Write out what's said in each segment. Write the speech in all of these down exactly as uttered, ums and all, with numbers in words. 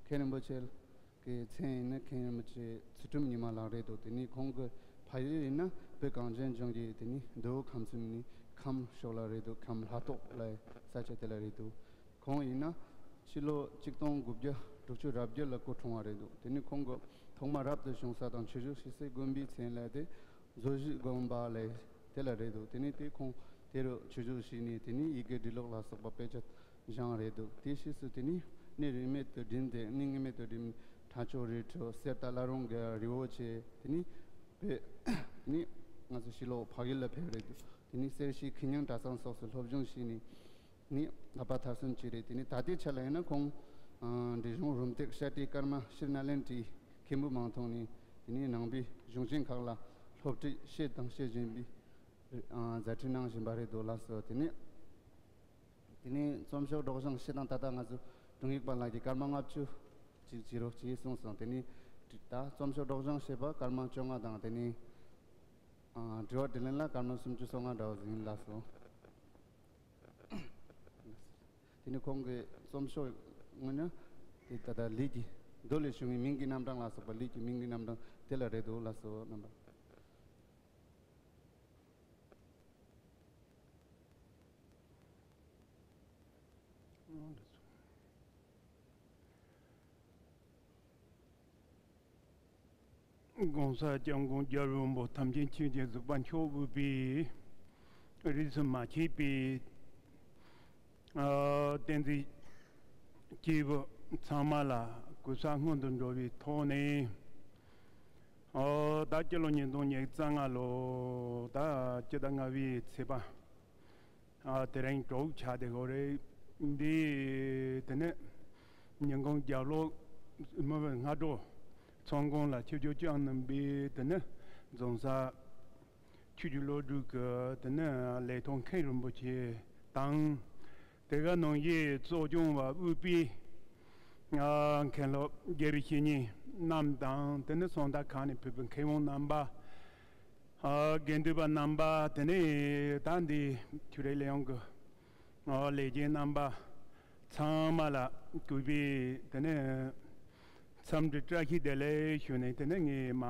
མཁན་རིན་པོ་ཆེ་གི་མཚན་ཡིན་ན་མཁན་རིན་པོ་ཆེ་ཚུལ་ཁྲིམས་ཉི་མ་ལགས་རེད་འདུག་དེ་ནས་ཁོང་གི་ཕ་ཡུལ་ཡིན་ན་བོད་གངས་ཅན་ལྗོངས་ཀྱི་དེ་ནས་མདོ་དབུས་ཁམས་གསུམ་ནས་ཁམས་ཕྱོགས་ལ་རེད་འདུག་ཁམས་ལྷ་ཐོག་ལ་ས་ཆ་དེ་ལ་རེད་འདུག་ཁོང་ཡིན་ན་ཕྱི་ལོ་ཆིག་སྟོང་དགུ་བརྒྱ་དྲུག་ཅུ་རེ་བརྒྱད་ལ་སྐུ་འཁྲུངས་པ་རེད་འདུག་དེ་ནས་ཁོང་གི་ཐོག་མ་རབ་ཏུ་བྱུང་ས་དང་ཆོས་ཞུགས་ཤེས་སའི་དགོན་པའི་མཚན་ལ་དེ་མཛོ་བཞི་དགོན་པ་ལས་དེ་ལ་རེད་འདུག་དེ་ནས་དེ་ཁོང་དེ་རུ་ཆོས་ཞུགས་ཞུས་ནས་དེ་ནས་ཡི་གེ་འབྲི་ཀློག་ལ་སོགས་པ་དཔེ་ཆ་སྦྱངས་རེད་འདུག་དེ་ཕྱིས་སུ་དེ་ནས་གནས་རིས་མེད་དུ་བསྒྲིམས་ཏེ་གནས་ངེས་མེད་དུ་བསྒྲིམས། ཁྲ་ཆོ་རི་ཁྲོད་གསེར་རྟ་བླ་རུང་གི་རི་བོ་ཆེ། དེ་ནས་བོད་དེ་ནས་ང་ཚོ་ཕྱི་ལོགས་ཕ་གི་ལ་ཕེབས་རེད་འདུག་དེ་ནས་གསེར་ཤུལ་ཁེ་ཉང་གྲྭ་ཚང་སོགས་སུ་སློབ་སྦྱོང་བྱས་ནས་ནི་ཨ་ཕ་མཐར་སོན་བྱས་རེད། དེ་ནས་ད་ལྟའི་ཆ་ལ་ཡིན་ན་ཁོང་འབྲས་ལྗོངས་རུམ་བཏེག་བཤད་གྲྭའི་ཀརྨ་ཕྱིར་ནཱ་ལེནྡྲའི་མཁན་པོ་མིང་ཐོག་ནས་དེ་ནས་ནང་པའི་གཞུང་ཆེན་ཁག་ལ་སློབ་ཁྲིད་བྱས་དང་བྱེད་བཞིན་པའི་མཛད་འཕྲིན་གནང་བཞིན་པ་རེད་འདུག་ལགས་སོ། དེ་ནས་དེ་ནས་རྩོམ་ཤོག་སྒྲོག་སྦྱང་བྱས་དང་ད་ལྟ་ང་ཚོ་དྲུང་ཡིག་པ་ལགས་ཀྱིས་སྐར་མ་ལྔ་བཅུ་ཅིག་བྱེད་རོགས་ཅེས་གསུངས་སོང་། དེ་ནས་ད་རྩོམ་ཤོག་སྒྲོག་སྦྱང་བྱས་པ་སྐར་མ་བཅོ་ལྔ་དང་དེ་ནས་དྲི་བ་དྲིས་ལན་ལ་སྐར་མ་སུམ་ཅུ་སོ་ལྔ་འདྲ་བོ་ཟིན་ལགས་སོ། དེ་ནས་ཁོང་གི་རྩོམ་ཤོག་དངོས་གནས་དེ་ད་ལྟ་ལས་ཀྱི་མདོ་ལས་བྱུང་བའི་མིང་གི་རྣམ་གྲངས་ལ་སོགས་པ་ལས་ཀྱི་མིང་གི་རྣམ་གྲངས་དེ་ལ་རེད་འདུག་ལགས་སོ་རྣམ་པ། ༸གོང་ས་༸སྐྱབས་མགོན་རྒྱལ་བའི་དབང་པོ་ཐམས་ཅད་མཁྱེན་ཅིང་གཟིགས་པ་མཆོག་དབུས་པའི་རིས་སུ་མ་ཆད་པའི་ཨ་བསྟན་འཛིན་སྐྱེས་བུ་ཚང་མ་ལ་གུས་ཕྱག་སྔོན་དུ་འགྲོ་བའི་ཐོག་ནས། ཨོ་ད་སྤྱི་ལོ་ཉིས་སྟོང་ཉི་ཤུ་རྩ་ལྔ་ལོ་ད་སྤྱི་ཟླ་ལྔ་པའི་ཚེས་པ་ཨ་དེ་རིང་དྲུག་ཆགས་བསྡད་ཡོད་རེད། འདི་དེ་ནས་ཉིན་གུང་རྒྱབ་ལོགས་སྨོན་པའི་སྔ་དྲོ་ཚོང་ཁང་ལ་ཆིབས་བསྒྱུར་བསྐྱངས་གནང་བའི་དེ་ནས་རྫོང་སར་ཆོས་བརྒྱུད་སློབ་ཕྲུག་གི་དེ་ནས་ལས་ཐོག་མཁན་རིན་པོ་ཆེ་དང་། དེ་ག་ནང་བཞིན་གཙོ་སྐྱོང་བ་དབུས་པའི་ཨ་མཁན་སློབ་དགེ་བའི་བཤེས་གཉེན་རྣམས་དང་། དེ་ནས་གསང་བདག་ཁང་ནས་ཕེབས་པའི་མཁས་དབང་རྣམ་པ། ཨ་དགེ་འདུན་པ་རྣམ་པ། དེ་ནས་ད་འདི་ཆོས་རིག་ལས་ཁུངས་ཀྱི་ཨ་ལས་བྱེད་རྣམ་པ་ཚང་མ་ལ་གུས་པས་དེ་ནས་འཚམས་འདྲི་བཀྲ་ཤིས་བདེ་ལེགས་ཞུ་ནས། དེ་ནས་ངས་མ་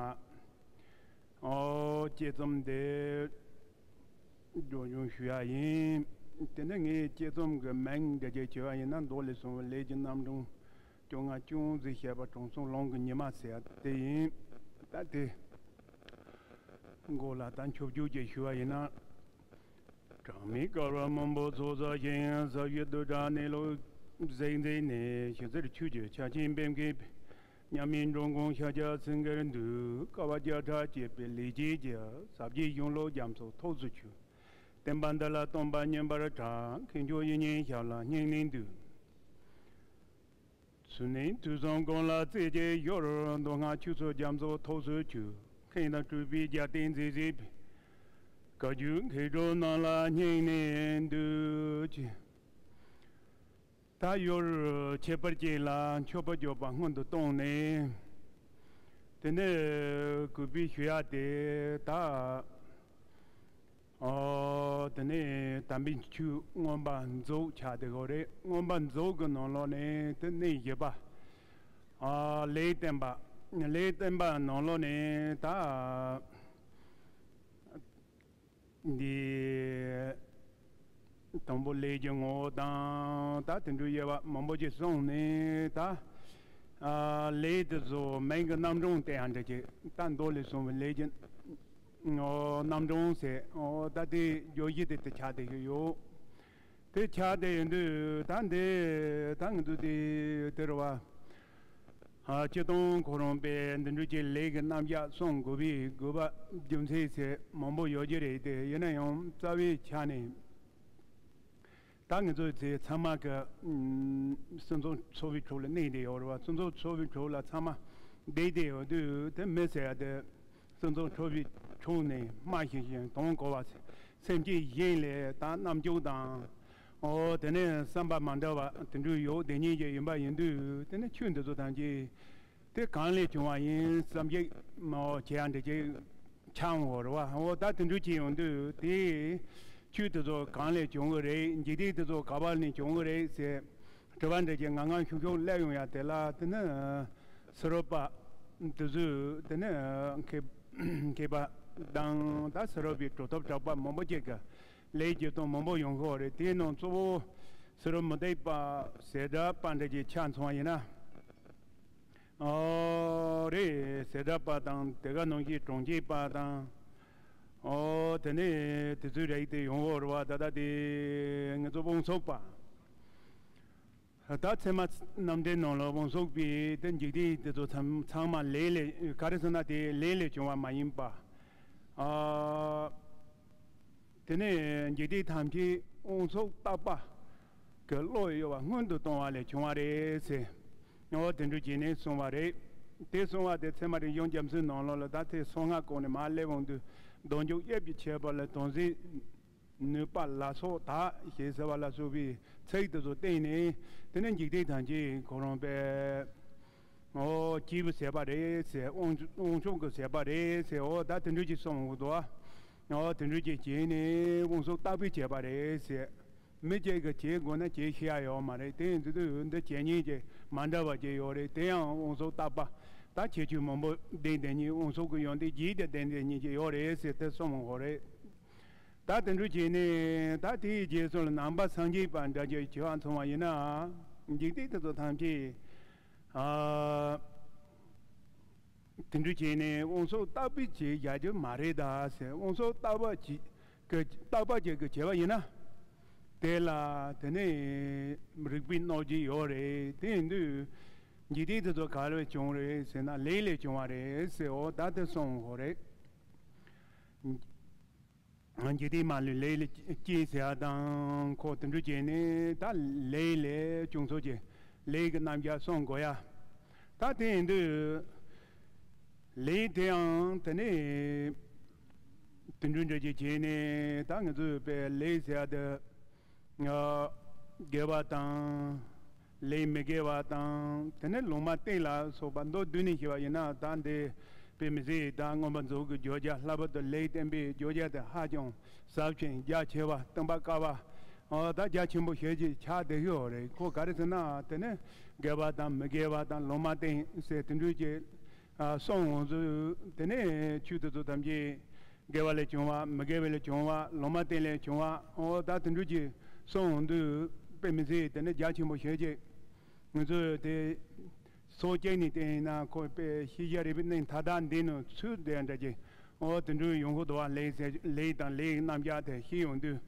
ཨོ་དཔྱད་རྩོམ་དེ་སྒྲོག་སྦྱང་ཞུ་ཡ་ཡིན། དེ་ནས་ངས་དཔྱད་རྩོམ་གྱི་མིང་འདི་གྱད་བྱས་པ་ཡིན་ན། མདོ་ལས་བྱུང་བའི་ལས་ཀྱི་རྣམ་གྲངས་བཅོ་ལྔ་ཅུང་ཟད་བཤད་པ་དྲང་སྲོང་ལུང་གི་ཉི་མ་ཟེར་ཡ་དེ་ཡིན། ད་དེ་མགོ་ལ་ད་མཆོད་བརྗོད་ཅིག་ཞུ་བ་ཡིན་ན། གྲངས་མེད་དཀར་བ་མང་པོ་ཚོགས་བསགས་ཤིང་། ཟབ་ཞི་རྡུལ་ཕྲ་གནས་ལུགས་གཟིགས་མཛད་ནས། ཞི་ཚེར་ཆོས་ཀྱི་ཆར་ཆེན་ཕེབས་མཁས་པའི། མཉམ་མེད་འགྲོ་མགོན་ཤཱཀྱ་སེང་གེར་འདུད། དཀའ་བ་བརྒྱ་ཕྲག་སྤྱད་པའི་ལས་བྱེད་ཀྱི། ཟབ་རྒྱས་གཞུང་ལུགས་རྒྱ་མཚོ་ཐུགས་སུ་ཆུད། བསྟན་པ་འདི་ལ་སྟོན་པ་མཉན་པར་གྲགས། མཁས་མཆོག་དབྱིག་གཉེན་ཞབས་ལ་སྙིང་ནས་འདུད། ཚུལ་གནས་དུས་གསུམ་གང་ལ་བརྩེ་བརྒྱད་ཡོད། མདོ་སྔགས་ཆོས་ཚུལ་རྒྱ་མཚོ་ཐུགས་སུ་ཆུད། མཁས་དང་གྲུབ་པའི་རྒྱལ་བསྟན་མཛེས་མཛེས་པའི། བཀའ་བརྒྱུད་མཁས་གྲུབ་རྣམས་ལ་སྙིང་ནས་འདུད་ཅེས། ད་ཡུལ་ཁྱད་པར་ཅན་ལ་མཆོད་པ་བརྗོད་པ་སྔོན་དུ་བཏང་ནས། དེ་ནས་གུས་པས་ཞུ་ཡ་དེ་ད། ཨོ་དེ་ནས་དམ་པའི་ཆོས་མངོན་པ་མཛོད་ཆགས་བསྡད་ཡོད་རེད། མངོན་པ་མཛོད་ཀྱི་ནང་ལོགས་ནས་དེ་གནས་བཞི་པ། ཨ་ལས་བསྟན་པ། ལས་བསྟན་པ་ནང་ལོགས་ནས་ད་འདི་དང་པོ་ལས་ཀྱི་ངོ་བོ་དང་། ད་དེ་འདྲའི་དབྱེ་བ་མང་པོ་ཅིག་གསུངས་ནས། ད་ཨ་ལས་དེ་ཚོ་མིང་གི་རྣམ་གྲངས་དེ་ཡང་འདྲ་ཅིག་ད་མདོ་ལས་བྱུང་བའི་ལས་ཀྱི་ཨོ་རྣམ་གྲངས་ཟེར། ཨོ་ད་དེ་བརྗོད་གཞི་དེ་དེ་ཆགས་བསྡད་ཀྱི་ཡོད། དེ་ཆགས་བསྡད་ཡོད་དུས། ད་འདི་ད་ང་ཚོ་དེ་དེ་རེད་བ། ཨ་སྤྱིར་བཏང་ཁོ་རང་པས་འདི་འདྲ་ཅིག་ལས་ཀྱི་རྣམ་གཞག་གསུང་དགོས་པའི་དགོས་པ་རྒྱུ་མཚན་ཟེར་མང་པོ་ཡོད་ཀྱི་རེད་དེ། ཡིན་ན་ཡང་རྩ་བའི་ཆ་ནས་ད་ང་ཚོ་ཚོ་ཚང་མ་གི་ཨུམ་སོ་སོའི་འཚོ་བའི་ཁྲོད་ལ་གནས་བསྡད་ཡོད་རེད་བ། སོ་སོའི་འཚོ་བའི་ཁྲོད་ལ་ཚང་མ་བསྡད་བསྡད་ཡོད་དུས། དེ་མི་ཟེར་ཡ་དེ་སོ་སོའི་འཚོ་བའི་ཁྲོད་ནས་སྨྲ་ཤེས་ཤིང་དོན་གོ་བ། སེམས་ཅན་གཞན་ལ་ད་རྣམ་འགྱུར་དང་། ཨོ་དེ་ནས་བསམ་པ་མ་འདྲ་བ་དེ་འདྲ་ཡོད་བསྡད་མཁན་ཅིག་ཡིན་པ་ཡིན་དུས། དེ་ནས་ཆོས་འདི་ཚོ་ཐམས་ཅད་དེ་གང་ལས་བྱུང་བ་ཡིན་བསམ་གྱི་མ་བྱེད་ཡ་འདྲ་ཅིག་ཆགས་འོང་རེད་བ། འོ་ད་དེ་འདྲ་ཅིག་ཡོང་དུས། དེ་ཆོས་དེ་ཚོ་གང་ལས་བྱུང་གི་རེད། འཇིག་རྟེན་དེ་ཚོ་ག་པ་ནས་བྱུང་གི་རེད་ཟེར། དྲི་བ་འདྲ་ཅིག་ངང་ངང་ཤུགས་ཤུགས་སླེབས་ཡོང་ཡ་དེ་ལ་དེ་ནི་ཕྱི་རོལ་པ་དེ་ཚོས་དེ་ནི་མཁས་མཁས་པ་དང་ད་ཕྱི་རོལ་པའི་གྲུབ་ཐོབ་གྲགས་པ་མང་པོ་ཅིག་གི་ལས་ཀྱི་དོན་མང་པོ་ཡོང་གི་ཡོད་རེད། དེའི་ནང་གཙོ་བོ་ཕྱི་རོལ་མུ་སྟེགས་པ་ཟེ་དྲ་པ་འདྲ་ཅིག་ཆ་མཚོན་པ་ཡིན་ན། ཨོ་རེད། ཟེ་དྲ་པ་དང་དེ་ག་ནང་བཞིན་གྲོང་ཁྱེར་པ་དང་། ཨོ་དེ་ནས་དེ་ཚོའི་རིགས་དེ་ཡོང་བ་རེད་བ། ད་ལྟ་དེ་ང་ཚོ་དབང་ཕྱུག་པ། ད་ཚད་མ་རྣམ་འགྲེལ་ནང་ལ་དབང་ཕྱུག་པའི་དེ་འཇིག་རྟེན་དེ་ཚོ་ཚང་ཚང་མ་ལས་ལས་ག་རེ་ཟེར་ན་དེ་ལས་ལས་བྱུང་བ་མ་ཡིན་པ། ཨ། དེ་ནས་འཇིག་རྟེན་ཐམས་ཅད་དབང་ཕྱུག་རྟག་པ་གི་བློ་ཡོད་པ་སྔོན་དུ་གཏོང་བ་ལས་བྱུང་བ་རེད་ཟེར། འོ་དེ་འདྲ་བྱས་ནས་གསུངས་པ་རེད། དེ་གསུངས་པ་དེ་ཚད་མ་རིག་གཞུང་རྒྱ་མཚོའི་ནང་ལོགས་ལ་ད་དེ་སོ་ལྔ་སྐོར་ནས་མར་སླེབས་འོང་དུས་གདོང་འཇུག་དབྱིབས་ཀྱི་ཁྱད་པར་ལ་དོན་གཟིགས་ནུས་པ་ལ་སོགས་དག་ཞེས་ཟེར་བ་ལ་སོགས་པའི་ཚིག་དེ་ཚོ་བསྟན་ནས་དེ་ནས་འཇིག་རྟེན་ཐམས་ཅད་ཁོ་རང་པས། ཨོ་སྐྱེས་བུ་ཟད་པ་རེད་ཟེར། དབང་དབང་ཕྱུག་གི་ཟད་པ་རེད་ཟེར། ཨོ་ད་དེ་འདྲ་ཅིག་གསུངས་འདུག་ཨོ་དེ་འདྲ་ཅིག་བྱས་ནས་དབང་ཕྱུག་རྟག་པས་བྱས་པ་རེད་ཟེར། མི་གཅིག་གིས་བྱེད་དགོས་ན་བྱེད་ཤེས་ཡ་ཡོད་མ་རེད། དེ་ཡིན་དུས་འདི་བྱེད་ཉེན་གྱི་མ་འདྲ་བ་ཅིག་ཡོད་རེད། དེ་ཡང་དབང་ཕྱུག་རྟག་པ་ད་ཁྱད་ཆོས་མང་པོ་ལྡན་ལྡན་ཉིད། དབང་ཕྱུག་གི་ཡོན་ཏན་བརྒྱད་དང་ལྡན་ལྡན་ཉིད་ཅིག་ཡོད་རེད་ཟེར་དེ་གསུངས་འདུག་རེད། ད་དེ་འདྲ་བྱས་ནས་ད་དེའི་རྗེས་སུ་ལ་ནང་པ་སངས་རྒྱས་པ་འདྲ་ཅིག་བྱེད་པ་མཚོན་པ་ཡིན་ན་འཇིག་རྟེན་དེ་ཚོ་ཐམས་ཅད། ཨ། དེ་འདྲ་བྱས་ནས་དབང་ཕྱུག་རྟག་པས་བྱས་བཞག་རྒྱུ་མ་རེད་ད་ཟེར། དབང་ཕྱུག་རྟག་པ་བྱས་ཀྱི་རྟག་པ་བྱས་ཀྱི་བྱས་པ་ཡིན་ན། དེ་ལ་དེ་ནས་རིགས་པའི་གནོད་བྱེད་ཡོད་རེད། དེ་ཡིན་དུས་འཇིག་རྟེན་དེ་ཚོ་ག་ལས་བྱུང་རེད་ཟེར་ན་ལས་ལས་བྱུང་བ་རེད་ཟེར། འོ་ད་དེ་གསུངས་འདུག་རེད། འཇིག་རྟེན་མ་ལུས་ལས་ལས་སྐྱེས་ཟེར་བ་དང་ཁོ་དེ་འདྲ་བྱས་ནས་ད་ལས་ལས་བྱུང་ཚུལ་གྱི་ལས་ཀྱི་རྣམ་གཞག་གསུང་དགོས་ཡ། ད་དེ་ཡིན་དུས་ལས་དེའང་དེ་ནས་དེ་འདྲ་འདྲ་ཅིག་བྱས་ནས་ད་ང་ཚོས་པའི་ལས་ཟེར་བ་དེ། དགེ་བ་དང་། ལས་མི་དགེ་བ་དང་། དེ་ནས་ལུང་མ་བསྟན་ལ་སོགས་པ་མདོར་བསྡུས་ནས་ཞུས་པ་ཡིན་ན་ད་འདི་དཔེ་མི་སྲིད་ད་མངོན་པ་མཛོད་ཀྱི་བརྗོད་བྱ། ལྷག་པར་དུ་ལས་བསྟན་པའི་བརྗོད་བྱ་དེ་ཧ་ཅང་ཟབ་ཅིང་རྒྱ་ཆེ་བ། སྟོན་པ་བསྐལ་པ་ཨོ་ད་རྒྱ་ཆེན་པོ་ཞེ་ཅིག་ཆགས་བསྡད་ཀྱི་ཡོད་རེད། ཁོ་ག་རེ་ཟེར་ན་དེ་ནས་དགེ་བ་དང་མི་དགེ་བ་དང་ལུང་མ་བསྟན་ཟེར་དེ་འདྲ་ཅིག་གསུངས་འོང་དུས་དེ་ནས་ཆོས་དེ་ཚོ་ཐམས་ཅད། དགེ་བ་ལས་བྱུང་བ། མི་དགེ་བ་ལས་བྱུང་བ། ལུང་མ་བསྟན་ལས་བྱུང་བ། འོ་ད་དེ་འདྲ་ཅིག་གསུངས་འོང་དུས་དཔེ་མི་སྲིད་དེ་ནི་རྒྱ་ཆེན་པོ་ཞེ་ཅིག་ང་ཚོས་དེ་སོ་སྐྱེ་ནས་བསྟན་ཡིན་ན་ཁོ་དཔེ་ཤེས་བྱ་རིག་པའི་གནས་མཐའ་དག་འདི་ནང་ཚུད་བསྡད་འདྲ་ཅིག་འོ་དེ་འདྲ་ཡོང་གི་འདུག་བ། ལས་ཟེར་ལས་དང་ལས་ཀྱི་རྣམ་གཞག་དེ་ཤེས་ཡོང་དུས།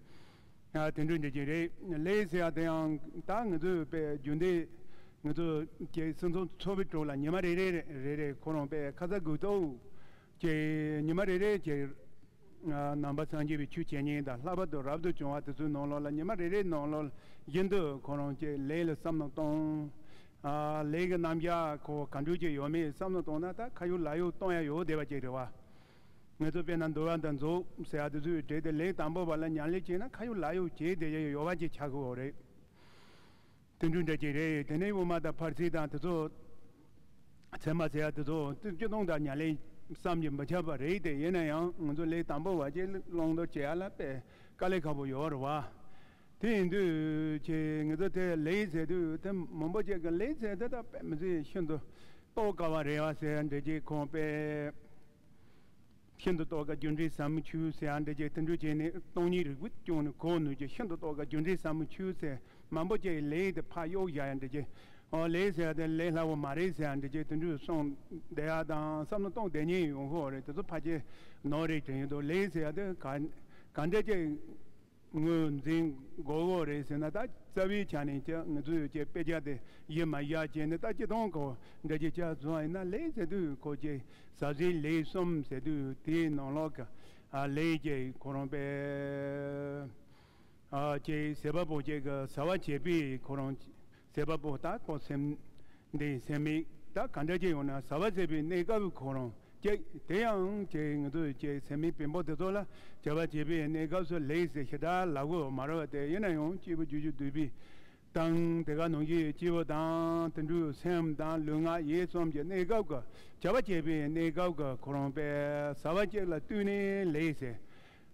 ཡང་དེ་འདྲ་འདྲ་ཅིག་རེད། ལས་ཟེར་ཡ་དེ་ཡང་ད་ང་ཚོས་དཔེ་རྒྱུན་ལྡན་ང་ཚོ་ཀྱི་སེམས་ཚོར་ཚོར་བའི་གྲོགས་ལ་ཉི་མ་རེ་རེ་རེ་རེ་ཁོ་རང་དཔེ་ཁ་ཚ་དགོས་གཏུགས་ཀྱི་ཉི་མ་རེ་རེ་ཀྱི་ནང་པ་སངས་རྒྱས་པའི་ཆོས་བྱེད་ཉན་དང་། ལྷག་པར་དུ་རབ་ཏུ་བྱུང་བ་དེ་ཚོའི་ནང་ལོགས་ལ་ཉི་མ་རེ་རེའི་ནང་ལོགས་བཞིན་དུ་ཁོ་རང་ཀྱི་ལས་ལ་བསམ་བློ་གཏོང་། ལས་ཀྱི་རྣམ་གཞག་ཁོ་ག་འདྲ་ཅིག་ཡོད་མེད་བསམ་བློ་གཏོང་ན་ད་ཁ་ཡོད་ལག་ཡོད་གཏོང་ཡ་ཡོད་བསྡད་པ་ཅིག་རེད་བ། ང་ཚོ་དཔེར་ན་འདུལ་བ་དང་མཛོད་ཟེར་ཡ་དེ་ཚོའི་གྲས་དེ་ལས་དང་པོ་བ་ལ་ཉམས་ལེན་བྱས་ན་ཁ་ཡོད་ལག་ཡོད་བྱས་བསྡད་ཡ་ཡོད་པ་ཅིག་ཆགས་ཀྱི་ཡོད་རེད། དེ་འདྲ་འདྲ་ཅིག་རེད། དེ་ནས་དབུ་མ་དང་ཕར་ཕྱིན་དང་དེ་ཚོ་ཚད་མ་ཟེར་ཡ་དེ་ཚོ་སྤྱིར་བཏང་དང་ཉམས་ལེན་བསམ་གྱིས་མི་ཁྱབ་པ་རེད་དེ། ཡིན་ན་ཡང་ང་ཚོ་ལས་དང་པོ་བ་ཅིག་བླང་དོར་བྱེད་ཡ་ལ་དཔེ་དཀའ་ལས་ཁག་པོ་ཡོད་རེད་བ། དེ་ཡིན་དུས་ཁྱེད་ང་ཚོ་དེ་ལས་ཟེར་དུས་དེ་མང་པོ་ཅིག་གི་ལས་ཟེར་དེ་ད་དཔེ་མི་ཚེ་ཤིན་ཏུ་རྟོགས་དཀའ་བ་རེད་བ་ཟེར་འདྲ་ཅིག་ཁོང་དཔེ། ཤིན་ཏུ་རྟོགས་དཀའ་རྒྱུ་འབྲས་ཟབ་མོའི་ཆོས་ཟེར་ཡང་འདྲ་ཅིག་དེ་འདྲ་བྱས་ནས་སྟོང་ཉིད་རིག་པའི་སྐྱོང་ནས་གོ་ནུས་ཀྱི་ཤིན་ཏུ་རྟོགས་དཀའ་རྒྱུ་འབྲས་ཟབ་མོའི་ཆོས་ཟེར་མང་པོ་ཅིག་ལས་དེ་ཕར་གཡུག་བཞག་ཡང་འདྲ་ཅིག་ཨོ་ལས་ཟེར་ཡ་དེ་ལས་སླ་བོ་མ་རེད་ཟེར་ཡང་འདྲ་ཅིག་དེ་འདྲ་གསུངས་བསྡད་ཡ་དང་བསམ་བློ་གཏོང་བསྡད་མཁན་ཡོང་གི་ཡོད་རེད། དེ་ཚོ་ཕལ་ཆེར་ནོར་རེད་དྲན་ཡོད་འདུག་ལས་ཟེར་ཡ་དེ་ག་ག་འདྲ་ཅིག་ངོས་འཛིན་དགོས་ཀྱི་རེད་ཟེར་ན། ད་རྩ་བའི་ཆ་ནས་ཀྱི་ང་ཚོས་ཀྱི་དཔེ་ཆ་དེ་གཞི་མ་བཞག་བྱས་ནས་ད་སྤྱིར་བཏང་གོ་འདྲ་ཅིག་ཆ་བཟུང་བ་ཡིན་ན་ལས་ཟེར་དུས་ཁོ་ཀྱི་ཟབ་ཟིན་ལས་གསུམ་ཟེར་དུས་དེའི་ནང་ལོགས་ཀྱི་ཨ་ལས་ཀྱི་ཁོ་རང་པའི་ཨ་ཀྱི་ཟད་པ་པོ་ཀྱི་གི་ཟ་བ་བྱེད་པའི་ཁོ་རང་ཟད་པ་པོ་ད་ཁོ་སེམས། འདི་སེམས་མེད་ད་ག་འདྲ་ཅིག་ཡོང་ན་ཟ་བ་ཟད་པའི་གནས་སྐབས་ཁོ་རང་ཅིག་དེ་ཡང་ཅིག་ང་ཚོ་ཅིག་སེམས་མེད་བེམ་པོ་དེ་ཚོ་ལ་བྱ་བ་བྱེད་པའི་གནས་སྐབས་སུ་ལས་ཟེར་ཞེ་དྲག་ལབ་དགོས་མ་རེད་བ། དེ་ཡིན་ན་ཡང་སྐྱེས་བུ་རྒྱུ་རྒྱུ་འདུས་པའི་དང་དེ་ག་ནང་བཞིན་སྐྱེས་བུ་དང་དེ་འདྲའི་སེམས་དང་ལུས་ངག་ཡིད་གསུམ་གྱི་གནས་སྐབས་ཀྱི་བྱ་བ་བྱེད་པའི་གནས་སྐབས་ཀྱི་ཁོ་རང་པའི་ཟ་བ་གཅིག་ལ་བསྟུན་ནས་ལས་ཟེར།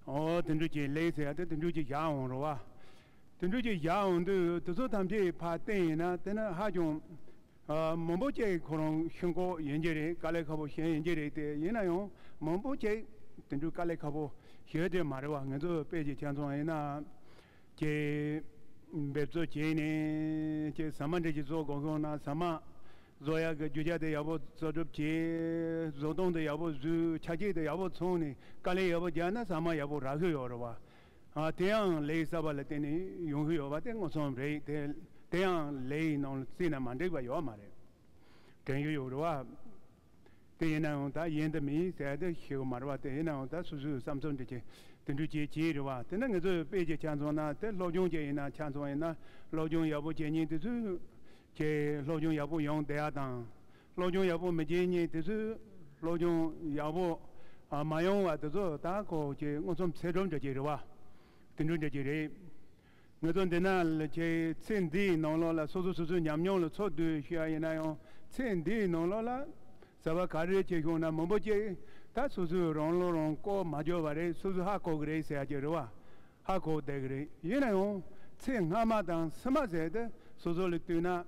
ཨོ་དེ་འདྲ་ཅིག་ལས་ཟེར་ཡ་དེ་དེ་འདྲ་ཅིག་བཞག་འོང་རེད་བ། དེ་འདྲ་ཅིག་བཞག་འོང་དུས་དེ་ཚོ་ཐམས་ཅད་ཕར་བསྟན་ཡིན་ན་དེ་ནི་ཧ་ཅང་། ཨ། མང་པོ་ཅིག་ཁོ་རང་ཤེས་ཁོག་ཡིན་གྱི་རེད། དཀའ་ལས་ཁག་པོ་ཞིག་ཡིན་གྱི་རེད། དེ་ཡིན་ན་ཡང་མང་པོ་ཅིག་དེ་འདྲ་དཀའ་ལས་ཁག་པོ་ཞིག་དེ་མ་རེད་བ། ང་ཚོ་དཔེ་ཅིག་ཆ་མཚོན་ཡིན་ན། ཅིག་འབད་རྩོལ་བྱས་ནས་ཅིག་ཟ་མ་འདྲ་ཅིག་བཟོ་དགོས་ཀྱི་ཡོད་ན་ཟ་མ་བཟོ་ཡག་གི་རྒྱུ་ཆ་དེ་ཡག་པོ་གསོག་སྒྲུབ་བྱས། བཟོ་སྟངས་དེ་ཡག་པོ་བཟོས། ཆ་རྐྱེན་དེ་ཡག་པོ་ཚང་ནས་དཀའ་ལས་ཡག་པོ་རྒྱག་ན་ཟ་མ་ཡག་པོ་རག་གི་ཡོད་རེད་བ། ཨ། དེ་ཡང་ལས་གསར་པ་ལ་བརྟེན་ནས་ཡོང་གི་ཡོད་པ་དེ་མངོན་སུམ་རེད། དེ་དེ་ཡང་ལས་ཡི་ནང་ལ་བརྩིས་ན་མ་འགྲིག་པ་ཡོད་མ་རེད། དྲན་གྱི་ཡོད་རེད་བ། དེ་ཡིན་ན་ཡང་ད་ཡིན་དང་མིན་ཟེར་དེ་ཤེས་གི་མ་རེད་བ། དེ་ཡིན་ན་ཡང་ད་སོ་སོའི་བསམ་ཚུལ་འདྲ་ཅིག་དེ་འདྲ་ཅིག་བྱས་རེད་བ། དེ་ན་ང་ཚོའི་དཔེ་ཅིག་ཆ་མཚོན་ན། དེ་སློབ་སྦྱོང་ཅིག་ཡིན་ན་ཆ་མཚོན་ཡིན་ན། སློབ་སྦྱོང་ཡག་པོ་བྱེད་མཁན་དེ་ཚོས་ཀྱི་སློབ་སྦྱོང་ཡག་པོ་ཡོང་བསྡད་ཡག་དང་། སློབ་སྦྱོང་ཡག་པོ་མི་བྱེད་མཁན་དེ་ཚོས་སློབ་སྦྱོང་ཡག་པོ་མ་ཡོང་བ་དེ་ཚོ་ད་ཁོ་ཀྱི་མངོན་སུམ་ཚད་གྲུབ་འདྲ་ཅིག་རེད་བ། དེ་འདྲ་འདྲ་ཅིག་རེད། ང་ཚོ་འདི་ན་ལ་ཀྱི་ཚེ་འདིའི་ནང་ལོགས་ལ་སོ་སོ་སོ་སོའི་ཉམས་མྱོང་ལ་ཚོད་བསྡུས་ཞུ་ཡ་ཡིན་ན་ཡང་། ཚེ་འདིའི་ནང་ལོགས་ལ་གསར་པ་ག་རེ་བྱས་བྱུང་ན་མང་པོ་ཅིག་ད་སོ་སོའི་རང་བློ་རང་བཀོལ་མ་འཇོག་པ་རེད། སོ་སོ་ཧ་གོ་གི་རེད་ཟེར་ཡ་ཅིག་རེད་བ། ཧ་གོ་བསྡད་ཀྱི་རེད། ཡིན་ན་ཡང་ཚེ་སྔ་མ་དང་ཕྱི་མ་ཟེར་དེ་སོ་སོ་ལ་ལྟོས་ན། ཨ།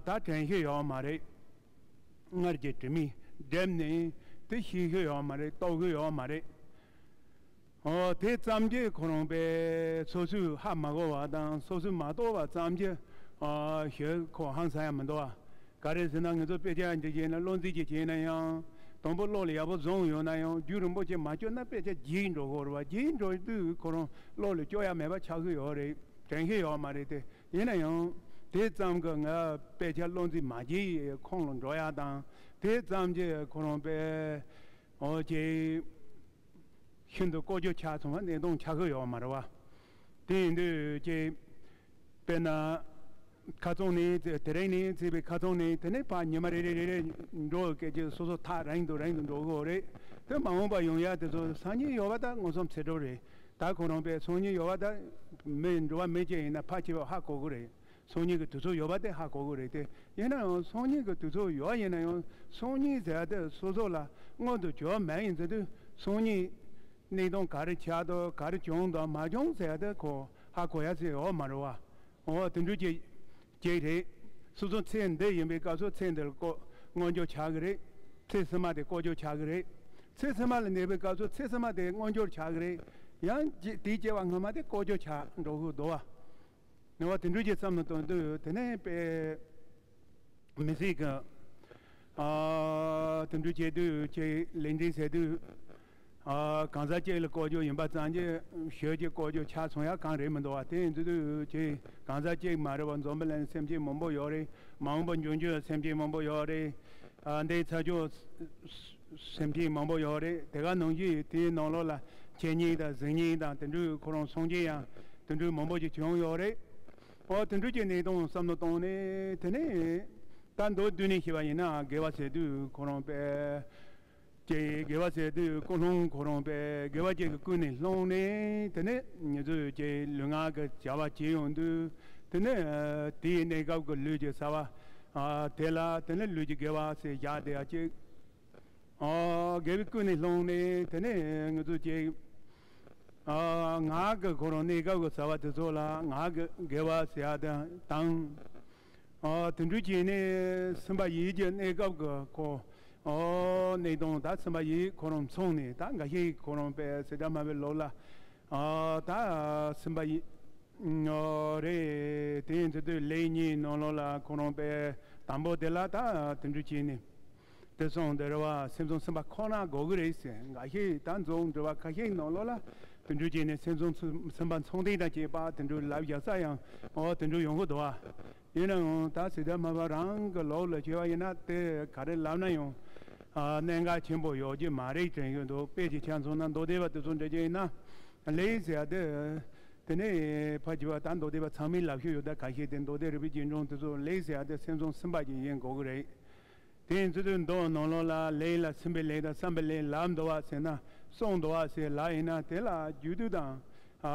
ད་དྲན་ཤེས་ཡོད་མ་རེད། སྔར་གྱི་དྲི་མས་བསྒྲིབས་ནས་དེ་ཤེས་ཤེས་ཡོད་མ་རེད། རྟོགས་ཤེས་ཡོད་མ་རེད། ཨོ། དེ་ཙམ་གྱིས་ཁོ་རང་པས་སོ་སོས་ཧ་མ་གོ་བ་དང་སོ་སོས་མ་རྟོགས་པ་ཙམ་གྱིས། ཨ། ཞེས་ཁོ་ཧང་སང་ཡ་མི་འདུག་བ། ག་རེ་ཟེར་ན་ང་ཚོ་དཔེ་ཆ་འདི་བྱས་ན་བློ་འཛིན་གྱི་བྱས་ན་ཡང་། དང་པོ་བློ་ལ་ཡག་པོ་བཟུང་ཡོད་ན་ཡང་རྒྱུན་རིང་པོ་ཅིག་མ་སྐྱོར་ན་དཔེ་ཆ་བརྗེད་འགྲོ་གི་རེད་བ། བརྗེད་འགྲོ་དུས་ཁོ་རང་བློ་ལ་སྐྱོར་ཡ་མེད་པ་ཆགས་ཀྱི་ཡོད་རེད། དྲན་ཤེས་ཡོད་མ་རེད་དེ། ཡིན་ན་ཡང་དེ་ཙམ་གྱིས་ང་དཔེ་ཆ་བློ་འཛིན་མ་བྱེད་ཁོང་ལ་འགྲོ་ཡ་དང་། དེ་ཙམ་གྱིས་ཁོ་རང་པས། ཨོ་ཀྱེ། ཤིན་ཏུ་ལྐོག་གྱུར་ཆགས་སོང་བ། གནས་སྟངས་ཆགས་ཀྱི་ཡོད་མ་རེད་བ། དེ་ཡིན་དུས་ཀྱེ། དཔེར་ན། ཁ་སང་ནས་དེ་རིང་ནས་བརྩིས་པའི་ཁ་སང་ནས་དེ་ནས་ཕར་ཉི་མ་རེ་རེ་རེ་རེ་འགྲོ་སྐད་ཀྱི་སོ་སོ་ཐག་རིང་དུ་རིང་དུ་འགྲོ་གི་ཡོད་རེད། དེ་མ་འོངས་པ་ཡོང་ཡ་དེ་ཚོ་སང་ཉིན་ཡོད་པ་ད་མངོན་སུམ་ཚད་གྲུབ་རེད། ད་ཁོ་རང་པས་སང་ཉིན་ཡོད་པ་ད་མི་འགྲོ་བ་མི་ཅིག་ཡིན་ན་ཕར་ཕྱི་བ་ཧ་གོ་གི་རེད། སང་ཉིན་གྱི་དུས་ཚོད་ཡོད་པ་དེ་ཧ་གོ་གི་རེད་དེ། ཡིན་ནའང་སང་ཉིན་གྱི་དུས་ཚོད་ཡོད་ཡིན་ན་ཡང་སང་ཉིན་ཟེར་ཡ་དེ་སོ་སོ་ལ་མངོན་དུ་གྱུར་མེད་ཡིན་ཟེར་དུས། སང་ཉིན་གནས་སྟངས་ག་རེ་ཆགས་འདུག་ག་རེ་བྱུང་འདུག་མ་བྱུང་ཟེར་ཡ་དེ་ཁོ་ཧ་གོ་ཡ་ཟེར་ཡོད་མ་རེད་བ། འོ་དེ་འདྲ་ཅིག་ཅིག་རེད། སོ་སོ་ཚེ་འདི་ཡིན་པའི་སྐབས་སུ་ཚེ་འདི་ལ་ལྐོག་མངོན་གྱུར་ཆགས་ཀྱི་རེད། ཚེ་ཕྱི་མ་དེ་ལྐོག་གྱུར་ཆགས་ཀྱི་རེད། ཚེ་ཕྱི་མ་ལ་གནས་པའི་སྐབས་སུ་ཚེ་ཕྱི་མ་དེ་མངོན་གྱུར་ཆགས་ཀྱི་རེད། ཡང་དེའི་སྐྱེ་བ་སྔ་མ་དེ་ལྐོག་གྱུར་ཆགས་འགྲོ་གི་འདུག་བ། ནི་བ་དེ་འདྲ་ཅིག་བསམ་བློ་གཏོང་དུས་དེ་ནས་དཔེ་མི་སྲིད་གི། ཨ། དེ་འདྲ་བྱེད་དུས་ཅིག་ལས་འབྲས་ཟེར་དུས། ཨ། གང་ཟག་གཅིག་ལ་ལྐོག་གྱུར་ཡིན་པ་ཙམ་གྱིས་ཞོལ་གྱི་ལྐོག་གྱུར་ཆགས་སོང་ཡ་གང་རེད་མི་འདུག་བ། དེ་ཡིན་དུས་ཅིག་གང་ཟག་གཅིག་མ་རེད་བ། འཛམ་བུ་གླིང་སེམས་ཅན་མང་པོ་ཡོད་རེད། མ་འོངས་པ་འབྱུང་འགྱུར་སེམས་ཅན་མང་པོ་ཡོད་རེད། ཨ། འདིའི་ཚ་ཆུ་སེམས་ཅན་མང་པོ་ཡོད་རེད། དེ་ག་ནང་བཞིན་དེའི་ནང་ལོགས་ལ་འཆད་ཉན་དང་གཟིགས་ཉན་དང་དེ་འདྲའི་ཁོ་རང་སངས་རྒྱས་ཡང་དེ་འདྲའི་མང་པོ་ཞིག་བྱུང་ཡོད་རེད། ཨོ་དེ་འདྲ་ཅིག་གནས་སྟངས་བསམ་བློ་བཏང་ནས་དེ་ནས་ད་མདོར་བསྡུས་ནས་བཤད་པ་ཡིན་ན་དགེ་བ་ཟེར་དུས་ཁོ་རང་པས། ཀྱེ་དགེ་བ་ཟེར་དུས་ཀུན་སློང་ཁོ་རང་པས་དགེ་བ་ཅིག་གི་ཀུན་ནས་བསླངས་ནས་དེ་ནས་ང་ཚོས་ཀྱེ་ལུས་ངག་གི་བྱ་བ་བྱེད་ཡོང་དུས་དེ་ནས་དེའི་གནས་སྐབས་ཀྱི་ལུས་ཀྱི་བྱ་བ་དེ་ལ་དེ་ནས་ལུས་ཀྱི་དགེ་བ་ཟེར་བཞག་བསྡད་ཡ་ཅིག་ཨོ་དགེ་བའི་ཀུན་ནས་བསླངས་ནས་དེ་ནས་ང་ཚོ་ཅིག་ཨོ་ངག་གི་ཁོ་རང་གནས་སྐབས་ཀྱི་བྱ་བ་དེ་ཚོ་ལ་ངག་གི་དགེ་བ་ཟེར་ཡ་དང་དང་། ཨོ་དེ་འདྲ་བྱས་ནས་སེམས་པ་ཡིད་ཀྱི་གནས་སྐབས་ཀྱི་ཁོ་ཨོ་གནས་སྟངས་ད་སེམས་པ་ཡིད་ཁོ་རང་མཚུངས་ནས་ད་འགའ་ཤས་ཁོ་རང་པས་ཟེར་སྒྲ་སྨྲ་བའི་ལུགས་ལ་ཨོ་ད་སེམས་པ་ཡིད་ཨོ་རེད། དེ་ཡིན་དུས་ལས་གཉིས་ནང་ལོགས་ལ་ཁོ་རང་པས་དང་པོ་དེ་ལ་ད་དེ་འདྲ་བྱས་ནས། དེ་སོང་དེ་རེད་བ། སེམས་ཙམ་སེམས་པ་ཁོ་ན་དགོས་ཀྱི་རེད་ཟེར། འགའ་ཤས་ད་འཛོམས་འགྲོ་བ་ཁ་ཤས་ནང་ལོགས་ལ་དེ་འདྲ་བྱས་ནས་སེམས་ཙམ་སེམས་པ་མཚུངས་ལྡན་དང་བཅས་པ་དེ་འདྲ་ལབ་བཞག་ས་ཡང་ཨོ་དེ་འདྲ་ཡོང་གི་འདུག་བ། ཡིན་ནའང་ད་ཟེར་སྒྲ་སྨྲ་བ་རང་གི་ལུགས་ལ་བྱས་པ་ཡིན་ན་དེ་ག་རེ་ལབ་ན་ཡང་ཨ་གནད་འགག་ཆེན་པོ་ཡོད་ཀྱི་མ་རེད་དྲན་གྱི་འདུག་དཔེ་ཅིག་ཆ་མཚོན་ན་མདོ་སྡེ་པ་དེ་ཚོ་འདྲ་ཅིག་ཡིན་ན་ལས་ཟེར་ཡ་དེ་དེ་ནས་ཕ་གི་བ་ད་མདོ་སྡེ་པ་ཚང་མས་ལབ་ཤེས་ཡོད། ད་ཁ་ཤས་དེ་མདོ་སྡེ་རིག་པའི་རྗེས་འབྲང་དེ་ཚོ་ལས་ཟེར་ཡ་དེ་སེམས་ཙམ་སེམས་པ་ཅིག་ཡིན་དགོས་ཀྱི་རེད། དེ་ཡིན་ཚུལ་དུ་མདོ་ནང་ལོགས་ལ་ལས་ལ་སེམས་པའི་ལས་དང་བསམ་པའི་ལས་ལབ་འདུག་བ་ཟེར་ན་གསུངས་འདུག་བ་ཟེར་ལབ་ཡིན་ན་དེ་ལ་རྒྱུད་སྡེ་དང་ཨ་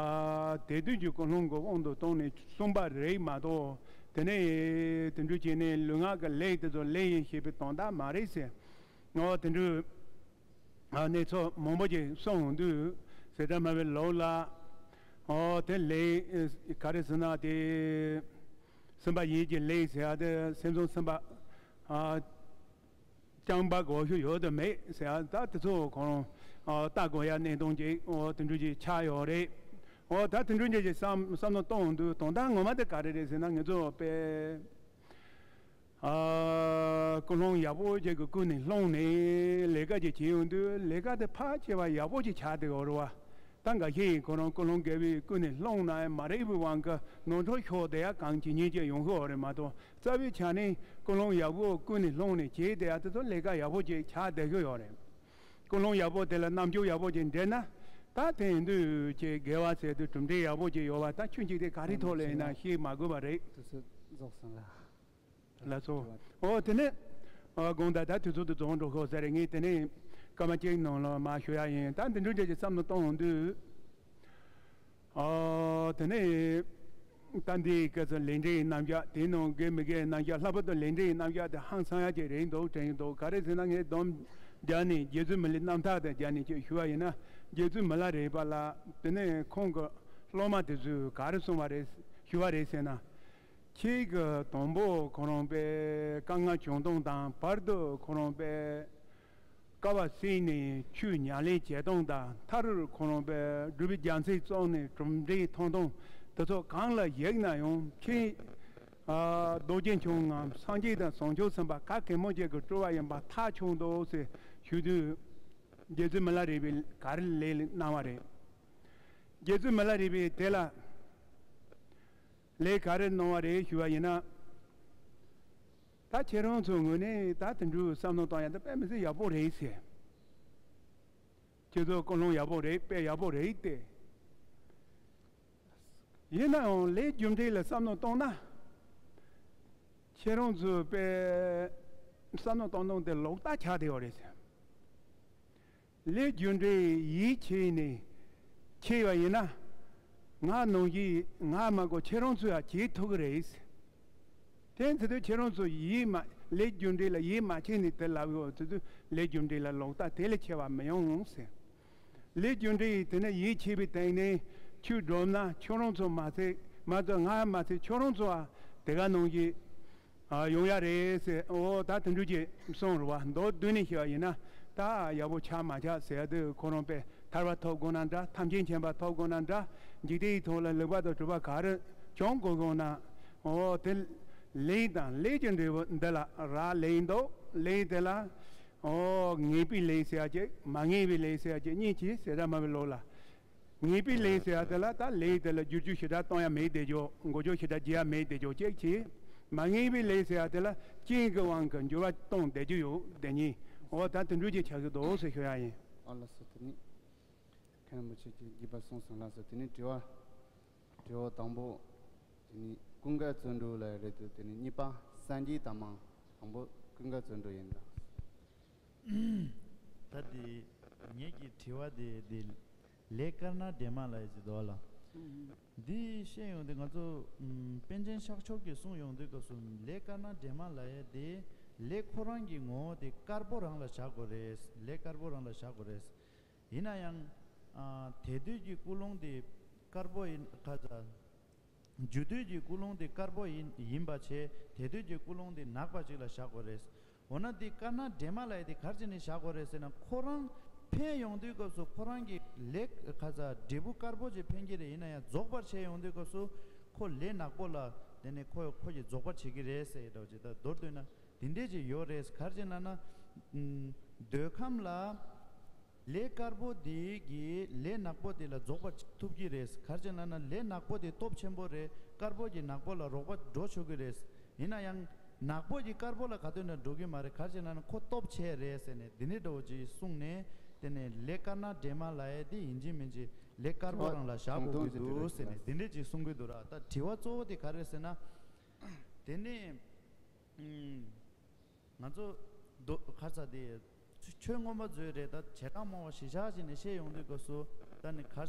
དེ་དུས་ཀྱི་ཀུན་སློང་གི་དབང་དུ་བཏང་ནས་གསུངས་པ་རེད་མ་གཏོགས། དེ་ནས་དེ་འདྲ་བྱས་ནས་ལུས་ངག་གི་ལས་དེ་ཚོ་ལས་ཡིན་ཞེས་པའི་དོན་དག་མ་རེད་ཟེར། ཨོ་དེ་འདྲ་ཨ་གནས་ཚུལ་མང་པོ་ཅིག་གསུངས་འདུག་ཟེར་སྒྲ་སྨྲ་བའི་ལུགས་ལ། ཨོ་དེ་ལས་ག་རེ་ཟེར་ན་དེ་སེམས་པ་ཡིད་ཀྱི་ལས་ཟེར་ཡ་དེ་སེམས་བཟང་སེམས་པ་ཨ། རྐྱང་པ་གོ་ཤུ་ཡོད་དུ་མེད་ཟེར་ཡ་ད་དེ་ཚོ་ཁོ་རང་ཨ་ལྟ་དགོས་ཡ་གནད་དོན་ཅིག་ཨོ་དེ་འདྲ་ཅིག་ཆགས་ཡོད་རེད། ཨོ་ད་དེ་འདྲ་ཅིག་བསམ་བསམ་བློ་གཏོང་དུས་དོན་དག་ངོ་མ་དེ་ག་རེ་རེད་ཟེར་ན་ངེད་ཚོ་དཔེ་ཨ་ཀུན་སློང་ཡག་པོ་ཅིག་གི་ཀུན་ནས་བསླངས་ནས་ལས་ཀ་ཅིག་བྱེད་ཡོང་དུས་ལས་ཀ་དེ་ཕལ་ཆེ་བ་ཡག་པོ་ཅིག་ཆགས་བསྡད་ཡོད་རེད་བ། ད་འགའ་ཤས་ཡིན་ཁོ་རང་ཀུན་སློང་དགེ་བའི་ཀུན་ནས་བསླངས་ན་མ་རིག་པའི་དབང་གིས་ནོར་འཁྲུལ་ཤོར་བསྡད་ཡ་གང་ཇི་སྙེད་ཅིག་ཡོང་གི་ཡོད་རེད་མ་གཏོགས་རྩ་བའི་ཆ་ནས་ཀུན་སློང་ཡག་པོ་ཀུན་ནས་བསླངས་ནས་བྱས་བསྡད་ཡ་དེ་ཚོ་ལས་ཀ་ཡག་པོ་ཅིག་ཆགས་བསྡད་ཀྱི་ཡོད་རེད། ཀུན་སློང་ཡག་པོ་དེ་ལ་རྣམ་འགྱུར་ཡག་པོ་ཅིག་འདྲེས་ན་ད་དེ་ཡིན་དུས་ཀྱི་དགེ་བ་ཟེར་དུས་གྲུབ་འབྲས་ཡག་པོ་ཅིག་ཡོད་པ་ད་ཆུ་གཅིག་དེ་ག་རེ་ཐོག་ལ་ཡིན་ན་ཤེས་མ་དགོས་པ་རེད། དུས་ཚོད་རྫོགས་སོང་ལ། ལགས་སོ། ཨོ་དེ་ནས་ཨ་དགོངས་དག་ད་དུས་ཚོད་དུ་རྫོགས་འགྲོ་ཤོག་ཟེར་རེད། ངས་དེ་ནས་སྐར་མ་གཅིག་ནང་ལ་མར་ཞུ་ཡ་ཡིན། ད་འདི་འདྲ་ཅིག་བསམ་བློ་གཏོང་ཡོང་དུས་ཨོ་དེ་ནས་ད་འདི་སྐབས་སུ་ལས་འབྲས་ཀྱི་རྣམ་གཞག་དེའི་ནང་དགེ་མི་དགེའི་རྣམ་གཞག་ལྷག་པར་དུ་ལས་འབྲས་ཀྱི་རྣམ་གཞག་དེ་ཧང་སང་ཡ་ཅིག་རེད་འདུག་དྲན་གྱི་འདུག་ག་རེ་ཟེར་ན་ངས་སྡོམ་རྒྱག་ནས་རྗེ་བཙུན་མི་ལའི་རྣམ་ཐར་དང་སྦྱར་ནས་ཅིག་ཞུ་བ་ཡིན་ན་རྗེ་བཙུན་མི་ལ་རས་པ་ལ་དེ་ནས་ཁོང་གི་སློབ་མ་དེ་ཚོས་ག་རེ་གསུངས་པ་རེད་ཞུ་བ་རེད་ཟེར་ན། ཁྱེད་ཀྱིས་དང་པོ་ཁོ་རང་པའི་དཀའ་ངལ་བྱུང་སྟངས་དང་བར་དུ་ཁོ་རང་པའི་དཀའ་བ་སེལ་ནས་ཆོས་ཉམས་ལེན་བྱེད་སྟངས་དང་མཐར་ཁོ་རང་པའི་སྒྲུབ་པའི་རྒྱལ་མཚན་རྩོམ་ནས་གྲུབ་འབྲས་ཐོན་སྟངས་དེ་ཚོ་གང་ལ་གཞིགས་ན་ཡང་ཁྱེད་ཨ་རྡོ་རྗེ་འཆང་ངམ་སངས་རྒྱས་དང་བྱང་ཆུབ་སེམས་དཔའ་ག་གེ་མོ་ཅིག་གི་སྤྲུལ་པ་ཡིན་པ་ཐག་ཆོད་འདུག་ཟེར་ཞུ་དུས་རྗེ་བཙུན་མི་ལ་རས་པས་ག་རེ་ལན་གནང་བ་རེད། རྗེ་བཙུན་མི་ལ་རས་པས་དེ་ལ། ལས་ག་རེ་གནང་བ་རེད་ཞུ་བ་ཡིན་ན། ད་ཁྱེད་རང་ཚོའི་ངོས་ནས་ད་དེ་འདྲའི་བསམ་བློ་གཏོང་ཡ་ད་དཔེ་མི་སྲིད་ཡག་པོ་རེད་ཟེར། ཁྱེད་ཚོ་ཀུན་སློང་ཡག་པོ་རེད། དཔེ་ཡག་པོ་རེད་དེ། ཡིན་ནའང་ལས་རྒྱུ་འབྲས་ལ་བསམ་བློ་གཏོང་ན། ཁྱེད་རང་ཚོའི་དཔེ་བསམ་བློ་གཏོང་སྟངས་དེ་ལོག་ལྟ་ཆགས་བསྡད་ཡོད་རེད་ཟེར། ལས་རྒྱུ་འབྲས་ཡིད་ཆེས་ནས་ཁྱེར་བ་ཡིན་ན། ང་ནང་བཞིན་ང་མ་གཏོགས་ཁྱེད་རང་ཚོས་ཡང་བྱེད་ཐུབ་ཀྱི་རེད། དེ་ཚེ་དུས་ཁྱེད་རང་ཚོ་ཡིད་མ་ལས་རྒྱུ་འབྲས་ལ་ཡིད་མ་ཆེས་ནས་དེ་ལབ་ཡོད་ཚེ་དུས་ལས་རྒྱུ་འབྲས་ལ་ལོག་ལྟ་དེ་ལས་ཆེ་བ་མི་ཡོང་ཟེར། ལས་རྒྱུ་འབྲས་ཡིད་དེ་ནས་ཡིད་ཆེས་པའི་སྟེང་ནས་ཆོས་སྒྲུབ་ན་ཁྱོད་རང་ཚོ་མ་ཚད་མ་གཏོགས་ང་མ་ཚད་ཁྱོད་རང་ཚོ་ཡང་དེ་ག་ནང་བཞིན། ཨ་ཡོང་ཡ་རེད་ཟེར། ཨོ་ད་དེ་འདྲ་ཅིག་གསུངས་རེད་བ། མདོར་བསྡུས་ནས་བཤད་པ་ཡིན་ན་ད་ཡག་པོ་ཆགས་མ་ཆགས་ཟེར་ཡ་དེ་ཁོ་རང་དཔེ་ཐར་པ་ཐོབ་དགོས་ན་འདྲ། ཐམས་ཅད་མཁྱེན་པ་ཐོབ་དགོས་ན་འདྲ། འཇིག་རྟེན་ཡི་ཐོག་ལ་ལེགས་པ་དང་གྲུབ་པ་ག་རེ་བྱུང་དགོས་དགོས་ན། ཨོ་དེ་ལས་དང་ལས་ཀྱི་འབྲས་བུ་འདི་ལ་རག་ལས་འདུག་ལས་དེ་ལ་ཨོ་ངེས་པའི་ལས་ཟེར་ཡ་ཅིག་མ་ངེས་པའི་ལས་ཟེར་ཡ་ཅིག་གཉིས་ཀྱི་ཟེར་ཡ་མ་བའི་ལོག་ལ། ངེས་པའི་ལས་ཟེར་ཡ་དེ་ལ་ད་ལས་དེ་ལ་བསྒྱུར་བཅོས་ཞེ་དྲག་གཏོང་ཡ་མེད་བསྡད་རྒྱུ། འགོག་བཅོས་ཞེ་དྲག་བྱེད་ཡ་མེད་བསྡད་རྒྱུ་གཅིག་བྱས། མ་ངེས་པའི་ལས་ཟེར་ཡ་དེ་ལ་རྐྱེན་གྱི་དབང་གིས་འགྱུར་བ་གཏོང་བསྡད་རྒྱུ་ཡོད་བསྡད་ཉིན། འོ་ད་དེ་འདྲ་ཅིག་ཆགས་ཀྱི་འདུག་ཟེར་ཞུ་ཡ་ཡིན། ཨ་ལགས་སོ། དེ་ནི་མཁན་རིན་པོ་ཆེ་གིས་བརྗོད་པ་གསུངས་སོང་། ལགས་སོ། དེ་ནི་དྲི་བ་དྲི་བ་དང་པོ་དེ་ནི་ཀུན་དགའ་བརྩོན་འགྲུས་ལ་རེད་འདུག་དེ་ནི་གཉིས་པ་སངས་རྒྱས་དང་མ། དང་པོ་ཀུན་དགའ་བརྩོན་འགྲུས་ཡིན་ད། ད་དེ་ངེད་ཀྱི་དྲི་བ་དེ་དེ་ལས་དཀར་ནག་འདྲེས་མ་ལབ་ཡ་ཅིག་འདུག་ལ། འདི་བཤད་ཡོང་དུས་ང་ཚོ་ཨམ་པཎ་ཆེན་ཤཱཀ་མཆོག་གིས་གསུངས་ཡོང་དུས་སྐབས་སུ་ལས་དཀར་ནག་འདྲེས་མ་ལབ་ཡ་དེ་ལས་ཁོ་རང་གི་ངོ་བོ་དེ་དཀར་པོ་རང་ལ་བཞག་དགོས་རེད། ལས་དཀར་པོ་རང་ལ་བཞག་དགོས་རེད། ཡིན་ན་ཡང་ཨ་དེ་དུས་ཀྱི་ཀུན་སློང་དེ་དཀར་པོ་ཡིན་ཁ་ཚ། རྒྱུ་དུས་ཀྱི་ཀུན་སློང་དེ་དཀར་པོ་ཡིན་ཡིན་པ་བྱས། དེ་དུས་ཀྱི་ཀུན་སློང་དེ་ནག་པ་ཅིག་ལ་བཞག་དགོས་རེད། འོ་ན་དེ་དཀར་ནག་འདྲེས་མ་ལབ་ཡ་དེ་ག་རེ་བྱས་ནས་བཞག་དགོས་རེད་ཟེར་ན། ཁོ་རང་ཕན་ཡོང་དུས་སྐབས་སུ་ཁོ་རང་གི་ལས་ཁ་ཚ་འབྲས་བུ་དཀར་པོ་ཅིག་ཕན་གྱི་རེད། ཡིན་ན་ཡང་རྫོགས་པར་བྱས་ཡོང་དུས་སྐབས་སུ་ཁོ་ལས་ནག་པོ་ལ་དེ་ནས་ཁོ་ཁོ་གིས་རྫོགས་པར་བྱེད་ཀྱི་རེད་ཟེར་ཡ་འདྲ་བོ་ཅིག་ད་མདོར་བསྡུས་ན་དེ་འདྲས་ཅིག་ཡོད་རེད། ག་རེ་བྱས་ན་ན་འདོད་ཁམས་ལ། ལས་དཀར་པོ་དེ་གིས་ལས་ནག་པོ་དེ་ལ་རྫོགས་པ་ཐུབ་ཀྱི་རེད། ག་རེ་བྱས་ན་ན་ལས་ནག་པོ་དེ་སྟོབས་ཆེན་པོ་རེད། དཀར་པོ་གིས་ནག་པོ་ལ་རོགས་པ་འགྲོ་ཆོག་གི་རེད། ཡིན་ན་ཡང་ནག་པོ་གིས་དཀར་པོ་ལ་ག་དུས་ན་འགྲོ་གི་མ་རེད། ག་རེ་བྱས་ན་ན་ཁོ་སྟོབས་ཆེ་རེད་ཟེར་ནས་དེ་ནས་འདྲ་བོ་ཅིག་གསུངས་ནས། དེ་ནས་ལས་དཀར་ནག་འདྲེས་མ་ལབ་ཡ་དེ་ཡིན་གཅིག་མིན་གཅིག་ལས་དཀར་པོ་རང་ལ་བཞག་དགོས་ཀྱི་འདུག་ཟེར་ནས་དེ་འདྲས་ཅིག་གསུང་གི་འདུག་ར། ད་དྲི་བ་གཙོ་བོ་དེ་ག་རེ་རེད་ཟེར་ན། དེ་ནས་ཨུམ། ང་ཚོ་རྡོ་ཁ་ཚ་དེ་ཆོས་མངོན་པ་མཛོད་རེད། ད་བྱེ་བྲག་སྨྲ་བ་གཞིར་བཞག་བྱས་ནས་བཤད་ཡོང་དུས་སྐབས་སུ་ད་ནི་གར་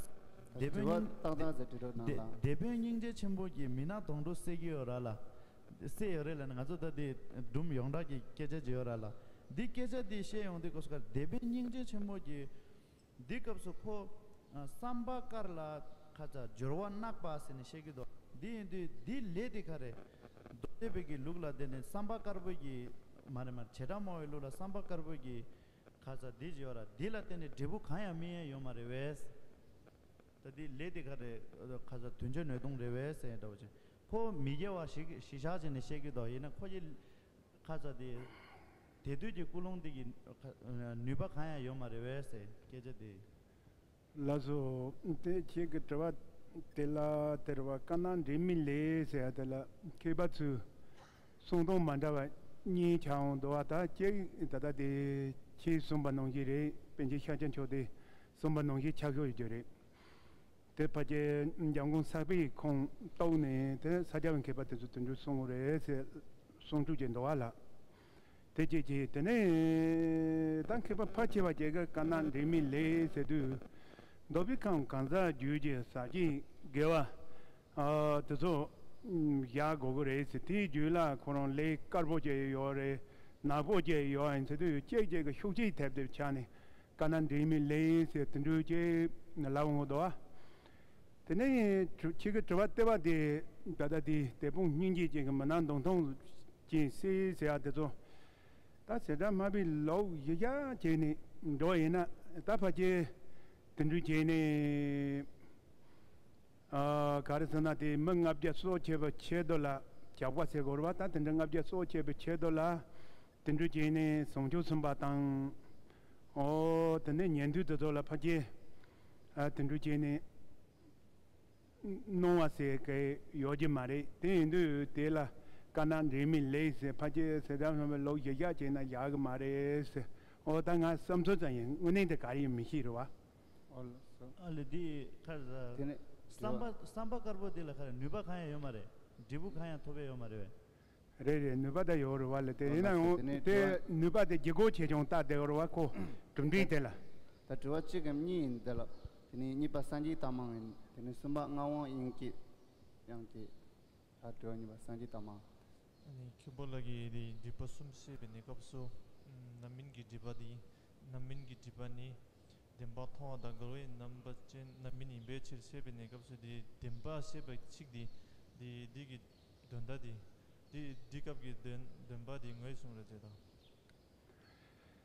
དེ་དྲི་བ་ཏག་ཏག་ཟེར་དྲི་རོགས་གནང་ལ། དེ་དེད་དཔོན་སྙིང་རྗེ་ཆེན་པོ་གིས་མི་ནག་དོང་གྲུ་བསད་ཀྱི་ཡོད་ར་ལ། བསད་ཡོད་རེད་ལ་ནི་ང་ཚོ་ད་དེ་སྒྲུང་ཡོངས་གྲགས་ཀྱི་སྐད་ཆ་ཅིག་ཡོད་ར་ལ། འདི་སྐད་ཆ་འདི་བཤད་ཡོང་དུས་སྐབས་སུ་གར་དེད་དཔོན་སྙིང་རྗེ་ཆེན་པོ་གིས། འདི་སྐབས་སུ་ཁོ་ཨ་བསམ་པ་དཀར་ལ་ ཁ་ཚ་སྦྱོར་བ་བརྣག་པ་ཟེར་ནས་བཤད་ཀྱི་འདུག་འདི་ཡིན་དུས་འདི་ལས་དེ་ག་རེད། མདོ་སྡེ་པའི་གི་ལུགས་ལ་བརྟེན་ནས་བསམ་པ་དཀར་པོ་གི་མ་རེད་མ་རེད། བྱེ་བྲག་སྨྲ་བའི་ལུགས་ལ་བསམ་པ་དཀར་པོ་གི་ཁ་ཚ་འདི་ཡོད་ར། འདི་ལ་བརྟེན་ནས་འབྲས་བུ་གང་ཡང་སྨིན་ཡ་ཡོད་མ་རེད་བས། ད་འདི་ལས་དེ་ག་རེད། ཁ་ཚ་དུས་འཇོན་ནོས་དུང་རེད་བས་ཟེར་ཡ་འདྲ་བོ་ཅིག་ཁོ་མི་དགེ་བ་ཞིག་ཞི་བཞག་བྱས་ནས་བཤད་ཀྱི་འདུག་ཡིན་ན་ཁོ་གི་ཁ་ཚ་དེ། དེ་དུས་ཀྱི་ཀུན་སློང་དེ་གི་ནུས་པ་གང་ཡང་ཡོད་མ་རེད་བས་ཟེར་སྐད་ཆ་དེ། ལགས་སོ། དེ་ཁྱེད་ཀྱི་དྲི་བ་དེ་ལ་དེ་རེད་བ། དཀར་ནག་འདྲེས་མའི་ལས་ཟེར་ཡ་དེ་ལ་མཁས་པ་ཚོས་གསུང་སྟངས་མ་འདྲ་བ་གཉིས་ཆགས་འོང་འདུག་བ། ད་ཁྱེད་ད་ལྟ་དེ་ཁྱེད་གསུངས་པ་ནང་བཞིན་རེད། པཎ་ཆེན་ཤཱཀྱ་མཆོག་དེ་གསུངས་པ་ནང་བཞིན་ཆགས་ཡོད་རྒྱུ་རེད། དེ་ཕལ་ཆེར་འཇམ་མགོན་ས་པཎ་ཁོང་རྟོགས་ནས་དེ་ས་སྐྱ་པའི་མཁས་པ་དེ་ཚོ་དེ་འདྲ་གསུང་གི་རེད་ཟེར་གསུང་སྤྲུལ་གྱི་འདུག་བ་ལ། དེ་བཅས་ཀྱིས་དེ་ནས་ད་མཁས་པ་ཕལ་ཆེ་བ་ཅིག་གིས་དཀར་ནག་འདྲེས་མའི་ལས་ཟེར་དུས། མདོ་དབུས་ཁམས་གང་ཟག་རྒྱུད་ཀྱི་ཟག་བཅས་དགེ་བ་ཨ་དེ་ཚོ་བཞག་དགོས་ཀྱི་རེད་ཟེར། དེའི་རྒྱུད་ལ་ཁོ་རང་ལས་དཀར་པོ་ཅིག་ཡོད་རེད། ནག་པོ་ཅིག་ཡོད་ཡིན་ཟེར་དུས་གཅིག་གཅིག་གི་ཤུགས་རྐྱེན་ཐེབས་ཐེབས་ཆགས་ནས་དཀར་ནག་འདྲེས་མའི་ལས་ཟེར་དེ་འདྲ་ཅིག་ལབ་འོང་གི་འདུག་བ། དེ་ནས་ཁྱེད་ཀྱི་དྲི་བ་ལྟེ་བ་དེ་ད་ལྟ་དེ་དེ་དཔུང་སྙིང་རྗེ་ཅན་གྱི་མི་སྣ་འདུམ་ཐོན་ཅན་སྲིད་ཟེར་ཡ་དེ་ཚོ། ད་ཟེར་སྒྲ་སྨྲ་བའི་ལུགས་གཞི་བཞག་བྱས་ནས་འགྲོ་ཡིན་ན་ད་ཕལ་ཆེར་དེ་འདྲ་བྱས་ནས་ཨ་ག་རེ་ཟེར་ན་དེ་མི་ལྔ་བརྒྱ་སྲོག་བཅད་པའི་ཆེད་དུ་ལ་ཇག་པ་ཟེར་དགོས་རེད་བ། ད་དེ་འདྲ་ལྔ་བརྒྱ་སྲོག་བཅད་པའི་ཆེད་དུ་ལ་དེ་འདྲ་བྱས་ནས་བྱང་ཆུབ་སེམས་དཔའ་དང་། ཨོ་དེ་ནས་ཉན་ཐོས་དེ་ཚོ་ལ་ཕལ་ཆེར་ཨ་དེ་འདྲ་བྱས་ནས། གནང་བ་ཟེར་གི་ཡོད་ཀྱི་མ་རེད། དེ་ཡིན་དུས་དེ་ལ་དཀར་ནག་འདྲེས་མའི་ལས་ཟེར་ཕལ་ཆེར་ཟེར་སྒྲ་སྨྲ་བའི་ལུགས་གཞི་བཞག་བྱས་ན་ཡག་གི་མ་རེད་ཟེར། འོ་ད་ང་བསམ་ཚུལ་ཙམ་ཡིན། དངོས་གནས་དེ་ག་རེ་ཡིན་མི་ཤེས་རེད་བ། ཨོ་ལགས་སོ། ཨ་ལེ་འདི་ཁ་དེ་ནས་བསམ་པ་བསམ་པ་དཀར་པོ་དེ་ལ་ཁ་ནུས་པ་གང་ཡང་ཡོད་མ་རེད། འབྲས་བུ་གང་ཡང་ཐོབ་ཡ་ཡོད་མ་རེད་བས། རེད་རེད། ནུས་པ་ད་ཡོད་རེད་བ་ལ། དེ་ཡིན་ན་ཡང་དེ་ནུས་པ་དེ་ལྗིད་ཁོག་ཆེ་ཆུང་བལྟ་བསྡད་ཡོད་རེད་བ་ཁོ། གྲུབ་འབྲས་དེ་ལ། ད་དྲི་བ་གཅིག་གམ་གཉིས་ཡིན་དེ་ལ། དེ་ནས་གཉིས་པ་སངས་རྒྱས་ཐ་མ་ཡིན། དེ་ནས་གསུམ་པ་ངག་དབང་དབྱིག་གཉེན། ཡང་གི། ད་དྲི་བ་གཉིས་པ་སངས་རྒྱས་ཐ་མ། ཨ་ནི་མཁན་པོ་ལགས་ཀྱིས་དེ་སྒྲིབ་པ་གསུམ་བཤད་པའི་གནས་སྐབས་སུ། རྣམ་སྨིན་གྱི་སྒྲིབ་པ་དེ། རྣམ་སྨིན་གྱི་སྒྲིབ་པ་ནི། བདེན་པ་མཐོང་བ་དང་འགལ་བའི་རྣམ་པ་ཅན་རྣམ་སྨིན་ཡིན་པའི་ཕྱིར་བཤད་པའི་གནས་སྐབས་སུ་དེ་བདེན་པ་བཤད་པ་གཅིག་དེ། དེ་དེ་གི་དོན་དག་དེ། དེ་དེ་སྐབས་ཀྱི་དོན་བདེན་པ་དེ་ངོས་བཟུང་རེད་དེ་དང་།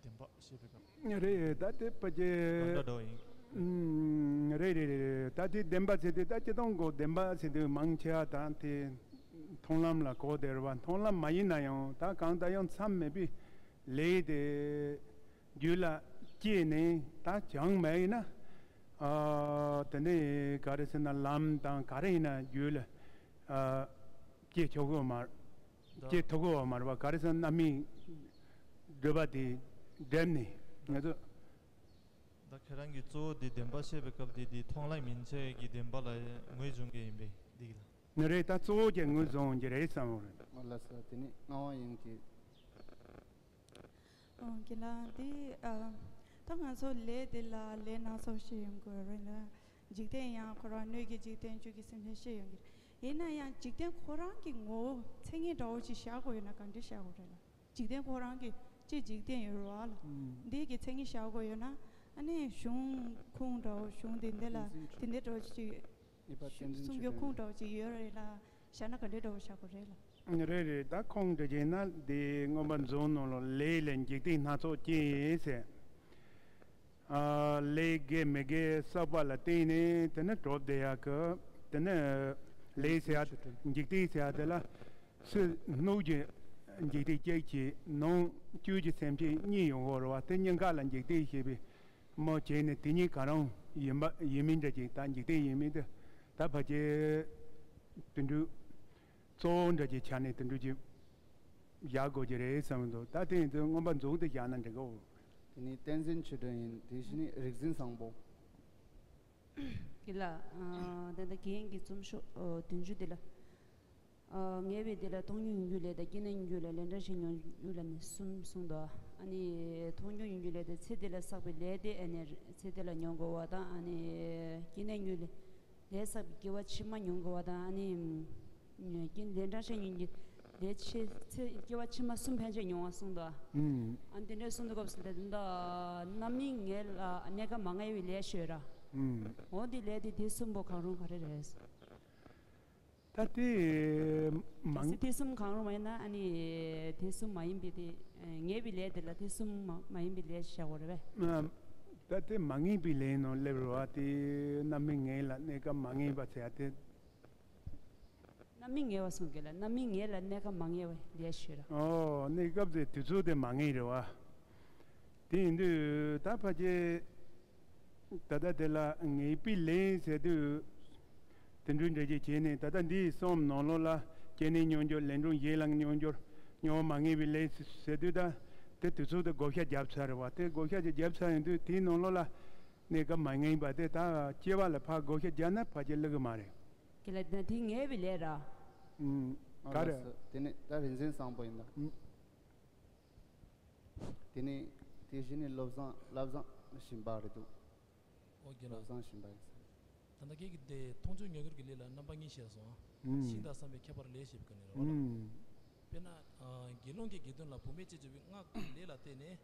བདེན་པ་བཤད་པའི་སྐབས། རེད་ད་དེ་ཕལ་ཆེར། གང་འདྲ་འདྲ་བ་ཡིན། ཨུམ། རེད་རེད་རེད་རེད། ད་དེ་བདེན་པ་ཟེར་དུས་ད་སྤྱིར་བཏང་གོ་བདེན་པ་ཟེར་དུས་མང་ཆེ་བ་ད་དེ་མཐོང་ལམ་ལ་གོ་བསྡད་རེད་བ། མཐོང་ལམ་མ་ཡིན་ན་ཡང་ད་གང་ལྟར་ཡང་མཚམས་མེད་པའི་ལས་དེ་རྒྱུད་ལ་སྐྱེས་ནས་ད་བྱང་མ་ཡིན་ན། ཨ་དེ་ནས་ག་རེ་ཟེར་ན་ལམ་དང་ག་རེ་ཡིན་ན་རྒྱུད་ལ་ཨ་སྐྱེ་ཆོག་གི་མ་རེད། སྐྱེ་ཐུབ་ཀྱི་ཡོད་མ་རེད་པ། ག་རེ་ཟེར་ན་རྣམ་སྨིན་སྒྲིབ་པ་དེ་འགྲིབ་ནས་ང་ཚོ། ད་ཁྱེད་རང་གིས་གཙོ་བོ་དེ་བདེན་པ་བཤད་པའི་སྐབས་དེ་དེ་མཐོང་ལམ་ཡིན་ཚད་ཀྱི་བདེན་པ་ལ་ངོས་བཟུང་གི་ཡིན་པས་འདི་གི་ལ། ནི་རེད། ད་གཙོ་བོ་ཀྱང་ངོས་བཟུང་གི་རེད་བསམ་གྱི་རེད། ཨོ་ལགས་སོ། དེ་ནི་ངག་དབང་དབྱིག་གཉེན། ཨོ་རྒན་ལགས་འདི་ཨ་ད་ང་ཚོ་ལས་དེ་ལ་ལས་སྣ་ཚོགས་ཤིག་ཡོང་དགོས་རེད་ལ། འཇིག་རྟེན་ཡང་ཁོ་རང་སྣོད་ཀྱི་འཇིག་རྟེན་བཅུད་ཀྱི་སེམས་ཅན་ཤེས་ཡོང་གི་རེད། ཡིན་ན་ཡང་འཇིག་རྟེན་ཁོ་རང་གི་ངོ་བོ་མཚན་ཉིད་འདྲ་བོ་ཅིག་བཞག་དགོས་ཡོད་ན་ག་འདྲ་བཞག་དགོས་རེད་ལ། འཇིག་རྟེན་ཁོ་རང་གི་སྤྱིར་འཇིག་རྟེན་ཡོད་རེད་བ་ལ། ཨུམ། འདི་གི་མཚན་ཉིད་བཞག་དགོས་ཡོད་ན་ཨ་ནི་གཞུང་ཁུངས་འདྲ་བོ་གཞུང་དེ་འདི་ལ་དེ་འདྲ་འདྲ་བོ་ཅིག་གསུང་རྒྱུ་ཁུངས་འདྲ་བོ་ཅིག་ཡོད་རེད་ལ། བཞག་ན་ག་འདྲ་འདྲ་བོ་བཞག་དགོས་རེད་ལ། རེད་རེད། ད་ཁུངས་འདྲ་བྱས་ན་དེ་མངོན་པ་རྫོགས་ནང་ལ་ལས་ལས་འཇིག་རྟེན་སྣ་ཚོགས་སྐྱེ་ཟེར། ཨ་ལས་དགེ་མི་དགེ་བསགས་པ་ལ་བརྟེན་ནས་དེ་ནི་གྲུབ་བསྡད་ཡག་གི། དེ་ནི་ལས་ཟེར་ཡ་འཇིག་རྟེན་ཟེར་ཡ་དེ་ལ་ཕྱི་སྣོད་ཀྱི་འཇིག་རྟེན་གཅིག་གིས་ནང་བཅུད་ཀྱི་སེམས་ཅན་གཉིས་ཡོང་གི་རེད་བ། དེ་གཉིས་ཀ་ལ་འཇིག་རྟེན་ཞེས་པའི་མོ་བྱས་ནས་དེ་གཉིས་ག་རང་ཡིན་པ་ཡིན་མིན་འདྲ་ཅིག་ད་འཇིག་རྟེན་ཡིན་མིན་དེ་ད་ཕལ་ཆེར་དེ་འདྲ་གཙོ་བོ་འདྲ་ཅིག་ཆགས་ནས་དེ་འདྲ་ཅིག་བཞག་དགོས་ཀྱི་རེད་བསམ་གྱི་འདུག་ད་དེ་ཡིན་དུས་མངོན་པ་རྫོགས་དེ་བཞག་ན་འགྲིག་གོ། དེ་ནས་བསྟན་འཛིན་ཆོས་སྒྲོན་ཡིན། དེ་བཞིན་རིག་འཛིན་བཟང་པོ། དེ་ལ་ཨ་ད་ལྟ་རྒན་གྱི་རྩོམ་ཤོག་ཨ་བདུན་ཅུ་དེ་ལ། ཨ་ངེས་པའི་དེ་ལ་མཐོང་མྱོང་ཡོང་རྒྱུ་ལས་དང་སྐྱེས་ནས་མྱོང་རྒྱུ་ལས་ལན་གྲངས་ཤིག་མྱོང་རྒྱུ་ལ་ནི་གསུམ་གསུངས་འདུག་ཨ་ནི་མཐོང་མྱོང་ཡོང་རྒྱུ་ལས་དེ་ཚེ་འདི་ལ་བསགས་པའི་ལས་དེ་ཨ་ནི་ཚེ་འདི་ལ་མྱོང་དགོས་པ་དང་། ཨ་ནི་སྐྱེས་ནས་མྱོང་ལས་ལས་བསགས་པའི་སྐྱེ་བ་ཕྱི་མ་མྱོང་དགོས་པ་དང་། ཨ་ནི་སྐྱེས་ལན་གྲངས་ཤིག་མྱོང་རྒྱུ་ལས་ཕྱི་ཚེ་སྐྱེ་བ་ཕྱི་མ་གསུམ་ཕན་ཆད་མྱོང་བ་གསུངས་འདུག་ཨ་ནི་དེ་འདྲ་གསུངས་འདུག་སྐབས་སུ་ད་ལྟ་རྣམ་སྨིན་ངེས་ལ་གནས་སྐབས་མ་ངེས་པའི་ལས་ཤོད་ར། ཨུམ། འོ་འདི་ལས་དེ་དེ་གསུམ་པོ་གང་རུང་ག་རེ་རེད། ད་དེ་མང་། གལ་སྲིད་དེ་གསུམ་གང་རུང་མ་ཡིན་ན་ཨ་ནི་དེ་གསུམ་མ་ཡིན་པའི་དེ་ངེས་པའི་ལས་དེ་ལ་དེ་གསུམ་མ་མ་ཡིན་པའི་ལས་བྱ་དགོས་རེད་པས། ཨ། ད་དེ་མ་ངེས་པའི་ལས་ནང་སླེབས་རེད་པ། དེ་རྣམ་སྨིན་ངེས་ལ་གནས་སྐབས་མ་ངེས་པ་ཟེར་ཡ་དེ། རྣམ་སྨིན་ངེས་པ་གསུངས་གི་ལ། རྣམ་སྨིན་ངེས་ལ་གནས་སྐབས་མ་ངེས་པའི་ལས་ཞུས་ར། ཨོ། གནས་སྐབས་དེ་དུས་ཚོད་དེ་མ་ངེས་རེད་པ། དེ་ཡིན་དུས་ད་ཕལ་ཆེར་ད་ལྟ་དེ་ལ་ངེས་པའི་ལས་ཟེར་དུས། དེ་འདྲའི་འགྲེལ་བརྗོད་བྱས་ནས་ད་ལྟ་འདིའི་གསུམ་ནང་ལོགས་ལ་སྐྱེ་གནས་མྱོང་འགྱུར། ལས་གྲོལ་ཡན་ལག་མྱོང་འགྱུར། མྱོང་བ་མ་ངེས་པའི་ལས་ཟེར་དུས་ད་དེ་དུས་ཚོད་དེ་བགོ་བཤའ་བརྒྱབ་ཚར་རེད་པ། དེ་བགོ་བཤའ་ཅིག་བརྒྱབ་ཚར་ཡིན་དུས་དེའི་ནང་ལོགས་ལ་གནས་སྐབས་མ་ངེས་པ་དེ་ད་སྐྱེ་བ་ལ་ཕར་བགོ་བཤའ་བརྒྱབ་ན་ཕལ་ཆེར་བསླུ་གི་མ་རེད། དེ་ལ་ད་དེ་ངེས་པའི་ལས་ར། ཨུམ། ག་རེ། ཨ་ལགས་སོ། དེ་ནས་ད་རིག་འཛིན་བཟང་པོ་ཡིན་ད། ཨུམ། དེ་ནས་དེ་བཞིན་ནས་བློ་བཟང་བློ་བཟང་ཞིང་པ་རེད་འདུག་ཨོ་རྒན་ལགས། བློ་བཟང་ཞིང་པ་ཡིན་ཟེར། ད་ལྟ་ཁྱེད་ཀྱིས་དེ་མཐོང་ཆོས་མྱོང་འགྱུར་གྱི་ལས་ལ་རྣམ་པ་གཉིས་བཤད་སོང་ཨ། ཨུམ། ཤིང་དང་བསམ་པའི་ཁྱད་པར་ལས་ཞེས་པའི་སྐབས་ནས་རེད་པ། ཨུམ། དཔེར་ན། ཨ། དགེ་སློང་གིས་དགེ་འདུན་ལ་བུད་མེད་ཅེས་བརྗོད་པའི་སྔགས་ཀྱི་ལས་ལ་བརྟེན་ནས།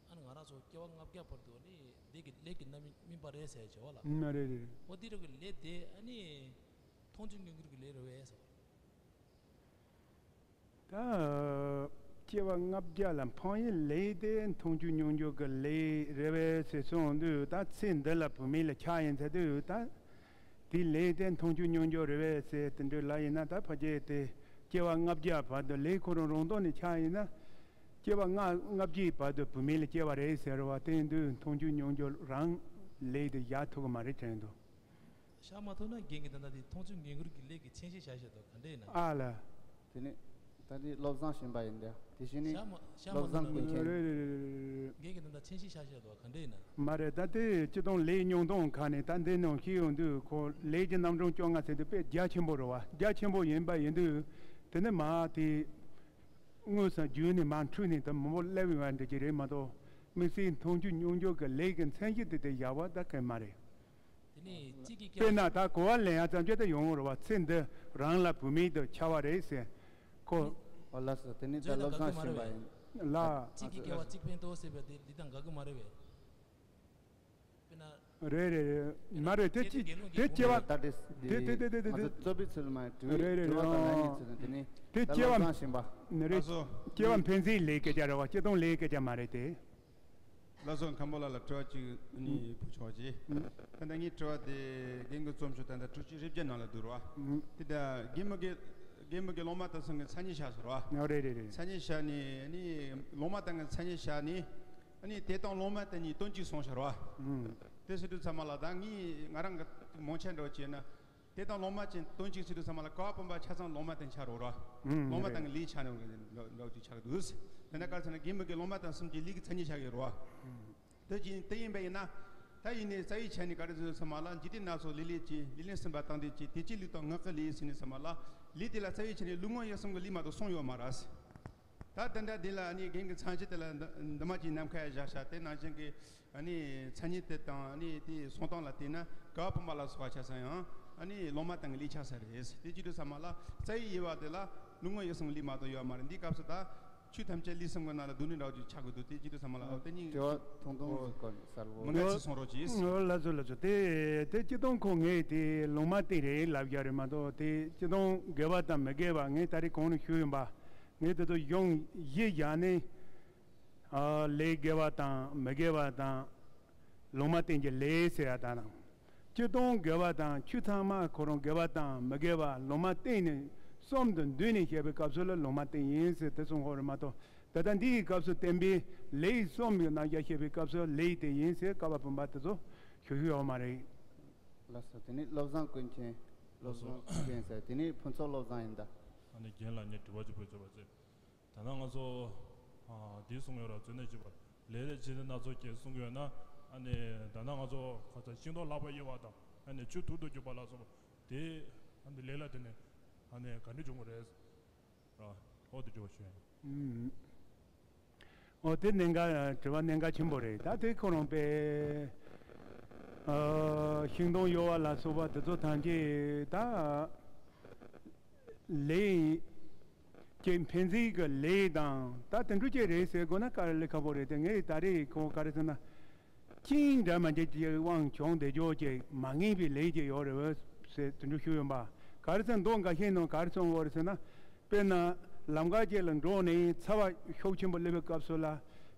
ཨ་ནི་ང་རང་ཚོ་སྐྱེ་བ་ལྔ་བརྒྱ་བར་དུ་ནི་ལས་ཀྱི་ལས་ཀྱི་རྣམ་སྨིན་པ་རེད་ཟེར་བྱས་པ་ལ། ཨུམ། རེད་རེད་རེད། འོ་དེ་འདྲ་གི་ལས་དེ་ཨ་ནི་མཐོང་ཆོས་མྱོང་འགྱུར་གྱི་ལས་རེད་པས་ཟེར་བ། ད་སྐྱེ་བ་ལྔ་བརྒྱ་ལ་འཕངས་ཡས་ལས་དེ་མཐོང་ཆོས་མྱོང་འགྱུར་གྱི་ལས་རེད་པས་ཟེར་གསུངས་དུས། ད་ཚེ་འདི་ལ་བུད་མེད་ལ་ཆགས་ཡིན་ཟེར་དུས། ད་དེ་ལས་དེ་མཐོང་ཆོས་མྱོང་འགྱུར་རེད་པས་ཟེར་དེ་འདྲ་ལབ་ཡིན་ན། ད་ཕལ་ཆེར་དེ་སྐྱེ་བ་ལྔ་བརྒྱ་བར་དུ་ལས་ཁོ་རང་རང་སྟོབས་ནས་ཆགས་ཡིན་ན། སྐྱེ་བ་ལྔ་ལྔ་བརྒྱའི་བར་དུ་བུད་མེད་ལ་སྐྱེ་བ་རེད་ཟེར་བ་དེ་ཡིན་དུས་མཐོང་ཆོས་མྱོང་འགྱུར་རང་ལས་དེ་བཞག་ཐུབ་ཀྱི་མ་རེད་དྲན་འདུག་བཞག་མ་ཐུབ་ན་རྒན་གྱིས་ད་ལྟ་དེ་མཐོང་ཆོས་མྱོང་འགྱུར་གྱི་ལས་ཀྱི་མཚན་གཞི་བཞག་བཞག་དོ་ག་འདྲ་ཡིན་ན། ཨ་ལ། དེ་ནི་ད་ལྟའི་བློ་བཟང་ཞིང་པ་ཡིན་ཏེ། དེ་བཞིན་ནི་བཞག་མ་བཞག་མ་བློ་བཟང་ཐུབ་ན་ཀུན་མཁྱེན། རེད་རེད་རེད་རེད། རྒན་གྱིས་ད་ལྟ་མཚན་གཞི་བཞག་བཞག་དོ་ག་འདྲ་ཡིན་ན། མ་རེད། ད་དེ་སྤྱིར་བཏང་ལས་མྱོང་སྟངས་ཁག་ནས་ད་འདི་ནང་བཤད་ཡོང་དུས། ཁོ་ལས་ཀྱི་རྣམ་གྲངས་བཅོ་ལྔ་ཟེར་དུས་དཔེ་རྒྱ་ཆེན་པོ་རེད་པ། རྒྱ་ཆེན་པོ་ཡིན་པ་ཡིན་དུས། དེ་ནི་མ་དེ་དངོས་སུ་རྒྱུད་ནས་མར་འཁྲུལ་ནས་ད་མང་པོ་སླེབས་ཡོང་བ་འདྲ་ཅིག་རེད་མ་གཏོགས། དམིགས་བསལ་མཐོང་ཆོས་མྱོང་འགྱུར་གྱི་ལས་ཀྱི་མཚན་གཞི་དེ་དེ་བཞག་པ་ད་གང་མ་རེད། དེ་ནས་གཅིག་གིས་དཔེར་ན་ད་གོ་བ་ལེན་ཡ་ཙམ་ཅིག་ད་ཡོང་རེད་པ། ཚེ་འདི་རང་ལ་བུད་མེད་དུ་འཆར་བ་རེད་ཟེར། ཁོ། ཨོ་ལགས་སོ། དེ་ནི་ད་བློ་བཟང་ཞིང་པ་ཡིན། ལ། གཅིག་གིས་སྐྱེ་བ་གཅིག་ཕན་ཐོགས་ཟེར་བའི་དེ་འདི་དང་འགལ་གྱི་མ་རེད་པས། དཔེར་ན། རེད་རེད་རེད། མ་རེད། དེ་ཅི་དེ་སྐྱེ་བ། ད་དེ་དེ་དེ་དེ་དེ་དེ་ང་ཚོ་རྩོད་པའི་ཚུལ་མ་དྲི་བའི་རེད་རེད། དྲི་བ་དང་ལན་གྱི་ཚུལ་དང་། དེ་ནི་དེ་ད་སྐྱེ་བ་བློ་བཟང་ཞིང་པ། རེད། ལགས་སོ། སྐྱེ་བ་འཕེན་བྱེད་ལས་སྐད་ཆ་རེད་པ། སྤྱིར་བཏང་ལས་སྐད་ཆ་མ་རེད་དེ། ལགས་སོ། མཁན་པོ་ལགས་ལ་དྲི་བ་གཅིག་ནི་ཕུལ་ཆོག་ཅིག་ད་ལྟ་ངའི་དྲི་བ་དེ་རྒན་གྱི་རྩོམ་ཤོག་ད་ལྟ་དྲུག་ཅུ་རེ་བརྒྱད་ནང་ལ་འདུག་རེད་པ། དེ་ད་རྒན་མོ་གི་རྒན་མོ་གི་ལུང་མ་བསྟན་གསུམ་གྱི་མཚན་ཉིད་བཞག་ཟེར་བ། ཨ་རེད་རེད་རེད། མཚན་ཉིད་བཞག་ནས་ནི་ལུང་མ་བསྟན་གྱི་མཚན་ཉིད་བཞག་ནས་ནི་དེ་དང་ལུང་མ་བསྟན་གཉིས་དོན་གཅིག་གསུངས་ཤག་རེད་པ། དེ་ཟེར་དུས་ཚང་མ་ལ་ད་ངས་ང་རང་གི་མང་ཆེ་འདྲ་བོ་བྱས་ན། དེ་དང་ལུང་མ་བསྟན་གྱི་དོན་གཅིག་ཟེར་དུས་ཚང་མ་ལ་ག་བ་བུམ་པ་ཆ་ཚང་ལུང་མ་བསྟན་གྱི་ཆགས་རེད་པ། ལུང་མ་བསྟན་གྱི་ལས་ཆགས་ནས་འདྲ་བོ་ཅིག་ཆགས་འདུག་དེ་ནས་ག་རེ་ཟེར་ན་རྒན་མོ་གི་ལུང་མ་བསྟན་གསུམ་གྱི་ལས་ཀྱི་མཚན་ཉིད་བཞག་ཡོད་རེད་པ། དེ་བཞིན་དེ་ཡིན་པ་ཡིན་ན། ད་ཡིན་ནའི་རྩ་བའི་ཆ་ནས་ག་རེ་ཟེར་ཚང་མ་ལ་འཇིག་རྟེན་སྣ་ཚོགས་ལས་ལས་ཀྱི་ལས་ལས་གསུམ་པ་དང་དེ་ཀྱི་དེ་ཅི་ལུགས་དང་ངག་གི་ལས་ཟེར་ནས་ཚང་མ་ལ་ལས་དེ་ལ་རྩ་བའི་ཆ་ནས་ལུས་ངག་ཡིད་གསུམ་གྱི་ལས་མ་གཏོགས་གསུངས་ཡོད་མ་རེད། ད་དེ་འདྲ་དེ་ལ་ནི་རྒན་གྱི་མཚན་གཞི་དེ་ལ་འདི་འདི་མ་ཅིག་ནམ་མཁའ་བཞག་ཤག་དེ་ནང་བཞིན་གྱི་ནི་མཚན་ཉིད་དེ་དང་ནི་དེའི་གསུང་སྟངས་ལ་བལྟས་ན་ག་བ་བུམ་པ་ལ་སོགས་པ་ཆ་ཚང་ཡང་ནི་ལུང་མ་བསྟན་གྱི་ལས་ཆགས་ས་རེད། དེ་བྱེད་དུས་ཚང་མ་ལ་རྩ་བའི་དབྱེ་བ་དེ་ལ་ལུས་ངག་ཡིད་གསུམ་གྱི་ལས་མ་གཏོགས་ཡོད་མ་རེད། འདིའི་སྐབས་སུ་ད། ཆོས་ཐམས་ཅད་ལས་གསུམ་གྱི་ནང་ལ་སྡུག་བསྔལ་འདྲ་བོ་ཅིག་ཆགས་དགོས་འདུག་དེ་བྱེད་དུས་ཚང་མ་ལ་ཨོ་དེ་གཉིས། དྲི་བ་ཐུང་ཐུང་ཞིག་བཀོད་གསལ་པོ། མི་ངན་ཚིག་གསུང་རོགས་གྱིས། ཨོ་ལགས་སོ་ལགས་སོ། དེ་དེ་སྤྱིར་བཏང་ཁོ་ངས་དེ་ལུང་མ་བསྟན་རེད་ལབ་ཡ་རེད་མ་གཏོགས། དེ་སྤྱིར་བཏང་དགེ་བ་དང་མི་དགེ་བ་ངས་ད་རེས་གོང་ནས་ཞུས་ཡིན་པ། ངས་དེ་ཚོ་གཞུང་བཞི་བཞག་ནས། ཨ་ལས་དགེ་བ་དང་མི་དགེ་བ་དང་། ལུང་མ་བསྟན་གྱི་ལས་ཟེར་ཡ་དང་། སྤྱིར་བཏང་དགེ་བ་དང་ཆོས་ཚང་མ་ཁོ་རང་དགེ་བ་དང་མི་དགེ་བ་ལུང་མ་བསྟན་ནས་གསུམ་དུ་འདུས་ནས་བཤད་པའི་སྐབས་སུ་ལ་ལུང་མ་བསྟན་ཡིན་ཟེར་དེ་གསུང་ཧོ་རེད་མ་གཏོགས། ད་ལྟ་འདི་ཡི་སྐབས་སུ་བསྟན་པའི་ལས་གསུམ་ཡི་རྣམ་གཞག་བཤད་པའི་སྐབས་སུ་ལས་དེ་ཡིན་ཟེར་བཀའ་པ་བུམ་པ་དེ་ཚོ་ཞུ་ཞུ་ཡོད་མ་རེད། ལགས་སོ། དེ་ནས་བློ་བཟང་ཀུན་མཁྱེན། བློ་བཟང་ཀུན་མཁྱེན་ཟེར། དེ་ནས་ཕུན་ཚོགས་བློ་བཟང་ཡིན་ད། ཨ་ནི་རྒན་ལགས་ངས་དྲི་བ་ཅིག་ཕུལ་ཆོག་པ་ཟེར། ད་ནང་ང་ཚོ་ཨ་འདི་གསུང་ཡོད་ར། རྩོད་གནས་བྱེད་པ་ལས་ལས་བྱེད་དེ་སྣ་ཚོགས་སྐྱེ་གསུང་ཡོད་ན། ཨ་ནི་ད་ནང་ང་ཚོ་ཁ་ཚ་ཤིང་ཏོག་ལྷག་པར་དབྱེ་བ་དང་། ཨ་ནི་ཆུ་དུག་ཏུ་གྱུར་པ་ལ་སོགས་པ་དེ། ཨ་ནི་ལས་ལ་དེ་ནས་ཨ་ནི་ག་འདྲ་བྱུང་བ་རེད་ར། ཨོ་དེ་འདྲ་བ་ཞུ་ཡ་ཡིན། ཨུམ། ཨོ་དེ་གནད་འགག་དྲི་བ་གནད་འགག་ཆེན་པོ་རེད། ད་དེ་ཁོ་རང་པས་ཨ་ཤིང་སྡོང་གཡོ་བ་ལ་སོགས་པ་དེ་ཚོ་ཐམས་ཅད་ད། ལས་ཀྱི་འཕེན་བྱེད་ཀྱི་ལས་དང་ད་དེ་འདྲ་ཅིག་རེད་ཟེར་དགོས་ན་དཀའ་ལས་ཁག་པོ་རེད་དེ། ངས་ད་རེས་ཁོ་ག་རེ་ཟེར་ན། རྐྱེན་འདྲ་མི་འདྲ་ཅིག་དབང་བྱུང་བསྡད་ཆོག་ཅིག་མ་ངེས་པའི་ལས་ཅིག་ཡོད་རེད་བས་ཟེར་དེ་འདྲ་ཞུས་ཡོད་པ། ག་རེ་ཟེར་མདོ་འགའ་ཤས་ནང་ག་རེ་གསུངས་ཡོད་རེད་ཟེར་ན། དཔེར་ན་ལམ་ཁ་ཅིག་ལ་འགྲོ་ནས་ཚ་བ་ཤུགས་ཆེན་པོ་སླེབས་པའི་སྐབས་སུ་ལ་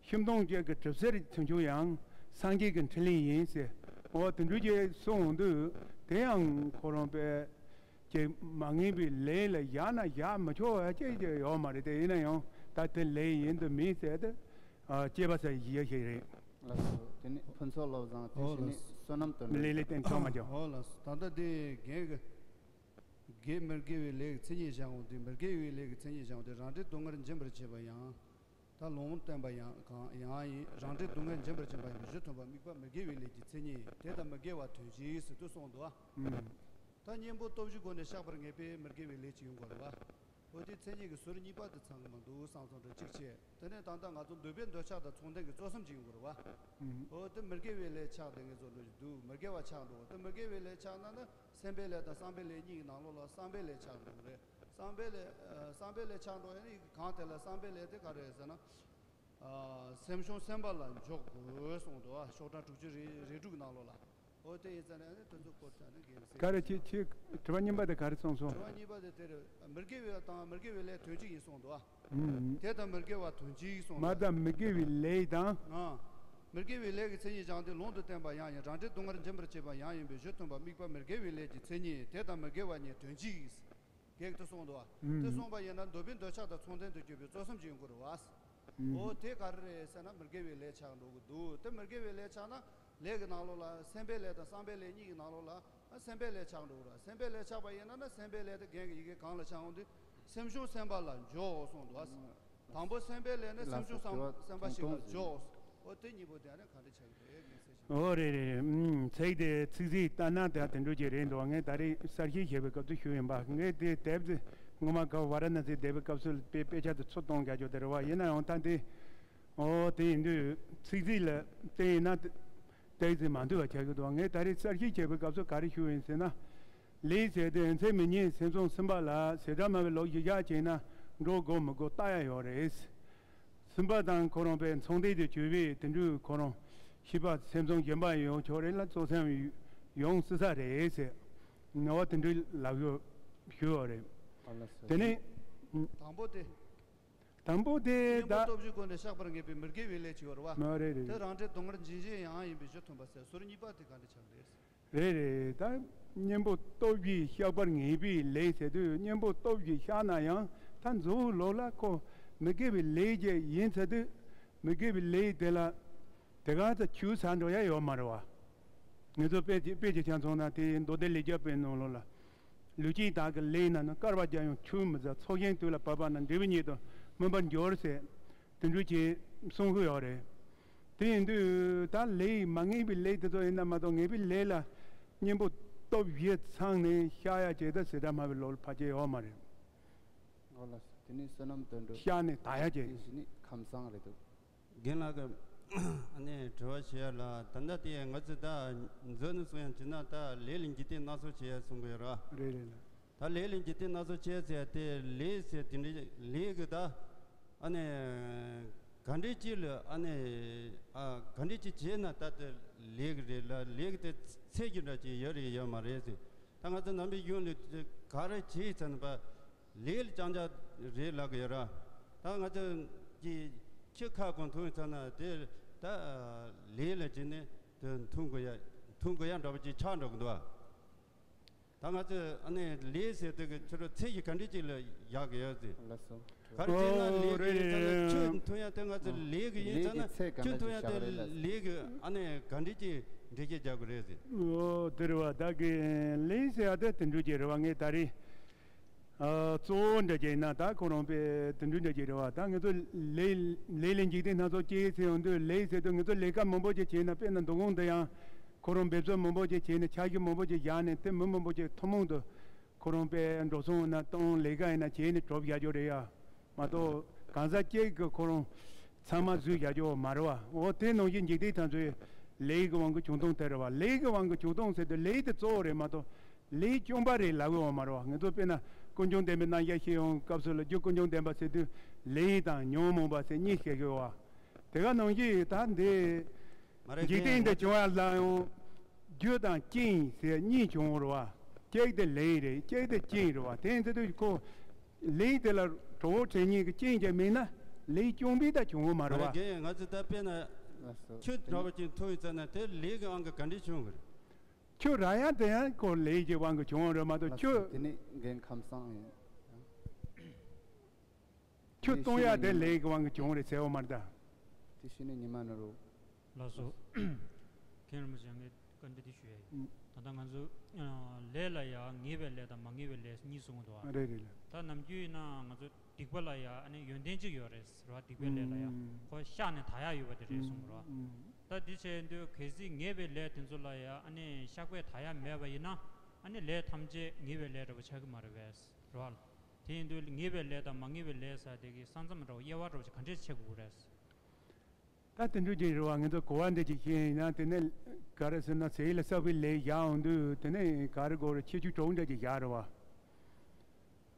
ཤིང་སྡོང་ཅིག་གི་གྲིབ་བསིལ་ཐོན་ཆོག་ཡང་སངས་རྒྱས་ཀྱི་འཕྲིན་ལས་ཡིན་ཟེར། འོ་དེ་འདྲ་ཅིག་གསུངས་འདུག་དེ་ཡང་ཁོ་རང་དཔེ་ཅིག་མ་ངེས་པའི་ལས་ལ་བཞག་ན་བཞག་མི་ཆོག་ཡ་ཅིག་ཅིག་ཡོད་མ་རེད། དེ་ཡིན་ན་ཡང་ད་དེ་ལས་ཡིན་དུ་མིན་ཟེར་ཏེ་ཨ་དཔྱད་པ་ཟེར་ཡ་ཞིག་རེད། ལགས་སོ། དེ་ནས་ཕུན་ཚོགས་བློ་བཟང་། དེ་ཨོ་བཞིན་ནས་ལགས་སོ། བསོད་ནམས་དོན་གྲུབ། ལས་ལས་བརྟེན་ཆོག་མ་ཆོག་ཨོ་ལགས་སོ། ད་ལྟ་དེ་རྒན་གྱི་རྒན་མི་དགེ་བའི་ལས་ཀྱི་མཚན་ཉིད་བཞག་འོང་དུས། མི་དགེ་བའི་ལས་ཀྱི་མཚན་ཉིད་བཞག་འོང་དུས། རང་འབྲས་སྡུག་བསྔལ་འབྱིན་པར་བྱེད་པ་ཡང་། ད་ལོངས་སྤྱོད་བསྟན་པ་ཡང་གང་ཡང་ཡིན། རང་འབྲས་སྡུག་བསྔལ་འབྱིན་པར་བྱེད་པ་ཡིན་པས་གཞི་མཐུན་པ་དམིགས་པ་མི་དགེ་བའི་ལས་ཀྱི་མཚན་ཉིད་དེ་དང་མི་དགེ་བ་དོན་གཅིག་ཟེར་དུ་གསུངས་འདུག་ཨ། ཨུམ། ད་གཉེན་པོ་སྟོབས་བཞིའི་སྒོ་ནས་བཤགས་པར་ངེས་པས་མི་དགེ་བའི་ལས་ཅིག་ཡོང་དགོས་རེད་བ། འོ་དེ་མཚན་ཉིད་ཀྱི་ཟུར་གཉིས་པ་དེ་ཚང་གི་མི་འདུག་བསམ་བསམ་འདྲ་གཅིག་བྱས། དེ་ནས་ད་ལྟ་ང་ཚོ་འདོད་པའི་འདོད་ཆགས་དང་ཚོགས་ལྡན་གྱི་རྩོལ་བསམ་ཅིག་ཡོང་དགོས་རེད་བ། ཨུམ། འོ་དེ་མི་དགེ་བའི་ལས་ཆགས་དེ་ངེད་ཚོ་འགྲོ་བཞིན་འདུག་མི་དགེ་བ་ཆགས་འགྲོ། དེ་མི་དགེ་བའི་ལས་ཆགས་ན་ནི་སེམས་པའི་ལས་དང་བསམ་པའི་ལས་གཉིས་ཀྱི་ནང་ལོགས་ལ་བསམ་པའི་ལས་ཆགས་འགྲོ་གི་རེད། བསམ་པའི་ལས་ཨ། བསམ་པའི་ལས་ཆགས་འགྲོ་ཡ་ནི་གང་དེ་ལ་བསམ་པའི་ལས་དེ་ག་རེ་རེད་ཟེར་ན། ཨ། སེམས་བྱུང་སེམས་པ་ལ་འཇོག་དགོས་གསུངས་འདུག་ཨ། ཤོག་གྲངས་དྲུག་ཅུ་རེ་རེ་དྲུག་གི་ནང་ལོགས་ལ། འོ་དེ་ཡིན་ཙང་ནས་དེ་ཚོ་སྐོར་དང་ནི་དགེ་བའི་ག་རེ་ཅི་ཅི་དྲི་བ་གཉིས་པ་དེ་ག་རེ་གསུངས་སོང་། དྲི་བ་གཉིས་པ་དེ་དེ་རེད། མི་དགེ་བའི་དང་མི་དགེ་བའི་ལས་དོན་གཅིག་ཡིན་གསུངས་འདུག་ཨ། ཨུམ། དེ་དང་མི་དགེ་བ་དོན་གཅིག་གསུངས་མ་འདུག་དང་མི་དགེ་བའི་ལས་དང་། ཨ། མི་དགེ་བའི་ལས་ཀྱི་མཚན་ཉིད་ཀྱང་དེ་ལོངས་སུ་སྤྱོད་པ་ཡང་ཡིན། རང་འབྲས་སྡུག་བསྔལ་འབྱིན་པར་བྱེད་པ་ཡང་ཡིན་པས་གཞི་མཐུན་པ་དམིགས་པ་མི་དགེ་བའི་ལས་ཀྱི་མཚན་ཉིད་དེ་དང་མི་དགེ་བ་གཉིས་དོན་གཅིག་གེགས་དུ་སོང་འདུག་བ། དེ་སོང་བ་ཡིན་ན་འདོད་པའི་འདོད་ཆགས་དང་ཚོགས་ལྡན་དུ་གྱུར་པའི་རྩོལ་བསམ་ཅིག་ཡོང་གི་རེད་བ། འོ་དེ་ག་རེ་རེད་ཟེར་ན་མི་དགེ་བའི་ལས་ཆགས་འགྲོ་གི་འདུག་དེ་མི་དགེ་བའི་ལས་ཆགས་ན་ལས་ཀྱི་ནང་ལོགས་ལ་སེམས་པའི་ལས་དང་བསམ་པའི་ལས་གཉིས་ཀྱི་ནང་ལོགས་ལ་སེམས་པའི་ལས་ཆགས་འགྲོ་གི་རེད། སེམས་པའི་ལས་ཆགས་པ་ཡིན་ན་ན་སེམས་པའི་ལས་དེ་རྒན་གྱི་ཡི་གེ་གང་ལ་ཆགས་འོང་དུས་སེམས་བྱུང་སེམས་པ་ལ་འཇོག་གསུངས་འདུག་བ། དང་པོ་སེམས་པའི་ལས་ནི་སེམས་བྱུང་སེམས་སེམས་པ་ཞིག་ལ་འཇོག་འོ་དེ་གཉིས་པོ་དེ་ནི་ག་འདྲ་ཆགས་ཀྱི་རེད་ངས་ཟེར་བཞིན། ཨོ་རེད་རེད་རེད། ཨུམ། ཚིག་དེ་ཚིག་གཟིགས་ལྟ་ན་དེ་དེ་འདྲ་ཅིག་རེད་འདུག་ངས་ད་རེས་གསར་བཤད་བྱེད་པའི་སྐབས་སུ་ཞུས་ཡིན་པ། ངས་དེ་དེབ་དེ་སྔོན་མ་ག་ཝཱ་ར་ཎ་སི་བསྡད་པའི་སྐབས་སུ་དཔེ་དཔེ་ཆ་དེ་ཚུར་གཏོང་རྒྱག་རྒྱུ་དེ་རེད་བ། ཡིན་ན་ཡང་ད་འདི་ཨོ་དེ་ཡིན་དུས་ཚིག་གཟིགས་ལ་བལྟས་ཡིན་ན་དེ་ཏོག་ཙམ་མ་འདུས་པ་ཆགས་ཀྱི་འདུག་ངས་ད་རེས་གསར་བཤད་བྱེད་པའི་སྐབས་སུ་ག་རེ་ཞུས་ཡིན་ཟེར་ན། ལས་ཟེར་དེ་ཚེ་མི་རྙེད་སེམས་བྱུང་སེམས་པ་ལ་ཟད་འགྲོ་མ་བའི་ལོག་གཞི་བཞག་བྱས་ན་འགྲོ་དགོས་མི་དགོས་བལྟ་ཡ་ཡོད་རེད། སེམས་པ་དང་ཁོ་རང་པའི་ཚོགས་ལྡན་དུ་གྱུར་པའི་དེ་འདྲའི་ཁོ་རང་ཤེས་པ་སེམས་བྱུང་གཞན་པ་ཡོང་ཆོག་རེད་ལ་རྩོལ་བསམ་ཡོང་སྲིད་ས་རེད་ཟེར། ངོ་བོ་དེ་འདྲའི་ལབ་ཡོད་ཞུ་བ་རེད། ཨ་ལ་སོ། དེ་ནས་དང་པོ་དེ། དང་པོ་དེ་གཉེན་པོ་ད་སྟོབས་བཞིའི་སྒོ་ནས་བཤགས་པར་ངེས་པའི་མི་དགེ་བའི་ལས་ཆེ་བ་རེད་བ། མ་རེད་རེད། དེ་རང་འབྲས་སྡུག་བསྔལ་འབྱིན་བྱེད་ཡང་ཡིན་པའི་གཞི་མཐུན་པ་ཟེར་ཟུར་གཉིས་པ་དེ་ག་འདྲ་ཆགས་རེད། རེད་རེད། ད་གཉེན་པོ་སྟོབས་བཞི་བཤགས་པར་ངེས་པའི་ལས་ཟེར་དུས་གཉེན་པོ་སྟོབས་བཞི་བཤགས་ན་ཡང་ད་མཛོ་ལོག་ལ་ཁོ་མི་དགེ་བའི་ལས་ཀྱི་ཡིན་ཟེར་དུས་མི་དགེ་བའི་ལས་དེ་ལ་དེ་ག་ཚ་ཆུ་ཟ་འགྲོ་ཡ་ཡོད་མ་རེད་བ། ངེད་ཚོ་དཔེ་ཅིག་དཔེ་ཅིག་ཆ་མཚོན་ན་དེ་མདོ་སྡེ་ལས་རྒྱ་པའི་ནང་ལོགས་ལ། ལུས་ཅན་དག་གི་ལས་རྣམས་ནི། བསྐལ་པ་བརྒྱ་ཡང་ཆུ་མི་ཟ། ཚོགས་ཞིང་དུས་ལ་བབ་པ་ན། འབྲས་བུ་ཉིད་དུ་སྨིན་པར་འགྱུར་ཟེར། དེ་འདྲ་ཅིག་གསུང་གི་ཡོད་རེད། དེ་ཡིན་དུས་ད་ལས་མ་ངེས་པའི་ལས་དེ་ཚོ་ཡིན་ན་མ་གཏོགས་ངེས་པའི་ལས་ལ་གཉེན་པོ་སྟོབས་བཞི་ཚང་ནས་བཤགས་ཡ་བྱས་ད་ཟད་འགྲོ་མ་བའི་ལོག་ལ་ཕར་སྐྱེལ་ཡོད་མ་རེད། ཨོ་ལགས་སོ། དེ་ནས་བསོད་ནམས་དོན་གྲུབ། བཤགས་ནས་དག་ཡ་བྱས། དེ་བཞིན་ནི་ཁམས་བཟང་རེད་འདུག་རྒན་ལགས་ཀྱིས་ཨ་ནི་དྲི་བ་བྱེད་ཡ་ལ་ད་ལྟ་དེ་ང་ཚོས་ད་མཛོད་ནས་གསུང་ཡ་བྱས་ན་ད་ལས་ལ་འཇིག་རྟེན་སྣ་ཚོགས་བྱེད་ཡ་གསུང་གི་ཡོད་ར། རེད་རེད་ལགས། ད་ལས་ལ་འཇིག་རྟེན་སྣ་ཚོགས་བྱེད་ཟེར་ཡ་དེ་ལས་ཟེར་དེ་འདྲའི་ལས་ཀྱི་ད་ཨ་ནི་ག་འདྲའི་ཅིག་ལ་ཨ་ནི་ཨ་ག་འདྲའི་ཅིག་བྱས་ན་ད་དེ་ལས་ཀྱི་རེད་ལ་ལས་ཀྱི་དེ་ཚད་ཀྱི་འདྲ་ཅིག་ཡོད་རེད་ཡོད་མ་རེད་ཟེར། ད་ང་ཚོ་ནང་པའི་གཞུང་ལ་ག་རེ་བྱས་ཟེར་ན་པ། ལས་ལ་རྐྱང་རྐྱང་རེད་ལབ་ཀྱི་ཡོད་ར། ད་ང་ཚོ་གི་ཁྱི་ཁ་གང་འཐུང་ཡོད་ཚ་ན་དེ་ད་ལས་ལ་བྱས་ནས་དེ་འཐུང་དགོས་ཡ་འཐུང་དགོས་ཡ་འདྲ་པོ་ཅིག་ཆགས་འགྲོ་གི་འདུག་བ། ད་ང་ཚོས་ཨ་ནི་ལས་ཟེར་དུས་ཀྱི་ཁྱོད་རང་ཚད་ཀྱི་ག་འདྲ་ཅིག་ལ་བཞག་གི་ཡོད་ཟེར། ལགས་སོ། ག་རེ་བྱས་ན་ལས་ཀྱི་ཡིན་ཚ་ན་ཁྱི་འཐུང་ཡ་དེ་ང་ཚོ་ལས་ཀྱི་ཡིན་ཚ་ན་ཁྱི་འཐུང་ཡ་དེ་ལས་ཀྱི་ཨ་ནི་ག་འདྲ་ཅིག་འགྲེལ་བཤད་རྒྱག་དགོས་རེད་ཟེར། ཨོ་དེ་རེད་བ། ད་གི་ལས་ཟེར་ཡ་དེ་དེ་འདྲ་ཅིག་རེད་བ། ངས་ད་རེས། ཨ་གཙོ་བོ་འདྲ་ཅིག་ཡིན་ན་ད་ཁོ་རང་པའི་དེ་འདྲ་འདྲ་ཅིག་རེད་བ། ད་ང་ཚོ་ལས་ལས་ལས་འཇིག་རྟེན་སྣ་ཚོགས་སྐྱེས་ཟེར་ཡོང་དུས་ལས་ཟེར་དུས་ང་ཚོ་ལས་ཀ་མང་པོ་ཅིག་བྱས་ན་དཔེར་ན་འདུ་ཁང་འདི་ཡང་ཁོ་རང་འབད་རྩོལ་མང་པོ་ཅིག་བྱས་ནས་འཆར་གཞི་མང་པོ་ཅིག་བཞག་ནས་དེ་མི་མང་པོ་ཅིག་ཐུན་མོང་དུ་ཁོ་རང་པའི་འགྲོ་སོང་ཡིན་ན་གཏོང་ལས་ཀ་ཡིན་ན་བྱས་ནས་གྲུབ་བཞག་རྒྱུ་རེད་ཡ། མ་གཏོགས་གང་ཟག་གཅིག་གི་ཁོ་རང་ཚང་མ་བཟོས་བཞག་རྒྱུ་མ་རེད་བ། འོ་དེ་ནང་བཞིན་འཇིག་རྟེན་ཐམས་ཅད་ལས་ཀྱི་དབང་གིས་བྱུང་སྟངས་དེ་རེད་བ། ལས་ཀྱི་དབང་གིས་བྱུང་སྟངས་ཟེར་དུས་ལས་དེ་གཙོ་བོ་རེད་མ་གཏོགས། ལས་བཅོམ་པ་རེད་ལབ་ཡོད་མ་རེད་བ། ང་ཚོ་དཔེར་ན་ཀུན་འབྱུང་བདེན་པའི་རྣམ་གཞག་བཤད་ཡོང་སྐབས་སུ་ལ་རྒྱུ་ཀུན་འབྱུང་བདེན་པ་ཟེར་དུས་ལས་དང་ཉོན་མོངས་པ་ཟེར་གཉིས་བཤད་ཀྱི་ཡོད་བ། དེ་ག་ནང་བཞིན་ད་འདི་ མ་རེད། འཇིག་རྟེན་འདི་བྱུང་བ་ལ་ཡང་རྒྱུ་དང་རྐྱེན་ཟེར་གཉིས་བྱུང་བ་རེད་བ། གཅིག་དེ་ལས་རེད། གཅིག་དེ་རྐྱེན་རེད་བ། དེ་ཡིན་དུས་ཁོ་ལས་དེ་ལ་གྲོགས་བྱེད་མཁན་གྱི་རྐྱེན་ཅིག་མེད་ན་ལས་བྱུང་བའི་ད་བྱུང་བ་མ་མ་རེད་རེད། བ། རྒན། ང་ཚོས་ད་དཔེར་ན་ལགས་སོ། ཁྱོད་འདྲ་བ་ཅིག་མཐོང་ཡོད་ཙང་ན་དེ་ལས་ཀྱི་དབང་གིས་ག་འདྲས་བྱུང་གི་རེད། ཁྱོད་རག་ཡ་དེ་ཡང་ཁོ་ལས་ཀྱི་དབང་གིས་བྱུང་བ་རེད་མ་གཏོགས། ལགས་སོ། ཁྱོད་དེ་ནི་རྒན་ཁམས་བཟང་ཡིན། ཁྱོད་གཏོང་ཡ་དེ་ལས་ཀྱི་དབང་གིས་བྱུང་རེད་ཟེར་བ་མ་རེད་ད། དེ་བཤད་ནས་ཉི་མ་ནོར་བུ། ལགས་སོ། མཁན་རིན་པོ་ཆེ། ངས་བཀའ་འདྲི་འདི་ཞུ་ཡ་ཡིན། ཨུ། ད་ལྟ་ང་ཚོ་ཨ་ལས་ལ་ཡ་ངེས་པའི་ལས་དང་མ་ངེས་པའི་ལས་གཉིས་གསུངས་འདུག་ཨ། རེད་རེད་རེད། ད་ནམ་རྒྱུན་ཡིན་ན་ང་ཚོ་སྡིག་པ་ལ་ཡ་ཨ་ནི་ཡོན་ཏན་གཅིག་ཡོད་རེད་ཟེར་བ། སྡིག་པའི་ལས་ལ་ཡ། ཨུ། ཁོ་བཤགས་ནས་དག་ཡ་ཡོད་པ་དེ་རེད་གསུངས་པ་རེད་བ། ཨུ། ད་འདི་བྱས་དུས་གལ་སྲིད་ངེས་པའི་ལས་དེ་ཚོ་ལ་ཡ་ཨ་ནི་བཤགས་པས་དག་ཡ་མེད་པ་ཡིན་ན། ཨ་ནི་ལས་ཐམས་ཅད་ངེས་པའི་ལས་འདྲ་པོ་ཆགས་ཀྱི་མ་རེད་པས་རེད་བ། དེ་ཡིན་དུས་ངེས་པའི་ལས་དང་མ་ངེས་པའི་ལས་ཟེར་དེ་གི་ས་མཚམས་འདྲ་པོ་དབྱེ་བ་འདྲ་པོ་ཅིག་ག་འདྲས་ཕྱེ་དགོས་རེད། ད་དེ་འདྲ་ཅིག་རེད་བ། ངེད་ཚོ་གོ་བ་འདྲ་ཅིག་བཤད་ཡིན་ན། དེ་ནས་ག་རེ་ཟེར་ན་ཟས་ལ་བསགས་པའི་ལས་བཞག་འོང་དུས་དེ་ནས་ག་རེ་དགོས་རེད། ཁྱད་ཆོས་དྲུག་འདྲ་ཅིག་བཞག་རེད་བ།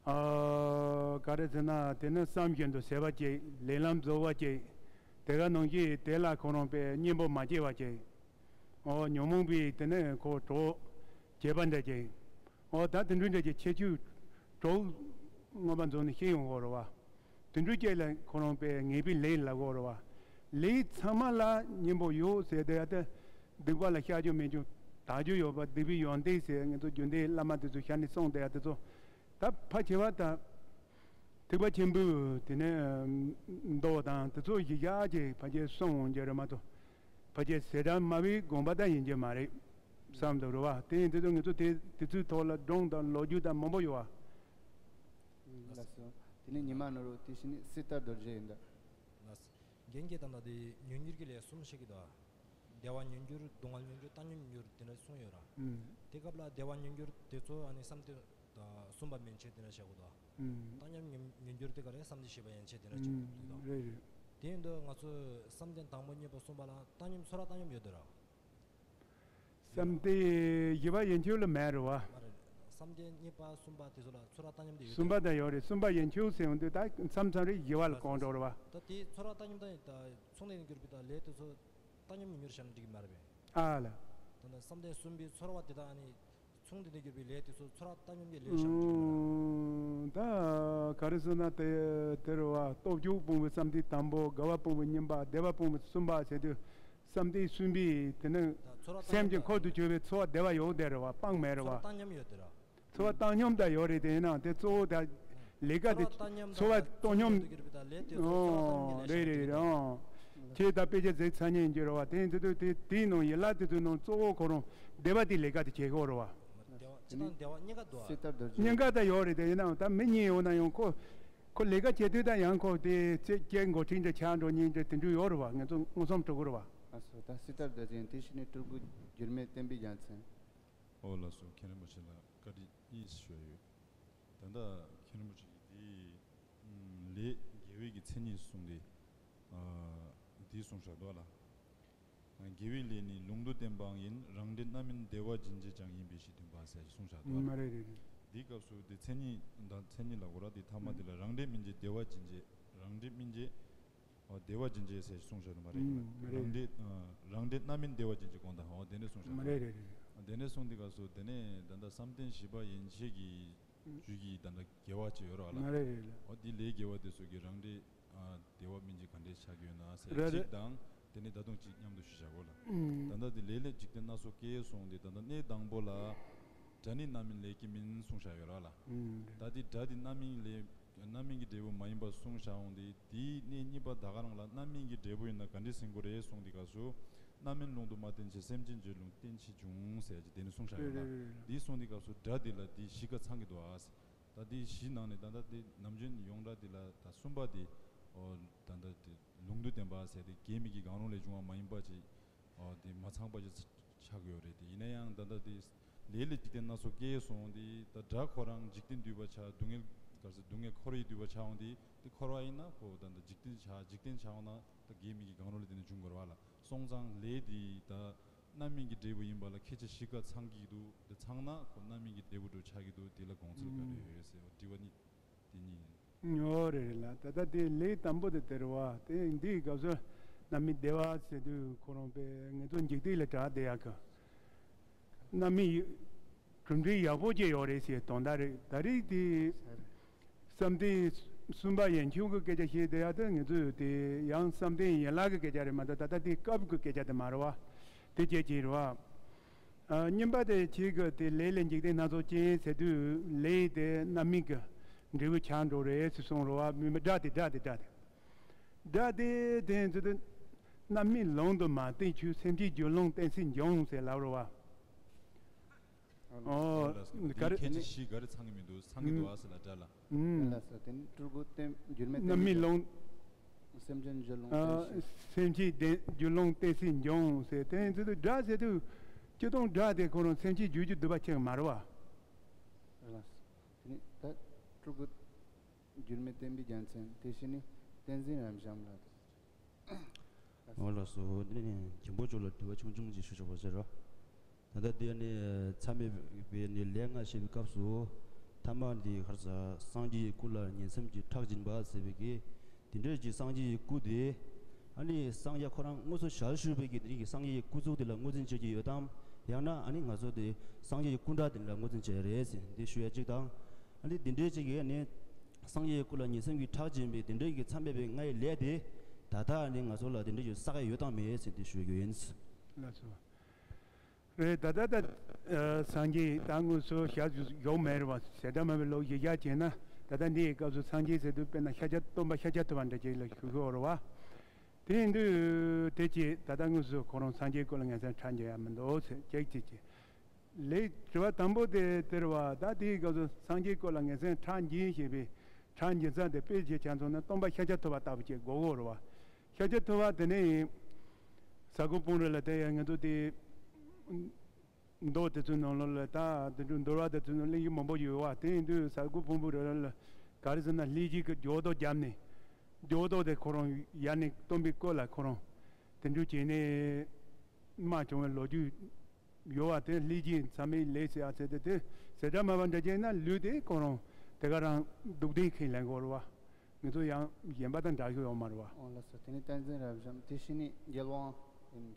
ཨ། ག་རེ་ཟེར་ན་དེ་ནས་བསམ་བཞིན་དུ་བྱས་པ་ཅིག་ལས་ལམ་རྫོགས་པ་ཅིག་དེ་ག་ནང་བཞིན་དེ་ལ་ཁོ་རང་དཔེ་གཉེན་པོ་མ་སྐྱེས་པ་ཅིག་ཨོ། ཉོན་མོངས་པའི་དེ་ནས་ཁོ་གྲོགས་བྱེད་པ་འདྲ་ཅིག་ཨོ། ད་དེ་འདྲ་འདྲ་ཅིག་ཁྱད་ཆོས་དྲུག་མངོན་པ་མཛོད་ནས་ཤེས་ཡོང་གི་རེད་བ། དེ་འདྲ་ཅིག་ལ་ཁོ་རང་དཔེ་ངེས་པའི་ལས་ལབ་ཀྱི་ཡོད་རེད་བ། ལས་ཚང་མ་ལ་གཉེན་པོ་ཡོད་ཟེར་དེ་ཡ་དེ། སྡིག་པ་ལ་བཤགས་རྒྱུ་མེད་རྒྱུ་དག་རྒྱུ་ཡོད་པ། སྡིག་པའི་ཡོན་ཏན་ཟེར་ངེད་ཚོ་རྒྱུན་ལྡན་བླ་མ་དེ་ཚོ་ཞལ་ནས་གསུངས་བསྡད་ཡ་དེ་ཚོ། ད་ཕལ་ཆེ་བ་ད་ཐེག་པ་ཆེན་པོའི་དེ་ནས་མདོ་དང་དེ་ཚོ་གཞི་བཞག་ཅིག་ཕལ་ཆེར་གསུངས་འོང་རྒྱུ་རེད་མ་གཏོགས། ཕལ་ཆེར་ཟེ་དྲག་སྨྲ་བའི་དགོངས་པ་ད་ཡིན་རྒྱུ་མ་རེད་བསམ་འདུག་རེད་བ། དེ་ཡིན་དུས་ཚོད་ངེད་ཚོ་དེ་དེ་ཚོའི་ཐོག་ལ་སྒྲུང་དང་ལོ་རྒྱུས་དང་མང་པོ་ཡོད་བ། ལགས་སོ། དེ་ནས་ཉི་མ་ནོར་བུ། དེ་བཞིན་སྲི་ཐར་རྡོ་རྗེ་ཡིན་ད། ལགས། རྒན་གྱིས་ད་ལྟ་དེ་ཉོན་འགྱུར་གྱི་ལས་གསུམ་བཤད་ཀྱི་འདུག་ཨ། བདེ་བ་ཉོན་འགྱུར། སྡུག་བསྔལ་ཉོན་འགྱུར། བཏང་སྙོམས་ཉོན་འགྱུར་དེ་འདྲ་གསུངས་ཡོད་ར། ཨུམ། དེ་སྐབས་ལ་བདེ་བ་ཉོན་འགྱུར་དེ་ཚོ་ཨ་ནི་བསམ་གཏན་གསུམ་པ་མན་ཆད་དེ་འདྲ་བྱ་དགོས་འདུག་ཨ། ཨུམ། བཏང་སྙོམས་ཉོན་ཉོན་འགྱུར་དེ་ག་རེ། བསམ་གཏན་བཞི་པ་ཡན་ཆད་དེ་འདྲ་བྱ་དགོས་འདུག་ཨ། རེད་རེད། དེ་ཡིན་དུས་ང་ཚོས་བསམ་གཏན་དང་པོ་གཉིས་པ་གསུམ་པ་ལ་བཏང་སྙོམས་ཚོར་བ་བཏང་སྙོམས་ཡོད་དེ་ར། བསམ་གཏན་བཞི་པ་ཡན་ཆད་ལ་མེད་རེད་བ། མ་རེད། བསམ་གཏན་གཉིས་པ་གསུམ་པ་དེ་ཚོ་ལ་ཚོར་བ་བཏང་སྙོམས་དེ་ཡོད་གསུམ་པ་དེ། ད་ཡོད་རེད། གསུམ་པ་ཡན་ཆད་ཟེར་ཡོང་དུས་ད་མཚམས་མཚམས་རེ་བཞི་པ་ལ་གོ་འགྲོ་རེད་བ། ད་དེ་ཚོར་བ་བཏང་སྙོམས་དང་ད་མཚུངས་ལྡན་གྱུར་པའི་ད་ལས་དེ་ཚོ་བཏང་སྙོམས་ཉམས་འགྱུར་བྱས་ན་འགྲིག་གི་མ་རེད་པས། ཨ་ལ། ད་ལྟ་བསམ་གཏན་གསུམ་པའི་ཚོར་བ་དེ་དག་ཨ་ནི་མཚུངས་ལྡན་གྱུར་པའི་ལས་དེ་ཚོ་ཚོར་བ་བཏང་སྙོམས་ཀྱི་ལས་བྱས་ན་འགྲིག་གི་མ་རེད། ཨུམ། ད་ག་རེ་ཟེར་ན་དེ་དེ་རེད་བ། སྟོབས་བཅུ་སྤོང་བའི་བསམ་གཏན་དང་པོ། དགའ་བ་སྤོང་བའི་གཉིས་པ། བདེ་བ་སྤོང་བའི་གསུམ་པ་ཟེར་དུས། བསམ་གཏན་གསུམ་པའི་དེ་ནི་ད་ཚོར་བ་བཏང་སེམས་ཀྱི་སྙོམས་འཁོར་དུ་གྱུར་པའི་ཚོར་བ་བདེ་བ་ཡོད་དེ་རེད་བ། སྤངས་མེད་རེད་བ། ཚོར་བ་བཏང་སྙོམས་ཡོད་དེ་ར། ཚོར་བ་བཏང་སྙོམས་ད་ཡོད་རེད། དེ་ཡིན་ནའང་དེ་གཙོ་བོ་ད་ལས་ཀ་དེ་ཚོར་བ་བཏང་སྙོམས་ད་ཚོར་བ་བཏང་སྙོམས་ཚོར་བ་གྱུར་པའི་ད་ལས་དེ་ཚོ་ཚོར་བ་བཏང་སྙོམས་ཀྱི་ལས་རེད་རེད་རེད། ཨང་། ཁྱེད་ད་དཔེ་ཆ་གཟིགས་ཚར་ཉན་གྱི་རེད་བ། དེ་ཡིན་དུས་དེ་དེའི་ནང་ཡན་ལག་དེ་ཚོའི་ནང་གཙོ་བོ་ཁོ་རང་བདེ་བ་དེ་ལས་ཀ་དེ་བྱེད་ཀྱི་ཡོད་རེད་བ། བདེ་བ་སྤྱིར་བཏང་བདེ་བ་གཉིས་ཀ་འདུག་ཨ། སྲི་ཐར་རྡོ་རྗེ། གཉིས་ཀ་ད་ཡོད་རེད། དེ་ཡིན་ནའང་ད་མི་གཉིས་ཡོད་ན་ཡང་ཁོ་ཁོ་ལས་ཀ་བྱེད་དུས་ད་ཡང་ཁོ་དེ་ཚེ་སྐྱེ་འགོ་ཁྲིད་འདྲ་ཆགས་འགྲོ་ཉེན་འདྲ་དེ་འདྲ་ཡོད་རེད་བ། ང་ཚོ་མངོན་སུམ་གྲུབ་ཀྱི་རེད་བ། ཨ་སོ། ད་སྲི་ཐར་རྡོ་རྗེ་ཡིན། དེ་བཞིན་ནས་སྤྲུལ་སྐུ་འགྱུར་མེད་བསྟན་པའི་རྒྱལ་མཚན། ཨོ་ལགས་སོ། མཁན་རིན་པོ་ཆེ་ལ་བཀའ་འདྲི་གཉིས་ཞུ་ཡ་ཡོད། ད་ལྟ་མཁན་རིན་པོ་ཆེ་གིས་དེ་ལས་དགེ་བའི་གི་མཚན་ཉིད་གསུངས་ཏེ། ཨ། དེ་གསུངས་བཞག་འདུག་ལ། དགེ་བའི་ལས་ནི་ལུང་དུ་བསྟན་པའང་ཡིན། རང་འབྲས་རྣམ་སྨིན་བདེ་བ་སྦྱིན་བྱེད་ཀྱང་ཡིན་པའི་ཕྱིར་སྟོན་པ་ཟེར་གསུངས་བཞག་འདུག་ལ། མ་རེད་རེད་རེད། དེའི་སྐབས་སུ་དེ་མཚན་ཉིད་དང་མཚན་ཉིད་ལ་གོ་ར། དེ་ཐ་མ་དེ་ལ་རང་འབྲས་སྨིན་བྱེད་བདེ་བ་སྦྱིན་བྱེད། རང་འབྲས་སྨིན་བྱེད། ཨོ། བདེ་བ་སྦྱིན་བྱེད་ཟེར་གསུངས་བཞག་འདུག་མ་རེད། ཨུམ། མ་རེད། རང་འབྲས། ཨ། རང་འབྲས་རྣམ་སྨིན་བདེ་བ་སྦྱིན་བྱེད་དགོངས་དག། ཨོ། དེ་འདྲ་གསུངས་བཞག་མ་རེད་རེད་རེད། དེ་འདྲ་གསུངས་དུས་སྐབས་སུ་དེ་ནས་ད་ལྟ་བསམ་གཏན་བཞི་པ་ཡན་ཆད་ཀྱི་རྒྱུད་ཀྱི་ད་ལྟ་དགེ་བ་ཅིག་ཡོད་རེད་བ་ལ། མ་རེད་རེད་ལ། ཨོ། དེ་ལས་དགེ་བ་དེ་ཚོ་གི་རང་འབྲས། ཨ། བདེ་བ་སྨིན་བྱེད་ག་འདྲས་ཆགས་ཀྱི་ཡོད་ན་ཟེར་རེད་རེད། གཅིག་དང་། དེ་ནས་ད་དུང་གཅིག་མཉམ་དུ་ཞུ་བྱ་དགོས་ལ། ཨུམ། ད་ལྟ་དེ་ལས་ལས་འཇིག་རྟེན་སྣ་ཚོགས་སྐྱེས་གསུངས་ཏེ། ད་ལྟ་གནས་དང་པོ་ལ་དགྲ་ནི་རྣམ་སྨིན་ལས་ཀྱིས་མིན་གསུངས་བཞག་ཡོད་རེད་བ་ལ། ཨུམ། ད་དེ་དགྲ་དེ་རྣམ་སྨིན་ལས། རྣམ་སྨིན་གྱི་འབྲས་བུ་མ་ཡིན་པ་གསུངས་བཞག་འོང་དེ། དེའི་གནས་གཉིས་པ་ད་ག་རང་ལ་རྣམ་སྨིན་གྱི་འབྲས་བུ་ཡིན་ན་ག་འདྲས་ཟིན་དགོས་རེད་གསུངས་དུས་སྐབས་སུ། རྣམ་སྨིན་ལུང་དུ་མ་བསྟན་ཕྱིར། སེམས་ཅན་རྒྱུད་ལུང་བསྟན་ཕྱིར་འབྱུང་ཟེར་གྱི་དེ་ནི་གསུངས་བཞག་ཡོད་ལ། རེད་རེད་རེད། དེ་གསུངས་དུས་སྐབས་སུ་དགྲ་དེ་ལ་དེ་བཞི་ཀ་ཚང་གི་འདུག་ཨ། ད་དེ་བཞི་ནང་ནས་ད་ལྟ་དེ་ནམ་རྒྱུན་ཡོངས་གྲགས་དེ་ལ་ད་གསུམ་པ་དེ། ཨོ། ད་ལྟ་དེ་ལུང་དུ་བསྟན་པ་ཟེར་དེ་དགེ་མི་དགེ་གང་རུང་ལས་བྱུང་བ་མ་ཡིན་པ་ཅིག་ཨོ། དེ་མ་ཚང་པ་ཞིག་ཆགས་ཡོད་རེད། དེ་ཡིན་ན་ཡང་ད་ལྟ་དེ་ལས་ལས་འཇིག་རྟེན་སྣ་ཚོགས་སྐྱེས་སོང་དེ། ད་དགྲ་ཁོ་རང་འཇིག་རྟེན་འདུས་པ་ཆགས། སྡུག་བསྔལ་ག་ཟེར། སྡུག་བསྔལ་འཁོར་བས་བསྡུས་པ་ཆགས་འོང་དེ། དེ་འཁོར་བ་ཡིན་ན་ཁོ་ད་ལྟ་འཇིག་རྟེན་ཆགས། འཇིག་རྟེན་ཆགས་འོང་ན་ད་དགེ་མི་དགེ་གང་རུང་ལས་དེ་ནི་འབྱུང་དགོས་རེད་བ་ལ། སོང་ཙང་ལས་དེ་ད་རྣམ་སྨིན་གྱི་འབྲས་བུ་ཡིན་པ་ལ་ཁྱད་ཆོས་བཞི་ཀ་ཚང་གི་འདུག་དེ་ཚང་ན་ཁོ་རྣམ་སྨིན་གྱི་འབྲས་བུ་འདྲ་ཆགས་ཀྱི་འདུག་དེ་ལ་དགོངས་ཚུལ་ག་རེ་ཡོད་ཟེར་བ་དྲི་བ་གཉིས། དེ་གཉིས་ཡིན། ཨོ་རེད་རེད་ལ། ད་ལྟ་དེ་ལས་དང་པོ་དེ་དེ་རེད་བ། དེ་འདིའི་སྐབས་སུ་ རྣམ་སྨིན་བདེ་བ་ཟེར་དུས་ཁོ་རང་པས་ང་ཚོ་འཇིག་རྟེན་ལ་གྲགས་བསྡད་ཡག་གི། རྣམ་སྨིན་གྲུབ་འབྲས་ཡག་པོ་ཅིག་ཡོད་རེད་ཟེར་དོན་དག་རེད། ད་རེས་དེ་བསམ་གཏན་གསུམ་པ་ཡན་ཆད་ཀྱི་སྐད་ཆ་བཤད་བསྡད་ཡག་དེ་ང་ཚོས་དེ་ཡང་བསམ་གཏན་ཡན་ལག་གི་སྐད་ཆ་རེད་མ་གཏོགས་ད་ལྟ་དེ་སྐབས་ཀྱི་སྐད་ཆ་དེ་མ་རེད་བ། དེ་བྱས་ཀྱི་རེད་བ། ཨ། གཉིས་པ་དེ་ཁྱེད་ཀྱི་དེ་ལས་ལས་འཇིག་རྟེན་སྣ་ཚོགས་ཅན་ཟེར་དུས་ལས་དེ་རྣམ་སྨིན་གྱི་འབྲས་བུ་ཆགས་འགྲོ་རེད་ཟེར་གསུངས་རེད་བ། མི་མི་སྒྲ་དེ་སྒྲ་དེ་སྒྲ་དེ། སྒྲ་དེ་དེ་ཚོ་དེ་རྣམ་སྨིན་ལུང་དུ་མ་བསྟན་ཁྱོད། སེམས་ཅན་རྒྱུད་ལོངས་གཏན་ཚིགས་འབྱུང་ཟེར་ལབ་རེད་བ། ཨོ། ཨོ་ལགས་སོ། ག་རེ། འདིའི་ཁྱད་ཆོས་བཞི་ག་རེ་ཚང་གི་མི་འདུག་ཚང་གི་འདུག་ཨ་ཟེར་ལ་སྒྲ་ལ། ཨུམ། ལགས་སོ། དེ་ནི་སྤྲུལ་སྐུ་རྟེན་འགྱུར་མེད་རྣམ་སྨིན་ལུང་། སེམས་ཅན་རྒྱུད་ལོངས་ཨ། གཏན་ཚིགས། སེམས་ཅན་རྒྱུད་ལོངས་གཏན་ཚིགས་འབྱུང་ཟེར་དེ་ཚོ་དེ་སྒྲ་ཟེར་དུས་སྤྱིར་བཏང་སྒྲ་དེ་ཁོ་རང་སེམས་ཅན་རྒྱུད་ཀྱི་བསྡུས་པ་ཅིག་མ་རེད་བ། ལགས་སོ། དེ་ནི་ད་སྤྲུལ་སྐུ་འགྱུར་མེད་བསྟན་པའི་རྒྱལ་མཚན། དེ་བཞིན་ནི་བསྟན་འཛིན་རབ་འབྱམས་ལ། འོ་ལགས་སོ། དེ་ནས་མཁན་པོ་མཆོག་ལ་དྲི་བ་ཆུང་ཆུང་ཅིག་ཞུ་ཆོག་པ་ཟེར་རོ། ད་ལྟ་འདི་ནི་མཚམས་མེད་པའི་ནི་ལས་ལྔ་བཤད་པའི་སྐབས་སུ་ཐ་མ་འདི་ཁར་ས་སངས་རྒྱས་ཀྱི་སྐུ་ལ་ཉན་བསམ་གྱིས་ཁྲག་འབྱིན་པ་ཟེར་བའི་གི་དེ་འདྲའི་ཅིག་སངས་རྒྱས་ཀྱི་སྐུ་དེ་ཨ་ནི་སངས་རྒྱས་ཁོ་རང་དངོས་སུ་ཞལ་བཞུགས་པའི་གི་དེ་རིང་གི་སངས་རྒྱས་ཀྱི་སྐུ་གཟུགས་དེ་ལ་ངོས་འཛིན་བྱེད་ཀྱི་ཡོད་དམ། ཡང་ན་ཨ་ནི་ང་ཚོ་དེ་སངས་རྒྱས་ཀྱི་སྐུ་འདྲ་དེ་ལ་ངོས་འཛིན་བྱས་རེད་ཟེར་འདི་ཞུ་ཡ་གཅིག་དང་། ཨ་ནི་དེ་འདྲའི་ཅིག་གིས་ནི་སངས་རྒྱས་སྐུ་ལ་ཉན་བསམ་གྱིས་ཁྲག་འབྱིན་པའི་དེ་འདྲའི་གི་མཚམས་མེད་པའི་ལྔའི་ལས་དེ་ད་ལྟ་ནི་ང་ཚོ་ལ་དེ་འདྲའི་གི་བསགས་ཡོད་དམ་མེད་ཟེར་འདི་ཞུ་རྒྱུ་ཡིན། ལགས་སོ། རེད། ད་ལྟ་ད་སངས་རྒྱས་ད་དངོས་སུ་ཞལ་བཞུགས་མེད་རེད་བ། ཞེ་དྲག་མ་བའི་ལོ་གཞི་བཞག་བྱས་ན་ད་ལྟ་འདིའི་སྐབས་སུ་སངས་རྒྱས་ཟེར་དུས་དཔེར་ན་ཤཱཀྱ་སྟོན་པ་ཤཱཀྱ་ཐུབ་པ་འདྲ་ཅིག་ལ་ཞུ་གི་ཡོད་རེད་བ། དེ་ཡིན་དུས་དེ་ཅི་ད་ལྟ་དངོས་སུ་ཁོ་རང་སངས་རྒྱས་སྐུ་ལ་ངན་སེམས་ཁྲག་འཇལ་ཡ་མི་འདུག་ཟེར་ཅིག་ཅིག་ཅིག་ལས་དྲི་བ་དང་པོ་དེ་དེ་རེད་བ། ད་དེའི་སྐབས་སུ་སངས་རྒྱས་སྐུ་ལ་ངན་སེམས་ཁྲག་འཇལ་ཞེས་པའི་ཁྲག་འཇལ་ས་དེ་དཔེ་ཆ་ཆ་མཚོན་ན་སྟོན་པ་ཤཱཀྱ་ཐུབ་པ་ལྟ་བུ་ཅིག་དགོས་ཀྱི་རེད་བ། ཤཱཀྱ་ཐུབ་པ་དེ་ནས་ཟ་ཁུ་སྤུན་རེ་ལ་དེ་ཡང་ང་ཚོ་དེ། མདོ་དེ་ཚོའི་ནང་ལོགས་ལ་ད་དེ་འདྲའི་འདུལ་བ་དེ་ཚོའི་ནང་གླེང་རྒྱུ་མང་པོ་ཡོད་བ། དེ་ཡིན་དུས་ཟ་ཁུ་སྤུན་པོ་རེ་རེ་ལ་ག་རེ་ཟེར་ན་ལྷས་བྱིན་གྱི་སྒྲོ་འདོགས་བརྒྱབ་ནས་སྒྲོ་འདོགས་དེ་ཁོ་རང་ཡར་ནས་སྟོན་པའི་སྐུ་ལ་ཁོ་རང་དེ་འདྲ་བྱས་ནས་མ་བྱུང་བའི་ལོ་རྒྱུས་ཡོད་བ། དེ་ལྷས་བྱིན་ཚད་མེད་ལས་ཟེར་ཨ་ཚེ་དེ་དེ་ཟེར་སྒྲ་མ་བ་འདྲ་བྱས་ན་ལུས་དེ་ཁོ་རང་དེ་ག་རང་སྡུག་བདེན་ཁས་ལེན་དགོས་རེད་བ། ང་ཚོ་ཡང་གཞན་པ་དང་འདྲ་ཤོས་ཡོད་མ་རེད་བ། ཨོ་ལགས་སོ། དེ་ནི་བསྟན་འཛིན་རབ་འབྱམས་དེ་བཞིན་ནི་རྒྱལ་དབང་ཡིན།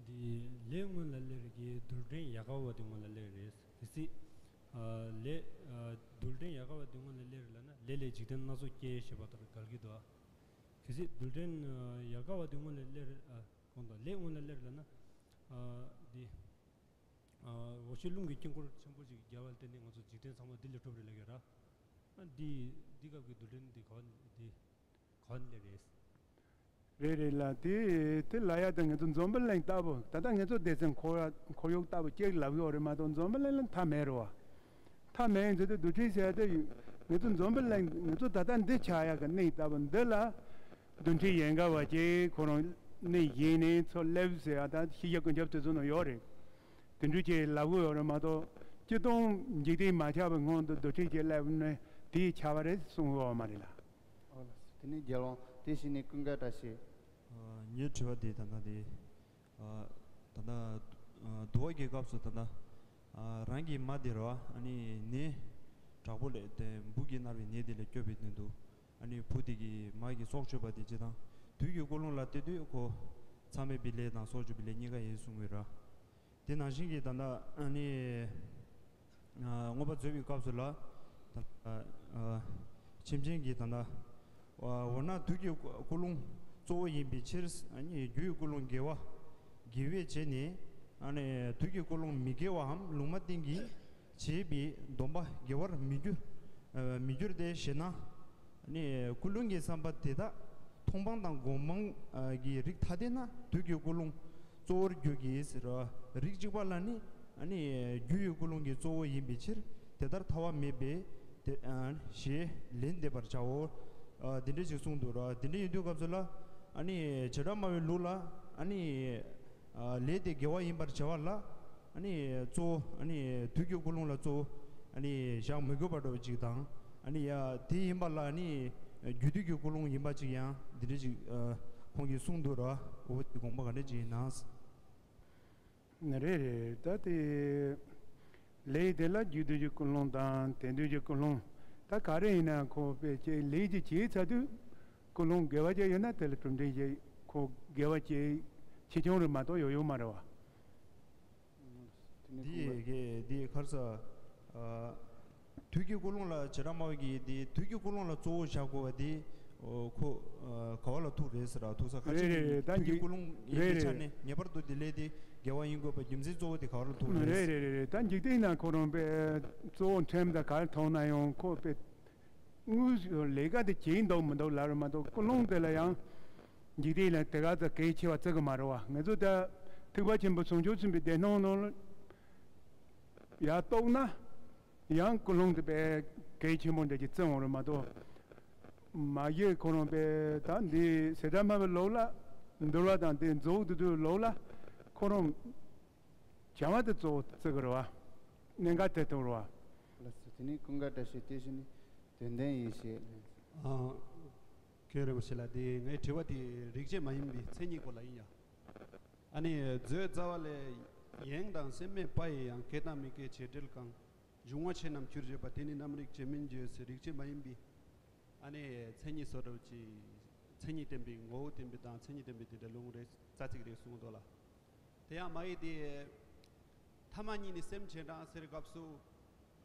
འདི་ལས་སྔོན་ལ་སླེབས་ཀྱི་རྡུལ་ཕྲན་ཡལ་ག་བ་དེ་སྔོན་ལ་སླེབས་རེད། གལ་སྲིད་ཨ་ལས་ཨ་རྡུལ་ཕྲན་ཡལ་ག་བ་དེ་སྔོན་ལ་སླེབས་རེད་ལབ་ན་ལས་ལས་འཇིག་རྟེན་སྣ་ཚོགས་སྐྱེ་ཞེས་པ་ལྟར་འགལ་གྱི་འདུག་གལ་སྲིད་རྡུལ་ཕྲན་ཨ་ཡལ་ག་བ་དེ་སྔོན་ལ་སླེབས་རེད། ཨ་གོང་དུ་ལས་སྔོན་ལ་སླེབས་རེད་ལབ་ན་ཨ་འདི་ཨ་འོ་ཆུ་རླུང་གི་དཀྱིལ་འཁོར་ཆེན་པོ་ཅིག་རྒྱལ་བ་ལ་བརྟེན་ནས་ང་ཚོ་འཇིག་རྟེན་ཚང་མ་འདི་ལས་གྲུབ་རེད་ལབ་ཀྱི་ར། ཨ་འདི་འདི་སྐབས་ཀྱི་རྡུལ་ཕྲན་འདི་ག་བ་འདི་ག་བ་ནས་སླེབས་རེད། རེད་རེད་ལ་དེ་དེ་ལ་ཡ་དང་ང་ཚོ་འཛམ་བུ་གླིང་ལྟ་བུ་ད་ལྟ་ང་ཚོ་སྡེ་ཚན་ཁོར་ཡུག་ཁོར་ཡུག་ལྟ་བུ་ཅིག་ལབ་ཡོད་རེད་མ་གཏོགས་འཛམ་བུ་གླིང་ལ་མཐའ་མེད་རེད་བ། མཐའ་མེད་ཚེ་དེ་རྡུལ་ཕྲན་ཟེར་དེ་ང་ཚོ་འཛམ་བུ་གླིང་ང་ཚོ་ད་ལྟ་འདི་ཆགས་ཡག་གི་གནས་ལྟ་བུ་འདི་ལ་རྡུལ་ཕྲན་ཡལ་ག་བ་ཅིག་ཁོ་རང་གནས་བཞེངས་ནས་ཚུར་སླེབས་ཟེར་ཡ་ད་ཤེས་བྱ་ཀུན་ཁྱབ་དེ་ཚོ་ནང་ཡོད་རེད། དེ་འདྲ་ཅིག་ལབ་གི་ཡོད་རེད་མ་གཏོགས་སྤྱིར་བཏང་འཇིག་རྟེན་མ་ཆགས་པའི་སྔོན་དུ་རྡུལ་ཕྲན་ཅིག་སླེབས་ནས་དེས་ཆགས་པ་རེད་གསུང་གི་ཡོད་མ་རེད་ལ། ཨོ་ལགས་སོ། དེ་ནས་རྒྱལ་དབང་དེ་བཞིན་ནི་ཀུན་དགའ་བཀྲ་ཤིས། ཨ་ངའི་དྲི་བ་དེ་ད་ལྟ་དེ་ཨ་ད་ལྟ་ཨ་འདུལ་བ་གི་སྐབས་སུ་ད་ལྟ་ཨ་རང་གི་མ་དེ་རེད་བ། ཨ་ནི་ནད་དྲག་པོ་ལས་དེ་འབུ་གིས་མནར་བའི་ནད་དེ་ལས་སྐྱོབ་པའི་དོན་དུ་ཨ་ནི་བུ་དེ་གི་མ་གི་སྲོག་གཅོད་པ་དེ་སྤྱིར་བཏང་དུས་ཀྱི་ཀུན་སློང་ལ་བལྟས་དུས་ཁོ་མཚམས་མེད་པའི་ལས་དང་སྲོག་གཅོད་པའི་ལས་གཉིས་ཀ་ཡིན་གསུང་གི་ར། དེ་ནང་བཞིན་གྱི་ད་ལྟ་ཨ་ནི་ཨ་མངོན་པ་མཛོད་པའི་སྐབས་སུ་ལ་ད་ལྟ་ཨ་སེམས་ཅན་གྱི་ད་ལྟ་འོ་ན་དུས་ཀྱི་ཀུན་སློང་གཙོ་བོ་ཡིན་པའི་ཕྱིར། ཨ་ནི་རྒྱུ་ཡི་ཀུན་སློང་དགེ་བ་དགེ་བས་བྱས་ནས་ཨ་ནི་དུས་ཀྱི་ཀུན་སློང་མི་དགེ་བའམ་ལུང་མ་བསྟན་གྱིས་བྱས་པའི་སྡོམ་པ་དགེ་བར་མི་འགྱུར་མི་འགྱུར་ཏེ་ཞེ་ན། ནི་ཀུན་སློང་གི་བསམ་པ་དེ་དག་མཐོང་སྤང་དང་སྒོམ་སྤང་གི་རིགས་ཐ་དད་ན་དུས་ཀྱི་ཀུན་སློང་གཙོ་བོར་འགྱུར་གྱི་ཟེར་བ། རིགས་གཅིག་པ་ལ་ནི་ནི་རྒྱུ་ཡི་ཀུན་སློང་གི་གཙོ་བོ་ཡིན་པའི་ཕྱིར་དེ་ལྟར་ཐལ་བ་མེད་པས་དེ་ཞེས་ལན་འདེབས་པར་བྱའོ། འདི་འདྲ་ཞིག་གསུངས་འདུག་ར། འདི་འདྲ་ཡིན་དུས་སྐབས་སུ་ལ་ནི་བྱེ་བྲག་སྨྲ་བའི་ལུགས་ལ་ནི། ལས་དེ་དགེ་བ་ཡིན་པར་བྱ་བ་ལ་ནི་གཙོ་བོ་ནི་དུས་ཀྱི་ཀུན་སློང་ལ་གཙོ་བོ་ནི་བཞག་མི་དགོས་པ་འདྲ་བོ་ཅིག་དང་། ནི་ཡ་དེ་ཡིན་པ་ལ་ནི་རྒྱུ་དུས་ཀྱི་ཀུན་སློང་ཡིན་པ་ཅིག་ཡང་འདི་འདྲ་ཅིག་ཁོང་གིས་གསུངས་འདུག་ར། འོ་དེ་དགོངས་པ་ག་འདྲ་ཅིག་ཡིན་ན། རེད་རེད། ད་དེ་ལས་དེ་ལ་རྒྱུ་དུས་ཀྱི་ཀུན་སློང་དང་དེ་དུས་ཀྱི་ཀུན་སློང་ད་ག་རེ་ཡིན་ན་ཁོ་པས་ལས་ཀྱི་བྱས་ཚར་དུས། ཀུན་སློང་དགེ་བ་ཅིག་ཡོད་ན་དེ་ལ་གྲུབ་འབྲས་ཅིག་ཁོ་དགེ་བ་ཅིག་ཆེ་ཆུང་རེད་མ་གཏོགས་ཡོད་ཡོད་མ་རེད་བ། དེ་ནས་འདི་ཁོང་གིས་གི་འདི་ག་རེ་ཟེར། ཨ། དུས་ཀྱི་ཀུན་སློང་ལ་བྱེ་བྲག་སྨྲ་བ་གིས་འདི་དུས་ཀྱི་ཀུན་སློང་ལ་གཙོ་བོ་བཞག་དགོས་པ་འདི། ཨོ། ཁོ། ཨ། ག་བ་ལ་ཐུག་རེད་ཟེར་ར། ཐུག་ས་ཁ་རེད་ཅིག་རེད་རེད། ད་དུས་ཀྱི་འཇིག་ཀུན་སློང་ཡིན་རེད་པའི་ཆ་རེད། ནས་ངེས་པར་དུ་འདི་ལས་འདི་དགེ་བ་ཡིན་དགོས་པ་རྒྱུ་མཚན་གཙོ་བོ་དེ་ག་བ་ལ་ཐུག་རེད། རེད་རེད་རེད་རེད། ད་འཇིག་རྟེན་ན་ཁོ་རང་པའི་གཙོ་བོ་ཁྲིམས་དང་ག་རེ་མཐོང་ན་ཡང་ཁོ་པའི་དངུལ་ལས་ཀ་དེ་བྱེད་འདུག་མི་འདུག་ལབ་རེད་མ་གཏོགས། ཀུན་སློང་དེ་ལ་ཡང་འཇིག་རྟེན་ལ་དེ་ག་ཙམ་གལ་ཆེ་བ་བརྩི་གི་མ་རེད་བ། ང་ཚོ་ད་ཐེག་པ་ཆེན་པོ་བྱང་ཆུབ་སེམས་དཔའི་སྡེ་སྣོད་ནང་ལ་ཡར་གཏོགས་ན་ཡང་ཀུན་སློང་དེ་དཔེ་གལ་ཆེན་པོ་འདྲ་ཅིག་བརྩི་འོང་རེད་མ་གཏོགས། མ་གཞི་ཁོ་རང་པའི་ད་འདི་ཟེ་དྲ་སྨྲ་བའི་ལུགས་ལ་འདུལ་བ་དང་དེ་རྫོགས་དུས་དུས་ལུགས་ལ་ཁོ་རང་བྱ་བ་དེ་གཙོ་བོ་བརྩི་གི་རེད་བ། གནད་འགག་དེ་ཐུག་རེད་བ། ལགས་སོ། དེ་ནས་ཀུན་དགའ་བཀྲ་ཤིས་དེ་བཞིན་དོན་ལྡན་ཡེ་ཤེས། ཨ། མཁན་རིན་པོ་ཆེ་ལགས། དེ་ངའི་དྲི་བ་དེ་རིག་བྱེད་མ་ཡིན་པའི་མཚན་ཉིད་སྐོར་ལ་ཡིན་ཡ། ཨ་ནི་མཛོད་རྩ་བ་ལས། ཡེངས་དང་སེམས་མེད་པ་ཡི་ཡང་། སྐྱེ་དང་མི་སྐྱེ་བྱེད་འབྲེལ་གང་། འབྱུང་བ་ཆོས་རྣམས་གྱུར་བརྗོད་པ། དེ་ནི་རྣམ་རིག་བྱེད་མིན་བརྗོད་ཟེར། རིག་བྱེད་མ་ཡིན་པའི་ཨ་ནི་མཚན་ཉིད་བཟོ་འདྲ་ཅིག་མཚན་ཉིད་བསྟན་པའི་ངོ་བོ་བསྟན་པའི་དང་མཚན་ཉིད་བསྟན་པའི་དེ་འདྲ་ལུང་རེ་རྩ་ཚིག་རེ་གསུངས་འདུག་ལ། དེ་ཡང་མ་ཡིན་ཏེ། ཐ་མ་གཉིས་ནི་སེམས་བྱེད་དང་ཟེར་སྐབས་སུ།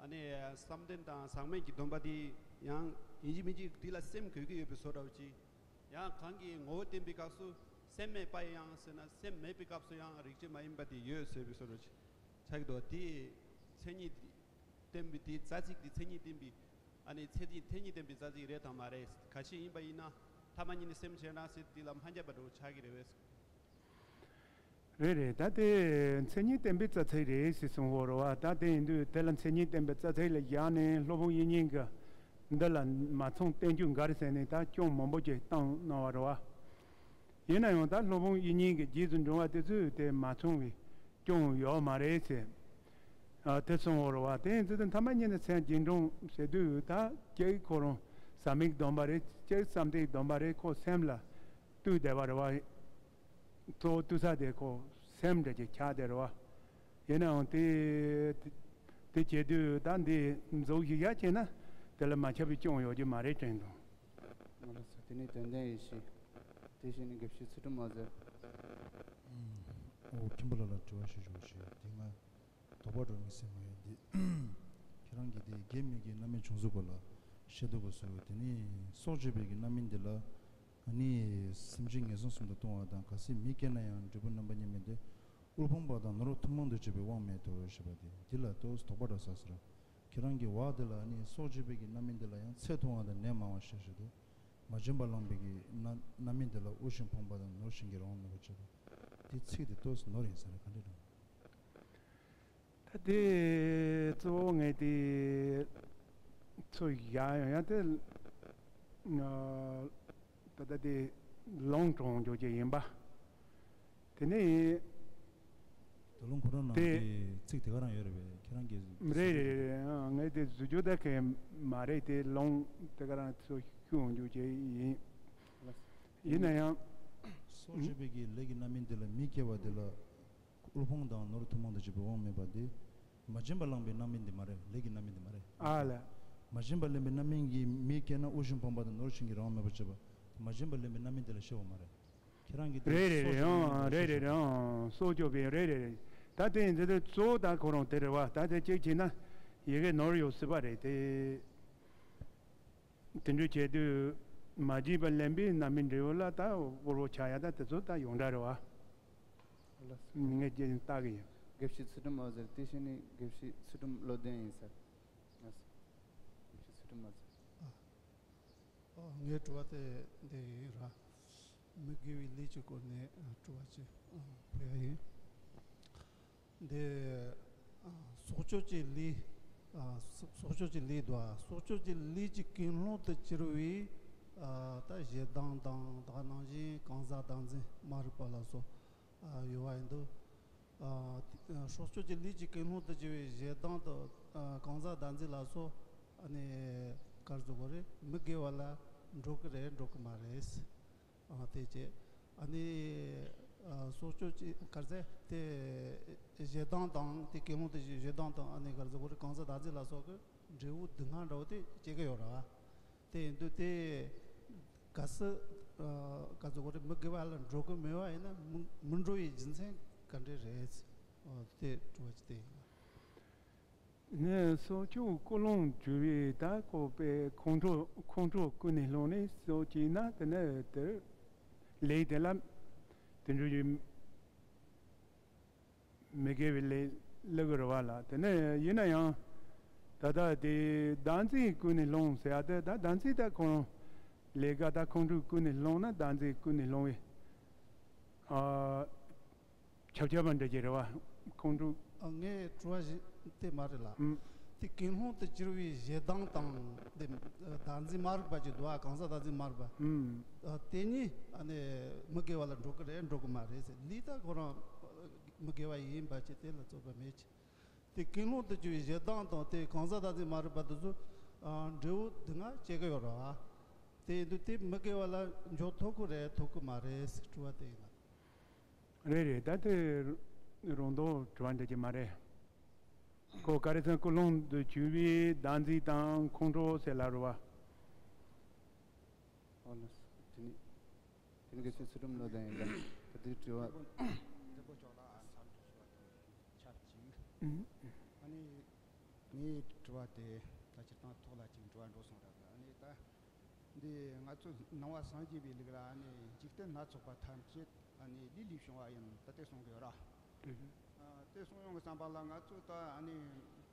ཨ་ནི་བསམ་གཏན་དང་ཟག་མེད་ཀྱི་སྡོམ་པ་དེ་ཡང་ཡིན་གཅིག་མིན་གཅིག་དེ་ལ་སེམས་དགོས་ཀྱི་ཡོད་པའི་བཟོ་འདྲ་ཅིག་ཡང་གང་གི་ངོ་བོ་བསྟན་པའི་སྐབས་སུ་སེམས་མེད་པ་ཡི་ཡང་ཟེར་ན། སེམས་མེད་པའི་སྐབས་སུ་ཡང་རིག་བྱེད་མ་ཡིན་པ་དེ་ཡོད་ཟེར་བའི་བཟོ་འདྲ་ཅིག་ཆགས་ཀྱི་འདུག་དེ་མཚན་ཉིད་བསྟན་པའི་དེ་རྩ་ཚིག་དེ་མཚན་ཉིད་བསྟན་པའི་ཨ་ནི་མཚན་ཉིད་མཚན་ཉིད་བསྟན་པའི་རྩ་ཚིག་རེད་དམ་མ་རེད། ག་ཅི་ཡིན་པ་ཡིན་ན་ཐ་མ་གཉིས་ནི་སེམས་བྱེད་དང་ཟེར་དེ་ལ་མ་འགལ་བ་འདྲ་བོ་ཆགས་ཀྱི་རེད་བས། རེད་རེད། ད་དེ་མཚན་ཉིད་བསྟན་པའི་རྩ་ཚིག་རེད་ཟེར་གསུང་གི་ཡོད་རེད་བ། ད་དེ་ཡིན་དུས་དེ་ལ་མཚན་ཉིད་བསྟན་པའི་རྩ་ཚིག་ལ་བཞག་ནས་སློབ་དཔོན་དབྱིག་གཉེན་གྱིས་འདི་ལ་མ་ཚང་བསྟན་རྒྱུ་འགའ་རེ་ཟེར་ནས་ད་སྐྱོན་མང་པོ་ཅིག་བཏང་གནང་བ་རེད་བ། ཡིན་ན་ཡང་ད་སློབ་དཔོན་དབྱིག་གཉེན་གྱི་རྗེས་སུ་འབྲང་བ་དེ་ཚོས་དེ་མ་ཚང་བའི་སྐྱོན་ཡོད་མ་རེད་ཟེར། ཨ། དེ་གསུང་གི་ཡོད་རེད་བ། དེ་ཡིན་དུས་དེ་ཐ་མ་གཉིས་ནི་སེམས་བྱེད་འབྲེལ་ཟེར་དུས་ད་གཅིག་ཁོ་རང་ཟག་མེད་ཀྱི་སྡོམ་པ་རེད། གཅིག་བསམ་གཏན་གྱི་སྡོམ་པ་རེད། ཁོ་སེམས་ལ་ལྟོས་བསྡད་པ་རེད་བ། གཙོ་བོ་ལྟོས་ས་དེ་ཁོ་སེམས་འདྲ་ཅིག་ཆགས་བསྡད་རེད་བ། ཡིན་ནའང་དེ་དེ་བྱེད་དུས་ད་འདི་མཛུབ་གཞི་བཞག་བྱས་ན་དེ་ལ་མ་ཁྱབ་པའི་སྐྱོན་ཡོད་རྒྱུ་མ་རེད་དྲན་འདུག་ང་ལ་སོ་དེ་ནས་དོན་ལྡན་ཡེ་ཤེས། དེ་བཞིན་དགེ་བཤེས་ཚུལ་ཁྲིམས་དབང་ཟེར། ཨོ། མཁན་པོ་ལགས་ལ་དྲི་བ་ཞུ་ཞུ་ཞུ། དེ་ང་དོགས་པ་འགྲོ་མི་སེམས་ཡོད་འདི། ཁྱེད་རང་གིས་དེ་དགེ་མི་དགེ་རྣམ་སྨིན་བྱུང་ཚུལ་སྐོར་ལ་བཤད་འདུག་ག་སོ། དེ་ནས་སྲོག་གཅོད་པའི་གི་རྣམ་སྨིན་འདི་ལ། ཨ་ནི་སེམས་ཅན་ངན་སོང་གསུམ་དུ་ལྟུང་བ་དང་། གལ་སྲིད་མི་སྐྱེས་ན་ཡང་འབྲས་བུ་རྣམ་པ་གཉིས་མེད་དེ། དབུལ་ཕོངས་པ་དང་ནོར་ཐུན་མོང་དུ་སྤྱོད་པའི་དབང་མེད་དོ་ཞེས་པ་དེ་འདི་ལ་ཏོག་ཙམ་དོགས་པ་འགྲོ་ས་ཟེར། ཁྱེད་རང་གི་བར་དེ་ལ་ཨ་ནི་སྲོག་གཅོད་པའི་གི་རྣམ་སྨིན་འདི་ལ་ཡང་ཚེ་ཐུང་བ་དང་ནད་མང་བ་ཞེས་བཤད་འདུག་མ་བྱིན་པ་བླངས་པའི་གི་རྣམ་རྣམ་སྨིན་འདི་ལ་དབུལ་ཞིང་ཕོངས་པ་དང་ནོར་ཞིང་གི་རང་དབང་མེད་པར་བྱེད་པ། དེ་ཚིག་དེ་ཏོག་ཙམ་ནོར་ཡིན་ས་རེད། ག་འདྲ་རེད། ད་དེ་གཙོ་བོ་ངས་དེ་ཚོ་ཡང་ཡང་དེ་ད་ལྟ་དེ་ལོང་གྲོང་འཇོག་རྒྱུ་ཡིན་པ། དེ་ནས་དེ་ལོང་ཁོ་རང་ནང་དེ་གི་ཚིག་དེ་ག་རང་ཡོད་རེད་པས། ཁྱེད་རང་གིས། རེད་རེད་རེད། ཨང་། ངས་དེ་བཟོ་རྒྱུ་ད་གས་མ་རེད། དེ་ལོང་དེ་ག་རང་ཚོ་ཤུགས་འཇོག་རྒྱུ་ཡིན། ཡིན་ན་ཡང་། སྲོག་གཅོད་པའི་གི་ལས་ཀྱི་རྣམ་སྨིན་དེ་ལ་མི་སྐྱེ་བ་དེ་ལ། དབུལ་ཕོངས་དང་ནོར་ཐུན་མོང་དུ་སྤྱོད་པའི་དབང་མེད་པ་དེ། མ་བྱིན་པ་བླངས་པའི་རྣམ་སྨིན་དེ་མ་རེད། ལས་ཀྱི་རྣམ་སྨིན་དེ་མ་རེད། ཨ་ལ། མ་བྱིན་པ་ལེན་པའི་རྣམ་སྨིན་གྱིས་མི་སྐྱེ་ན་དབུལ་ཞིང་ཕོངས་པ་དང་ནོར་ཞིང་གི་རང་དབང་མེད་པར་བྱེད་པ། མ་བྱིན་པ་ལེན་པའི་རྣམ་སྨིན་དེ་ལ་བཤད་པ་མ་རེད། ཁྱེད་རང་གིས་དེ་རེད་རེད་རེད། སྲོག་ཨང་། རེད་རེད་རེད། ཨང་། སྲོག་སྐྱོབ་པའི་རེད་རེད་རེད། ད་དེ་ཡིན་ཚེ་དེ་གཙོ་བོ་ད་ཁོ་རང་དེ་རེད་བ། ད་དེ་གཅིག་བྱས་ན་ཡི་གེ་ནོར་ཡོད་སྲིད་པ་རེད་དེ། དེ་འདྲ་བྱས་དུས་མ་བྱིན་པ་ལེན་པའི་རྣམ་སྨིན་འབྲས་བུ་ལ་ད་དབུལ་བོ་ཆགས་ཡ་ད་དེ་ཚོ་ད་ཡོངས་གྲགས་རེད་བ། ལགས་སོ། ངས་རྗེས་ལྟ་གི་ཡིན། དགེ་བཤེས་ཚུལ་ཁྲིམས་འོད་ཟེར། དེ་བཞིན་ནི་དགེ་བཤེས་ཚུལ་ཁྲིམས་བློ་ལྡན་ཡིན་ཟེར། ལགས་སོ། དགེ་བཤེས་ཚུལ་ཁྲིམས་འོད་ཟེར། ཨ། ཨ། ངའི་དྲི་བ་དེ་འདི་ཡིན་ར། མི་དགེ་བའི་ལས་ཀྱི་སྐོར་ནས་དྲི་བ་ཅིག་ཕུལ་ཡ་ཡིན། འདི། ཨ། སྲོག་གཅོད་ཀྱི་ལས། ཨ། སྲོག་གཅོད་ཀྱི་ལས་དང་། སྲོག་གཅོད་ཀྱི་ལས་ཀྱི་ཀུན་སློང་དུ་གྱུར་པའི། ཨ། ད་ཞེ་སྡང་དང་། ད་ནང་བཞིན་གང་ཟག་བདག་འཛིན་སྨ་རེ་པ་ལ་སོགས། ཨ། ཡོད་པ་ཡིན་འདུག་ཨ། སྲོག་གཅོད་ཀྱི་ལས་ཀྱི་ཀུན་སློང་དུ་གྱུར་པའི་ཞེ་སྡང་དང་། ཨ། གང་ཟག་བདག་འཛིན་ལ་སོགས། ཨ་ནི་ག་རེ་ཟེར་དགོས་རེད། མི་དགེ་བ་ལ་འགྲོ་གི་རེད་འགྲོ་གི་མ་རེད། ཨ། དེ་བྱས། ཨ་ནི། ཨ། སྲོག་གཅོད་ཀྱི་ག་རེ་ཟེར་དེ། ཞེ་སྡང་དང་། དེ་ཀུན་སློང་དུ་ཞེ་སྡང་དང་། ཨ་ནི་ག་རེ་ཟེར་དགོས་རེད། གང་ཟག་བདག་འཛིན་ལ་སོགས་ཀྱི་འབྲས་བུ་སྡུག་བསྔལ་འདྲ་བོ་དེ་སྐྱེ་གི་ཡོད་རེད། དེ་ཡིན་དུས་དེ། གལ་སྲིད་ཨ་ག་ཚོད་གོ་རེ་མི་དགེ་བ་ལ་འགྲོ་གི་མེད་པ་ཡིན་ན་མི་མི་འགྲོ་བའི་རྒྱུ་མཚན་ག་འདྲ་རེད། ཨོ་དེ་དྲི་བ་ཅིག་དེ་ཡིན། ནས་སྲོག་ཆགས་ཀུན་སློང་བྱུང་བའི་ད་ཁོ་པའི་ཁོང་ཁྲོ་ཁོང་ཁྲོ་ཀུན་ནས་སློང་ནས་སྲོག་བཅད་ན་དེ་ནས་དེར་ལས་དེ་ལ་དེ་འགྲོ་རྒྱུ་མི་དགེ་བའི་ལས་ལ་གི་རུ་བ་ལ་དེ་ནས་ཡིན་ན་ཡང་ད་ལྟ་དེ་བདག་འཛིན་ཀུན་ནས་སློང་ཟེར་ཡ་དེ་ད་བདག་འཛིན་ད་ཁོང་ལས་ཀ་ད་ཁོང་ཁྲོ་ཀུན་ནས་སློང་ན་བདག་འཛིན་ཀུན་ནས་སློང་བའི་ཨ། ཆབ་ཆབ་པ་འདྲ་ཅིག་རེད་བ། ཁོང་ཁྲོ། ཨ་ངའི་དྲི་བ་ཞིག་དེ་མ་རེད་ལ། ཨུམ། དེ་ཀུན་སློང་དུ་གྱུར་པའི་ཞེ་སྡང་དང་དེ་བདག་འཛིན་མ་རིག་པ་ཅིག་འདུག་ཨ། གང་ཟག་བདག་འཛིན་མ་རིག་པ། ཨུམ། ཨ་དེ་གཉིས་ཨ་ནི་མི་དགེ་བ་ལ་འགྲོ་གི་རེད་འགྲོ་གི་མ་རེད་ཟེར། ལུས་ད་ཁོ་རང་མི་དགེ་བ་ཡིན་པ་ཅིག་དེ་ལ་རྩོད་པ་མེད་ཅིག། དེ་ཀུན་སློང་དུ་གྱུར་པའི་ཞེ་སྡང་དང་དེ་གང་ཟག་བདག་འཛིན་མ་རིག་པ་དེ་ཚོ་ཨ་འབྲས་བུ་སྡུག་བསྔལ་སྐྱེ་གི་ཡོད་རེད་བ། དེ་ཡིན་དུས་དེ་མི་དགེ་བ་ལ་འཇོག་ཐུབ་ཀྱི་རེད་ཐུབ་ཀྱི་མ་རེད་ཟེར་དྲི་བ་དེ་ཡིན་ལ། རེད་རེད། ད་དེ་རང་དོན་དྲི་བ་འདྲ་ཅིག་མ་རེད། ཁོ་ག་རེ་ཟེར་ཀུན་སློང་དུ་གྱུར་པའི་བདག་འཛིན་དང་ཁོང་ཁྲོ་ཟེར་ལབ་རེད་བ། ཨོ་ལགས་སོ། དེ་ནི་དེ་ནི་གལ་སྲིད་ཚུལ་ཁྲིམས་བློ་ལྡན་ཡིན་ན་ད་དེའི་དྲི་བ། འདི་པོ་ཅོག་ལ་ཨ་མཚམས་འདྲི་ཞུ་བ་དང་ཆབས་ཅིག། ཨ་ནི་ངའི་དྲི་བ་དེ་ད་སྤྱིར་བཏང་ཐོག་ལ་ཅིག་འགྲོ་བ་འགྲོ་སོང་ར། ཨ་ནི་ད། འདི་ང་ཚོ་ནང་པ་སངས་རྒྱས་པའི་ལུགས་ལ་ཨ་ནི་འཇིག་རྟེན་སྣ་ཚོགས་པ་ཐམས་ཅད་ཨ་ནི་ལས་ལས་བྱུང་བ་ཡིན་ད་དེ་གསུང་གི་ཡོད་ར། ཨ་དེ་གསུང་ཡོང་གི་བསམ་པ་ལ་ང་ཚོ་ད་ཨ་ནི་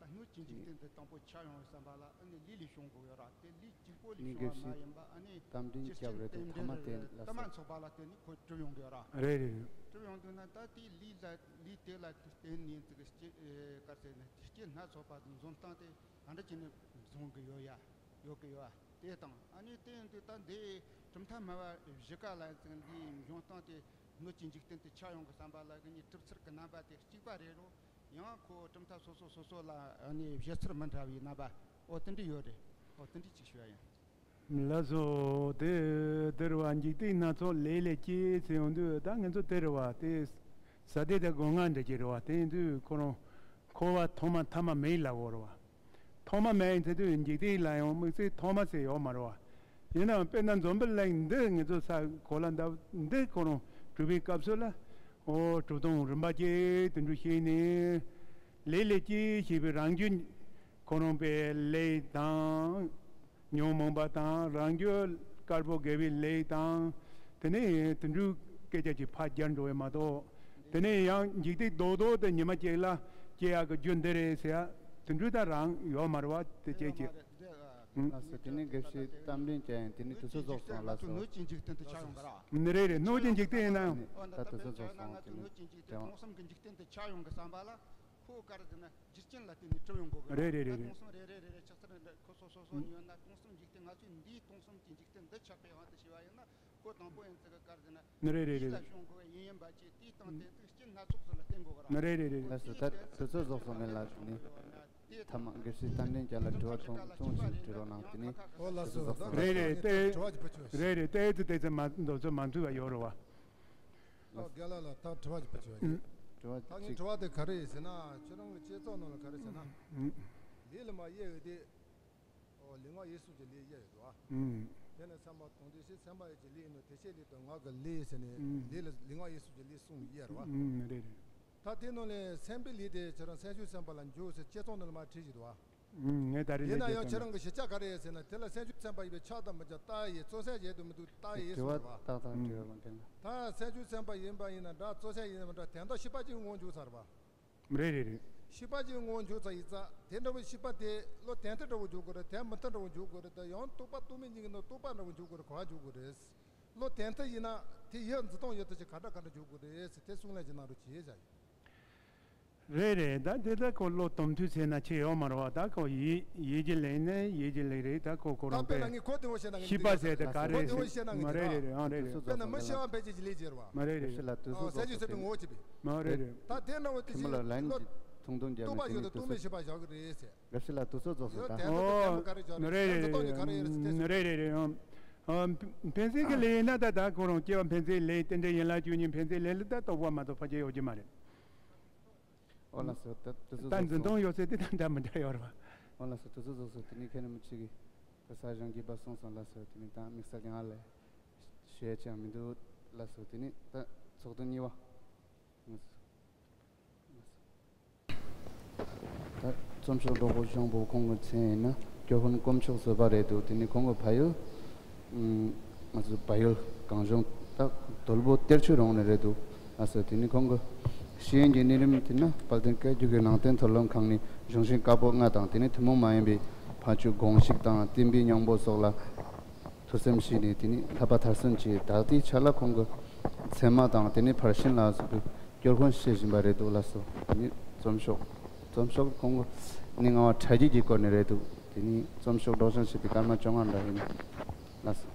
ད་སྣོད་ཀྱི་འཇིག་རྟེན་དེ་དང་པོ་ཆགས་ཡོང་གི་བསམ་པ་ལ་ཨ་ནི་ལས་ལས་བྱུང་གི་ཡོད་ར། དེ་ལས་གཅིག་པོ་ལས་བྱུང་བ་མ་ཡིན་པ་ཨ་ནི་རྟ་མགྲིན་ཇི་སྐྱབས་རེད་དེ་སྤྱིར་ཐ་མ་དེ་ལ་ལྟ་མ་ཚོགས་པ་ལ་བརྟེན་ནས་ཁོ་གྲུབ་ཡོང་གི་ཡོད་ར། རེད་རེད། གྲུབ་ཡོང་དུས་ན་ད་དེ་ལས་ལ་ལས་དེ་ལ་བརྟེན་ནས་ཚིག་སྐྱེ་ག་རེ་ཟེར་ན་སྐྱེ་སྣ་ཚོགས་པ་འཛོམས་སྟངས་དེ་ག་འདྲ་བྱས་ནས་བཟུང་གི་ཡོད་ཡ། ཡོད་ཀྱི་ཡོད་ཨ། དེ་དང་ཨ་ནི་དེ་ཡིན་དུས་ད་འདི་གྲུབ་མཐའ་སྨྲ་བ་བཞི་ཀ་ལ་ཙང་འདིའི་འབྱུང་སྟངས་དེ་སྣོད་ཀྱི་འཇིག་རྟེན་དུ་ཆགས་ཡོང་གི་བསམ་པ་ལ་གི་ནི་གྲུབ་ཚུལ་གྱི་རྣམ་པ་དེ་གཅིག་པ་རེད་རུང་ཡང་ཁོ་གྲུབ་མཐའ་སོ་སོ་སོ་སོ་ལ་ཨ་ནི་བཞེད་ཚུལ་མི་འདྲ་བའི་རྣམ་པ་ཨོ་དེ་འདྲ་ཡོད་རེད། ཨོ་དེ་འདྲ་ཅིག་ཞུ་ཡ་ཡིན། ལགས་སོ། དེ་དེ་རེད་བ། འཇིག་རྟེན་སྣ་ཚོགས་ལས་ལས་སྐྱེས་ཟེར་ཡོང་དུས་ད་ང་ཚོ་དེ་རེད་བ། དེ་ས་དེ་དེ་སྒོ་ང་འདྲ་ཅིག་རེད་བ། དེ་ཡིན་དུས་ཁོ་རང་འཁོར་བ་ཐོག་མ་ཐ་མ་མེད་ལབ་དགོས་རེད་བ། ཐོག་མ་མེད་ཡིན་ཚེ་དུས་འཇིག་རྟེན་ལ་ཡང་དམིགས་བསལ་ཐོག་མ་ཟེར་ཡོད་མ་རེད་བ། ཡིན་ནའང་དཔེར་ན་འཛམ་བུ་གླིང་འདི་ང་ཚོ་ས་གོ་ལ་འདབ་འདི་ཁོ་རང་གྲུབ་པའི་སྐབས་སུ་ལ་ཨོ་གྲུབ་སྟངས་རིམ་པ་བཅས་དེ་འདྲ་བཤད་ནས་ལས་ལས་སྐྱེས་ཞེས་པའི་རང་རྒྱུད་ཁོ་རང་པའི་ལས་དང་། ཉོན་མོངས་པ་དང་རང་རྒྱུད་དཀར་པོ་དགེ་བའི་ལས་དང་། དེ་ནས་དེ་འདྲའི་སྐད་ཆ་ཅིག་ཕར་རྒྱབ་འགྲོ་བས་མ་གཏོགས། དེ་ནས་ཡང་འཇིག་རྟེན་རྡོག་རྡོག་དེ་ཉི་མ་གཅིག་ལ་སྐྱེ་ཡག་གི་རྒྱུ་འདི་རེད་ཟེར་ཡ་དེ་འདྲའི་ད་རང་ཡོད་མ་རེད་བ། དེ་སྐད་ཅིག། ལགས་སོ། དེ་ནས་དགེ་བཤེས་རྟ་མགྲིན་བཅས་ཡང་དེ་ནས་དུས་ཚོད་རྫོགས་སོང་། ལགས་སོ། སྣོད་ཀྱི་འཇིག་རྟེན་དུ་ཆགས་ཡོང་གི་ར། ནི་རེད་རེད། སྣོད་ཀྱི་འཇིག་རྟེན་ཡིན་ན་ཡང་། ད་དུས་ཚོད་རྫོགས་སོང་། དེ་ནས་དེ་སྟོང་གསུམ་གྱི་འཇིག་རྟེན་དུ་ཆགས་ཡོང་གི་བསམ་པ་ལ་ཁོ་ག་རེ་ཟེར་ན། རྒྱུ་རྐྱེན་ལ་བརྟེན་ནས་གྲུབ་ཡོང་དགོས་གི། རེད་རེད་རེད་རེད། སྟོང་གསུམ་རེ་རེ་རེ་རེ་ཆགས་ཚུལ་འདི་ཁོ་སོ་སོ་སོ་ཡོད་ན། སྟོང་གསུམ་འཇིག་རྟེན། ང་ཚོས་འདིའི་སྟོང་གསུམ་གྱི་འཇིག་རྟེན་འདི་ཆགས་པའི་དབང་དུ་བྱས་པ་ཡིན་ན། ཁོ་དང་པོ་ཡིན་ཚུལ་གི་ག་རེ་ཟེར་ན། རེད་རེད་རེད་ལུས་ལ་རེད། བྱུང་དགོས་པའི་ཡིན་ཡིན་པ་ཅིག། དེའི་སྟེང་དེ་ཚིག་རྐྱེན་སྣ་ཚོགས་སུ་ལ་བརྟེན་དགོས་གི་ར། རེད་རེད་རེད། ལགས་སོ། ད་དུས་ཚོད་རྫོགས་སོང་། མེད་ལ་ནི། ཐ་མ་དགེ་བཤེས་རྟ་མགྲིན་བཅས་ལ་དྲི་བ་ཐུང་ཐུང་ཞིག་དྲི་རོགས་གནང་། དེ་ནས། ཨོ་ལགས་སོ། ད་རེད་རེད། དེ་དྲི་བ་ཅིག་ཕུལ་ཆོག་རེད་རེད། དེ་ཚོ་དེ་ཚོ་མ་འདོད་ཚོད་མ་འཐུས་པ་ཡོད་རེད་བ། ཨོ་རྒན་ལགས་ལ་ད་དྲི་བ་ཅིག་ཕུལ་ཆོག་ཡ་ཡིན། དྲི་བ་ད་ངའི་ཅིག་དྲི་བ་དེ་ག་རེ་ཡིན་ཟེར་ན། ཁྱེད་རང་གི་བསྐྱེད་རྫོགས་ནང་ལ་ག་རེ་ཟེར་ན། ཨུ། ལས་ལ་མ་དབྱེ་བའི་དེ། ཨོ་ལུས་ངག་ཡིད་གསུམ་གྱི་ལས་དབྱེ་ཡོད་དོ། ཨུ། དེ་ནི་སེམས་པ་དང་དེ་བཞིན་སེམས་པ་ཡིད་ཀྱི་ལས་ཡིན་ནོ། དེ་བཞིན་ལས་དང་ངག་གི་ལས་ཟེར་ནས། ཨུ། ལས་ལ་ལུས་ངག་ཡིད་གསུམ་གྱི་ལས་གསུམ་དབྱེ་ར་བ། ཨུ་རེད་རེད། ད་དེ་ནང་ལས་སེམས་པའི་ལས་དེ་ཁྱེད་རང་སེམས་ཤུགས་སེམས་པ་ལ་འཇུག་ཟེར་བསྐྱེད་རྫོགས་ནང་ལ་མར་བྲིས་ཡོད་དོ། ངས་ད་རེས་ཡིན་ན་ལས་ཡང་ཀྱི་ཁྱེད་རང་གི་ཞིབ་ཆ་ག་རེ་ཡོད་ཟེར་ན། དེ་ལ་སེམས་ཤུགས་སེམས་པ་ཡིན་པས་ཆགས་དང་མི་ཆགས། བལྟ་ཡས་ཡིན། བརྩོན་གསལ་བྱེད་དང་མི་འདུག། བལྟ་ཡས་ཡིན་དྲི་བ་གསུངས་པ། ཏག་ཏག་དྲི་བ་མ་དྲན་ལ། ད་སེམས་ཤུགས་སེམས་པ་ཡིན་པ་ཡིན་ན་འདྲ། བརྩོན་གསལ་ཡིན་ན་འདྲ། དོན་དག་ཤེས་པ་ཅིག་ངོ་འཇུག་ཚར་བ། རེད་རེད་རེད། ཤེས་པ་ཅིག་ངོ་འཇུག་ཚར་ཡིན་ཙང་། དེ་འདྲ་བའི་ཤེས་པ་དེ་བློ་དོན་མཐུན་འདྲ་བོ་འཇུག་དགོས་རེད། དོན་མི་མཐུན་འདྲ་བོ་འཇུག་དགོས་རེད། ད་ཡང་རྟོག་པ་རྟོག་མེད་གཉིས་ཀྱི་ནང་རྟོག་པ་འདྲ་བོ་འཇུག་དགོས་རེད། ག་བ་འཇུག་དགོས་རེད། བློ་དོན་མཐུན་ཡིན་ན་དེ་ཡིད་འཛིན་སྟངས་ཡོད་དུས་ཀྱི་ག་འདྲ་ག་འདྲ་འཇུག་དགོས་རེད་ཟེར། དེ་གསུང་ལན་ཅིག་གནང་རོགས་གྱིས་ཟེར། རེད་རེད། ད་དེ་ད་ཁོ་བློ་དོན་མཐུན་ཟེར་ན་ཆེ་ཡོད་མ་རེད་བ། ད་ཁོ་ཡིད་ཡིད་ཀྱི་ལས་ནི་ཡིད་ཀྱི་ལས་རེད། ད་ཁོ་ཁོ་ད་རང་དཔེར་ན་པས་ངས་གོ་བདེ་བོ་བཤད་ན། ངས་ཤེས་པ་ཟེར་དེ་ག་རེ་གོ་བདེ་བོ་བཤད་ན། ངས་མ་རེད་རེད་རེད། ཨང་རེད་རེད། དཔེར་ན་མི་ཤེས་པ་ཕལ་ཆེར་གྱི་ལས་བྱེད་རེད་བ། མ་རེད་རེད་རེད། ཞིག་ལ་དུས་ཨང་སུ་སེམས་ཅན་ཟོག་སེམས་པའི་ངོ་བོ་བྱེད་པས། མ་རེད་རེད། ད་དེ་འདྲ་བོ་དེ་ཁྱིམ་ལ་ལན་གྱི་ཐུང་ཐུང་རྒྱབ་ནས། རྟོགས་པ་དེ་ཡོད་ནི་དུ་དེ་རྟོག་མེད་ནས་ཤེས་པ་བཞག་གི་རེད་ཟེར། དགེ་བཤེས་ལགས་དུས་ཚོད་རྫོགས་སོང་། ད་ཡོད་དེ་ཨོ་ག་རེ་བྱ་རེད། རེད་རེད་རེད། རེད་རེད་རེད། ཨང་། ཨང་། ཕན་ཚུན་གྱི་ལས་ཡིན་ན་ད་ད་ཁོ་རང་སྐྱེ་བ་ཕན་ཚུན་ལས་རྟེན་འབྲེལ་ཡིན་ལ་བཅུ་གཉིས་ཕན་ཚུན་ལས་ལ་ད་རྟོགས་པ་མ་གཏོགས་ཕལ་ཆེར་ཡོད་ཀྱི་མ་རེད། ཨོ་ལགས་སོ། ད་དུས་ཚོད་ད་རྫོགས་འཛིན་སོང་། སྟངས་ཡོད་ཚད་དེ་ད་འདྲ་མི་འདྲ་ཡོད་རེད་བ། ཨོ་ལགས་སོ། དུས་ཚོད་རྫོགས་སོང་། དེ་ནས་མཁན་རིན་པོ་ཆེ་གིས་ད་ས་ཞིང་རྒྱས་པ་གསུངས་སོང་། ལགས་སོ། དེ་ནས་ད་དམིགས་བསལ་གྱི་ང་ལས། བྲལ་ཅང་མི་འདུག་ལགས་སོ། དེ་ནི་ད་ཚོགས་དུས་གཉིས་པ། ད་རྩོམ་ཤོག་སྒྲོག་པོ་གཞུང་པོ་ཁོང་གི་མཚན་ཡིན་ན་སྐྱོར་དཔོན་དཀོན་མཆོག་བཟོད་པ་རེད་འདུག་དེ་ནི་ཁོང་གི་ཕ་ཡུལ། ང་ཚོ་བལ་ཡུལ་གངས་ལྗོངས་ད་དོལ་པོ་གཏེར་ཆོས་རོང་ནས་རེད་འདུག་ལགས་སོ། དེ་ནི་ཁོང་གི་ཤེས་ཡོན་གྱི་གནས་རིམ་དེ་ན་དཔལ་ལྡན་སྐད་སྒྱུར་གྱི་ནང་བསྟན་མཐོ་རིམ་ཁང་ནས་གཞུང་ཆེན་བཀའ་པོད་ལྔ་དང་དེ་ནི་ཐུན་མོང་མ་ཡིན་པའི་ཕ་ཆོས་དགོངས་གཞི་དང་བསྟན་པའི་སྙིང་པོ་སོགས་ལ་ཐུགས་སེམས་བཞེས་ནས་དེ་ནི་ལྷག་པ་མཐར་སོན་གྱིས་ད་ལྟའི་ཆ་ལ་ཁོང་གི་ཚད་མ་དང་དེ་ནི་ཕར་ཕྱིན་ལ་སོགས་པའི་སྐྱོར་དཔོན་བྱེད་བཞིན་པ་རེད་འདུག་ལགས་སོ། དེ་ནི་རྩོམ་ཤོག་རྩོམ་ཤོག་ཁོང་གི་ནི་ང་བ་ཕྲ་རྒྱས་ཀྱི་སྐོར་ནས་རེད་འདུག་དེ་ནི་རྩོམ་ཤོག་སྒྲོག་སྦྱང་བྱེད་པའི་སྐར་མ་བཅོ་ལྔ་འདྲ་ཡིན། ལགས་སོ།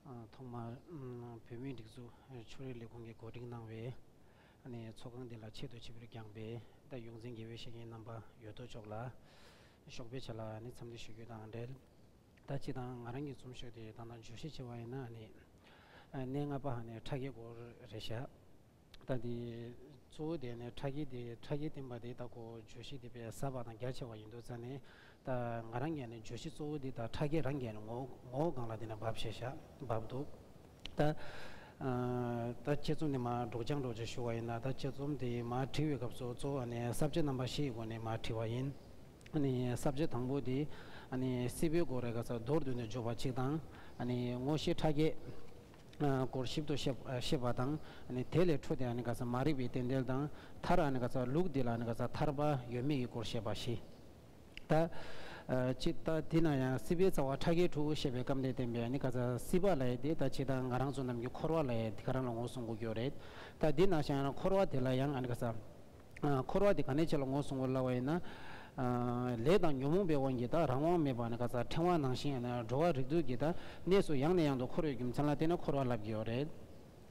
ཨ། ཐོག་མར་ཨམ་བོད་མིའི་སྒྲིག་འཛུགས་ཕྱོགས་རིས་ལས་ཁུངས་ཀྱིས་གོ་སྒྲིག་གནང་བའི་ཨ་ནི་ཚོགས་ཁང་འདི་ལ་ཆེད་དུ་ཆིབས་བསྒྱུར་བསྐྱངས་པའི་ད་ཡོངས་འཛིན་དགེ་བའི་བཤེས་གཉེན་རྣམ་པ་ཡོད་དོ་ཅོག་ལ་ཞོགས་པའི་ཆ་ལ་ཨ་ནི་འཚམས་འདྲི་ཞུ་རྒྱུ་དང་འབྲེལ། ད་སྤྱིར་བཏང་ང་རང་གི་རྩོམ་ཤོག་དེ་ད་ལྟ་བརྗོད་གཞི་བྱས་པ་ཡིན་ན་ཨ་ནི་ཨ་གནས་ལྔ་པ་ཨ་ནི་ཕྲ་རྒྱས་སྐོར་རེད་ཤག་ད་དེ་གཙོ་བོ་དེ་ནི་ཕྲ་རྒྱས་དེ་ཕྲ་རྒྱས་བསྟན་པ་དེ་ད་ཁོ་བརྗོད་གཞི་དེ་དཔེ་ཟབ་པ་དང་རྒྱ་ཆེ་བ་ཡིན་དུས་ཙང་ནས། ད་ང་རང་གིས་ནི་བརྗོད་གཞི་གཙོ་བོ་དེ་ད་ཕྲ་རྒྱས་རང་གིས་ནི་ངོ་ངོ་བོ་སྒང་ལ་དེ་ནི་བབས་བྱས་ཤག་བབས་འདུག་ད་ཨ་ད་དཔྱད་རྩོམ་དེ་མར་སྒྲོག་སྦྱང་སྒྲོག་སྦྱང་ཞུ་བ་ཡིན་ན། ད་དཔྱད་རྩོམ་དེ་མར་བྲིས་པའི་སྐབས་སུ་གཙོ་བོ་ཨ་ནི་ས་བཅད་རྣམ་པ་བཞི་ཡི་སྒོ་ནས་མར་བྲིས་པ་ཡིན། ཨ་ནི་ས་བཅད་དང་པོ་དེ་ཨ་ནི་སྲིད་པའི་སྐོར་རེ་ག་ས་མདོར་བསྡུས་ནས་བརྗོད་པ་གཅིག་དང་། ཨ་ནི་ངོ་ཤེས་ཕྲ་རྒྱས་སྐོར་ཞིབ་ཏུ་བཤད་བཤད་པ་དང་། ཨ་ནི་དེ་ལས་འཕྲོས་ཏེ་ཨ་ནི་ག་ས་མ་རིག་པའི་རྟེན་འབྲེལ་དང་མཐར་ཨ་ནི་ག་ས་ལུགས་འདི་ལ་ཨ་ནི་ག་ས་ཐར་པ་ཡོད་མེད་ཀྱི་སྐོར་བཤད་པ་བཞི། ད་ཨ་ཅི་ད་འདི་ན་ཡང་སྲིད་པའི་རྩ་བ་ཕྲ་རྒྱས་དྲུག་ཞེས་པའི་སྐབས་འདིར་བསྟན་པའི་ཨ་ནི་ག་ས་སྲིད་པ་ལབ་ཡས་དེ་ད་ཅི་ད་ང་རང་ཚོ་ནམ་རྒྱུན་འཁོར་བ་ལབ་ཡས་དེ་ག་རང་ལ་ངོས་བཟུང་དགོས་ཀྱི་ཡོད་རེད། ད་འདི་ན་ཡང་འཁོར་བ་དེ་ལ་ཡང་ཨ་ནི་ག་ས་ཨ་འཁོར་བ་དེ་ག་ནས་ཆེ་ལ་ངོས་བཟུང་དགོས་ལབ་པ་ཡིན་ན། ཨ་ལས་དང་ཉོན་མོངས་པའི་དབང་གིས་ད་རང་དབང་མེད་པ་ནི་ག་ས་ཕྲེང་བ་ནང་བཞིན་ཡང་ན་འགྲོ་བ་རིགས་དྲུག་གི་ད་གནས་སུ་ཡང་ནས་ཡང་དུ་འཁོར་བའི་རྒྱུ་མཚན་ལ་བརྟེན་ནས་འཁོར་བ་ལབ་ཀྱི་ཡོད་རེད།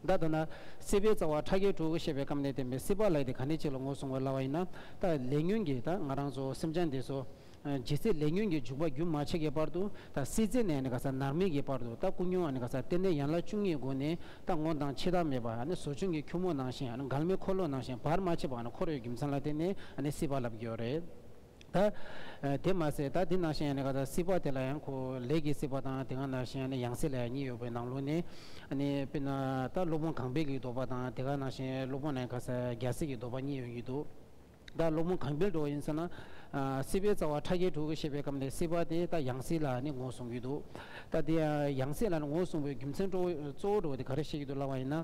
ད་ལྟ་ན་སྲིད་པའི་རྩ་བ་ཕྲ་རྒྱས་དྲུག་ཞེས་པའི་སྐབས་ནས་བསྟན་པའི་སྲིད་པ་ལབ་དེ་ག་ནས་ཆེ་ལ་ངོས་བཟུང་དགོས་ལབ་པ་ཡིན་ན། ད་ལས་ཉོན་གྱིས་ད་ང་རང་ཚོ་སེམས་ཅན་དེ་ཚོ་ཨ་ཇི་སྲིད་ལས་ཉོན་གྱི་འཇུག་པ་རྒྱུན་མ་ཆད་ཀྱི་བར་དུ། ད་སྲིད་རྩེ་ནས་ནི་ག་ས་ནར་མེད་ཀྱི་བར་དུ། ད་ཀུན་སློང་ཨ་ནི་ག་ས་རྟེན་འབྲེལ་ཡན་ལག་བཅུ་གཉིས་སྒོ་ནས་ད་སྔོན་དང་ཕྱི་ཐག་མེད་པ། ཨ་ནི་ཟོ་ཆུན་གྱི་ཁྱུར་མིག་ནང་བཞིན། ཨ་ནི་འགལ་མེ་འཁོར་ལོ་ནང་བཞིན་བར་མ་ཆད་པ་ཨ་ནི་འཁོར་བའི་རྒྱུ་མཚན་ལ་བརྟེན་ནས་ཨ་ནི་སྲིད་པ་ལབ་ཀྱི་ཡོད་རེད། ད་ཨ་དེ་མ་ཟད་ད་འདི་ནང་བཞིན་ཨ་ནི་ག་ས་སྲིད་པ་དེ་ལ་ཡང་ཁོ་ལས་ཀྱི་སྲིད་པ་དང་དེ་ག་ནང་བཞིན་ཨ་ནི་ཡང་སྲིད་ལ་ཡང་གཉིས་ཡོད་པའི་ནང་ལོགས་ནས། ཨ་ནི་དཔེར་ན་ད་སློབ་དཔོན་གང་པོའི་གི་དོགས་པ་དང་དེ་ག་ནང་བཞིན་སློབ་དཔོན་ཨ་ནི་ག་ས་རྒྱལ་སྲས་ཀྱི་དོགས་པ་གཉིས་ཡོད་ཀྱི་འདུག་ད་སློབ་དཔོན་གང་པོའི་འགྲོ་ཡིན་ཟེར་ན། ཨ་སྲིད་པའི་རྩ་བ་ཕྲ་རྒྱས་དྲུག་ཞེས་པའི་སྐབས་འདིར་སྲིད་པ་དེ་ད་ཡང་སྲིད་ལ་ནི་ངོས་བཟུང་གི་འདུག་ད་དེ་ཡང་སྲིད་ལ་ནི་ངོས་བཟུང་བའི་རྒྱུ་མཚན་གཙོ་བོ་གཙོ་བོ་འགྲོ་བ་དེ་ག་རེ་བཤད་ཀྱི་འདུག་ལབ་པ་ཡིན་ན།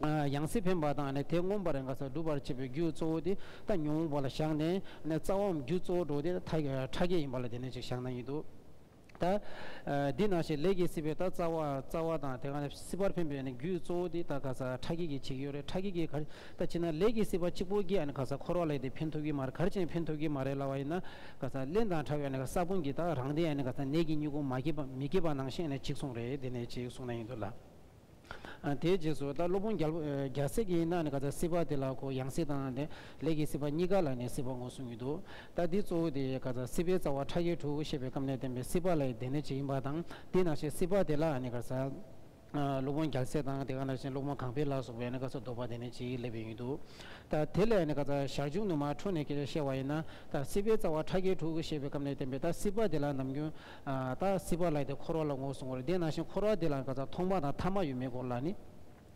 ཨ་ཡང་སྲིད་འཕེན་པ་དང་ནི་དེ་མངོན་པར་ཡང་ག་ས་སྒྲུབ་པར་བྱེད་པའི་རྒྱུ་གཙོ་བོ་དེ་ད་ཉོན་མོངས་པ་ལ་བཞག་ནས་ནི་རྩ་བའམ་རྒྱུ་གཙོ་བོ་འགྲོ་བ་དེ་ད་ཕྲ་རྒྱས་ཡིན་པ་ལ་དེ་ནས་ཅིག་བཞག་ན་ཡིན་འདུག་ད་ཨ་འདི་ནང་བཞིན་ལས་ཀྱི་སྲིད་པའི་ད་རྩ་བ་རྩ་བ་དང་དེ་ག་ནས་སྲིད་པར་འཕེན་པའི་ནི་རྒྱུ་གཙོ་བོ་དེ་ད་ག་ས་ཕྲ་རྒྱས་ཀྱིས་བྱེད་ཀྱི་ཡོད་རེད། ཕྲ་རྒྱས་ཀྱིས་ག་ད་བྱས་ན་ལས་ཀྱི་སྲིད་པ་གཅིག་པོ་གིས་ཨ་ནི་ག་ས་འཁོར་བ་ལས་དེ་འཕེན་ཐུབ་ཀྱི་མ་རེད། ག་རེ་བྱས་ནས་འཕེན་ཐུབ་ཀྱི་མ་རེད་ལབ་པ་ཡིན་ན། ག་ས་རླན་དང་ཕྲ་བའི་ཨ་ནི་ག་ས་ས་བོན་གྱིས་ད་རང་དེ་ཨ་ནི་ག་ས་ནད་ཀྱི་སྙིང་པོ་མ་སྐྱེས་པ་མི་སྐྱེས་པ་ནང་བཞིན་ཨ་ནི་གཅིག་གསུངས་རེད། དེ་ནས་གཅིག་གསུངས་ན་ཡིན་འདུག་ལ། ཨ་དེའི་རྗེས་སུ་ད་སློབ་དཔོན་རྒྱལ་རྒྱལ་སྲས་ཀྱིས་ཡིན་ན་ནི་ག་ས་སྲིད་པ་དེ་ལ་ཁོ་ཡང་སྲིད་དང་དེ་ལས་ཀྱི་སྲིད་པ་གཉིས་ཀ་ལ་ནི་སྲིད་པ་ངོས་བཟུང་གི་འདུག་ད་འདི་གཙོ་བོ་དེ་ག་ས་སྲིད་པའི་རྩ་བ་ཕྲ་རྒྱས་དྲུག་ཞེས་པའི་སྐབས་ནས་བསྟན་པའི་སྲིད་པ་ལ་དེ་ནས་ཅིག་ཡིན་པ་དང་། དེ་ནང་བཞིན་སྲིད་པ་དེ་ལ་ནི་ག་ས་ཨ་སློབ་དཔོན་རྒྱལ་སྲས་དང་དེ་ག་ནང་བཞིན་སློབ་དཔོན་གང་པོ་ལ་སོགས་པའི་ནི་ག་ས་དོགས་པ་དེ་ནས་ཅིག་སླེབས་པའི་ཡིན་འདུག་ད་དེ་ལས་ནི་ག་ས་ཞར་བྱུང་དུ་མར་འཕྲོས་ནས་ཀྱི་བཤད་པ་ཡིན་ན། ད་སྲིད་པའི་རྩ་བ་ཕྲ་རྒྱས་དྲུག་ཞེས་པའི་སྐབས་ནས་བསྟན་པའི་ད་སྲིད་པ་དེ་ལ་ནམ་རྒྱུན་ཨ་ད་སྲིད་པ་ལ་དེ་འཁོར་བ་ལ་ངོས་བཟུང་བ་རེད། དེ་ནང་བཞིན་འཁོར་བ་དེ་ལ་ག་ས་ཐོག་མ་དང་ཐ་མ་ཡོད་མེད་སྐོར་ལ་ནི་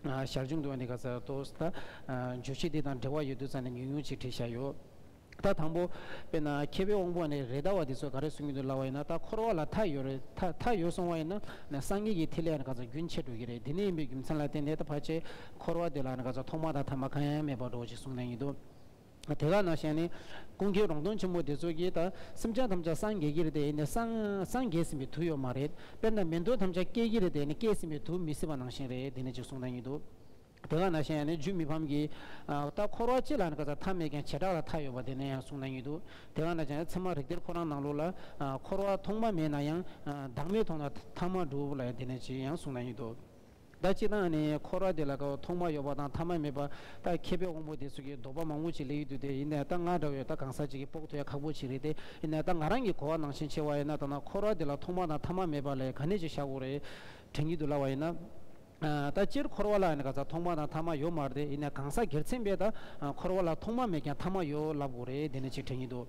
ཨ་ཞར་བྱུང་དུ་ནི་ག་ས་ཏོ་ད་ཨ་བརྗོད་གཞི་དེ་དང་འབྲེལ་བ་ཡོད་དུས་ཙང་ནས་ཉུང་ཉུང་ཅིག་བྲིས་བཞག་ཡོད། ད་དང་པོ་དཔེར་ན་མཁས་པའི་དབང་པོ་ནི་རེད་མདའ་བ་དེ་ཚོས་ག་རེ་གསུང་གི་འདུག་ལབ་པ་ཡིན་ན། ད་འཁོར་བ་ལ་མཐའ་ཡོད་རེད། མཐའ་མཐའ་ཡོད་སོང་བ་ཡིན་ན་ནི་སངས་རྒྱས་ཀྱི་ཐིག་ལེ་ནི་ག་ས་རྒྱུན་ཆད་འགྲོ་གི་རེད། དེ་ནས་ཡིན་པའི་རྒྱུ་མཚན་ལ་བརྟེན་ནས་ད་ཕལ་ཆེར་འཁོར་བ་དེ་ལ་ནི་ག་ས་ཐོག་མ་དང་ཐ་མ་གང་ཡང་མེད་པ་འདྲ་བོ་ཅིག་གསུངས་གནང་གི་འདུག་དེ་ག་ནང་བཞིན་ནི་ཀུན་མཁྱེན་རོང་སྟོན་ཆེན་མོ་དེ་ཚོ་གིས་ད་སེམས་ཅན་ཐམས་ཅད་སངས་རྒྱས་ཀྱི་རེད་དེ་ནི་སངས་སངས་རྒྱས་ཟིན་པའི་དུས་ཡོད་མ་རེད། དཔེར་ན་མེ་འདོད་ཐམས་ཅད་སྐྱེ་གི་རེད་དེ་ནི་སྐྱེ་ཟིན་པའི་དུས་མི་སྲིད་པ་ནང་བཞིན་རེད། དེ་ནི་ཅིག་གསུངས་གནང་གི་འདུག་དེ་ག་ནང་བཞིན་ཡང་ནི་རྒྱུད་མི་ཕམ་གྱིས་ཨ་ད་འཁོར་བ་སྤྱི་ལ་ནི་ག་ས་མཐའ་མེད་ཀྱང་བྱེ་བྲག་ལ་མཐའ་ཡོད་པ་དེ་ནས་ཡང་གསུངས་གནང་གི་འདུག་དེ་ག་ནང་བཞིན་ཚད་མ་རིགས་གཏེར་ཁོ་རང་ནང་ལོགས་ལ་ཨ་འཁོར་བ་ཐོག་མ་མེད་ན་ཡང་ཨ་བདག་མེད་མཐོང་ན་ཐ་མ་འགྲུབ་ལབ་ཡ་དེ་ནས་ཅིག་ཡང་གསུངས་གནང་གི་འདུག་ད་སྤྱིར་བཏང་ནི་འཁོར་བ་དེ་ལ་ག་ཐོག་མ་ཡོད་པ་དང་ཐ་མ་མེད་པ། ད་མཁས་པའི་དབང་པོ་དེ་ཚོ་གིས་དོགས་པ་མང་པོ་ཅིག་སླེབས་ཡོད་དུས་དེ་ཡིན་ནའི་ད་ང་འདྲ་བའི་ད་གང་ཟག་ཅིག་གིས་དཔོག་ཐུབ་ཡ་ཁག་པོ་ཅིག་རེད་དེ། ཡིན་ནའི་ད་ང་རང་གི་གོ་བ་ནང་བཞིན་བྱས་པ་ཡིན་ན། ད་ན་འཁོར་བ་དེ་ལ་ཐོག་མ་དང་ཐ་མ་མེད་པ་ལས་ག་ནས་ཅིག་བཞག་དགོས་རེད་དྲན་གྱི་འདུག་ལབ་པ་ཡིན་ན། ཨ་ད་སྤྱིར་འཁོར་བ་ལ་ནི་ག་ས་ཐོག་མ་དང་ཐ་མ་ཡོད་མ་རེད་དེ། ཡིན་ནའི་གང་ཟག་སྒེར་མཚན་པས་ད་ཨ་འཁོར་བ་ལ་ཐོག་མ་མེད་ཀྱང་ཐ་མ་ཡོད་ལབ་དགོས་རེད། དེ་ནས་ཅིག་དྲན་གྱི་འདུག་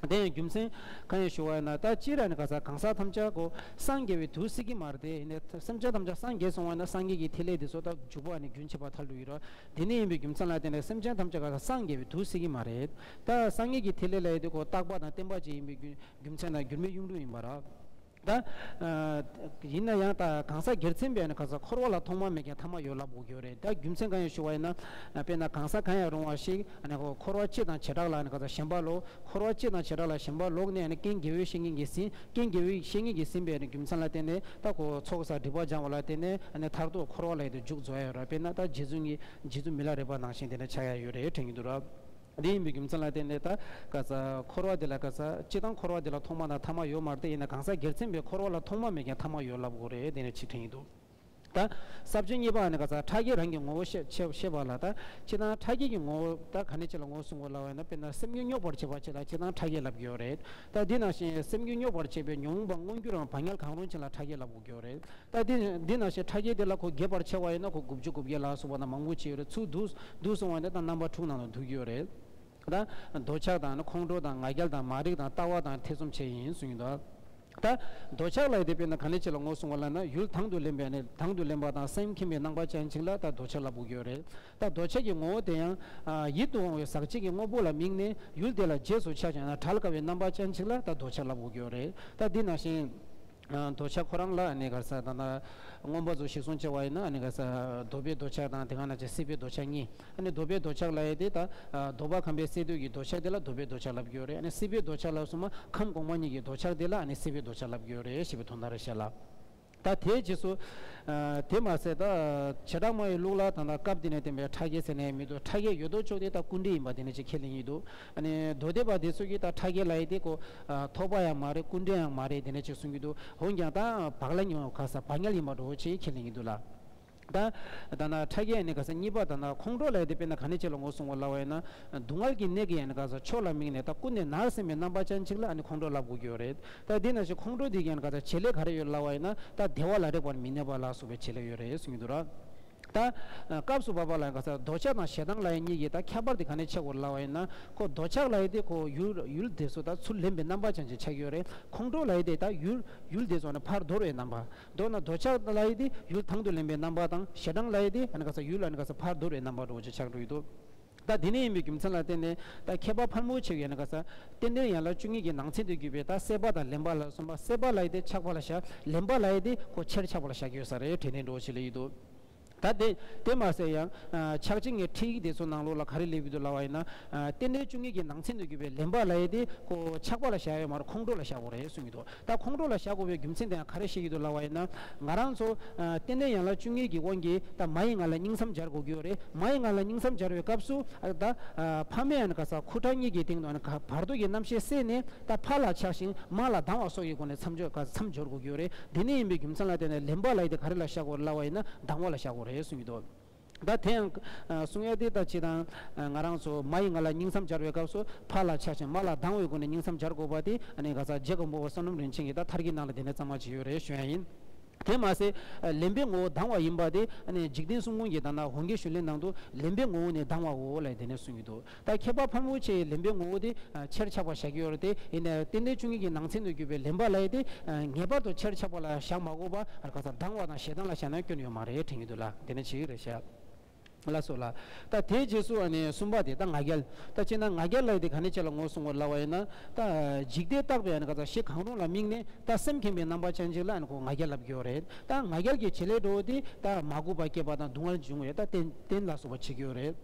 དེ་ཡང་རྒྱུ་མཚན་གང་ཡིན་ཞུ་བ་ཡིན་ན། ད་སྤྱིར་ནི་ག་ས་གང་ཟག་ཐམས་ཅད་ཀོ་སངས་རྒྱས་པའི་དུས་སྲིད་ཀྱི་མ་རེད་དེ། ཡིན་ནའི་སེམས་ཅན་ཐམས་ཅད་སངས་རྒྱས་སོང་བ་ཡིན་ན་སངས་རྒྱས་ཀྱི་ཐིག་ལེ་དེ་ཚོ་ད་འཇུག་པ་ནི་རྒྱུན་ཆད་པ་ཐལ་དུ་ཡོད་ར། དེ་ནི་ཡིན་པའི་རྒྱུ་མཚན་ལ་བརྟེན་ནས་སེམས་ཅན་ཐམས་ཅད་ག་ས་སངས་རྒྱས་པའི་དུས་སྲིད་ཀྱི་མ་རེད། ད་སངས་རྒྱས་ཀྱི་ཐིག་ལེ་ལ་ཡོད་དེ་ཀོ་རྟག་པ་དང་བརྟན་པ་ཅིག་ཡིན་པའི་རྒྱུ་རྒྱུ་མཚན་དང་འགྱུར་མེད་གཡུང་དྲུང་ཡིན་པ་ར། ད། ཨ། ཡིན་ན་ཡང་ད་གང་ཟག་སྒེར་མཚན་པས་ནི་ག་ས་འཁོར་བ་ལ་ཐོག་མ་མེད་མཁན་ཐ་མ་ཡོད་ལབ་དགོས་ཀྱི་ཡོད་རེད། ད་རྒྱུ་མཚན་གང་ཡིན་ཞུ་བ་ཡིན་ན། དཔེར་ན་གང་ཟག་གང་ཡང་རུང་བ་ཞིག་ཨ་ནི་འཁོར་བ་སྤྱི་དང་བྱེ་བྲག་ལ་ནི་ག་ས་ཞེན་པ་ལོག་འཁོར་བ་སྤྱི་དང་བྱེ་བྲག་ལ་ཞེན་པ་ལོག་ནས་ཨ་ནི་རྐྱེན་དགེ་བའི་བཤེས་གཉེན་གྱིས་ཟིན། རྐྱེན་དགེ་བའི་བཤེས་གཉེན་གྱིས་ཟིན་པའི་ནི་རྒྱུ་མཚན་ལ་བརྟེན་ནས་ད་ཁོ་ཚོགས་བསགས་སྒྲིབ་པ་སྦྱང་བ་ལ་བརྟེན་ནས་ཨ་ནི་མཐར་ཐུག་འཁོར་བ་ལ་ཡི་དེ་འཇུག་རྫོགས་ཡ་ཡོད་ར། དཔེར་ན་ད་རྗེ་བཙུན་གྱི་རྗེ་བཙུན་མི་ལ་རས་པ་ནང་བཞིན་དེ་ནི་ཆགས་ཡ་ཡོད་རེད་དྲན་གྱི་འདུག་ར། འདི་ཡིན་པའི་རྒྱུ་མཚན་ལ་བརྟེན་ནས་ད་ག་ས་འཁོར་བ་འདི་ལ་ག་ས་སྤྱི་དང་འཁོར་བ་འདི་ལ་ཐོག་མ་དང་ཐ་མ་ཡོད་མ་རེད་དེ། ཡིན་ན་གང་ཟག་སྒེར་མཚན་པའི་འཁོར་བ་ལ་ཐོག་མ་མེད་མཁན་ཐ་མ་ཡོད་ལབ་དགོས་རེད། དེ་ནས་ཕྱིར་དྲན་ཡིན་འདུག་ད་ས་བཅད་གཉིས་པ་ནི་ག་ས་ཕྲ་རྒྱས་རང་གི་ངོ་བོ་ཤེས་ཤེས་ཤེས་པ་ལ། ད་སྤྱི་དང་ཕྲ་རྒྱས་ཀྱི་ངོ་བོ་ད་ག་ནས་ཅི་ལ་ངོ་བོ་གསུང་དགོས་ལབ་པ་ཡིན་ན། དཔེར་ན་སེམས་རྒྱུད་རྙོག་པར་བྱེད་པ་ཅི་ལ་སྤྱི་དང་ཕྲ་རྒྱས་ལབ་ཀྱི་ཡོད་རེད། ད་འདི་ནང་བཞིན་སེམས་རྒྱུད་རྙོག་པར་བྱེད་པའི་ཉོན་མོངས་པ་མངོན་གྱུར་རམ་བག་ཉལ་གང་རུང་ཅི་ལ་ཕྲ་རྒྱས་ལབ་དགོས་ཀྱི་ཡོད་རེད། ད་འདི་འདི་ནང་བཞིན་ཕྲ་རྒྱས་དེ་ལ་ཁོ་རྒྱས་པར་ཕྱེ་བ་ཡིན་ན་ཁོ་དགུ་བཅུ་གོ་བརྒྱད་ལ་སོགས་པ་ན་མང་པོ་ཅིག་ཡོད་རེད། ཚུར་བསྡུ་བསྡུ་སོང་བ་ཡིན་ན་ད་རྣམ་པ་དྲུག་ནང་ལ་འདུ་གི་ཡོད་རེད། ད་འདོད་ཆགས་དང་ཁོང་ཁྲོ་དང་ང་རྒྱལ་དང་མ་རིག་དང་ལྟ་བ་དང་ཐེ་ཚོམ་བཅས་ཡིན་གསུངས་ཡོད་འདུག་ད་འདོད་ཆགས་ལ་ཡི་དེ་དཔེར་ན་ག་ནས་ཅི་ལ་ངོ་བོ་གསུང་བ་ལབ་ན། ཡུལ་དང་དུ་ལེན་པའི་ནི་དང་དུ་ལེན་པ་དང་སེམས་ཁེངས་པའི་རྣམ་པ་ཅན་ཅིག་ལ་ད་འདོད་ཆགས་ལབ་དགོས་ཀྱི་ཡོད་རེད། ད་འདོད་ཆགས་ཀྱི་ངོ་བོ་དེ་ཡང་ཡིད་དུ་འོང་བའི་ཟག་བཅས་ཀྱི་དངོས་པོ་ལ་དམིགས་ནས་ཡུལ་དེ་ལ་རྗེས་སུ་ཆགས་ཀྱང་ན་བྲལ་དཀའ་བའི་རྣམ་པ་ཅན་ཅིག་ལ་ད་འདོད་ཆགས་ལབ་དགོས་ཀྱི་ཡོད་རེད། ད་འདི་ནང་བཞིན། ཨ། འདོད་ཆགས་ཁོ་རང་ལ་ཨ་ནི་ག་ས་ད་ལྟ་མངོན་པ་ཚོ་གཞིར་བཟུང་བྱས་པ་ཡིན་ན། ཨ་ནི་ག་ས་འདོད་པའི་འདོད་ཆགས་དང་དེ་ག་ནང་བཞིན་སྲིད་པའི་འདོད་ཆགས་གཉིས། ཨ་ནི་འདོད་པའི་འདོད་ཆགས་ལབ་ཡས་དེ་ད་ཨ་འདོད་པ་ཁམས་པའི་སས་བསྡུས་ཀྱི་འདོད་ཆགས་དེ་ལ་འདོད་པའི་འདོད་ཆགས་ལབ་ཀྱི་ཡོད་རེད། ཨ་ནི་སྲིད་པའི་འདོད་ཆགས་ལབ་སོང་ན་ཁམས་གོང་མ་གཉིས་ཀྱི་འདོད་ཆགས་དེ་ལ་ཨ་ནི་སྲིད་པའི་འདོད་ཆགས་ལབ་ཀྱི་ཡོད་རེད་ཞེས་པའི་དོན་དག་རེད་ཤག་ལ། ད་དེའི་རྗེས་སུ། ཨ། དེ་མ་ཟད་ད་བྱེ་བྲག་སྨྲ་བའི་ལུགས་ལ་ད་ལྟ་སྐབས་འདི་ནས་བསྟན་པའི་ཕྲ་རྒྱས་ཟེར་ནས་མི་འདུག་ཕྲ་རྒྱས་ཡོད་དོ་ཅོག་དེ་ད་ཀུན་འདྲེས་ཡིན་པ་དེ་ནས་ཅིག་ཁས་ལེན་ཡིན་འདུག་ཨ་ནི་མདོ་སྡེ་པ་དེ་ཚོ་གིས་ད་ཕྲ་རྒྱས་ལབ་ཡས་དེ་ཁོ། ཨ། ཐོགས་པ་ཡང་མ་རེད། ཀུན་འདྲེས་ཡང་མ་རེད། དེ་ནས་ཅིག་གསུང་གི་འདུག་འོན་ཀྱང་ད་བག་ལ་ཉལ་ག་ས་བག་ཉལ་ཡིན་པ་འདྲ་བོ་ཅིག་ཁས་ལེན་གྱི་འདུག་ལ། ད་ད་ན་ཕྲ་རྒྱས་ནི་ག་ས་གཉིས་པ་ད་ན་ཁོང་ཁྲོ་ལབ་ཡས་དེ་དཔེར་ན་ག་ནས་ཅིག་ལ་ངོ་བོ་གསུང་བ་ལབ་པ་ཡིན་ན། སྡུག་བསྔལ་གྱི་གནས་ཀྱི་ཡང་ནི་ག་ས་ཕྱོགས་ལ་དམིགས་ནས་ད་ཀུན་ནས་མནར་སེམས་པའི་རྣམ་པ་ཅན་ཅིག་ལ་ཨ་ནི་ཁོང་ཁྲོ་ལབ་དགོས་ཀྱི་ཡོད་རེད། ད་དེ་ནང་བཞིན་ཁོང་ཁྲོ་འདི་གི་ཡང་ནི་ག་ས་བྱེད་ལས་ག་རེ་ཡོད་ལབ་པ་ཡིན་ན། ད་བདེ་བ་ལ་རེག་པར་མི་ནུས་པ་ལ་སོགས་པའི་བྱེད་ལས་ཡོད་རེད་གསུང་གི་འདུག་ར། ད་སྐབས་སུ་བབ་པ་ལ་ཡང་ག་ས་འདོད་ཆགས་དང་ཞེ་སྡང་ལབ་ཡས་གཉིས་ཀྱི་ད་ཁྱད་པར་དེ་ག་ནས་ཕྱེ་དགོས་ལབ་པ་ཡིན་ན། ཁོ་འདོད་ཆགས་ལབ་ཡས་དེ་ཁོ་ཡུལ་ཡུལ་དེ་ཚོ་ད་ཚུར་ལེན་པའི་རྣམ་པ་ཅན་ཅིག་ཆགས་ཀྱི་ཡོད་རེད། ཁོང་ཁྲོ་ལབ་ཡས་དེ་ད་ཡུལ་ཡུལ་དེ་ཚོ་ནི་ཕར་དོར་བའི་རྣམ་པ། མདོར་ན་འདོད་ཆགས་ལབ་ཡས་དེ་ཡུལ་དང་དུ་ལེན་པའི་རྣམ་པ་དང་། ཞེ་སྡང་ལབ་ཡས་དེ་ཨ་ནི་ག་ས་ཡུལ་ཨ་ནི་ག་ས་ཕར་དོར་བའི་རྣམ་པ་འདྲ་བོ་ཅིག་ཆགས་འགྲོ་ཡི་འདུག་ད་དེ་ནས་ཡིན་པའི་རྒྱུ་མཚན་ལ་བརྟེན་ནས་ད་མཁས་པ་ཕལ་མོ་ཆེ་གིས་ཨ་ནི་ག་ས་རྟེན་འབྲེལ་ཡན་ལག་བཅུ་གཉིས་ཀྱི་ནང་ཚན་དུ་གྱུར་པའི་ད་སྲེད་པ་དང་ལེན་པ་ལ་སོགས་པ། སྲེད་པ་ལབ་ཡས་དེ་ཆགས་པ་ལ་བཞག་ལེན་པ་ལབ་ཡས་དེ་ཁོ་ཕྱིར་ཆགས་པ་ལ་བཞག་གི་ཡོད་ས་རེད་དྲན་ནས་འདྲ་བོ་ཅིག་ལབ་ཡི་འདུག་ད་དེ་དེ་མ་ཟད་ཡང་། ཨ། ཕྱག་ཆེན་གྱི་ཁྲིད་ཡིག་དེ་ཚོ་ནང་ལོགས་ལ་ག་རེ་སླེབས་ཡོད་འདུག་ལབ་པ་ཡིན་ན། ཨ། རྟེན་འབྲེལ་བཅུ་གཉིས་ཀྱི་ནང་ཚན་དུ་གྱུར་པའི་ལེན་པ་ལབ་ཡས་དེ་ཁོ་ཆགས་པ་ལ་བཞག་ཡོད་མ་རེད། ཁོང་ཁྲོ་ལ་བཞག་དགོས་རེད་གསུངས་ཡོད་འདུག་ད་ཁོང་ཁྲོ་ལ་བཞག་དགོས་པའི་རྒྱུ་མཚན་དེ་ཡང་ག་རེ་བཤད་ཀྱི་འདུག་ལབ་པ་ཡིན་ན། ང་རང་ཚོ། ཨ། རྟེན་འབྲེལ་ཡན་ལག་བཅུ་གཉིས་ཀྱི་དབང་གིས་ད་མ་ཡི་ང་ལ་སྙིང་མཚམས་སྦྱར་དགོས་ཀྱི་ཡོད་རེད། མ་ཡི་ང་ལ་སྙིང་མཚམས་སྦྱར་བའི་སྐབས་སུ། ཨ། ད། ཨ། ཕ་མའི་ཨ་ནི་ག་ས་ཁུ་ཁྲག་གཉིས་ཀྱི་སྟེང་དུ་ཨ་ནི་ག་བར་དོ་གི་རྣམ་ཤེས་བསྲེས་ནས། ད་ཕ་ལ་ཆགས་ཤིང་མ་ལ་སྡང་བ་སོགས་ཀྱི་སྒོ་ནས་མཚམས་སྦྱོར་ག་མཚམས་སྦྱོར་དགོས་ཀྱི་ཡོད་རེད། འདི་ནི་ཡིན་པའི་རྒྱུ་མཚན་ལ་བརྟེན་ནས་ལེན་པ་ལབ་ཡས་དེ་ག་རེ་ལ་བཞག་དགོས་ལབ་པ་ཡིན་ན་སྡང་བ་ལ་བཞག་དགོས་རེད་གསུངས་ཡོད་དོ། ད་དེ་ཡང་གསུང་ཡས་དེ་ད་ཅི་དང་། ང་རང་ཚོ་མ་ཡི་ང་ལ་སྙིང་མཚམས་སྦྱར་བའི་སྐབས་སུ་ཕ་ལ་ཆགས་ཤིང་མ་ལ་སྡང་བའི་སྒོ་ནས་སྙིང་མཚམས་སྦྱར་དགོས་པ་དེ་ཨ་ནི་ག་ས་རྗེ་སྒམ་པོ་པ་བསོད་ནམས་རིན་ཆེན་གྱིས་ད་ཐར་གྱི་ནང་ལ་དེ་ནས་གཙང་མ་བྱས་ཡོད་རེད་ཞུ་ཡ་ཡིན། དེ་མ་ཟད། ལེན་པའི་ངོ་བོ་སྡང་བ་ཡིན་པ་དེ་ཨ་ནི་འཇིག་རྟེན་གསུམ་མགོན་གྱི་ད་ན་འོ་བརྒྱལ་ཞུ་ལེན་ནང་དུ་ལེན་པའི་ངོ་བོ་ནི་སྡང་བའོ་ལབ་དེ་ནས་གསུངས་ཡོད་དོ། ད་མཁས་པ་ཕལ་མོ་ཆེའི་ལེན་པའི་ངོ་བོ་དེ་ཕྱིར་ཆགས་པ་བཞག་གི་ཡོད་རེད་དེ། ཡིན་ནའི་རྟེན་འབྲེལ་བཅུ་གཉིས་ཀྱི་ནང་ཚན་དུ་གྱུར་པའི་ལེན་པ་ལབ་ཡས་དེ་ངེས་པར་དུ་ཕྱིར་ཆགས་པ་ལ་བཞག་མ་དགོས་པ་ག་ས་སྡང་བ་དང་ཞེ་སྡང་ལ་བཞག་ན་སྐྱོན་ཡོད་མ་རེད་དྲན་གྱི་འདུག་ལ། དེ་ནས་བྱེད་ཀྱི་རེད་ཤག་ལ་སོགས་ལ། ད་དེའི་རྗེས་སུ་ཨ་ནི་གསུམ་པ་དེ་ད་ང་རྒྱལ། ད་སྤྱིར་ན་ང་རྒྱལ་ལབ་ཡས་དེ་ག་ནས་ཅི་ལ་ངོ་བོ་གསུང་དགོས་ལབ་པ་ཡིན་ན། ད་འཇིག་རྟེན་བརྟག་པའི་ཨ་ནི་ག་ས་གཞི་གང་རུང་ལ་དམིགས་ནས་ད་སེམས་ཁེངས་པའི་རྣམ་པ་ཅན་ཅིག་ལ་ཨ་ནི་ཁོ་ང་རྒྱལ་ལབ་ཀྱི་ཡོད་རེད། ད་ང་རྒྱལ་གྱི་བྱེད་ལས་འགྲོ་བ་དེ་ད་མ་གུས་པ་སྐྱེས་པ་དང་སྡུག་བསྔལ་འབྱུང་བའི་ད་རྟེན་རྟེན་ལ་སོགས་པ་བྱེད་ཀྱི་ཡོད་རེད།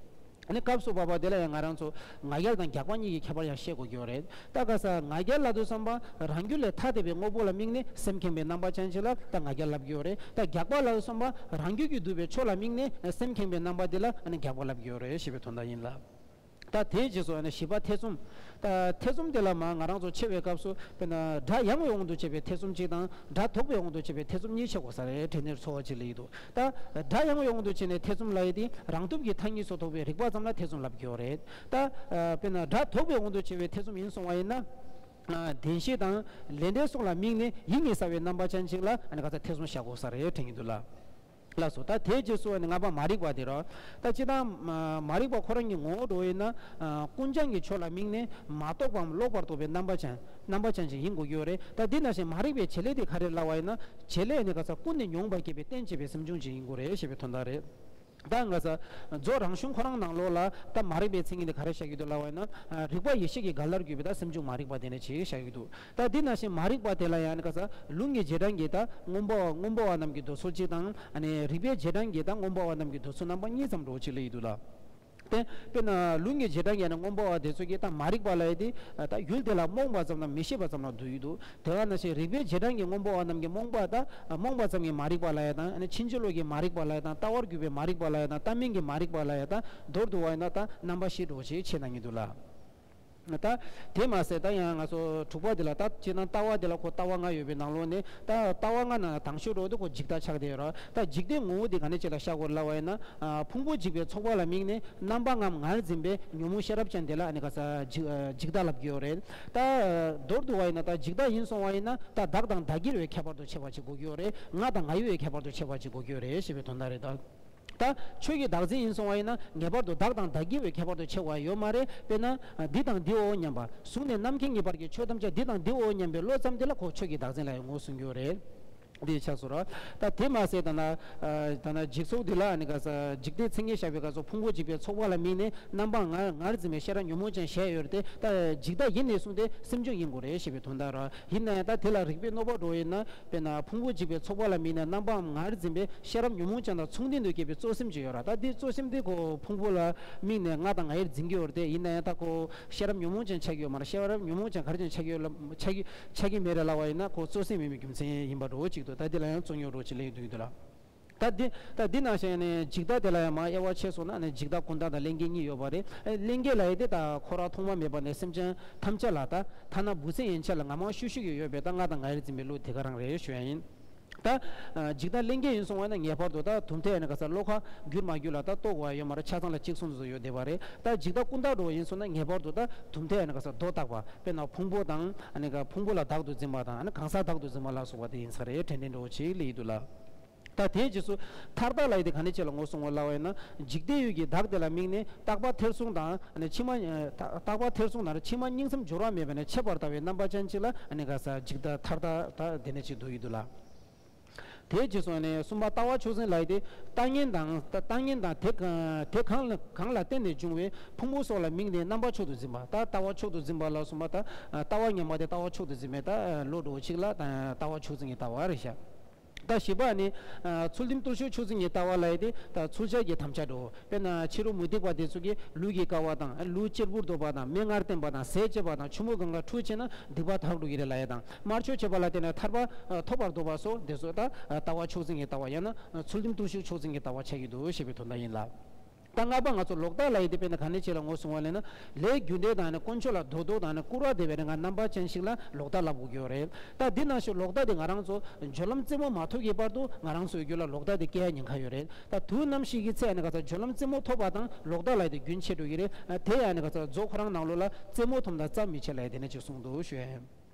ཨ་ནི་སྐབས་སུ་བབ་པ་དེ་ལ་ཡང་ང་རང་ཚོ་ང་རྒྱལ་དང་རྒྱགས་པ་གཉིས་ཀྱི་ཁྱད་པར་ཡང་ཤེས་དགོས་ཀྱི་ཡོད་རེད། ད་ག་ས་ང་རྒྱལ་ལབ་དུས་ཙམ་པ་རང་རྒྱུད་ལས་ཐ་དད་པའི་དངོས་པོ་ལ་དམིགས་ནས་སེམས་ཁེངས་པའི་རྣམ་པ་ཅན་ཅིག་ལ་ད་ང་རྒྱལ་ལབ་ཀྱི་ཡོད་རེད། ད་རྒྱགས་པ་ལབ་དུས་ཙམ་པ་རང་རྒྱུད་ཀྱིས་བསྡུས་པའི་ཕྱོགས་ལ་དམིགས་ནས་སེམས་ཁེངས་པའི་རྣམ་པ་དེ་ལ་ཨ་ནི་རྒྱགས་པ་ལབ་ཀྱི་ཡོད་རེད་ཞེས་པའི་དོན་དག་ཡིན་ལ། ད་དེའི་རྗེས་སུ་ཨ་ནི་བཞི་པ་ཐེ་ཚོམ། ད་ཐེ་ཚོམ་དེ་ལ་མ་ང་རང་ཚོ་འཆད་པའི་སྐབས་སུ་དཔེར་ན་དགྲ་ཡང་བའི་དབང་དུ་བྱས་པའི་ཐེ་ཚོམ་གཅིག་དང་དགྲ་དོགས་པའི་དབང་དུ་བྱས་པའི་ཐེ་ཚོམ་གཉིས་འཆད་དགོས་ས་རེད་དྲན་ནས་ཚོར་བ་ཅིག་སླེབས་ཀྱི་འདུག་ད་དགྲ་ཡང་བའི་དབང་དུ་བྱས་ནས་ཐེ་ཚོམ་ལབ་ཡས་དེ་རང་སྟོབས་ཀྱིས་མཐའ་གཉིས་སུ་རྟོགས་པའི་རིག་པ་ཙམ་ལ་ཐེ་ཚོམ་ལབ་ཀྱི་ཡོད་རེད། ད་དཔེར་ན་དགྲ་དོགས་པའི་དབང་དུ་བྱས་པའི་ཐེ་ཚོམ་ཡིན་སོང་བ་ཡིན་ན། བདེན་ཤེས་དང་ལས་འབྲས་སོགས་ལ་དམིགས་ནས་ཡིད་གཉིས་ཟ་བའི་རྣམ་པ་ཅན་ཅིག་ལ་ཨ་ནི་ག་ས་ཐེ་ཚོམ་བཞག་དགོས་ས་རེད་དྲན་གྱི་འདུག་ལ། ལགས་སོ། ད་དེའི་རྗེས་སུ་ནི་ལྔ་པ་མ་རིག་པ་དེ་རོ། ད་སྤྱིར་བཏང་མ་མ་རིག་པ་ཁོ་རང་གི་ངོ་བོ་འགྲོ་ཡིན་ན། ཀུན་བྱང་གི་ཕྱོགས་ལ་དམིགས་ནས་མ་རྟོགས་པའམ་ལོག་པར་རྟོག་པའི་རྣམ་པ་ཅན་རྣམ་པ་ཅན་ཅིག་ཡིན་དགོས་ཀྱི་ཡོད་རེད། ད་འདི་ནང་བཞིན་མ་རིག་པའི་བྱེད་ལས་དེ་ག་རེ་ལབ་པ་ཡིན་ན། བྱེད་ལས་ནི་ག་ས་ཀུན་ནས་མྱོང་བར་བྱེད་པའི་རྟེན་བྱེད་པའི་སེམས་བྱུང་ཅིག་ཡིན་དགོས་རེད་ཞེས་པའི་དོན་དག་རེད། ད་ང་ས་རྫོགས་རང་གཞུང་ཁོ་རང་ནང་ལོགས་ལ་ད་མ་རིག་པའི་མཚན་ཉིད་དེ་ག་རེ་བཞག་གི་འདུག་ལབ་པ་ཡིན་ན། རིག་པ་ཡེ་ཤེས་ཀྱི་རྒ་ལར་གྱུར་པའི་ད་སེམས་བྱུང་མ་རིག་པ་དེ་ནས་ཅིག་བཞག་གི་འདུག་ད་འདི་ནང་བཞིན་མ་རིག་པ་དེ་ལ་ཡང་ནི་ག་ས་ལུང་གི་རྗེས་འབྲང་གི་ད་མངོན་པ་མངོན་པ་བ་རྣམས་ཀྱི་མདོ་ཚུལ་གཅིག་དང་། ཨ་ནི་རིག་པའི་རྗེས་འབྲང་གི་ད་མངོན་པ་བ་རྣམས་ཀྱི་མདོ་ཚུལ་རྣམ་པ་གཉིས་ཙམ་འགྲོ་ཅིག་ལ་ཡི་འདུག་ལ། དེ་དཔེར་ན་ལུང་གི་རྗེས་འབྲང་གི་ནི་མངོན་པ་བ་དེ་ཚོ་གིས་ད་མ་རིག་པ་ལ་ཡི་དེ་ད་ཡུལ་དེ་ལ་རྨོངས་པ་ཙམ་དང་མི་ཤེས་པ་ཙམ་ལ་འདུ་ཡི་འདུག་དེ་ག་ནང་བཞིན་རིག་པའི་རྗེས་འབྲང་གི་མངོན་པ་བ་རྣམས་ཀྱི་རྨོངས་པ་ད་རྨོངས་པ་ཙམ་གྱི་མ་རིག་པ་ལ་ཡ་དང་། ཨ་ནི་ཕྱིན་ཅི་ལོག་གི་མ་རིག་པ་ལ་ཡ་དང་། ལྟ་བར་གྱུར་པའི་མ་རིག་པ་ལ་ཡ་དང་། ལྟ་མིན་གྱི་མ་རིག་པ་ལ་ཡ་དང་། མདོར་བསྡུ་བ་ཡིན་ན་ད་རྣམ་པ་བཞི་འགྲོ་ཅིག་ཕྱེ་གནང་གི་འདུག་ལ། ད་དེ་མ་ཟད་ད་ཡང་ང་ཚོ་དྲུག་པ་དེ་ལ་ད་སྤྱིར་བཏང་ལྟ་བ་དེ་ལ་ཁོ་ལྟ་བ་ལྔ་ཡོད་པའི་ནང་ལོགས་ནས། ད་ལྟ་བ་ལྔ་ནང་དང་ཤོས་འགྲོ་དེ་ཁོ་འཇིག་ལྟ་ཆགས་བསྡད་ཡོད་ར། ད་འཇིག་ལྟའི་ངོ་བོ་དེ་ག་ནས་ཅིག་ལ་བཞག་དགོས་ལབ་པ་ཡིན་ན། ཕུང་པོ་འཇིག་པའི་ཚོགས་པ་ལ་དམིགས་ནས་རྣམ་པ་ལྔའམ་ངར་འཛིན་པའི་ཉོན་མོངས་ཤེས་རབ་ཅན་དེ་ལ་ཨ་ནི་ག་ས་འཇིག་འཇིག་ལྟ་ལབ་ཀྱི་ཡོད་རེད། ད་མདོར་བསྡུ་བ་ཡིན་ན་ད་འཇིག་ལྟ་ཡིན་སོང་བ་ཡིན་ན་ད་བདག་དང་བདག་གིར་བའི་ཁྱད་པར་དུ་ཕྱེ་བ་ཅིག་དགོས་ཀྱི་ཡོད་རེད། ང་དང་ང་ཡི་བའི་ཁྱད་པར་དུ་ཕྱེ་བ་ཅིག་དགོས་ཀྱི་ཡོད་རེད་ཞེས་པའི་དོན་དག་རེད། ད་ད་ཆོས་ཀྱི་བདག་འཛིན་ཡིན་སོང་བ་ཡིན་ན་ངེས་པར་དུ་བདག་དང་བདག་གི་བའི་ཁྱད་པར་དུ་ཕྱེ་བ་ཡོད་མ་རེད། དཔེར་ན་འདི་དང་འདིའོ་སྙམ་པ། གཟུགས་ནས་རྣམ་མཁྱེན་ངེས་པར་གྱི་ཆོས་ཐམས་ཅད་འདི་དང་འདིའོ་སྙམ་པའི་བློ་ཙམ་དེ་ལ་ཁོ་ཆོས་ཀྱི་བདག་འཛིན་ལ་ཡང་ངོས་བཟུང་གི་ཡོད་རེད། འདི་ཆགས་སོ་ར། ད་དེ་མ་ཟད་ད་ན་ད་ན་འཇིག་ཚོགས་འདི་ལ་ནི་ག་ས་འཇིག་ལྟའི་མཚན་ཉིད་བཞག་པའི་སྐབས་སུ་ཕུང་པོ་འཇིག་པའི་ཚོགས་པ་ལ་དམིགས་ནས་རྣམ་པ་ལྔ་ངར་འཛིན་པའི་ཤེས་རབ་ཉོན་མོངས་ཅན་བཞི་ཡོད་རེད་དེ། ད་འཇིག་ལྟ་ཡིན་ནས་བཟུང་སྟེ་སེམས་བྱུང་ཡིན་དགོས་རེད་ཞེས་པའི་དོན་དག་ར། ཡིན་ན་ཡང་ད་དེ་ལ་རིགས་པས་གནོད་པ་འགྲོ་ཡིན་ན། དཔེར་ན་ཕུང་པོ་འཇིག་པའི་ཚོགས་པ་ལ་དམིགས་ནས་རྣམ་པའམ་ངར་འཛིན་པའི་ཤེས་རབ་ཉོན་མོངས་ཅན་དང་མཚུངས་ལྡན་དུ་སྐྱེས་པའི་གཙོ་སེམས་ཅིག་ཡོད་ར། ད་འདི་གཙོ་སེམས་འདི་ཁོ་ཕུང་པོ་ལ་དམིགས་ནས་ང་དང་ང་ཡིར་འཛིན་གྱི་ཡོད་རེད་དེ། ཡིན་ན་ཡང་ད་ཁོ་ཤེས་རབ་ཉོན་མོངས་ཅན་ཆགས་ཀྱི་ཡོད་མ་རེད། ཤེས་རབ་ཉོན་མོངས་ཅན་ག་རེ་ཅན་ཆགས་ཀྱི་ཡོད་ལ་ཆགས་ཀྱི་ཆགས་ཀྱི་མེད་རེད་ལབ་པ་ཡིན་ན་ཁོ་གཙོ་སེམས་མིན་པའི་རྒྱུ་མཚན་ཡིན་པ་འགྲོ་གཅིག་ཏུ། ད་འདི་ལ་ཡང་རྩོད་རྙོག་འགྲོ་ཅིག་སླེབས་འདུག་འདུག་ལ། ད་འདི་ད་འདི་ནང་བཞིན་ནས་འཇིག་ལྟ་དེ་ལ་ཡང་མ་དབྱེ་བ་ཕྱེ་སོང་ན་ནི་འཇིག་ལྟ་ཀུན་བརྟགས་དང་ལྷན་སྐྱེས་གཉིས་ཡོད་པ་རེད། ལྷན་སྐྱེས་ལ་ཡི་དེ་ད་འཁོར་བ་ཐོག་མ་མེད་པ་ནས་སེམས་ཅན་ཐམས་ཅད་ལ་ད་ཐ་ན་འབུ་སྲིན་ཡན་ཆད་ལ་ང་མང་ཤོས་ཤོས་ཀྱི་ཡོད་པའི་ད་ང་དང་ང་ཡིར་འཛིན་པའི་བློ་དེ་ག་རང་རེད་ཞུ་ཡ་ཡིན། ད་འཇིག་ལྟ་ལྷན་སྐྱེས་ཡིན་སོང་བ་ན་ངེས་པར་དུ་ད་དུམ་མཐའ་ཡང་ན་ག་ས་བློ་ཁ་འགྱུར་མ་འགྱུར་ལ་ད་རྟོགས་དགོས་ཡ་ཡོད་མ་རེད། ཆ་ཚང་ལ་གཅིག་མཚུངས་སུ་ཡོད་བསྡད་པ་རེད། ད་འཇིག་ལྟ་ཀུན་བརྟགས་འགྲོ་བ་ཡིན་སོང་ན་ངེས་པར་དུ་ད་དུམ་མཐའ་ཡང་ན་ག་ས་མདོ་བརྟག་པ། དཔེར་ན་ཕུང་པོ་དང་ཨ་ནི་ག་ཕུང་པོ་ལ་བདག་ཏུ་འཛིན་པ་དང་། ཨ་ནི་གང་ཟག་བདག་ཏུ་འཛིན་པ་ལ་སོགས་པ་དེ་ཡིན་ས་རེད། དྲན་དྲན་འགྲོ་ཅིག་ལ་ཡི་འདུག་ལ། ད་དེའི་རྗེས་སུ་མཐར་བདག་ལ་ཡི་དེ་ག་ནས་ཅིག་ལ་ངོས་བཟུང་བ་ལབ་པ་ཡིན་ན། འཇིག་ལྟའི་ཡུལ་གྱི་བདག་དེ་ལ་དམིགས་ནས་རྟག་པ་ཐེར་ཟུང་དང་། ཨ་ནི་ཕྱི་མ་རྟག་པ་ཐེར་ཟུང་དང་ཕྱི་མ་གཉིས་མཚམས་སྦྱོར་བ་མེད་པ་ནས་ཆད་པར་ལྟ་བའི་རྣམ་པ་ཅན་ཅིག་ལ་ཨ་ནི་ག་ས་འཇིག་ལྟ་མཐར་བདག་ད་དེ་ནས་ཅིག་འདུ་ཡི་འདུག་ལ། དེའི་རྗེས་སུ་ནི་གསུམ་པ་ལྟ་བ་མཆོག་འཛིན་ལ་ཡི་དེ། ལྟ་ངན་དང་ལྟ་ལྟ་ངན་དང་དེ་གང་དེ་གང་ལ་གང་ལ་བརྟེན་ནས་འབྱུང་བའི་ཕུང་པོ་སོགས་ལ་དམིགས་ནས་རྣམ་པ་མཆོག་ཏུ་འཛིན་པ། ད་ལྟ་བ་མཆོག་ཏུ་འཛིན་པ་ལ་གསུམ་པ་ད་ལྟ་བ་ངན་པ་དེ་ལྟ་བ་མཆོག་ཏུ་འཛིན་པའི་ད་བློ་འགྲོ་ཅིག་ལ་ད་ལྟ་བ་མཆོག་འཛིན་གྱི་ལྟ་བ་རེད་ཤག་ད་བཞི་པ་ནི། ཚུལ་ཁྲིམས་བརྟུལ་ཞུགས་མཆོག་འཛིན་གྱི་ལྟ་བ་ལ་ཡི་དེ། ད་ཚུལ་འཆལ་གྱི་དམ་བཅའ་འགྲོ། དཔེར་ན་ཕྱི་རོལ་མུ་སྟེགས་པ་དེ་ཚོ་གིས་ལུས་ཀྱི་དཀའ་བ་དང་། ལུས་གཅེར་བུར་སྡོད་པ་དང་། མི་ངར་བསྟེན་པ་དང་། ཟས་བཅད་པ་དང་། ཆུ་མོ་གང་ག་ཁྲུས་བྱས་ན་སྡིག་པ་དག་འགྲོ་གི་རེད་ལབ་ཡ་དང་། དམར་མཆོད་བྱས་པ་ལ་བརྟེན་ནས་ཐར་པ་ཐོབ་པར་འདོད་པ་སོགས་དེ་ཚོ་ད་ལྟ་བ་མཆོག་འཛིན་གྱི་ལྟ་བ། ཡང་ན་ཚུལ་ཁྲིམས་བརྟུལ་ཞུགས་མཆོག་འཛིན་གྱི་ལྟ་བ་ཆགས་ཀྱི་འདུག་ཞེས་པའི་དོན་དག་ཡིན་ལ། ད་ལྔ་པ་ང་ཚོ་ལོག་ལྟ་ལབ་ཡ་དེ་དཔེར་ན་ག་ནས་ཅིག་ལ་ངོས་བཟུང་བ་ལབ་ན། ལས་རྒྱུ་འབྲས་དང་ནི་དཀོན་མཆོག་ལ་འདོད་མདོག་དང་ནི་སྐུར་བ་འདེབས་པའི་རིགས་ལྔ་རྣམ་པ་ཅན་ཞིག་ལ་ལོག་ལྟ་ལབ་དགོས་ཀྱི་ཡོད་རེད། ད་འདི་ནང་བཞིན་ལོག་ལྟ་དེ་ང་རང་ཚོ་སྦྱོར་ལམ་རྩེ་མོ་མ་ཐོབ་ཀྱི་བར་དུ་ང་རང་ཚོའི་རྒྱུད་ལ་ལོག་ལྟ་དེ་སྐྱེ་ཡ་ཉེན་ཁ་ཡོད་རེད། ད་དུས་ནམ་ཞིག་གི་ཚེ་ནི་ག་ཚ་སྦྱོར་ལམ་རྩེ་མོ་ཐོབ་པ་དང་ལོག་ལྟ་ལབ་ཡ་དེ་རྒྱུན་ཆད་འགྲོ་གི་རེད། དེ་ཡང་ནི་ག་ཚ་རྫོགས་ཁོ་རང་ནང་ལོགས་ལ་རྩེ་མོ་ཐོབ་ན་རྩ་མི་ཆད་ལབ་ཡ་དེ་ནས་ཅིག་གསུངས་འདུག་ཞུ་ཡ་ཡིན།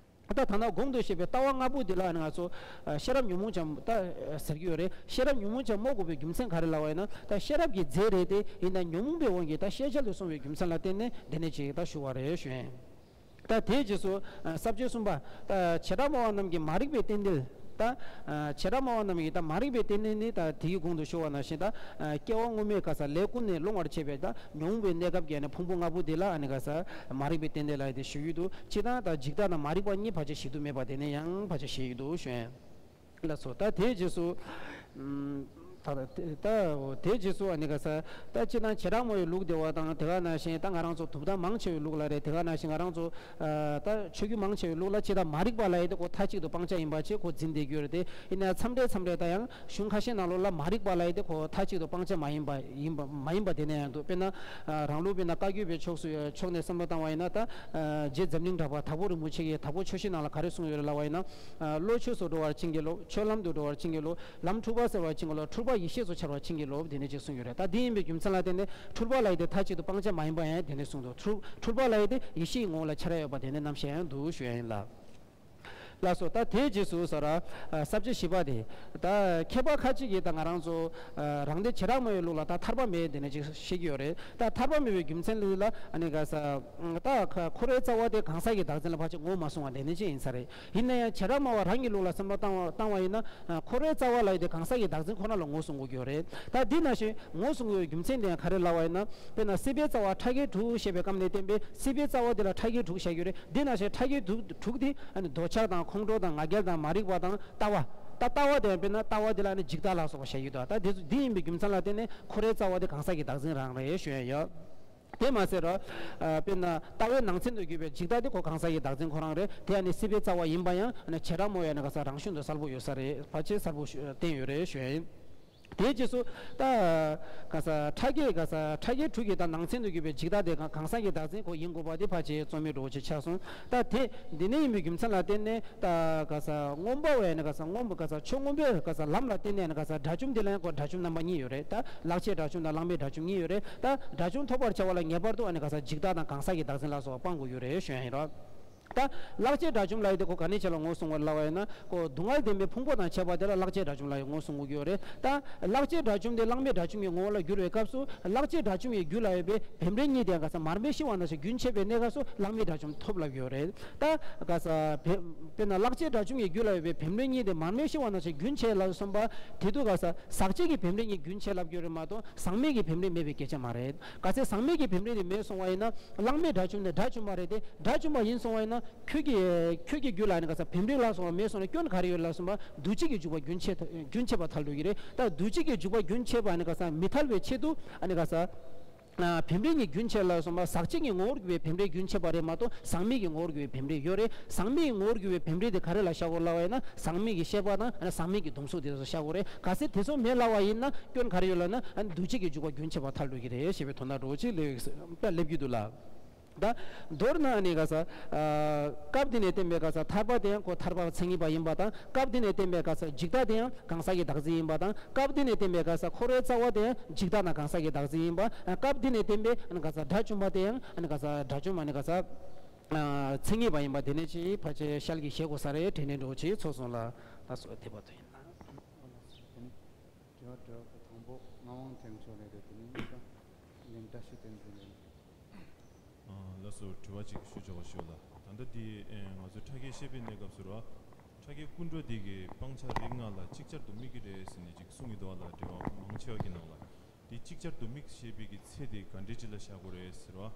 ད་ཐ་ན་གོང་དུ་བཤད་པའི་ལྟ་བ་ལྔ་པོ་འདི་ལ་ནི་ང་ཚོ་ཨ་ཤེས་རབ་ཉོན་མོངས་ཅན་ད་ཟེར་གྱི་ཡོད་རེད། ཤེས་རབ་ཉོན་མོངས་ཅན་སྨོས་དགོས་པའི་རྒྱུ་མཚན་ག་རེ་ལབ་པ་ཡིན་ན། ད་ཤེས་རབ་ཀྱི་རྫས་རེད་དེ། ཡིན་ན་ཉོན་མོངས་པའི་དབང་གིས་ད་ཤེས་བྱ་ལས་གསུངས་པའི་རྒྱུ་མཚན་ལ་བརྟེན་ནས་འདི་ནས་ཅིག་ད་ཞུ་བ་རེད་ཞུ་ཡིན། ད་དེའི་རྗེས་སུ་ཨ་ས་བཅད་གསུམ་པ། ད་བྱེ་བྲག་སྨྲ་བ་རྣམས་ཀྱི་མ་རིག་པའི་རྟེན་འབྲེལ། ད་ཨ་བྱེ་བྲག་སྨྲ་བ་རྣམས་ཀྱི་ད་མ་རིག་པའི་རྟེན་འབྲེལ་ནི་ད་དེའི་གོང་དུ་ཞུ་བ་ནང་བཞིན་ད་ཨ་སྐྱེ་བ་སྔོན་མའི་ག་ས་ལས་ཀུན་ནས་སློང་བར་བྱེད་པའི་ད་ཉོན་མོངས་པའི་གནས་སྐབས་ཀྱི་ནི་ཕུང་པོ་ལྔ་པོ་དེ་ལ་ཨ་ནི་ག་ས་མ་རིག་པའི་རྟེན་འབྲེལ་ལབ་ཡ་དེ་ཞུ་ཡི་འདུག་སྤྱིར་བཏང་ད་འཇིག་ལྟ་དང་མ་རིག་པ་གཉིས་ཕལ་ཆེར་ཞེ་དྲག་མེད་པ་དེ་ནས་ཡང་ཕལ་ཆེར་བཞེད་ཀྱི་འདུག་ཞུ་ཡ་ཡིན། ལགས་སོ། ད་དེའི་རྗེས་སུ། ཨམ། ད་ད་དེའི་རྗེས་སུ་ཨ་ནི་ག་ས། ད་སྤྱིར་བཏང་བྱེ་བྲག་སྨྲ་བའི་ལུགས་འདི་བ་དང་དེ་ག་ནང་བཞིན་ད་ང་རང་ཚོ་དུབ་ད་མང་ཆེ་བའི་ལུགས་ལ་རེད། དེ་ག་ནང་བཞིན་ང་རང་ཚོ་ཨ་ད་ཆོས་བརྒྱུད་མང་ཆེ་བའི་ལུགས་ལ་སྤྱིར་བཏང་མ་རིག་པ་ལབ་ཡ་དེ་ཁོ་མཐའ་གཅིག་ཏུ་སྤང་བྱ་ཡིན་པ་ཅིག་ཁོ་འཛིན་བསྡད་ཀྱི་ཡོད་རེད་དེ། ཡིན་ན་མཚམས་རེ་མཚམས་རེ་ད་ཡང་གཞུང་ཁ་ཤས་ནང་ལོགས་ལ་མ་རིག་པ་ལབ་ཡ་དེ་ཁོ་མཐའ་གཅིག་ཏུ་སྤང་བྱ་མ་ཡིན་པ་ཡིན་པ་མ་ཡིན་པ་དེ་ནས་ཡང་འདུག་དཔེར་ན་ཨ་རང་ལུགས་དཔེར་ན་བཀའ་བརྒྱུད་པའི་ཕྱོགས་སུ་ཕྱོགས་ནས་བསམ་བློ་བཏང་བ་ཡིན་ན། ད་ཨ་རྗེ་འཛམ་གླིང་གྲགས་པ་དྭགས་པོ་རིན་པོ་ཆེ་གིས་དྭགས་པོ་ཆོས་བཞི་ནང་ལ་ག་རེ་གསུངས་ཡོད་རེད་ལབ་པ་ཡིན་ན། ཨ་བློ་ཆོས་སུ་འགྲོ་བར་བྱིན་གྱིས་རློབས། ཆོས་ལམ་དུ་འགྲོ་བར་བྱིན་གྱིས་རློབས། ལམ་འཁྲུལ་པ་སེལ་བར་བྱིན་གྱིས་རློབས། འཁྲུལ་པ་ཡེ་ཤེས་སུ་འཆར་བར་བྱིན་གྱིས་རློབས། དེ་ནས་ཅེས་གསུངས་ཡོད་རེད། ད་དེ་ཡིན་པའི་རྒྱུ་མཚན་ལ་བརྟེན་ནས་འཁྲུལ་པ་ལབ་ཡ་དེ་མཐའ་གཅིག་ཏུ་སྤང་བྱ་མ་ཡིན་པ་ཡང་དེ་ནས་གསུངས་འདུག་འཁྲུལ་འཁྲུལ་པ་ལབ་ཡ་དེ་ཡེ་ཤེས་ཀྱི་ངོ་བོ་ལ་འཆར་ཡ་ཡོད་པ་དེ་ནས་རྣམ་བཤད་ཡང་འདུག་ཞུ་ཡ་ཡིན་ལ། ལགས་སོ། ད་དེའི་རྗེས་སུ་ཟེར་ར། ཨ། ས་བཅད་བཞི་པ་དེ། ད་མཁས་པ་ཁ་ཅིག་གིས་ད་ང་རང་ཚོ། ཨ། རང་སྡེ་བྱེ་བྲག་སྨྲ་བའི་ལུགས་ལ་ད་ཐར་པ་མེད་དེ་ནས་ཅིག་བཤད་ཀྱི་ཡོད་རེད། ད་ཐར་པ་མེད་པའི་རྒྱུ་མཚན་འདི་ལ་ཨ་ནི་ག་ས། ད་ཁ་འཁོར་བའི་རྩ་བ་དེ་གང་ཟག་གི་བདག་འཛིན་ལ་ཕལ་ཆེར་ངོས་མ་བཟུང་བ་དེ་ནས་ཅིག་ཡིན་ས་རེད། ཡིན་ན་ཡང་བྱེ་བྲག་སྨྲ་བ་རང་གི་ལུགས་ལ་བསམ་བློ་བཏང་བ་བཏང་བ་ཡིན་ན། ཨ། འཁོར་བའི་རྩ་བ་ལབ་ཡས་དེ་གང་ཟག་གི་བདག་འཛིན་ཁོ་ན་ལ་ངོས་བཟུང་དགོས་ཀྱི་ཡོད་རེད། ད་འདི་ནང་བཞིན་ངོས་བཟུང་དགོས་པའི་རྒྱུ་མཚན་དེ་ཡང་ག་རེ་ལབ་པ་ཡིན་ན། དཔེར་ན་སྲིད་པའི་རྩ་བ་ཕྲ་རྒྱས་དྲུག་བཤད་པའི་སྐབས་ནས་བསྟན་པའི་སྲིད་པའི་རྩ་བ་འདི་ལ་ཕྲ་རྒྱས་དྲུག་བཤད་ཀྱི་ཡོད་རེད། འདི་ནང་བཞིན་ཕྲ་རྒྱས་དྲུག་དྲུག་དེ་ཨ་ནི་འདོད་ཆགས་དང་ཁོང་ཁྲོ་དང་ང་རྒྱལ་དང་མ་རིག་པ་དང་ལྟ་བ། ད་ལྟ་བ་དེ་ཡང་དཔེར་ན་ལྟ་བ་འདི་ལ་ཨ་ནི་འཇིག་ལྟ་ལ་སོགས་པ་བཤད་ཀྱི་འདུག་ད་འདི་ཚོ་འདི་ཡིན་པའི་རྒྱུ་མཚན་ལ་བརྟེན་ནས་འཁོར་བའི་རྩ་བ་དེ་གང་ཟག་གི་བདག་འཛིན་རང་རེད་ཞུ་ཡ་ཡོད། དེ་མ་ཟད་ར། ཨ། དཔེར་ན་ལྟ་བའི་ནང་ཚན་དུ་གྱུར་པའི་འཇིག་ལྟ་དེ་ཁོ་གང་ཟག་གི་བདག་འཛིན་ཁོ་རང་རེད། དེ་ཡང་ནི་སྲིད་པའི་རྩ་བ་ཡིན་པ་ཡང་ནི་བྱེ་བྲག་སྨྲ་བས་ནི་ག་ས་རང་ཤུགས་འདི་གསལ་པོ་ཡོད་ས་རེད། ཕལ་ཆེར་གསལ་པོ་ཞུ་བསྟན་ཡོད་རེད་ཞུ་ཡ་ཡིན། དེའི་རྗེས་སུ་ད་ག་ས་ཕྲ་རྒྱས་ག་ས་ཕྲ་རྒྱས་དྲུག་གི་ད་ནང་ཚན་དུ་གྱུར་པའི་འཇིག་ལྟ་དེ་གང་གང་ཟག་གི་བདག་འཛིན་ཁོ་ཡིན་དགོས་པ་དེ་ཕལ་ཆེར་རྩོད་མེད་འགྲོ་བ་ཅིག་ཆགས་སོང་། ད་དེ་འདི་ནས་ཡིན་པའི་རྒྱུ་མཚན་ལ་བརྟེན་ནས་ད་ག་ས་མངོན་པ་བས་ནི་ག་ས་མངོན་པ་ག་ས་ཆོས་མངོན་པའི་ག་ས་ལམ་ལ་བརྟེན་ནས་ནི་ག་ས་དགྲ་བཅོམ་འདི་ལ་ཡང་ཁོ་དགྲ་བཅོམ་རྣམ་པ་གཉིས་ཡོད་རེད། ད་ལྷག་བཅས་དགྲ་བཅོམ་དང་བླ་མེད་དགྲ་བཅོམ་གཉིས་ཡོད་རེད། ད་དགྲ་བཅོམ་ཐོབ་པར་བྱ་བ་ལ་ངེས་པར་དུ་ཨ་ནི་ག་ས་འཇིག་ལྟ་དང་གང་ཟག་གི་བདག་འཛིན་ལ་སོགས་པ་སྤང་དགོས་ཡོད་རེད་ཞུ་ཡ་ཡིན་རོགས། ད་ལྷག་བཅས་དགྲ་བཅོམ་ལབ་ཡས་དེ་ཁོ་ག་ནས་ཆེ་ལ་ངོས་བཟུང་བར་ལབ་པ་ཡིན་ན་ཁོ་སྡུག་བསྔལ་བདེན་པའི་ཕུང་པོ་དང་བཅས་པ་དེ་ལ་ལྷག་བཅས་དགྲ་བཅོམ་ལབ་ཡས་ངོས་བཟུང་དགོས་ཀྱི་ཡོད་རེད། ད་ལྷག་བཅས་དགྲ་བཅོམ་དེ་བླ་མེད་དགྲ་བཅོམ་གྱི་ངོ་བོ་ལ་བསྒྱུར་བའི་སྐབས་སུ་ལྷག་བཅས་དགྲ་བཅོམ་གྱི་རྒྱུ་ལ་ཡོད་པའི་བེམ་རིག་གཉིས་དེ་ག་ས་མར་མེ་ཤི་བ་ནང་བཞིན་རྒྱུན་ཆད་པའི་གནས་སྐབས་སུ་ལྷག་མེད་དགྲ་བཅོམ་ཐོབ་ལབ་ཀྱི་ཡོད་རེད། ད་ག་ས་བེ་དཔེར་ན་ལྷག་བཅས་དགྲ་བཅོམ་གྱི་རྒྱུ་ལ་ཡོད་པའི་བེམ་རིག་གཉིས་དེ་མར་མེ་ཤི་བ་ནང་བཞིན་རྒྱུན་ཆད་ལབ་སོང་པ། དེ་དུས་ག་ས་ཟག་བཅས་ཀྱི་བེམ་རིག་གཉིས་རྒྱུན་ཆད་ལབ་ཀྱི་ཡོད་རེད་མ་གཏོགས་ཟག་མེད་ཀྱི་བེམ་རིག་མེད་པའི་སྐད་ཆ་མ་རེད། ག་ཚད་ཟག་མེད་ཀྱི་བེམ་རིག་དེ་མེད་སོང་བ་ཡིན་ན་ལྷག་མེད་དགྲ་བཅོམ་དེ་དགྲ་བཅོམ་པ་རེད་དེ། དགྲ་བཅོམ་པ་ཡིན་སོང་བ་ཡིན་ན་ཁྱོད་ཀྱི་ཁྱོད་ཀྱི་རྒྱུད་ལ་ནི་ག་ས་བེམ་རིག་ལ་སོགས་པ་མེད་སོང་ན་སྐྱོན་ག་རེ་ཡོད་ལ་སོང་པ་འདུ་བྱེད་ཀྱི་འཇུག་པ་རྒྱུན་ཆད་རྒྱུན་ཆད་པ་ཐལ་འགྲོ་གི་རེད། ད་འདུ་བྱེད་ཀྱི་འཇུག་པ་རྒྱུན་ཆད་པ་ནི་ག་ས་མི་ཐལ་བའི་ཆེད་དུ་ཨ་ནི་ག་ས། ཨ། བེམ་རིག་གཉིས་རྒྱུན་ཆད་ལ་སོང་པ་ཟག་བཅས་ཀྱི་ངོ་བོར་གྱུར་པའི་བེམ་རིག་རྒྱུན་ཆད་པ་རེད་མ་གཏོགས་ཟག་མེད་ཀྱི་ངོ་བོར་གྱུར་པའི་བེམ་རིག་ཡོད་རེད། ཟག་མེད་ཀྱི་ངོ་བོར་གྱུར་པའི་བེམ་རིག་དེ་ག་རེ་ལ་བཞག་དགོས་ལབ་པ་ཡིན་ན་ཟག་མེད་ཀྱི་ཤེས་པ་དང་ཨ་ནི་ཟག་མེད་ཀྱི་སྡོམ་གཟུགས་དེ་ཚོ་བཞག་དགོས་རེད། གལ་སྲིད་དེ་ཚོ་མེད་ལབ་པ་ཡིན་ན་སྐྱོན་ག་རེ་ཡོད་ལབ་ན་ཨ་ནི་འདུ་བྱེད་ཀྱི་འཇུག་པ་རྒྱུན་ཆད་པ་ཐལ་འགྲོ་གི་རེད་ཞེས་པའི་དོན་དག་འདྲ་བོ་ཅིག་སླེབས་སླེབས་ཀྱི་འདུག་ལ། ད་མདོར་ན་ཨ་ནི་ག་ས། ཨ། སྐབས་འདི་ནས་བསྟན་པའི་ག་ས་ཐར་པ་དེ་ཡང་ཁོ་ཐར་པ་མཚན་ཉིད་པ་ཡིན་པ་དང་། སྐབས་འདི་ནས་བསྟན་པའི་ག་ས་འཇིག་ལྟ་དེ་ཡང་གང་ཟག་གི་བདག་འཛིན་ཡིན་པ་དང་། སྐབས་འདི་ནས་བསྟན་པའི་ག་ས་འཁོར་བའི་རྩ་བ་དེ་ཡང་འཇིག་ལྟ་དང་གང་ཟག་གི་བདག་འཛིན་ཡིན་པ། ཨ། སྐབས་འདི་ནས་བསྟན་པའི་ཨ་ནི་ག་ས་དགྲ་བཅོམ་པ་དེ་ཡང་ཨ་ནི་ག་ས་དགྲ་བཅོམ་ཨ་ནི་ག་ས། ཨ། མཚན་ཉིད་པ་ཡིན་པ་དེ་ནས་ཅིག་ཕལ་ཆེར་ཤལ་གྱིས་ཤེས་དགོས་ས་རེད་དྲན་ནས་འགྲོ་ཅིག་ཚོགས་སོང་ལ་ད་གསོལ་བ་འདེབས་པ་དེ་ཡིན་ལ། དྲི་བ་དྲི་བ་དང་པོ་ངག་དབང་ཐེག་མཆོག་ལགས་རེད། དེ་ནས་གཉིས་པ་ལན་བཀྲ་ཤིས་བསྟན་འཛིན་ལགས། ཨ། ལགས་སོ། དྲི་བ་གཅིག་ཞུ་ཆོག་པ་ཞུ་ལ། ད་ལྟ་འདི་ཨེ་ང་ཚོས་ཕྲ་རྒྱས་བཤད་པའི་གནས་སྐབས་སུ་ར། ཕྲ་རྒྱས་ཀུན་འགྲོ་འདི་གིས་སྤང་བྱ་རིགས་ལྔ་ལ་ཅིག་ཅར་དུ་དམིགས་ཀྱི་རེད་ཟེར་ནས་ཅིག་གསུང་གི་འདུག་ལ། འགྲེལ་པ་མང་ཆེ་བ་གི་ནང་ལ། འདི་ཅིག་ཅར་དུ་དམིགས་ཞེས་པའི་གི་ཚེ་དེ་ག་འདྲའི་ཅིག་ལ་བཞག་དགོས་རེད་ཟེར་བ།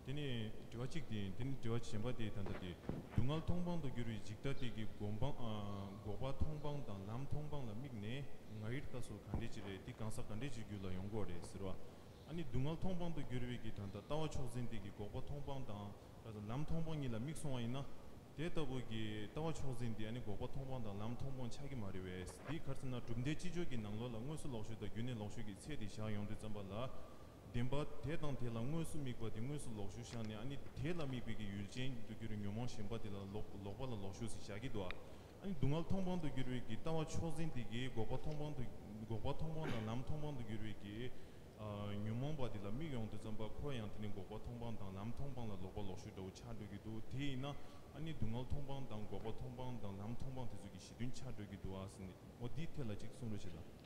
དེ་ནས་དྲི་བ་གཅིག་དེ་ཡིན། དེ་ནས་དྲི་བ་གཞན་པ་དེ་ད་ལྟ་དེ་སྡུག་བསྔལ་མཐོང་སྤང་དུ་གྱུར་བའི་འཇིག་ལྟ་དེ་གི་སྒོམ་སྤང་། ཨ། འགོག་པ་མཐོང་སྤང་དང་ལམ་མཐོང་སྤང་ལ་དམིགས་ནས་ང་ཡིར་ལྟ་སོགས་ག་འདྲའི་ཅིག་རེད། དེ་གང་ཟག་ག་འདྲའི་ཅིག་རྒྱུད་ལ་ཡོང་གི་རེད་ཟེར་བ། ཨ་ནི་སྡུག་བསྔལ་མཐོང་སྤང་དུ་གྱུར་བའི་གི་ད་ལྟ་ལྟ་བ་མཆོག་འཛིན་དེ་གི་འགོག་པ་མཐོང་སྤང་དང་ལམ་མཐོང་སྤང་གཉིས་ལ་དམིགས་སོང་བ་ཡིན་ན། དེ་ལྟ་བུ་གི་ལྟ་བ་མཆོག་འཛིན་དེ་ཨ་ནི་འགོག་པ་མཐོང་སྤང་དང་ལམ་མཐོང་སྤང་ཆགས་ཀྱི་མ་རེད་པས། དེ་ག་རེ་ཟེར་ན་གྲུབ་མཐའི་སྤྱི་སྦྱོར་གྱི་ནང་ལོགས་ལ་དངོས་སུ་ལོག་ཤུགས་དང་རྒྱུད་གནས་ལོག་ཤུགས་ཀྱི་ཚད་དེ་བཞག་ཡོང་དུས་ཙམ་པ་ལ། བདེན་པ་དེ་དང་དེ་ལ་དངོས་སུ་དམིགས་པ་དེ་དངོས་སུ་ལོག་ཤུགས་བཞག་ནས། ཨ་ནི་དེ་ལ་དམིགས་པའི་གི་ཡུལ་ཅན་དུ་གྱུར་ཉོན་མོངས་ཞེན་པ་དེ་ལ་ལོག་ལོག་པ་ལ་ལོག་ཤུགས་ཟེར་བཞག་གི་འདུག་ཨ་ནི་སྡུག་བསྔལ་མཐོང་སྤང་དུ་གྱུར་བའི་གི་ལྟ་བ་མཆོག་འཛིན་དེ་གིས་འགོག་པ་མཐོང་སྤང་དུ། འགོག་པ་མཐོང་སྤང་དང་ལམ་མཐོང་སྤང་དུ་གྱུར་བའི་གི། ཨ། ཉོན་མོངས་པ་དེ་ལ་དམིགས་ཡོང་དུས་ཙམ་པ་ཁོ་ཡང་དེ་ནི་འགོག་པ་མཐོང་སྤང་དང་ལམ་མཐོང་སྤང་ལ་ལོག་པ་ལོག་ཤུགས་འདྲ་བོ་ཆགས་འགྲོ་གི་འདུག་དེ་ཡིན་ན་ཨ་ནི་སྡུག་བསྔལ་མཐོང་སྤང་དང་འགོག་པ་མཐོང་སྤང་དང་ལམ་མཐོང་སྤང་དེ་ཚོ་གི་གཞི་མཐུན་ཆགས་འགྲོ་གི་འདུག་ཨ་ཟེར་ནས། འོ་འདིའི་ཐད་ལ་ཅིག་གསུང་རོགས་བྱེད་ལ།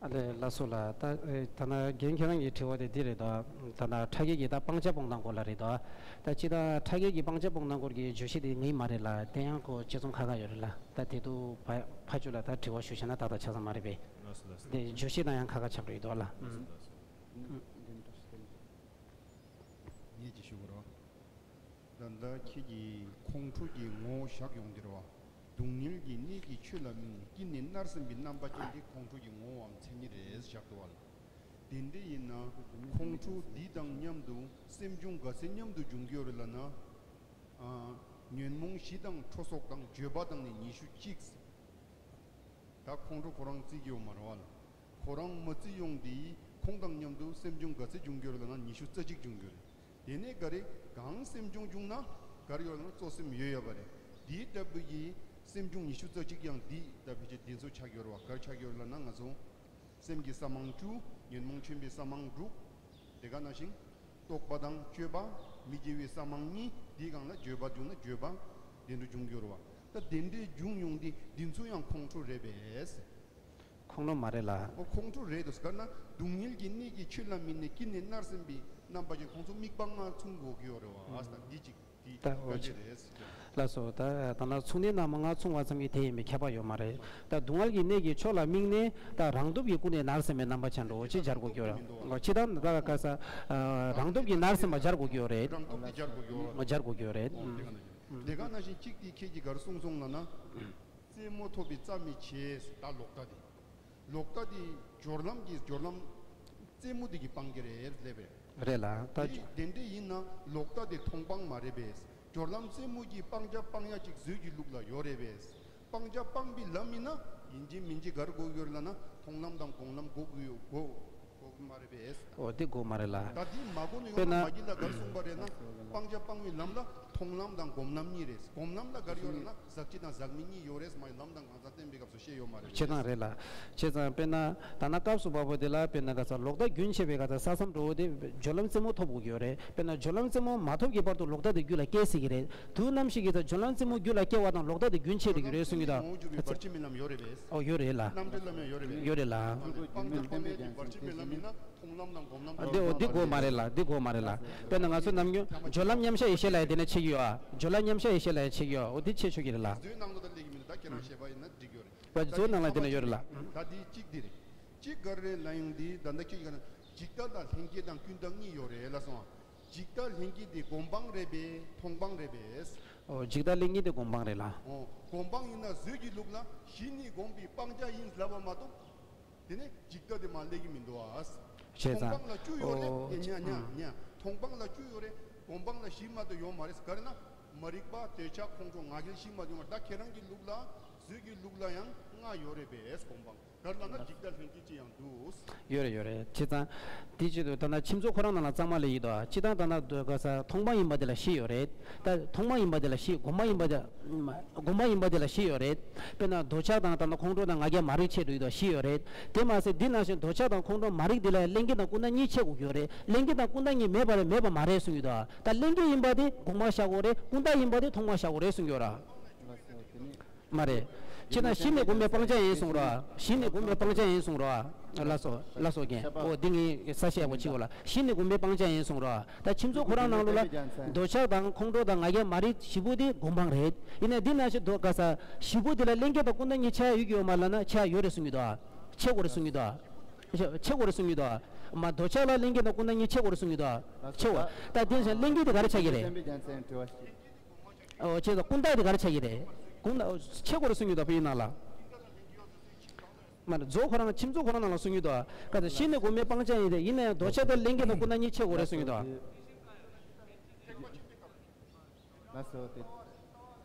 ཨ་ལེ་ལགས་སོ་ལགས། ད་ད་ན་རྒན་ཁྱེད་རང་གི་དྲི་བ་དེ་འདི་རེད་དོ། ད་ན་ཕྲ་རྒྱས་ཀྱི་ད་སྤང་བྱ་སྤོང་སྟངས་སྐོར་ལ་རེད་དོ། ད་ཅི་ད་ཕྲ་རྒྱས་ཀྱི་སྤང་བྱ་སྤོང་སྟངས་སྐོར་གྱི་བརྗོད་གཞི་དེ་ངའི་མ་རེད་ལ། དེ་ཡང་ཁོ་དཔྱད་རྩོམ་ཁག་ཁག་ཡོད་རེད་ལ། ད་དེ་དུ་ཕ་ཕ་ཆུ་ལ་ད་དྲི་བ་ཞུ་བྱས་ན་ཏག་ཏག་ཆགས་ས་མ་རེད་པས། ལགས་སོ་ལགས་སོ། དེ་བརྗོད་གཞི་དང་ཡང་ཁག་ཁག་ཆགས་འགྲོ་ཡི་དོ་ལ། ལགས་སོ་ལགས་སོ། ངས་ཅིག་ཞུ་དགོས་རེད་བ། ད་ལྟ་ཁྱེད་ཀྱིས་ཁོང་ཁྲོ་གི་ངོ་བོ་བཞག་ཡོང་དེ་རེད་བ། སྡུག་བསྔལ་གྱི་གནས་ཀྱི་ཆོས་ལ་དམིགས་ནས་སྐྱིད་ནས་མནར་སེམས་པའི་རྣམ་པ་ཅན་དེ་ཁོང་ཁྲོ་གི་ངོ་བོའམ་མཚན་ཉིད་རེད་བཞག་འདུག་བ་ལ། དེ་འདྲ་ཡིན་ན་ཁོང་ཁྲོ་འདི་དང་མཉམ་དུ་སེམས་བྱུང་དགའ་སེམས་མཉམ་དུ་འབྱུང་གི་ཡོད་རེད་ལབ་ན། ཨ། ཉོན་མོངས་བཞི་དང་ཁྲོ་སོགས་དང་འགྱོད་པ་དང་ནི་ཉི་ཤུ་གཅིག་ད་ཁོང་ཁྲོ་ཁོ་རང་བརྩི་གི་ཡོད་མ་རེད་བ་ལ། ཁོ་རང་མ་བརྩི་ཡོང་དེ་ཁོང་དང་མཉམ་དུ་སེམས་བྱུང་དགའ་སེམས་འབྱུང་གི་ཡོད་རེད་ལབ་ན་ཉི་ཤུ་རྩ་གཅིག་འབྱུང་གི་ཡོད་རེད། དེ་ནས་ག་རེ་གང་སེམས་བྱུང་བྱུང་ན་ག་རེ་ཡོད་རེད་ལབ་ན་གཙོ་སེམས་ཡོད་ཡོད་པ་རེད། དེའི་ལྟ་བུ་ཡི་སེམས་བྱུང་ཉི་ཤུ་རྩ་གཅིག་ཡང་དེ་ལྟ་བུ་ཅིག་དེ་ཚོ་ཆགས་ཡོད་རེད་བ། ག་རེ་ཆགས་ཡོད་རེད་ལབ་ན་ང་ཚོ་སེམས་ཀྱི་གསང་མང་བཅུ། ཉོན་མོངས་ཆེན་པོའི་གསང་མང་དྲུག་དེ་ག་ནང་བཞིན། རྟོག་པ་དང་དཔྱོད་པ། མི་དགེ་བའི་གསང་མང་གཉིས། དེའི་སྒང་ལ་འགྱོད་པ་བྱུང་ན་འགྱོད་པ་དེ་འདྲ་འབྱུང་གི་ཡོད་རེད་བ། ད་དེ་འདྲའི་འབྱུང་ཡོང་དུས་འདི་ཚོ་ཡང་ཁོང་ཁྲོ་རེད་པས། ཁོང་ཁྲོ་མ་རེད་ལ། ཨོ་ཁོང་ཁྲོ་རེད་དོ། ག་ན་སྡུག་བསྔལ་གྱི་གནས་ཀྱི་ཆོས་ལ་དམིགས་ནས་ཀུན་ནས་མནར་སེམས་པའི་རྣམ་པ་ཅན་ཁོང་ཚོ་དམིགས་པ་ལྔ་མཚུངས་དགོས་ཀྱི་ཡོད་རེད་བ། ཨ་ད་འདི་གཅིག་འདི་ད་འོ་བཀའ་ཅི་རེད། ལགས་སོ། ད་ད་ན་མཚུངས་གནས་རྣམ་པ་ལྔ་མཚུངས་པ་ཙམ་གྱིས་དེ་ཡིན་པའི་ཁྱབ་པ་ཡོད་མ་རེད། ད་སྡུག་བསྔལ་གྱི་གནས་ཀྱི་ཆོས་ལ་དམིགས་ནས་ད་རང་སྟོབས་ཀྱིས་ཀུན་ནས་མནར་སེམས་པའི་རྣམ་པ་ཅན་འགྲོ་ཅེས་སྦྱར་དགོས་ཀྱི་ཡོད་རེད། ཅི་ལྟར་ད་ག་ས་རང་སྟོབས་ཀྱིས་མནར་སེམས་པ་སྦྱར་དགོས་ཀྱི་ཡོད་རེད། རང་སྟོབས་ཀྱིས་སྦྱར་དགོས་ཀྱི་ཡོད་རེད། སྦྱར་དགོས་ཀྱི་ཡོད་རེད། ཨོ་དེ་ག་ན་ཤིང་གཅིག་དེ་ཁྱེད་ཀྱིས་ག་རེ་གསུངས་སོང་ལབ་ན། རྩེད་མོ་ཐོབ་པའི་རྩ་མི་བྱེད། ད་ལོག་ལྟ་དེ། ལོག་ལྟ་དེ་སྦྱོར་ལམ་གྱི་སྦྱོར་ལམ་རྩེད་མོ་དེ་གི་སྤང་གི་རེད་ལབ་པས། རེད་ལ་ད། དེ་དེ་འདྲ་ཡིན་ན་ལོག་ལྟ་དེ་མཐོང་སྤང་མ་རེད་པས། སྦྱོར་ལམ་རྩེད་མོ་གི་སྤང་བྱ་སྤང་ཡ་ཅིག་བཟོས་ཀྱི་ལུགས་ལ་ཡོད་རེད་པས། སྤང་བྱ་སྤངས་པའི་ལམ་ཡིན་ན་ཡིན་གཅིག་མིན་གཅིག་ག་རེ་དགོས་ཀྱི་ཡོད་རེད་ལབ་ན་མཐོང་ལམ་དང་སྒོམ་ལམ་དགོས་ཀྱི་ཡོད་དགོས་དགོས་ཀྱི་མ་རེད་པས། འོ་དེ་དགོས་མ་རེད་ལ། ད་དེ་མ་གོ་ནས་ཡོང་ན་དཔེར་ན་མ་གི་ལ་ག་རེ་གསུངས་པ་རེད་ན། སྤང་བྱ་སྤང་བའི་ལམ་ལ་མཐོང་ལམ་དང་སྒོམ་ལམ་གཉིས་རེད། སྒོམ་ལམ་ལ་ག་རེ་ཡོད་རེད་ན་ཟག་བཅས་དང་ཟག་མེད་གཉིས་ཡོད་རེད། མ་ཡི་ལམ་དང་གང་ཟག་བསྟན་པའི་སྐབས་སུ་བཤད་ཡོད་མ་རེད། བྱེད་སྟངས་རེད་ལ། བྱས་ཙང་དཔེར་ན་ད་ན་སྐབས་སུ་བབ་པ་དེ་ལ་དཔེར་ན་ག་ས་ལོག་ལྟ་རྒྱུན་ཆད་པའི་ག་ས་ས་མཚམས་འགྲོ་བོ་དེ་སྦྱོར་ལམ་རྩེད་མོ་ཐོབ་དགོས་ཀྱི་ཡོད་རེད། དཔེར་ན་སྦྱོར་ལམ་རྩེད་མོ་མ་ཐོབ་ཀྱི་བར་དུ་ལོག་ལྟ་དེ་རྒྱུད་ལ་སྐྱེ་སྲིད་ཀྱི་རེད། དུས་ནམ་ཞིག་གི་ད་སྦྱོར་ལམ་རྩེད་མོ་རྒྱུད་ལ་སྐྱེ་བ་དང་ལོག་ལྟ་དེ་རྒྱུན་ཆད་འགྲོ་གི་རེད་གསུང་གི་ད། ངོ་བོ་འགྱུར་བའི་བར་ཆད་རྨི་ལམ་ཡོད་རེད་པས། ཨོ་ཡོད་རེད་ལ། རྣམ་འགྲེལ་ལམ་ཡང་ཡོད་རེད་པས། ཡོད་རེད་ལ། སྤང་བྱ་སྤང་བའི་བར་ཆད་རྨི་ལམ་ཡིན་ན་མཐོང་ལམ་དང་སྒོམ་ལམ་དང་། འདི་འོ་འདི་དགོས་མ་རེད་ལ། འདི་དགོས་མ་རེད་ལ། དཔེར་ན་ང་ཚོ་ནམ་རྒྱུན་སྦྱོར་ལམ་མཉམ་གཞག་ཡེ་ཤེས་ལ་ཡང་དེ་ནས་ཆེ་གི་ཡོད་ཨ། སྦྱོར་ལམ་མཉམ་གཞག་ཡེ་ཤེས་ལ་ཡང་ཆེ་གི་ཡོད་ཨ། འོ་འདི་ཆེ་ཆོག་གི་རེད་ལ། མཛོད་ནང་ལ་ད་སླེབས་ཀྱི་མིན་ད་ཁྱེད་རང་ཞེས་པ་ཡིན་ན་འགྲིག་ཡོད་རེད། བ་མཛོད་ནང་ལ་དེ་ནས་ཡོད་རེད་ལ། ད་འདི་གཅིག་འདི་རེད། གཅིག་ག་རེ་ལ་ཡང་འདི་ད་ལྟ་ཁྱེད་ཀྱི་ག་ན་འཇིག་ལྟ་དང་ལྷན་སྐྱེས་དང་ཀུན་བཏགས་གཉིས་ཡོད་རེད་ལ་སོང་། འཇིག་ལྟ་ལྷན་སྐྱེས་དེ་སྒོམ་སྤང་རེད་པས་མཐོང་སྤང་རེད་པས། ཨོ་འཇིག་ལྟ་ལྷན་སྐྱེས་དེ་སྒོམ་སྤང་རེད་ལ། ཨོ་སྒོམ་སྤང་ཡིན་ན་མཛོད་ཀྱི་ལུགས་ལ་གཞི་ནས་བསྒོམས་པའི་སྤང་བྱ་ཡིན་ལབ་པ་མ་གཏོགས། དེ་ནས་འཇིག་ལྟ་དེ་མ་སླེབས་ཀྱི་མི་འདུག་ཨ། བྱས་ཙང་། མཐོང་སྤང་ལ་བཅུ་ཡོད་རེད། ཨོ་ཨེ་ཉ་ཉ་ཉ། མཐོང་སྤང་ལ་བཅུ་ཡོད་རེད། སྒོམ་སྤང་ལ་བཞི་མ་གཏོགས་ཡོད་མ་རེད། ག་རེ་ན། མ་རིག་པ་འདོད་ཆགས་ཁོང་ཁྲོ་ང་རྒྱལ་བཞི་མ་གཏོགས་ཡོད་མ་རེད། ད་ཁྱེད་རང་གི་ལུགས་ལ་མཛོད་ཀྱི་ལུགས་ལ་ཡང་ལྔ་ཡོད་རེད་པས་སྒོམ་སྤང་། ག་རེ་ལབ་ན་འཇིག་ལྟ་ལྷན་སྐྱེས་ཅི་ཡང་འདུག་ཡོད་རེད་ཡོད་རེད། བྱས་ཙང་། དེ་བྱེད་དུས་ད་ལྟ་ཁྱིམ་ཚང་ཁོ་རང་ནང་ལ་གཙང་མ་ལས་ཡིན་དོ། སྤྱིར་བཏང་ད་ལྟ་ག་ས་མཐོང་སྤང་ཡིན་པ་དེ་ལ་བཞི་ཡོད་རེད། ད་མཐོང་སྤང་ཡིན་པ་དེ་ལ་བཞི། སྒོམ་སྤང་ཡིན་པ་དེ། སྒོམ་སྤང་ཡིན་པ་དེ་ལ་བཞི་ཡོད་རེད། དཔེར་ན་འདོད་ཆགས་དང་ད་ལྟ་ཁོང་ཁྲོ་དང་ང་རྒྱལ་མ་རིག་ཆེད་དུ་ཡོད་དོ་བཞི་ཡོད་རེད། དེ་མ་ཟད་འདི་ནང་བཞིན་འདོད་ཆགས་དང་ཁོང་ཁྲོ་མ་རིག་དེ་ལ་ལྷན་སྐྱེས་དང་ཀུན་བཏགས་གཉིས་ཕྱེ་དགོས་ཀྱི་ཡོད་རེད། ལྷན་སྐྱེས་དང་ཀུན་བཏགས་གཉིས་མེད་པ་རེད་མེད་པ་མ་རེད་གསུང་གི་འདུག་ད་ལྷན་སྐྱེས་ཡིན་པ་དེ་སྒོམ་སྤང་བཞག་དགོས་རེད། ཀུན་བཏགས་ཡིན་པ་དེ་མཐོང་སྤང་བཞག་དགོས་རེད་གསུང་གི་ཡོད་ར། མ་རེད། ཅེ་ན་གཞི་ནས་བསྒོམས་པའི་སྤང་བྱ་ཡིན་གསུང་རོགས། གཞི་ནས་བསྒོམས་པའི་སྤང་བྱ་ཡིན་གསུང་རོགས། ལགས་སོ་ལགས་སོ་རྒན། འོ་འདི་ངས་ས་བཤད་པ་གཅིག་གོ་ལ། གཞི་ནས་བསྒོམས་པའི་སྤང་བྱ་ཡིན་གསུང་རོགས། ད་ཁྱིམ་ཚང་ཁོ་རང་ནང་ལོགས་ལ་འདོད་ཆགས་དང་ཁོང་ཁྲོ་དང་ང་རྒྱལ་མ་རིག་བཞི་པོ་དེ་སྒོམ་སྤང་རེད། ཡིན་ནའི་འདི་ནང་བཞིན་འདོད་ག་ས་བཞི་པོ་དེ་ལ་ལྷན་སྐྱེས་དང་ཀུན་བཏགས་གཉིས་ཆ་ཡོད་ཀྱི་ཡོད་མ་ལབ་ན་ཆ་ཡོད་རེད་གསུང་གི་འདུག་ཆ་དགོས་རེད་གསུང་གི་འདུག་ཆ་དགོས་རེད་གསུང་གི་འདུག་མ་འདོད་ཆགས་ལ་ལྷན་སྐྱེས་དང་ཀུན་བཏགས་གཉིས་ཆ་དགོས་རེད་གསུང་གི་འདུག་ཆ་དགོས། ད་དེ་ནང་བཞིན་ལྷན་སྐྱེས་དེ་ག་རེ་ཆགས་ཀྱི་རེད། ཨོ་བྱས་ཙང་ཀུན་བཏགས་དེ་ག་རེ་ཆགས་ཀྱི་རེད། ཀུན་བཏགས་ཆེ་དགོས་རེད་གསུང་གི་འདུག་དཔེ་ཡིན་ན་ལ། མ་རེད་མཛོད་ཁོ་རང་ཁྱིམ་མཚེས་ཁོ་རང་ནང་ལ་གསུང་གི་འདུག་ག་ཚོད་གཞི་ནས་བསྒོམས་པའི་སྤང་བྱ་ཡིན་ཏེ་ཡིན་ན་ཡང་འདོད་ཆགས་དང་ལྷན་སྐྱེས་དང་ཀུན་བཏགས་གཉིས་ཆེ་དགོས་རེད་གསུང་གི་འདུག་ལགས་སོ་དེ།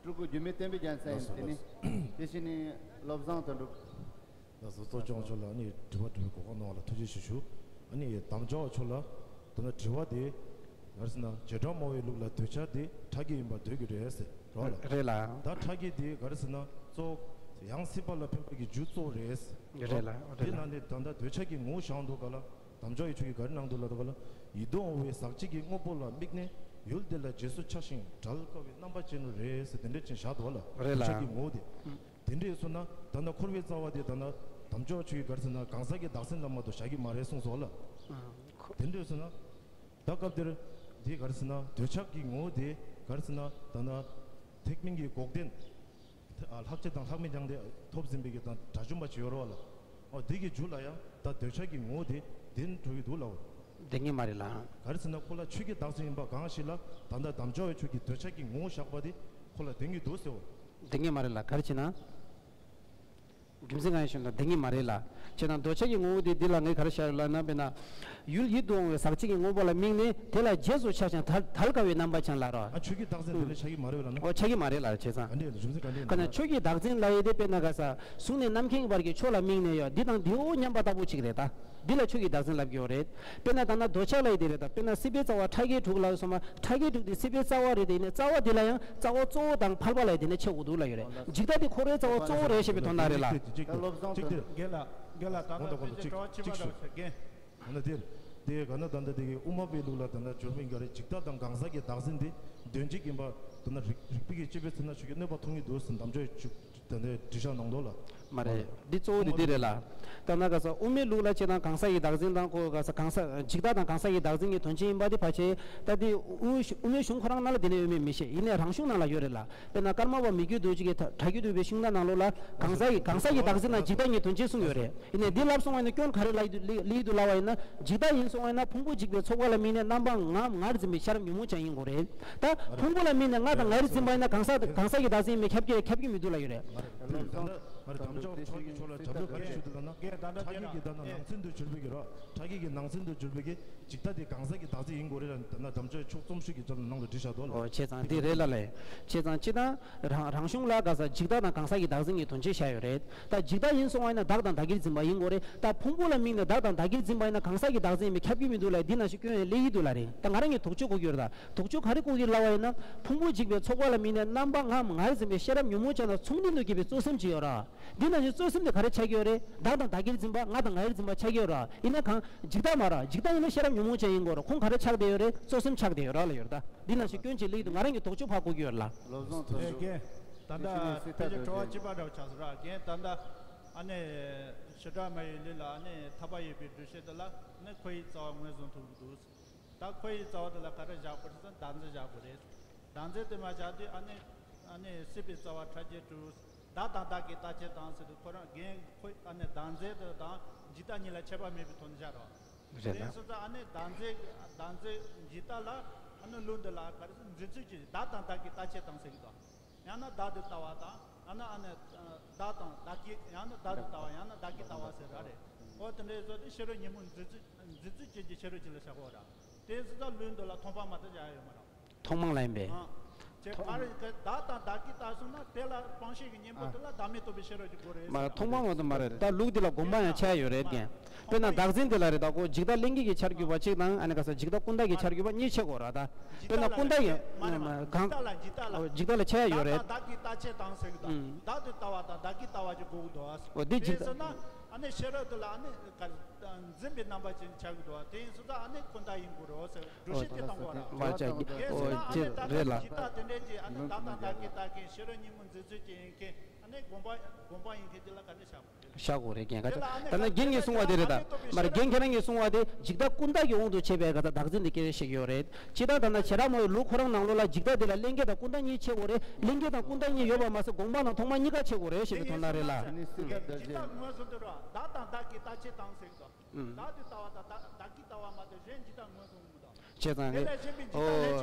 སྤྲུལ་སྐུ་འགྱུར་མེད་བསྟན་པའི་རྒྱལ་མཚན་ཡིན་དེ་ནི། དེ་བཞིན་ནི་བློ་བཟང་དོན་གྲུབ། ལགས་སོ་གཙོ་སྐྱོང་མཆོག་ལ་ནི་དྲི་བ་དྲི་བའི་གོ་སྐབས་གནང་བ་ལ་ཐུགས་རྗེ་ཆེ་ཞུ། ཨ་ནི་དམ་བཅའ་བ་མཆོག་ལ་དེ་ན་དྲི་བ་དེ་ག་རེ་ཟེར་ན་བྱེ་བྲག་སྨྲ་བའི་ལུགས་ལ་འདོད་ཆགས་དེ་ཕྲ་རྒྱས་ཡིན་པར་འདོད་ཀྱི་རེད་ཟེར་རོ་ལ། རེད་ལ། ད་ཕྲ་རྒྱས་དེ་ག་རེ་ཟེར་ན་གཙོ་ཡང་སྲིད་པ་ལ་ཕན་པའི་གི་རྒྱུ་གཙོ་རེད་ཟེར་རོ། རེད་ལ་རེད་དེ་ལ། ན་ནི་ད་ལྟ་འདོད་ཆགས་ཀྱི་ངོ་བོ་བཞག་འདུག་ག་ལ། དམ་བཅའ་བའི་ཆོས་ཀྱི་ག་རེ་གནང་འདུག་ལ་འདུག་ག་ལ། ཡིད་དུ་འོང་བའི་ཟག་བཅས་ཀྱི་དངོས་པོ་ལ་དམིགས་ནས་ཡུལ་དེ་ལ་རྗེས་སུ་ཆགས་ཤིང་བྲལ་དཀའ་བའི་རྣམ་པ་ཅན་རེད་ཟེར་དེ་འདྲ་ཅན་བཞག་འདུག་ག་ལ། རེད་ལ། འདོད་ཆགས་ཀྱི་ངོ་བོ་དེ། དེ་འདྲས་སོང་ན་ད་ལྟ་འཁོར་བའི་རྩ་བ་དེ་ད་ལྟ་དམ་བཅའ་ཆོས་ཀྱི་ག་རེ་ཟེར་ན་གང་ཟག་གི་བདག་འཛིན་ལ་མ་གཏོགས་བཞག་གི་མ་རེད་གསུངས་སོང་ལ། ཨ། ཁོ། དེ་འདྲས་སོང་ན། ད་སྐབས་དེར་དེ་ག་རེ་ཟེར་ན་འདོད་ཆགས་ཀྱི་ངོ་བོ་དེ་ག་རེ་ཟེར་ན་ད་ལྟ་ཐེག་དམན་གྱི་འགོག་བདེན། ལྷག་བཅས་དང་ལྷག་མེད་ཀྱང་དེ་ཐོབ་ཟིན་པའི་གི་དང་དགྲ་བཅོམ་པ་ཅིག་ཡོད་རེད་བ་ལ། ཨོ་དེ་གི་རྒྱུད་ལ་ཡང་ད་འདོད་ཆགས་ཀྱི་ངོ་བོ་དེ་ལྡན་འགྲོ་གི་འདུག་ལ། ལྡན་གྱི་མ་རེད་ལ། ག་རེ་ཟེར་ན་ཁོ་ལ་ཆོས་ཀྱི་བདག་འཛིན་ཡིན་པ་གང་ཞིག་ལ་ད་ལྟ་དམ་བཅའ་བའི་ཆོས་ཀྱི་འདོད་ཆགས་ཀྱི་ངོ་བོ་བཞག་པ་དེ་ཁོ་ལ་ལྡན་གྱི་འདུག་ཟེར་བ། ལྡན་གྱི་མ་རེད་ལ་ག་རེ་བྱས་ན། རྒྱུ་མཚན་གང་ཡིན་ཞུ་ན་ལྡན་གྱི་མ་རེད་ལ། བྱས་ན་འདོད་ཆགས་ཀྱི་ངོ་བོ་དེ་འདི་ལ་ངས་ག་རེ་བཤད་ཡོད་ལབ་ན་དཔེར་ན། ཡུལ་ཡིད་དུ་འོང་བའི་ཟག་བཅས་ཀྱི་དངོས་པོ་ལ་དམིགས་ནས་དེ་ལ་རྗེས་སུ་ཆགས་ཤིང་བྲལ་བྲལ་དཀའ་བའི་རྣམ་པ་ཅན་ལ་རོ། ཨ་ཆོས་ཀྱི་བདག་འཛིན་དེ་འདྲ་ཆགས་ཀྱི་མ་རེད་ལ་ན། ཨོ་ཆགས་ཀྱི་མ་རེད་ལ་བྱས་ཙང་། ག་འདྲས་རྒྱུ་མཚན་ག་འདྲས་ཡིན་ན། ཁ་ན་ཆོས་ཀྱི་བདག་འཛིན་ལབ་ཡས་དེ་དཔེར་ན་ག་ས་གཟུགས་ནས་རྣམ་མཁྱེན་བར་གྱི་ཕྱོགས་ལ་དམིགས་ནས་ཡོད་འདི་དང་འདིའོ་སྙམ་པ་ལྟ་བུ་ཅིག་རེད་ད། འདི་ལ་ཆོས་ཀྱི་བདག་འཛིན་ལབ་ཀྱི་ཡོད་རེད། དཔེར་ན་ད་ན་འདོད་ཆགས་ལབ་ཡས་དེ་རེད་ད། དཔེར་ན་སྲིད་པའི་རྩ་བ་ཕྲ་རྒྱས་དྲུག་ལབ་སོང་མ་ཕྲ་རྒྱས་དྲུག་དེ་སྲིད་པའི་རྩ་བ་རེད་དེ་ཡིན་ནའི་རྩ་བ་དེ་ལ་ཡང་རྩ་བ་གཙོ་བོ་དང་ཕལ་པ་ལ་ཡང་དེ་ནས་ཕྱེ་དགོས་འདུག་ལབ་ཡོད་རེད། འཇིག་ལྟ་དེ་འཁོར་བའི་རྩ་བ་གཙོ་བོ་རེད་ཞེས་པའི་དོན་དག་རེད་ལ། ད་བློ་བཟང་དོན་གྲུབ་རྒན་ལགས་རྒན་ལགས་ད་དེ་དྲི་བ་ཕྱི་མ་ལ་ཟེར་རྒན། ད་ན་དེར་དེ་ག་ན་ད་ལྟ་དེ་གི་དབུ་མ་པའི་ལུགས་ལ་ད་ལྟ་འབྱོར་མིན་ག་རེ་འཇིག་ལྟ་དང་གང་ཟག་གི་བདག་འཛིན་དེ་དོན་གཅིག་ཡིན་པ་ ན་རིགས་རིགས་པའི་གི་དཔྱད་པའི་ཚེ་ན་ཆོས་ཀྱི་གནོད་པ་མཐོང་གི་འདུག་ཟེར་དམ་བཅའ་ཡི་ཆུ་དེ་འདྲའི་འགྲེལ་བཤད་ནང་དོག་ལ། མ་རེད། འདི་གཙོ་བོ་དེ་འདི་རེད་ལ། ད་ན་ག་ས་དབུ་མའི་ལུགས་ལ་བྱས་ན་གང་ཟག་གི་བདག་འཛིན་དང་ཁོ་ག་ས་གང་ཟག་འཇིག་ལྟ་དང་གང་ཟག་གི་བདག་འཛིན་གྱི་དོན་ཅན་ཡིན་པ་དེ་ཕལ་ཆེར་ད་དེ་དབུ་དབུ་མའི་གཞུང་ཁོ་རང་ནང་ལ་དེ་ནས་ཡོད་མེད་མི་ཤེས། ཡིན་ནའི་རང་གཞུང་ནང་ལ་ཡོད་རེད་ལ། དཔེར་ན་ཀརྨ་པ་མི་བསྐྱོད་རྡོ་རྗེ་གིས་ད་བྲག་བརྒྱུད་འདུས་པའི་ཤིང་རྟ་ནང་ལོགས་ལ་གང་ཟག་གི་གང་ཟག་གི་བདག་འཛིན་ལ་འཇིག་ལྟ་ཉིད་དོན་ཅན་གསུངས་ཡོད་རེད། ཡིན་ནའི་འདི་ལབ་སོང་བ་ཡིན་ན་སྐྱོན་ག་རེ་ལབ་ཡི་འདུག་ལབ་ཡི་འདུག་ལབ་པ་ཡིན་ན། འཇིག་ལྟ་ཡིན་སོང་བ་ཡིན་ན་ཕུང་པོ་འཇིག་པའི་ཚོགས་པ་ལ་དམིགས་ནས་རྣམ་པ་ངའམ་ངར་འཛིན་པའི་ཤེས་རབ་ཉོན་མོངས་ཅན་ཡིན་དགོས་རེད། ད་ཕུང་པོ་ལ་དམིགས་ནས་ང་དང་ངར་འཛིན་པ་ཡིན་ན་གང་ཟག་གང་ཟག་གི་བདག་འཛིན་ཡིན་མིན་ཁྱབ་ཀྱི་ཁྱབ་ཀྱི་མི་འདུག་ལབ་ཡོད་རེད། མ་རེད། ད་ལྟ་མ་རེད། དམ་བཅའ་ཕྱོགས་ཀྱི་ཕྱོགས་ལ་དྲ་འབྲེལ་ག་རེ་ཞུ་འདུག་ལབ་ན། ཕྲ་རྒྱས་ཀྱི་བརྡ་དང་ནང་ཚན་དུ་གྱུར་པའི་གི་རོ། ཕྲ་རྒྱས་ཀྱི་ནང་ཚན་དུ་གྱུར་པའི་གི་འཇིག་ལྟ་དེ་གང་ཟག་གི་བདག་འཛིན་ཡིན་དགོས་རེད་ལབ་ན། དམ་བཅའ་ཕྱོགས་རྩོམ་ཤེས་ཀྱི་ཆ་ནང་ལ་བྲིས་བཞག་འདུག་ལ། ཨོ་བྱས་ཙང་འདི་རེད་ལ་ལས། བྱས་ཙང་སྤྱིར་བཏང་རང་རང་གཞུང་ལ་ག་ས་འཇིག་ལྟ་དང་གང་ཟག་གི་བདག་འཛིན་གྱི་དོན་ཅན་བཞག་ཡོད་རེད། ད་འཇིག་ལྟ་ཡིན་སོང་བ་ཡིན་ན་བདག་དང་བདག་གིར་འཛིན་པ་ཡིན་དགོས་རེད། ད་ཕུང་པོ་ལ་དམིགས་ནས་བདག་དང་བདག་གིར་འཛིན་པ་ཡིན་ན་གང་ཟག་གི་བདག་འཛིན་ཡིན་མིན་ཁྱབ་ཀྱི་མི་འདུག་ལ། འདི་ནང་བཞིན་སྐྱོན་ཡང་སླེབས་ཀྱི་འདུག་ལ་རེད། ད་ང་རང་གིས་དོགས་གཅོད་གོ་གི་ཡོད་རེད། ད་དོགས་གཅོད་ག་རེ་གོ་གི་ལབ་པ་ཡིན་ན། ཕུང་པོ་འཇིག་པའི་ཚོགས་པ་ལ་དམིགས་ནས་རྣམ་པ་ངའམ་ངར་འཛིན་པའི་ཤེས་རབ་ཉོན་མོངས་ཅན་དང་མཚུངས་ལྡན་དུ་སྐྱེས་པའི་རྩོད་སེམས་ཅིག་ཡོད་ར། འདི་ནང་བཞིན་རྩོད་སེམས་དེ་ག་རེ་ཆགས་ཀྱི་ཡོད་རེད། བདག་དང་བདག་གིར་འཛིན་པ་ང་དང་ངའི་འཛིན་པ་ཆགས་ཀྱི་ཡོད་ར། ཡིན་ན་གང་འཇིག་ལྟ་མ་ར། འཇིག་ལྟ་ཡིན་ན་ཤེས་རབ་ཉོན་མོངས་ཅན་ཡིན་དགོས་ར། ཁོང་ག་རེ་ཆགས་བསྡད་ཡོད་རེད། རྩོད་སེམས་ཆགས་བསྡད་ཡོད་ར་ལ་ཡོད་ར། ད་འདི་ནང་བཞིན་སྐྱོན་ཅིག་སླེབས་འདུག་ང་རང་གིས་དོགས་གཅོད་ཕར་གོ་གི་ཡོད་ར་ལ། ལོ་བཟང་ཚོ་ཨེ་ལོ། རྒན། ད་ལྟ་ཕལ་ཆེར་དྲི་བ་གཅིག་པ་འདྲ་བོ་ཆགས་སོང་ར། རྒན་ད་ལྟ་ཨ་ནི་བྱེ་བྲག་སྨྲ་བའི་ལུགས་ལ་ཨ་ནི་ཐར་པ་ཡོད་པའི་སྒྲུབ་བྱེད་དེ་ལ་ནི་ཁོ་ཡི་རྩ་བ་ངོས་བཟུང་ཐུབ་ཀྱི་འདུག་ད་ཁོ་ཡི་རྩ་བ་དེ་ལ་ག་རེ་བཞག་དགོས་རེད་ཟེར་ན་བདག་འཛིན་བཞག་དགོས་རེད། བདག་འཛིན་དེ་མ་བཞག་དུས་ཨ་ནི་ཨ་ནི་སྲིད་པའི་རྩ་བ་ཕྲ་རྒྱས་དྲུག་བདག་དང་བདག་གི་རྟག་ཆད་དང་ཟེར་དུས་ཁོ་རང་རྒན་ཁོ་ཨ་ནི་བདག་འཛིན་དེ་དང་འཇིག་ལྟ་གཉིས་ལ་ཁྱད་པར་མེད་པའི་ཐོག་ནས་བཞག་རོགས། རེད་ན། དེ་སོང་ཙང་ཨ་ནི་བདག་འཛིན་བདག་འཛིན་འཇིག་ལྟ་ལ་ཨ་ནི་ལུགས་འདི་ལ་ག་རེ་ཟེར་འཛིན་ཚུལ་གྱི་བདག་དང་བདག་གི་རྟག་ཆད་དང་ཟེར་གི་དང་། ཡང་ན་བདག་ཏུ་ལྟ་བ་དང་ཡང་ན་ཨ་ནི་བདག་དང་བདག་གི་ཡང་ན་བདག་ཏུ་ལྟ་བ་ཡང་ན་བདག་གི་ལྟ་བ་ཟེར་ར་རེད། ཨོ་དེ་འདྲའི་བཟོ་དེ་ཤེས་རབ་ཉོན་མོངས་འཛིན་ཚུལ་འཛིན་ཚུལ་ཅན་གྱི་ཤེས་རབ་ཅིག་ལ་བཞག་གོ་ར། དེ་ཟེར་ད་ལུགས་འདི་ལ་མཐོང་སྤང་མ་གཏོགས་བཞག་ཡོད་མ་རེད། མཐོང་སྤང་ལ་ཡིན་པས། ཨ། ཅེས་ག་རེ་གི་བདག་དང་བདག་གིར་ལྟ་སོང་ན་དེ་ལ་སྤང་བྱའི་གི་གཉེན་པོ་དེ་ལ་བདག་མེད་རྟོགས་པའི་ཤེས་རབ་ཀྱི་སྒོ་རེད་མ་ཟེར་མཐོང་སྤང་མ་གཏོགས་མ་རེད། ད་ལུགས་འདི་ལ་དགོངས་པ་ཡང་ཆགས་ཡོད་རེད་རྒན། དཔེར་ན་བདག་འཛིན་དེ་ལ་རེད། ད་ཁོ་འཇིག་ལྟ་ལྷན་སྐྱེས་ཀྱི་ཆར་གྱུར་པ་གཅིག་དང་ཨ་ནི་ག་ས་འཇིག་ལྟ་ཀུན་བཏགས་ཀྱི་ཆར་གྱུར་པ་གཉིས་ཕྱེ་དགོས་ར། ད་དཔེར་ན་ཀུན་བཏགས་ཀྱི་མ་རེད་མ་རེད། གང་འཇིག་ལྟ་ལ་འཇིག་ལྟ་ལ་འོ་འཇིག་ལྟ་ལ་ཕྱེ་ཡ་ཡོད་རེད། བདག་དང་བདག་གིར་ལྟ་ཆེད་དང་ཟེར་གི་དང་། ཨུམ། བདག་ཏུ་ལྟ་བ་དང་བདག་གིར་ལྟ་བ་གྱི་སྒོ་འདུག་ཨ། འོ་འདི་འཇིག་ལྟ། དེ་ཟེར་ན་ཨ་ནི་ཤེས་རབ་དེ་ལ་ཨ་ནི་ག་འཛིན་པའི་རྣམ་པ་ཅན་ཆགས་ཀྱི་འདུག་བ། དེ་ཡིན་སོང་ཙང་ཨ་ནི་ཀུན་བཏགས་ཡིན་དགོས་རེད་ཟེར་སྒྲུབ་བྱེད་དེ་བཏང་དགོས་རེད། མ་བྱ་གི་ཨོ་ཅེས་རེད་ལ། ད་ལྟ་ཇི་ལྟ་དེ་འདྲའི་ཅིག་ཨ་ནི་བདག་དང་བདག་གིར་ལྟ་མཁན་ཤེས་རབ་ཉོན་མོངས་འཛིན་ཚུལ་ཅན་ཡིན་མཁན་ཨ་ནི་དགོངས་པ་དགོངས་པ་ཡིན་མཁན་དེ་ལ་ག་འདྲ་བྱ་དགོས་རེད། བཞག་དགོས་རེད་རྒན། ཁ་ཅིག་ད་ནི་རྒན་གྱིས་གསུངས་པ་དེ་རེད། ད་མ་རེད་རྒན་ཁྱེད་རང་གིས་གསུངས་པ་དེ་འཇིག་ལྟ་ཀུན་བཏགས་ཀྱི་དབང་དུ་བྱས་པའི་ག་ད་བདག་འཛིན་དེ་སྐད་ཆ་བཤད་ཀྱི་ཡོད་རེད། ཇི་ལྟར་ད་ལྟ་བྱེ་བྲག་སྨྲ་བའི་ལུགས་ཁོ་རང་ནང་ལོགས་ལ་འཇིག་ལྟ་དེ་ལ་ལྷན་སྐྱེས་དང་ཀུན་བཏགས་གཉིས་ཕྱེ་དགོས་རེད། ལྷན་སྐྱེས་དང་ཀུན་བཏགས་གཉིས་ཡོད་པ་མ་ཟད་དགོངས་པ་དང་མཐོང་སྤང་གཉིས་ཀ་ཕྱེ་དགོས་རེད་ཞེས་པའི་དོན་དག་རེད་ལ། འཇིག་ལྟ་ངོས་བཟུང་དུ་ར་བདག་དང་བདག་གི་རྟག་ཆད་དང་ཟེར་གི་དང་། བདག་ཏུ་ལྟ་བ་དང་བདག་བདག་གི་ལྟ་བ་མ་གཏོགས་གཞན་འཇིག་ལྟ་ངོས་བཟུང་མི་འདུག་བྱས་ཙང་རེད། ཨོ།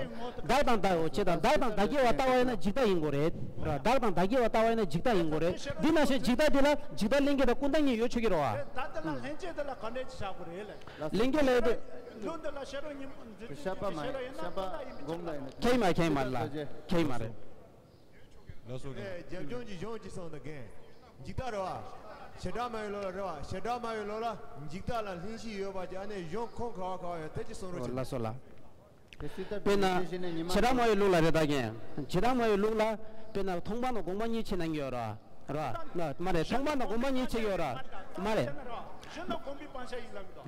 བདག་དང་བདག་ཨོ་བྱས་ཙང་བདག་དང་བདག་གི་བ་ལྟ་བ་ཡིན་ན་འཇིག་ལྟ་ཡིན་དགོས་རེད། ར་བདག་དང་བདག་གི་བ་ལྟ་བ་ཡིན་ན་འཇིག་ལྟ་ཡིན་དགོས་རེད། འདི་ནང་བཞིན་འཇིག་ལྟ་འདི་ལ་འཇིག་ལྟ་ལྷན་སྐྱེས་དང་ཀུན་བཏགས་གཉིས་ཡོད་ཆོག་གི་རེད་བ། ད་ལྟ་ལ་ལྷན་སྐྱེས་དེ་ལ་ག་འདྲས་ཅིག་བཞག་དགོས་རེད་ལ། ལྷན་སྐྱེས་ལ་དེ། ལུགས་འདི་ལ་ཤེས་རབ་ཉིད་ཤེས་རབ་ཡིན་ན་ཀུན་བཏགས་ཡིན་པའི་ཕྱིར་ལ། ཁྱད་མ་ཁྱད་མ་ལ་ཁྱད་མ་རེད། ལགས་སོ་རྒན། རྒྱབ་ལྗོངས་ཀྱི་གཞུང་གཅིག་སོང་ན་རྒན། འཇིག་ལྟ་རེད་བ། བྱེ་བྲག་སྨྲ་བའི་ལུགས་ལ་རེད་བ། བྱེ་བྲག་སྨྲ་བའི་ལུགས་ལ་འཇིག་ལྟ་ལ་ལྷན་སྐྱེས་ཡོད་པ་ཅིག་ཨ་ནི་གཞུང་ཁུངས་ག་བ་ག་བ་ཡོད་དེ་ཅིག་གསུང་རོགས་བྱེད། ལགས་སོ་ལགས། དཔེར་ན་བྱེ་བྲག་སྨྲ་བའི་ལུགས་ལ་རེད་ད་རྒན། བྱེ་བྲག་སྨྲ་བའི་ལུགས་ལ་དཔེར་ན་མཐོང་སྤང་དང་དགོངས་པ་གཉིས་ཕྱེ་གནང་གི་ཡོད་རེད་བ། རེད་བ། མ་རེད་མཐོང་སྤང་དང་དགོངས་པ་གཉིས་ཕྱེ་གི་ཡོད་རེད་བ། མ་རེད།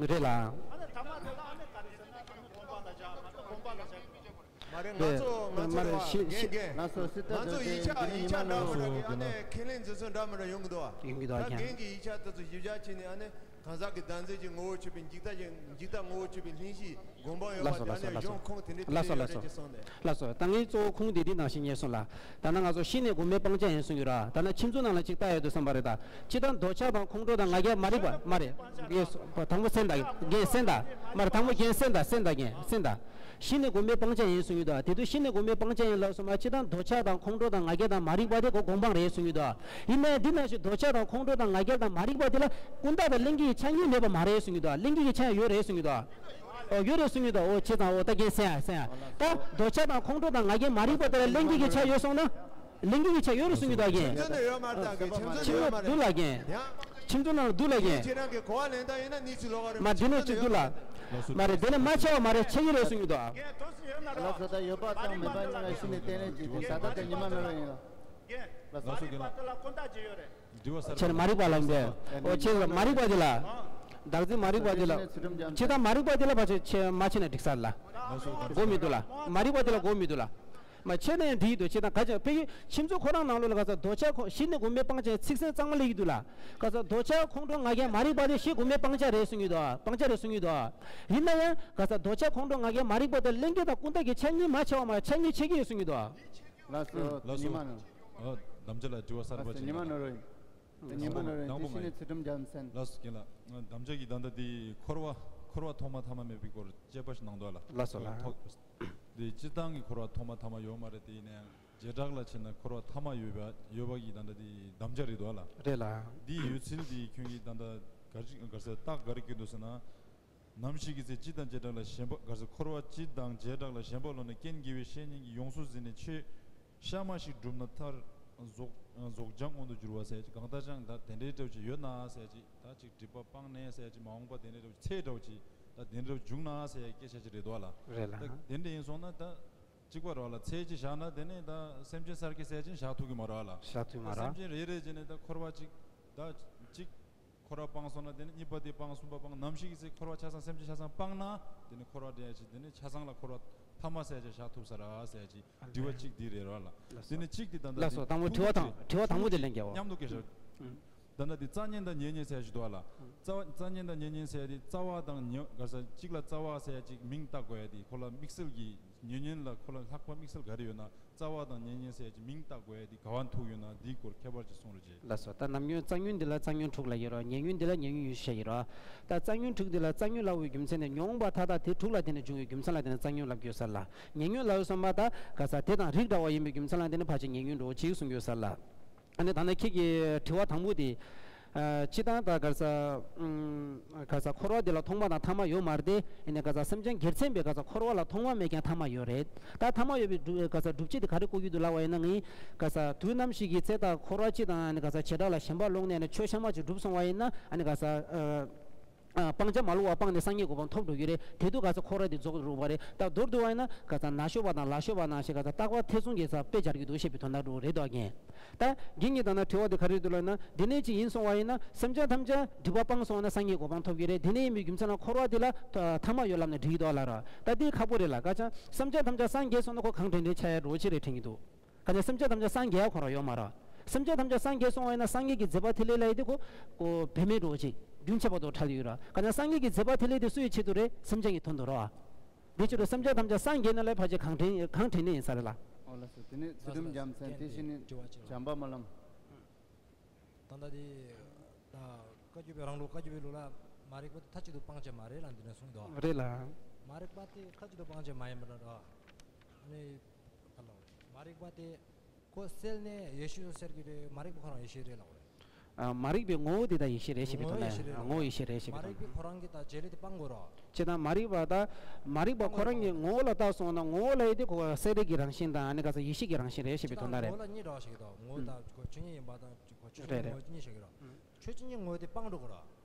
རེད་ལ། མ་རེད་ང་ཚོ་ང་ཚོ་རེད་བ་རྒན་རྒན། ང་ཚོ་ཡིག་ཆ་ཡིག་ཆ་འདྲ་མི་འདྲ་གི་ཨ་ནི་ཁས་ལེན་འཛིན་སྲོལ་འདྲ་མི་འདྲ་ཡོང་གི་འདུག་བ། ཡོང་གི་འདུག་བ་རྒན། ད་རྒན་གྱི་ཡིག་ཆ་དེ་ཚོ་ཞིབ་ཆ་བྱས་ནས་ཨ་ནི་གང་ཟག་གི་བདག་འཛིན་གྱི་ངོ་བོ་ཆོད་པའི་འཇིག་ལྟ་ཅན་འཇིག་ལྟ་ངོ་བོ་ཆོད་པའི་ལྷན་སྐྱེས་དགོངས་པ་ཡོད་པ་དེ་ཨ་ནི་གཞུང་ཁུངས་དེ་འདྲའི་དེ་འདྲ་ཡོད་རེད་ཅེས་གསུངས་ནས། ལགས་སོ། ད་ངའི་གཙོ་བོ་ཁུངས་དེ་འདི་ནང་བཞིན་ངས་གསུངས་ལ། ད་ནང་ང་ཚོ་གཞི་ནས་དགོངས་པའི་སྤང་བྱ་ཡིན་གསུངས་ཡོད་ར། ད་ནང་ཁྱིམ་ཚང་ནང་ལ་ཅིག་ལྟ་ཡོད་དུ་བསམ་པ་རེད་ད། སྤྱིར་བཏང་འདོད་ཆགས་དང་ཁོང་ཁྲོ་དང་ང་རྒྱལ་མ་རིག་པ་མ་རེད། ངས་དང་པོ་གསན་ད་རྒན་གསན་ད། མ་རེད་དང་པོ་རྒན་གསན་ད་གསན་ད་རྒན་གསན་ད། གཞི་ནས་དགོངས་པའི་སྤང་བྱ་ཡིན་གསུངས་ཡོད་དོ། དེ་དུས་གཞི་ནས་དགོངས་པའི་སྤང་བྱ་ཡིན་ལབ་སོང་བ་སྤྱིར་བཏང་འདོད་ཆགས་དང་ཁོང་ཁྲོ་དང་ང་རྒྱལ་དང་མ་རིག་པ་དེ་ཁོ་དགོངས་པ་རེད་གསུངས་ཡོད་དོ། ཡིན་ནའི་འདི་ནང་བཞིན་འདོད་ཆགས་དང་ཁོང་ཁྲོ་དང་ང་རྒྱལ་དང་མ་རིག་པ་དེ་ལ་ཀུན་བཏགས་དང་ལྷན་སྐྱེས་ཀྱི་ཆ་གཉིས་མེད་པ་མ་རེད་གསུངས་ཡོད་དོ། ལྷན་སྐྱེས་ཀྱི་ཆ་ཡང་ཡོད་རེད་གསུངས་ཡོད་དོ། ཨོ་ཡོད་རེད་གསུངས་ཡོད་དོ། ཨོ་བྱས་ཙང་ཨོ་ད་རྒན་གསན་ཡ་གསན་ཡ། ད་འདོད་ཆགས་དང་ཁོང་ཁྲོ་དང་ང་རྒྱལ་མ་རིག་པ་དེ་ལ་ལྷན་སྐྱེས་ཀྱི་ཆ་ཡོད་སོང་ན། ལྷན་སྐྱེས་ཀྱི་ཆ་ཡོད་རེད་གསུངས་ཡོད་དོ་རྒན། ཁྱིམ་ཚང་ནས་ཡོད་མ་རེད་ད་རྒན། ཁྱིམ་ཚང་ནས་ཡོད་མ་རེད། འདུག་ལ་རྒན། ཡ། ཁྱིམ་ཚང་ནང་ལ་འདུག་ལ་རྒན། ཁྱེད་རང་གི་གོ་བ་ལེན་སྟངས་ཡིན་ན་གནས་ཚུལ་ལོགས་ཀ་རེད། མ་འདི་ནས་ཅིག་འདུག་ལ། མ་རེད་དེ་ནས་མ་ཆེ་བ་མ་རེད་ཆེ་གི་རེད་གསུངས་ཡོད་དོ། ལགས་སོ་ད་ཡོད་པ་དང་མེད་པ་གཉིས་ཀ་གཞི་ནས་བསྟན་ལེན་བྱེད་དེ་ད་ལྟ་དེ་ཉི་མ་མེད་པ་ཡིན་ལ། ལགས་སོ་རྒན་ལགས། ཁྱེད་མ་རིག་པ་ལ་འདི། ཨོ་ཁྱེད་མ་རིག་པ་འདི་ལ། བདག་འཛིན་མ་རིག་པ་འདི་ལ། ཁྱེད་ད་མ་རིག་པ་འདི་ལ་ཕལ་ཆེར་ཆེ་མ་ཆེ་ན་འགྲིག་ས་ལ། ལགས་སོ་རྒན་ལགས། མགོ་མི་འདུག་ལ། མ་རིག་པ་འདི་ལ་མགོ་མི་འདུག་ལ། མ་བྱས་ན་ཡང་འགྲིག་གི་འདུག་བྱས་ན་ག་ཅི་ཕ་གི་ཁྱིམ་མཚེས་ཁོ་རང་ནང་ལོགས་ལ་ག་ས་འདོད་ཆགས་ཁོ་གཞི་ནས་གོམས་པའི་སྤང་བྱ་ཚིག་ཟིན་གཙང་མ་སླེབས་ཀྱི་འདུག་ལ། ག་ས་འདོད་ཆགས་ཁོང་ཁྲོ་ང་རྒྱལ་མ་རིག་པ་དེ་གཞི་གོམས་པའི་སྤང་བྱ་རེད་གསུང་གི་འདུག་སྤང་བྱ་རེད་གསུང་གི་འདུག་ཡིན་ན་ཡང་ག་ས་འདོད་ཆགས་ཁོང་ཁྲོ་ང་རྒྱལ་མ་རིག་པ་དེ་ལྷན་སྐྱེས་དང་ཀུན་བཏགས་ཀྱི་ཆ་གཉིས་མ་ཕྱེ་བ་མ་ཆ་གཉིས་ཕྱེ་གི་ཡོད་གསུང་གི་འདུག་ལགས་སོ། ལགས་སོ། ཉི་མ་ནོར། ཨ། དམ་བཅའ་ལ་དྲི་བ་གསར་པ་ལགས་སོ། ཅིག་ཉི་མ་ནོར། ཉི་མ་ནོར་དེ་བཞིན་ནས་ཚུལ་ཁྲིམས་རྒྱལ་མཚན། ལགས་སོ། རྒན་ལགས། དམ་བཅའ་གི་ད་ལྟ་དེ་འཁོར་བ་འཁོར་བ་ཐོག་མ་ཐ་མ་མེད་པའི་སྐོར་དཔྱད་པ་ཞིག་གནང་འདུག་ལ། ལགས་སོ་ལགས། ཐོག་དེ་སྤྱིར་བཏང་གི་འཁོར་བ་ཐོག་མ་ཐ་མ་ཡོད་མ་རེད། དེ་ཡིན་ན་ཡང་བྱེ་བྲག་ལ་བྱས་ན་འཁོར་བ་ཐ་མ་ཡོད་པ་ཡོད་པ་གི་ད་ལྟ་དེ་དམ་བཅའ་རེད་འདུག་ལ། རེད་ལ། འདིའི་ཡོད་ཚུལ་དེ་ཁྱོད་ཀྱིས་ད་ལྟ་ག་རེ་ག་རེ་ཟེར་རྟགས་ག་རེ་བསྐྱོན་འདུག་ཟེར་ན། ནམ་ཞིག་གི་ཚེ་སྤྱི་དང་བྱེ་བྲག་ལ་ཞེན་པ་ག་ཟེར་འཁོར་བ་སྤྱི་དང་བྱེ་བྲག་ལ་ཞེན་པ་ལོག་ནས་རྐྱེན་དགེ་བའི་བཤེས་གཉེན་གྱིས་ཡོངས་སུ་ཟིན་ནས་ཆོས་གཤའ་མ་ཞིག་བསྒྲུབས་ན་མཐར་རྫོགས་རྫོགས་བྱང་མངོན་དུ་གྱུར་པ་ཟེར་ཅིག་གང་ལྟར་ཀྱང་ད་དེ་འདྲའི་འདྲ་བོ་ཅིག་ཡོད་ན་ཟེར་ཅིག་ད་ཅིག་སྒྲིབ་པ་སྤངས་ནས་ཟེར་ཅིག་མ་འོངས་པ་དེ་འདྲའི་འདྲ་བོ་ཅིག་ཚེ་འདྲ་བོ་ཅིག་ད་དེ་འདྲ་བོ་འབྱུང་ན་ཟེར་སྐད་ཆ་ཅིག་རེད་འདུག་ལ། རེད་ལ། ད་དེ་འདྲ་ཡིན་སོང་ན་ད་གཅིག་པ་རེད་བ་ལ། ཚེ་གཅིག་བཞག་ན་དེ་ནས་ད་སེམས་ཅན་གསར་སྐྱེ་ཟེར་ཅིག་བཞག་ཐུབ་ཀྱི་མ་རེད་བ་ལ། བཞག་ཐུབ་མ་རེད། སེམས་ཅན་རེ་རེ་བྱས་ནས་ད་འཁོར་བ་གཅིག་ད་གཅིག་འཁོར་བ་སྤངས་སོང་ན་དེ་ནས་གཉིས་པ་དེ་སྤངས། གསུམ་པ་སྤངས། ནམ་ཞིག་གི་ཚེ་འཁོར་བ་ཆ་ཚང་སེམས་ཅན་ཆ་ཚང་སྤངས་ན་དེ་ནས་འཁོར་བ་འདྲེན་ཡ་ཅིག་དེ་ནས་ཆ་ཚང་ལ་འཁོར་བ་ཐ་མ་ཟེར་ཅིག་བཞག་ཐུབ་ས་རེད་ཟེར་ཅིག་དྲི་བ་གཅིག་འདི་རེད་ར་ལ། དེ་ནས་གཅིག་དེ་ད་ལྟ་ལགས་སོ། དེ་དང་པོ་དྲི་བ་དང་དྲི་བ་དང་པོ་དེ་ལན་རྒྱབ་འོ། མཉམ་དུ་སྐད་ཆ། ད་ལྟ་དེ་རྩ་ཉན་དང་ཉེ་ཉན་ཟེར་ཅིག་འདུག་ལ། རྩ་བ་རྩ་ཉན་དང་ཉེ་ཉན་ཟེར་དེ་རྩ་བ་དང་ཉེ་ག་ས་གཅིག་ལ་རྩ་བ་ཟེར་ཅིག་མིང་བཏགས་དགོས་ཡ་དེ་ཁོ་ལ་དམིགས་བསལ་གྱི་ཉེ་ཉན་ལ་ཁོ་ལ་ལྷག་པ་དམིགས་བསལ་ག་རེ་ཡོད་ན། རྩ་བ་དང་ཉེ་ཉན་ཟེར་གྱི་མིང་བཏགས་དགོས་ཡ་འདི་ག་བ་ཐུག་ཡོད་ན་འདིའི་སྐོར་ཁྱད་པར་ཅིག་གསུང་རོགས་བྱེད། ལགས་སོ། ད་ནམ་རྒྱུན་རྩ་ཉུང་འདི་ལ་རྩ་ཉུང་དྲུག་ལབ་ཀྱི་རེད། ཉེ་ཉུང་འདི་ལ་ཉེ་ཉུང་ཡོད་ཟེར་གྱི་རེད། ད་རྩ་ཉུང་དྲུག་འདི་ལ་རྩ་ཉུང་ལབ་པའི་རྒྱུ་མཚན་ནི་མྱོང་བ་མཐའ་དག་དེ་དྲུག་ལ་བརྟེན་ནས་བྱུང་བའི་རྒྱུ་མཚན་ལ་བརྟེན་ནས་རྩ་ཉུང་ལབ་ཀྱི་ཡོད་ས་ལ། ཉེ་ཉུང་ལབ་ཡོད་བསམ་པ་ད་ག་ས་དེ་དང་རིགས་འདྲ་བ་ཡིན་པའི་རྒྱུ་མཚན་ལ་བརྟེན་ནས་ཕལ་ཆེར་ཉེ་ཉུང་འདྲ་བོ་ཅིག་གསུང་གི་ཡོད་ས་ལ། ཨ་ནི་ད་ནི་ཁྱེད་ཀྱི་དྲི་བ་དང་པོ་དེ། ཨ། སྤྱིར་བཏང་ད་ག་ས། ཨུམ། ག་ས་འཁོར་བ་འདི་ལ་ཐོག་མ་དང་ཐ་མ་ཡོད་མ་རེད་དེ། ཡིན་ནའི་ག་ས་སེམས་ཅན་སྒེར་མཚན་པའི་ག་ས་འཁོར་བ་ལ་ཐོག་མ་མེད་ཀྱང་ཐ་མ་ཡོད་རེད། ད་ཐ་མ་ཡོད་པའི་སྒྲུབ་ག་ས་སྒྲུབ་བྱེད་དེ་ག་རེ་བཀོད་ཀྱི་འདུག་ལབ་པ་ཡིན་ན། ངས་ག་ས་དུས་ནམ་ཞིག་གི་ཚེ་ད་འཁོར་བ་སྤྱི་དང་ཨ་ནི་ག་ས་བྱེ་བྲག་ལ་ཞེན་པ་ལོག་ནས་ཨ་ནི་ཆོས་གཤའ་མ་ཅིག་གྲུབ་སོང་བ་ཡིན་ན། ཨ་ནི་ག་ས། ཨ། སྤང་བྱ་མ་ལོག་པ་སྤངས་ནས་སངས་རྒྱས་གོ་འཕང་ཐོབ་འགྲོ་གི་རེད། དེ་དུས་ག་ས་འཁོར་བ་དེ་རྫོགས་འགྲོ་བ་རེད། ད་མདོར་བསྡུ་བ་ཡིན་ན་ག་ས་ན་ཤོར་བ་དང་ལ་ཤོར་བ་ནང་བཞིན་ག་ས་རྟག་པ་ཐེ་ཚོམ་གྱི་ས་དཔེ་སྦྱར་གྱི་འདུག་བཤད་པའི་དོན་དག་འདྲ་བོ་རེད་དོ་རྒན། ད་རྒན་གྱིས་ད་ནི་དྲི་བ་དེ་ག་རེ་འདུག་ལབ་ན། དེ་ནས་ཅིག་ཡིན་སོང་བ་ཡིན་ན་སེམས་ཅན་ཐམས་ཅད་སྒྲིབ་པ་སྤངས་སོང་ན་སངས་རྒྱས་གོ་འཕང་ཐོབ་ཀྱི་རེད། དེ་ནས་ཡིན་པའི་རྒྱུ་མཚན་ལ་འཁོར་བ་དེ་ལ་ཐ་མ་ཡོད་ལབ་ན་འགྲིག་གི་འདུག་ལབ་ར། ད་དེ་ཁག་པོ་རེད་ལ། ག་ཅང་སེམས་ཅན་ཐམས་ཅད་སངས་རྒྱས་སོང་ན་ཁོ་གང་དྲན་དྲན་ཆགས་ཡ་འདྲ་བོ་ཅིག་རེད་དྲན་གྱི་འདུག་ག་ཅང་སེམས་ཅན་ཐམས་ཅད་སངས་རྒྱས་ཡ་ཁོ་རང་ཡོད་མ་རེད། སེམས་ཅན་ཐམས་ཅད་སངས་རྒྱས་སོང་བ་ཡིན་ན་སངས་རྒྱས་ཀྱི་མཛད་པ་དེ་ལས་ལ་ཡི་དེ་ཁོ་ཁོ་བེད་མེད་འགྲོ་ཅིག་རྒྱུན་ཆད་པ་དོ་ཁྲལ་ཡོད་ར། ག་ཅང་སངས་རྒྱས་ཀྱི་མཛད་པ་དེ་ལས་དེ་སུ་ཡི་ཆེད་དུ་རེད། སེམས་ཅན་གྱི་དོན་དུ་རེད་བ། དེ་ཕྱིར་སེམས་ཅན་ཐམས་ཅད་སངས་རྒྱས་ན་ལས་ཕལ་ཆེར་གང་དྲན་གང་དྲན་ནི་ཡིན་ས་རེད་ལ། ཨོ་ལགས་སོ། དེ་ནས་ཚུལ་ཁྲིམས་རྒྱལ་མཚན་དེ་བཞིན་ནི་བྱམས་པ་སྨོན་ལམ། ད་ལྟ་དེ་ད་བཀའ་བརྒྱུད་པའི་རང་ལུགས་བཀའ་བརྒྱུད་པའི་ལུགས་ལ་མ་རིག་པ་དེ་མཐའ་གཅིག་ཏུ་སྤང་བྱ་མ་རེད་ལ་འདི་ནས་གསུངས་འདུག་རེད་ལ། མ་རིག་པ་དེ་མཐའ་གཅིག་ཏུ་སྤང་བྱ་མ་ཡིན་པ་འདྲ་འདྲ། ཨ་ནི། ད་ལྟ་མ་རིག་པ་དེ་ཁོ་སེལ་ནས་ཡེ་ཤེས་སུ་སེལ་གྱི་རེད། མ་རིག་པ་ཁོ་རང་ཡེ་ཤེས་རེད་ལབ་རེད། ཨ། མ་རིག་པའི་ངོ་བོ་དེ་ད་ཡེ་ཤེས་རེད་ཞེས་པའི་དོན་དག་ངོ་བོ་ཡེ་ཤེས་རེད་ཞེས་པའི་དོན་དག་མ་རིག་པའི་ཁོ་རང་གི་ད་བྱེད་ལས་དེ་སྤང་དགོས་རོགས། བྱས་ཙང་མ་རིག་པ་ད། མ་རིག་པ་ཁོ་རང་གི་ངོ་བོ་ལ་བལྟས་སོང་ན་ངོ་བོ་ལ་ཡི་དེ་ཁོ་སེལ་ལས་ཀྱི་རང་བཞིན་དང་ཨ་ནི་ག་ས་ཡེ་ཤེས་ཀྱི་རང་བཞིན་རེད་ཞེས་པའི་དོན་དག་རེད། ངོ་བོ་ལ་གཉིས་འདྲ་བ་ཞིག་གི་འདུག་ངོ་བོ་ད་ཁོ་ཆོས་ཉིད་ཡིན་པ་དང་ཁོ་ཆོས་ཅན་གྱི་ངོ་བོ་གཉིས་ཞིག་གི་རོགས། ཆོས་ཅན་གྱི་ངོ་བོ་དེ་སྤང་འགྲོ་དགོས་རོགས།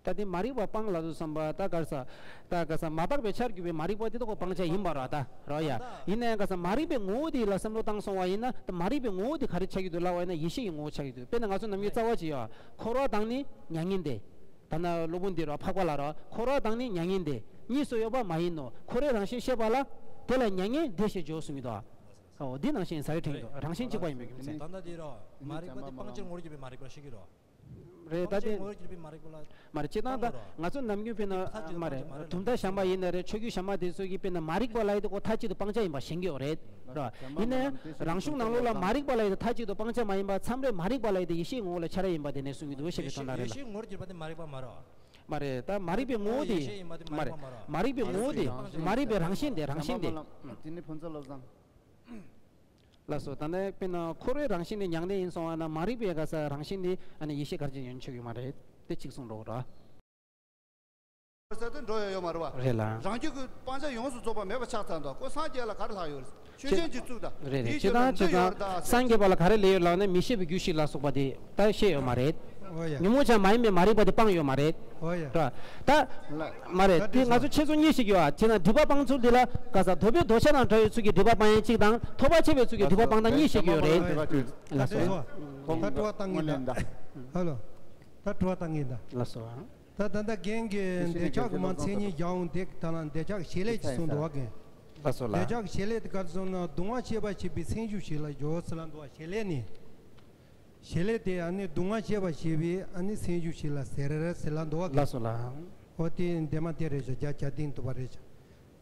ད་དེ་མ་རིག་པ་སྤང་ལ་དུ་བསམ་པ་ད་ག་ས། ད་ག་ས་མ་དག་པའི་ཆར་གྱུར་པའི་མ་རིག་པ་དེ་ད་ཁོ་སྤང་བྱ་ཡིན་པ་ར་ད་ར་ཡ། ཡིན་ན་ཡང་ག་ས་མ་རིག་པའི་ངོ་བོ་དེ་ལ་བསམ་བློ་བཏང་སོང་བ་ཡིན་ན་ད་མ་རིག་པའི་ངོ་བོ་དེ་ག་རེ་ཆགས་ཀྱི་འདུག་ལབ་པ་ཡིན་ན་ཡེ་ཤེས་ཀྱི་ངོ་བོ་ཆགས་ཀྱི་འདུག་དཔེར་ན་ང་ཚོ་ནམ་རྒྱུན་རྩ་བ་ཅིག་ཡོད། འཁོར་བ་དང་ནི་མྱ་ངན་འདས། ད་ན་སློབ་དཔོན་འདི་ར་འཕགས་པ་ལ་ར་འཁོར་བ་དང་ནི་མྱ་ངན་འདས། གཉིས་སུ་ཡོད་པ་མ་ཡིན་ནོ། འཁོར་བའི་རང་བཞིན་ཤེས་པ་ལ། དེ་ལ་མྱ་ངན་འདས་ཞེས་བརྗོད་གསུང་གི་འདུག་ཨོ་འདི་ནང་བཞིན་ས་རེ་དྲན་གྱི་འདུག་རང་བཞིན་གཅིག་པ་ཡིན་པའི་རྒྱུ་མཚན། ད་ལྟ་འདི་ར་མ་རིག་པ་དེ་སྤང་བྱར་ངོ་བོར་གྱུར་པའི་མ་རིག་པ་ཤེས་ཀྱི་རོགས། རེད་ད་དེ། མ་རེད་སྤྱིར་བཏང་ད་ང་ཚོ་ནམ་རྒྱུན་དཔེར་ན་མ་རེད་དུང་རྟ་བྱམས་པ་ཡིན་ན་རེད་ཆོས་བརྒྱུད་བྱམས་པ་དེ་ཚོ་གིས་དཔེར་ན་མ་རིག་པ་ལ་ཡི་དེ་ཁོ་མཐའ་གཅིག་ཏུ་སྤང་བྱ་ཡིན་པ་ཞེན་གྱི་ཡོད་རེད་ར། ཡིན་ནའི་རང་གཞུང་ནང་ལོགས་ལ་མ་རིག་པ་ལ་ཡི་དེ་མཐའ་གཅིག་ཏུ་སྤང་བྱ་མ་ཡིན་པ་མཚམས་རེ་མ་རིག་པ་ལ་ཡི་དེ་ཡེ་ཤེས་ངོ་བོ་ལ་ཁྱབ་རེ་ཡིན་པ་དེ་ནས་གསུང་གི་འདུག་ཞེས་པའི་དོན་དག་རེད་ལ། ཡེ་ཤེས་ངོ་བོར་གྱུར་པ་དེ་མ་རིག་པ་མ་རེད་བ། མ་རེད་ད་མ་རིག་པའི་ངོ་བོ་དེ་ཡེ་ཤེས་ཡིན་པ་དེ་མ་རེད་མ་རེད་མ་རིག་པའི་ངོ་བོ་དེ་མ་རིག་པའི་རང་བཞིན་དེ་རང་བཞིན་དེ། དེ་ནི་ཕུན་ཚོགས་བློ་བཟང་། ལགས་སོ། ད་ནི་དཔེར་ན་འཁོར་བའི་རང་བཞིན་ནི་མྱ་ངན་ཡིན་སོང་བ་ན་མ་རིག་པའི་ག་ས་རང་བཞིན་ནི་ཨ་ནི་ཡེ་ཤེས་གར་བྱེད་ཡོན་ཆོད་ཡོད་མ་རེད་དེ་གཅིག་གསུངས་འགྲོ་གི་ར། ས་དེ་འགྲོ་ཡ་ཡོད་མ་རེད་བ། རེད་ལ། རང་རྒྱུད་ཀྱི་སྤང་བྱ་ཡོངས་སུ་རྫོགས་པ་མེད་པ་ཆགས་ཚར་འདུག་ཁོ་སངས་རྒྱས་ལ་ག་རེ་ལྷག་ཡོད་རེད། ཆོས་ཅན་གྱི་གཙུག་ད་རེད་རེད་དེའི་ཆོས་དང་ཆོས་དང་སངས་རྒྱས་པ་ལ་ག་རེ་ལས་ཡོད་ལབ་ན་མི་ཤེས་པའི་རྒྱུ་ཞིག་ལ་སོགས་པ་དེ་ད་ཤེས་ཡོད་མ་རེད། ཨོ་ཡ། ཉོན་མོངས་ཆ་མ་ཡིན་པའི་མ་རིག་པ་དེ་སྤངས་ཡོད་མ་རེད། ཨོ་ཡ། ར། ད། མ་རེད་དེ་ང་ཚོ་ཆེད་ཚོགས་གཉིས་ཤིག་ཡོད་ཨ། བྱས་ན་སྒྲིབ་པ་སྤང་ཚུལ་འདི་ལ་ག་ས་དོགས་པའི་དོགས་ཆ་དང་བྲལ་བའི་ཚུལ་གྱིས་སྒྲིབ་པ་སྤང་ཡས་གཅིག་དང་ཐོགས་པ་ཆད་པའི་ཚུལ་གྱིས་སྒྲིབ་པ་སྤང་དང་གཉིས་ཤིག་ཡོད་རེད། ལགས་སོ། ད་དྲི་བ་བཏང་གི་འདུག་ཧ་ལོ། ད་དྲི་བ་བཏང་གི་འདུག་ལགས་སོ། ད་ད་ལྟ་རྒན་གྱིས་འདོད་ཆགས་ཀྱི་མ་མཚན་ཉིད་བརྒྱད་འོང་དེ་ད་ལ་འདོད་ཆགས་བྱེད་ལས་ཀྱི་གསུང་འདུག་བ་རྒན། ལགས་སོ་ལགས། འདོད་ཆགས་ཀྱི་བྱེད་ལས་དེ་ག་རེ་ཟེར་ན་སྡུག་བསྔལ་སྐྱེད་པར་བྱེད་པའི་སེམས་ཤུགས་ཤིག་ལ་སྦྱོར་ཟེར་ལབ་འདུག་བ། བྱེད་ལས་ནི། བྱེད་ལས་དེ་ཨ་ནི་སྡུག་བསྔལ་སྐྱེད་པར་བྱེད་པའི་ཨ་ནི་སེམས་ཤུགས་ཤིག་ལ་ཟེར་ཟེར་ལབ་འདུག་བ། ལགས་སོ་ལགས། འོ་དེ་འདས་མ་དེ་རེད་ཤག་བརྒྱ་ཆ་བདུན་དུ་བ་རེད་ཤག་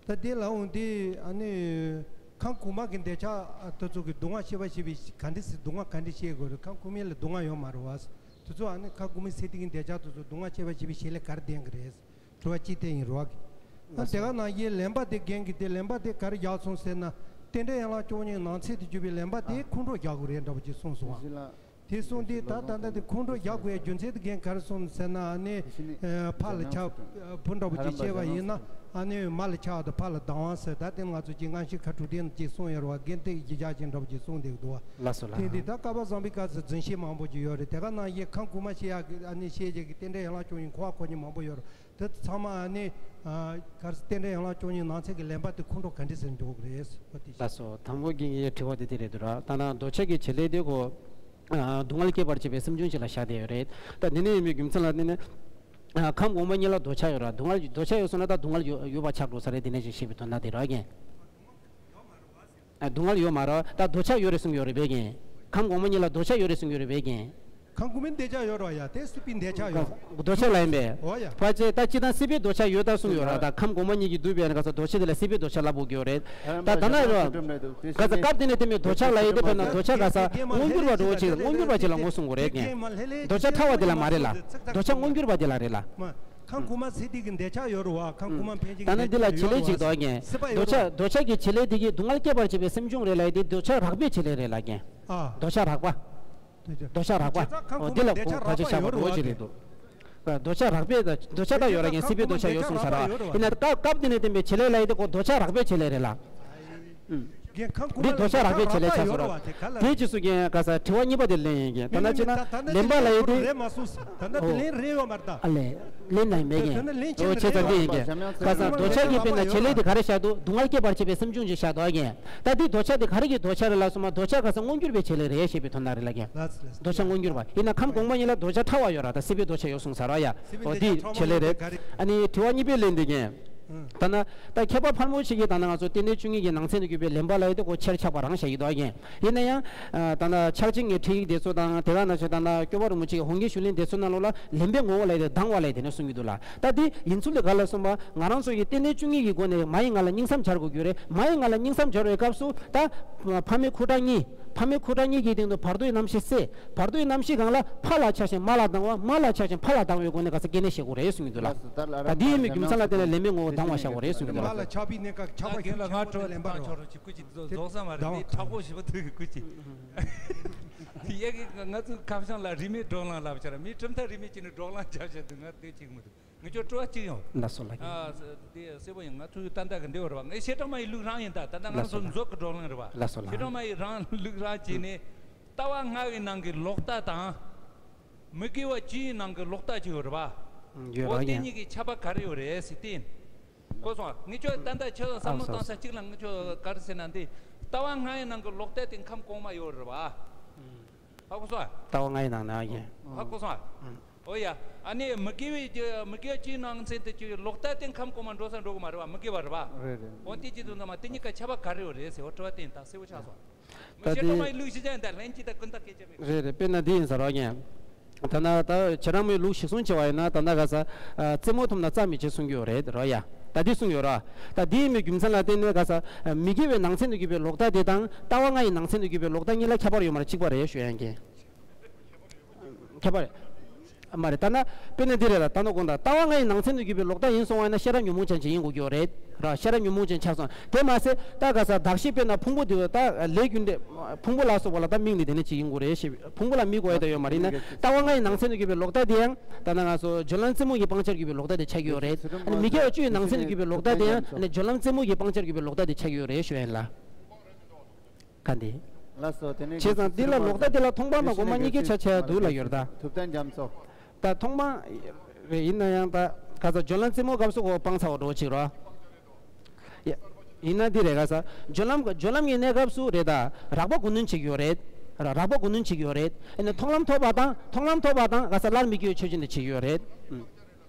ད་དེ་ལ་འོང་དེ་ཨ་ནི་ཁམས་གོང་མ་གི་འདོད་ཆགས་དེ་ཚོ་གི་སྡུག་བསྔལ་སྐྱེད་པར་བྱེད་པའི་ག་འདྲ་སེ་སྡུག་བསྔལ་ག་འདྲ་སྐྱེ་དགོས་རེད། ཁམས་གོང་མའི་ལ་སྡུག་བསྔལ་ཡོད་མ་རེད་བ། དེ་ཚོ་ཨ་ནི་ཁམས་གོང་མའི་སེམས་དེ་གི་འདོད་ཆགས་དེ་ཚོ་སྡུག་བསྔལ་སྐྱེད་པར་བྱེད་པའི་བྱེད་ལས་ག་རེ་ལྡན་གི་རེད། དྲི་བ་གཅིག་དེ་ཡིན་རོགས། ཨ་དེ་ག་ནང་བཞིན་ལེན་པ་དེ་རྒན་གྱི་དེ་ལེན་པ་དེ་ག་རེ་རྒྱག་སོང་ཟེར་ན། རྟེན་འབྲེལ་ཡན་ལག་བཅུ་གཉིས་ནང་ཚན་དུ་གྱུར་པའི་ལེན་པ་དེ་ཁོང་ཁྲོ་རྒྱག་དགོས་རེད་འདྲ་པོ་ཅིག་གསུངས་སོང་ཨ། དེ་གསུངས་དུས་ད་ད་ལྟ་དེ་ཁོང་ཁྲོ་རྒྱག་དགོས་ཡ་རྒྱུ་མཚན་དེ་རྒན་ག་རེ་གསུངས་ཟེར་ན་ཨ་ནི་ཕ་ལ་ཆགས་བུ་འདྲ་པོ་ཅིག་སྐྱེས་པ་ཡིན་ན་ཨ་ནི་མ་ལ་ཆགས་དང་ཕ་ལ་སྡང་བ་ཟེར། ད་དེ་ང་ཚོ་ཅིག་སྔ་ཕྱི་ཁ་དྲུག་དེ་ཅིག་གསུངས་ཡོད་རེད་བ། རྒན་དེ་གི་རྒྱུ་ཆ་ཅིག་འདྲ་པོ་ཅིག་གསུངས་བསྡད་འདུག་བ། ལགས་སོ་ལགས། དེ་འདི་ད་བསྐལ་པ་བཟང་པོའི་སྐབས་སུ་རྫུན་བཤད་མང་པོ་ཅིག་ཡོད་རེད། དེ་ག་ནང་བཞིན་ཁམས་གོང་མ་བཤད་ཡག་གི་ཨ་ནི་བཤད་བྱེད་ཀྱི་རྟེན་འབྲེལ་ཡན་ལག་བཅུ་གཉིས་གོ་བ་གོ་མཁན་མང་པོ་ཡོད་རེད། དེ་ཚང་མ་ཨ་ནི་ཨ་ག་རེ་རྟེན་འབྲེལ་ཡན་ལག་བཅུ་གཉིས་ནང་ཚན་གྱི་ལེན་པ་དེ་ཁོང་ཁྲོ་ག་འདྲ་ཟེར་འགྲོ་གི་རེད་ཟེར་བ་དེ། ལགས་སོ། དང་པོ་རྒན་གྱི་དྲི་བ་དེ་དེ་རེད་འདུག་ར། ད་ནང་འདོད་ཆགས་ཀྱི་བྱེད་ལས་དེ་ཁོ་ཨ་སྡུག་བསྔལ་སྐྱེད་པར་བྱེད་པའི་སེམས་བྱུང་ཞིག་ལ་བཞག་བསྡད་ཡོད་རེད། ད་དེ་ནས་ཡིན་པའི་རྒྱུ་མཚན་ལ་བརྟེན་ནས་ཨ་ཁམས་གོང་མ་གཉིས་ལ་འདོད་ཆགས་ཡོད་ར། སྡུག་བསྔལ་འདོད་ཆགས་ཡོད་སོང་ན་ད་སྡུག་བསྔལ་ཡོད་ཡོད་པ་ཆགས་འགྲོ་ས་རེད། དེ་ནས་ཅིག་ཤེས་པའི་དོན་དག་དེ་ར་རྒན། ཨ་སྡུག་བསྔལ་ཡོད་མ་རེད། ད་འདོད་ཆགས་ཡོད་རེད་གསུངས་ཡོད་རེད་པས་རྒན། ཁམས་གོང་མ་གཉིས་ལ་འདོད་ཆགས་ཡོད་རེད་གསུངས་ཡོད་རེད་པས་རྒན། ཁམས་གོང་མའི་འདོད་ཆགས་ཡོད་རེད་བ་ཡ། དེ་སྲིད་པའི་འདོད་ཆགས་ཡོད། འདོད་ཆགས་ལ་ཡིན་པས། འོ་ཡ། ཕལ་ཆེར་ད་སྤྱིར་བཏང་སྲིད་པའི་འདོད་ཆགས་ཡོད་ད་གསུངས་ཡོད་ར། ད་ཁམས་གོང་མ་གཉིས་ཀྱིས་བསྡུས་པའི་ནི་ག་ས་འདོད་ཆགས་དེ་ལ་སྲིད་པའི་འདོད་ཆགས་ལབ་དགོས་ཀྱི་ཡོད་རེད། ད་ད་ན་རེད་བ། ག་ས་སྐབས་དེ་ནས་དེ་མིན་འདོད་ཆགས་ལ་ཡོད་དེ་དཔེར་ན་འདོད་ཆགས་ག་ས་མངོན་གྱུར་བ་འགྲོ་བ་ཅིག་མངོན་གྱུར་བ་ཅིག་ལ་ངོས་བཟུང་དགོས་རེད་རྒན། འདོད་ཆགས་ཕྲ་བ་དེ་ལ་མ་རེད་ལ། འདོད་ཆགས་མངོན་གྱུར་བ་དེ་ལ་རེད་ལ། ཁམས་གོང་མ་སྲིད་པའི་གི་འདོད་ཆགས་ཡོད་རེད་བ། ཁམས་གོང་མ་འཕེལ་ཆེན་གྱི་ད་ནི་འདི་ལ་བྱེད་ལས་ཅིག་འདུག་རྒན། སྲིད་པ་ཡོད་འདོད་ཆགས་རེད་བ། འདོད་ཆགས་ཀྱི་བྱེད་ལས་དེ་གིས་སྡུག་བསྔལ་སྐྱེད་པར་བྱེད་པའི་སེམས་བྱུང་རེད་ལ་ཡོད་དེ་འདོད་ཆགས་རགས་པའི་བྱེད་ལས་རེད་ལ་རྒན། ཨ། འདོད་ཆགས་རགས་པ། འདོད་ཆགས་རགས་པ། འོ་འདི་ལ་གོ་ག་ཆ་བཞག་པ་འགྲོ་ཅི་རེད་འདུག་འདོད་ཆགས་རགས་པའི་འདོད་ཆགས་ད་ཡོད་ར་རྒན། སྲིད་པའི་འདོད་ཆགས་ཡོད་གསུངས་ས་ར། ཡིན་ན་སྐབས་སྐབས་དེ་ནས་བསྟན་པའི་བྱེད་ལས་ལ་ཡོད་དེ་གོ་འདོད་ཆགས་རགས་པའི་བྱེད་ལས་རེད་ལ། ཨུམ། འདི་འདོད་ཆགས་རགས་པའི་བྱེད་ལས་ཆགས་སོང་ར། དེ་རྗེས་སུ་རྒན་ག་ས་དྲི་བ་གཉིས་པ་དེ་ལན་ཡིན་རྒན། ད་ན་ཅི་ན་ལེན་པ་ལ་ཡོད་དེ། ཨོ། ཨ་ལས། ལེན་ན་མེད་རྒན། ཨོ་བྱས་ཙང་འདི་ཡིན་རྒན། ག་ས་འདོད་ཆགས་ཀྱི་དཔེར་ན་བྱེད་ལས་དེ་ག་རེ་བཞག་འདུག་སྡུག་བསྔལ་སྐྱེད་པར་བྱེད་པའི་སེམས་བྱུང་ཅིག་བཞག་འདུག་རྒན། ད་འདི་འདོད་ཆགས་དེ་ག་རེ་གི་འདོད་ཆགས་རེད་ལ་སོང་མ་འདོད་ཆགས་ག་ས་མངོན་གྱུར་པའི་བྱེད་ལས་རེད་ཞེས་པའི་དོན་དག་རེད་ལ་རྒན། འདོད་ཆགས་མངོན་གྱུར་པ་ཡིན་ན་ཁམས་གོང་མ་གཉིས་ལ་འདོད་ཆགས་ཕྲ་བ་ཡོད་ར། ད་སྲིད་པའི་འདོད་ཆགས་ཡོད་གསུངས་ས་ར་ཡ། འོ་འདི་བྱེད་ལས་རེད། ཨ་ནི་དྲི་བ་གཉིས་པའི་ལན་འདི་རྒན། ད་ན་ད་མཁས་པ་ཕལ་མོ་ཆེ་གིས་ད་ན་ང་ཚོ་རྟེན་འབྲེལ་བཅུ་གཉིས་ཀྱི་ནང་ཚན་དུ་གྱུར་པའི་ལེན་པ་ལ་ཡོད་དེ་ཁོ་ཆེར་ཆགས་པ་རང་བཤད་ཀྱི་འདུག་རྒན། ཡིན་ན་ཡང་ད་ན་ཕྱག་ཆེན་གྱི་ཁྲིད་ཡིག་དེ་ཚོ་དང་དེ་ག་ན་ཆོས་ད་ན་སྐྱོབ་པ་རིན་པོ་ཆེ་གི་འོ་བརྒྱལ་ཞུ་ལེན་དེ་ཚོ་ནང་ལོགས་ལ་ལེན་པའི་ངོ་བོ་ལ་ཡོད་དེ་སྡང་བ་ལ་ཡོད་དེ་ནས་གསུང་གི་འདུག་ལ། ད་དེ་ཡིན་ཚུལ་ལས་ག་ལ་སོང་བ་ང་རང་ཚོ་ཡི་རྟེན་འབྲེལ་བཅུ་གཉིས་ཀྱི་སྒོ་ནས་མ་ཡི་ང་ལ་སྙིང་བསམ་སྦྱར་དགོས་རྒྱུ་རེད། མ་ཡི་ང་ལ་སྙིང་བསམ་སྦྱར་བའི་སྐབས་སུ་ད་ཕ་མའི་ཁུ་ཁྲག་གཉིས་ཕ་མའི་ཁུ་ཁྲག་གཉིས་ཀྱི་སྟེང་དུ་བར་དོའི་རྣམ་ཤེས་སད། བར་དོའི་རྣམ་ཤེས་སྒང་ལ་ཕ་ལ་ཆགས་ཤིང་མ་ལ་སྡང་བ། མ་ལ་ཆགས་ཤིང་ཕ་ལ་སྡང་བའི་སྒོ་ནས་ག་ས་སྐྱེ་གནས་བཞག་དགོས་རེད་གསུང་གི་འདུག་ལ། ད་འདི་ཡིན་མིན་རྒྱུ་མཚན་ལ་བརྟེན་ནས་ལེན་པའི་ངོ་བོ་སྡང་བ་བཞག་དགོས་རེད་གསུང་གི་འདུག་ལ། མ་ལ་ཆགས་པའི་གནས་སྐབས་ཆགས་པ་ཞིག་ང་ཁྲོ་ལེན་པ་རོ། ཆོག་རོ་ཅིག་སྐུ་ཅིག་རྫོགས་ས་མ་རེད། མི་དྲག་པོ་ཞིག་པ་ཐུག་གི་སྐུ་ཅིག་ཡ་གི་ང་ཚོའི་ཁ་བྱང་ལ་རིས་མེད་བགྲོ་གླེང་ལབ་བྱ་ར། མི་གྲུབ་མཐའ་རིས་མེད་ཅིག་ནས་བགྲོ་གླེང་བྱ་བྱ་འདུག་ང་དེ་ཅིག་མི་འདུག་ངས་ཁྱོད་དྲི་བ་གཅིག་ཡང་། ལགས་སོ་ལགས། ཨ་དེ་གསལ་པོ་ཡིན། ང་ཚོའི་ཏན་ཏན་གི་འདི་བར་བ་ངས་བཤད་གྲྭ་མ་ཡི་ལུགས་རང་ཡིན། ད་ད་ལྟ་ང་ཚོ་མཛོད་གི་བགྲོ་གླེང་རེད་བ། ལགས་སོ་ལགས། བཤད་གྲྭ་མ་ཡི་རང་ལུགས་རང་བྱས་ནས་ལྟ་བ་ལྔ་ཡི་ནང་གི་ལོག་ལྟ་དང་། མི་དགེ་བ་བཅུའི་ནང་གི་ལོག་ལྟ་ཅིག་ཡོད་རེད་བ། ཡོད་རེད། འོ་དེ་གཉིས་ཀྱི་ཁྱད་པར་ག་རེ་ཡོད་རེད་ཟེར་ཏེ། གོ་སོང་ང་། ངས་ཁྱོད་ཏན་ཏན་ཁྱོད་བསམ་བློ་བཏང་ས་གཅིག་ལ་ངས་ཁྱོད་ག་རེ་ཟེར་ན་འདི། ལྟ་བ་ལྔ་ཡི་ནང་གི་ལོག་ལྟ་དེ་ཁམས་གོང་མ་ཡོད་རེད་བ། ཧ་གོ་སོང་ང་། ལྟ་བ་ལྔ་ཡི་ནང་ན་ཡིན། ཧ་གོ་སོང་ང་། ཨོ་ཡ། ཨ་ནི་མི་དགེ་བའི་མི་དགེ་བཅུའི་ནང་ཚན་དུ་གྱུར་ལོག་ལྟ་དེ་ཁམས་གོང་མ་འགྲོ་ས་འགྲོ་གི་མ་རེད་བ། མི་དགེ་བ་རེད་བ། རེད་རེད། འོ་དེ་ཅི་དུ་འདུག་མ་དེ་གཉིས་ཀ་ཁྱད་པར་ག་རེ་ཡོད་རེད་ཟེར་བ་དྲི་བ་དེ་ཡིན། ད་གསལ་བོ་ཆགས་སོང་། ད་ངས་དེ་ཤེས་གྲོགས་མ་ཡི་ལུགས་ཤེས་ཀྱང་ད་ལན་གཅིག་ད་ཀུན་ད་སྐད་ཆ་མེད། རེད་རེད། དཔེར་ན་འདི་ཡིན་ས་རོགས་ཉན། ད་ན་ད་ཁྱེད་རང་མོས་ལུགས་གཞིར་བཟུང་བྱས་པ་ཡིན་ན་ད་ན་ག་ས་རྩེད་མོ་ཐུབ་ན་རྩ་མི་བྱེད་གསུང་གི་ཡོད་རེད་རོ་ཡ། ད་འདི་གསུང་ཡོད་རོ། ད་འདི་ཡིན་མོས་རྒྱུ་མཚན་ལ་བརྟེན་ནས་ག་ས་མི་དགེ་བའི་ནང་ཚན་དུ་གྱུར་པའི་ལོག་ལྟ་དེ་དང་ལྟ་བ་ལྔ་ཡི་ནང་ཚན་དུ་གྱུར་པའི་ལོག་ལྟ་གཉིས་ལ་ཁྱད་པར་ཡོད་མ་རེད། གཅིག་པ་རེད་ཞུ་ཡ་ཡིན་གྱི། ཁྱད་པར་མ་རེད། ད་ན་དཔེར་ན་འདི་རེད་ལ། ད་ན་དགོངས་དག་ལྟ་བ་ལྔ་ཡི་ནང་ཚན་དུ་གྱུར་པའི་ལོག་ལྟ་ཡིན་སོང་བ་ཡིན་ན་ཤེས་རབ་ཉོན་མོངས་ཅན་ཅིག་ཡིན་དགོས་ཀྱི་ཡོད་རེད་ར། ཤེས་རབ་ཉོན་མོངས་ཅན་ཆགས་སོང་། དེ་མ་ཟད་ད་ག་ས་གདགས་གཞི་དཔེར་ན་ཕུང་པོ་འདི་ད་ལས་རྒྱུ་འབྲས་ཕུང་པོ་ལ་སོགས་པ་ལ་ད་དམིགས་ནས་དེ་ནས་ཅིག་ཡིན་དགོས་རེད་ཞེས། ཕུང་པོ་ལ་དམིགས་དགོས་ཡ་ད་ཡོད་མ་རེད་ན། ལྟ་བ་ལྔ་ཡི་ནང་ཚན་དུ་གྱུར་པའི་ལོག་ལྟ་དེ་ཡང་ད་ན་ང་ཚོ་སྦྱོར་ལམ་རྩེ་མོ་གི་སྤང་བྱར་གྱུར་པའི་ལོག་ལྟ་དེ་ཆགས་ཀྱི་ཡོད་རེད། ཨ་ནི་མི་དགེ་བ་བཅུ་ཡི་ནང་ཚན་དུ་གྱུར་པའི་ལོག་ལྟ་དེ་ཡང་ཨ་ནི་སྦྱོར་ལམ་རྩེ་མོ་གི་སྤང་བྱར་གྱུར་པའི་ལོག་ལྟ་དེ་ཆགས་ཀྱི་ཡོད་རེད་ཞུ་ཡ་ཡིན་ལ། ག་འདི། ལགས་སོ། དེ་ནས་བྱས་ཙང་འདི་ལ་ལོག་ལྟ་དེ་ལ་མཐོང་སྤང་དང་སྒོམ་སྤང་གཉིས་ཀའི་ཆ་ཆ་འདུག་ལ་ཡོད་ད། ཐུབ་བསྟན་རྒྱ་མཚོ། ད་མཐོང་སྤང་རེད། ཡིན་ན་ཡང་ད་ག་ས་སྦྱོར་ལམ་རྩེ་མོ་སྐབས་སུ་གོ་སྤང་ཚར་བ་འགྲོ་ཅིག་རོ། ཡ། ཡིན་ན་འདི་རེད་ག་ས་སྦྱོར་ལམ་སྦྱོར་ལམ་གྱི་གནས་སྐབས་སུ་རེད་ད། རགས་པ་གོ་ནོན་བྱེད་ཀྱི་ཡོད་རེད། ར་རགས་པ་གོ་ནོན་བྱེད་ཀྱི་ཡོད་རེད། ཨ་ནི་མཐོང་ལམ་ཐོབ་པ་དང་མཐོང་ལམ་ཐོབ་པ་དང་ག་ས་སླར་མི་སྐྱེ་བའི་ཆོས་ཅན་དུ་བྱེད་ཀྱི་ཡོད་རེད།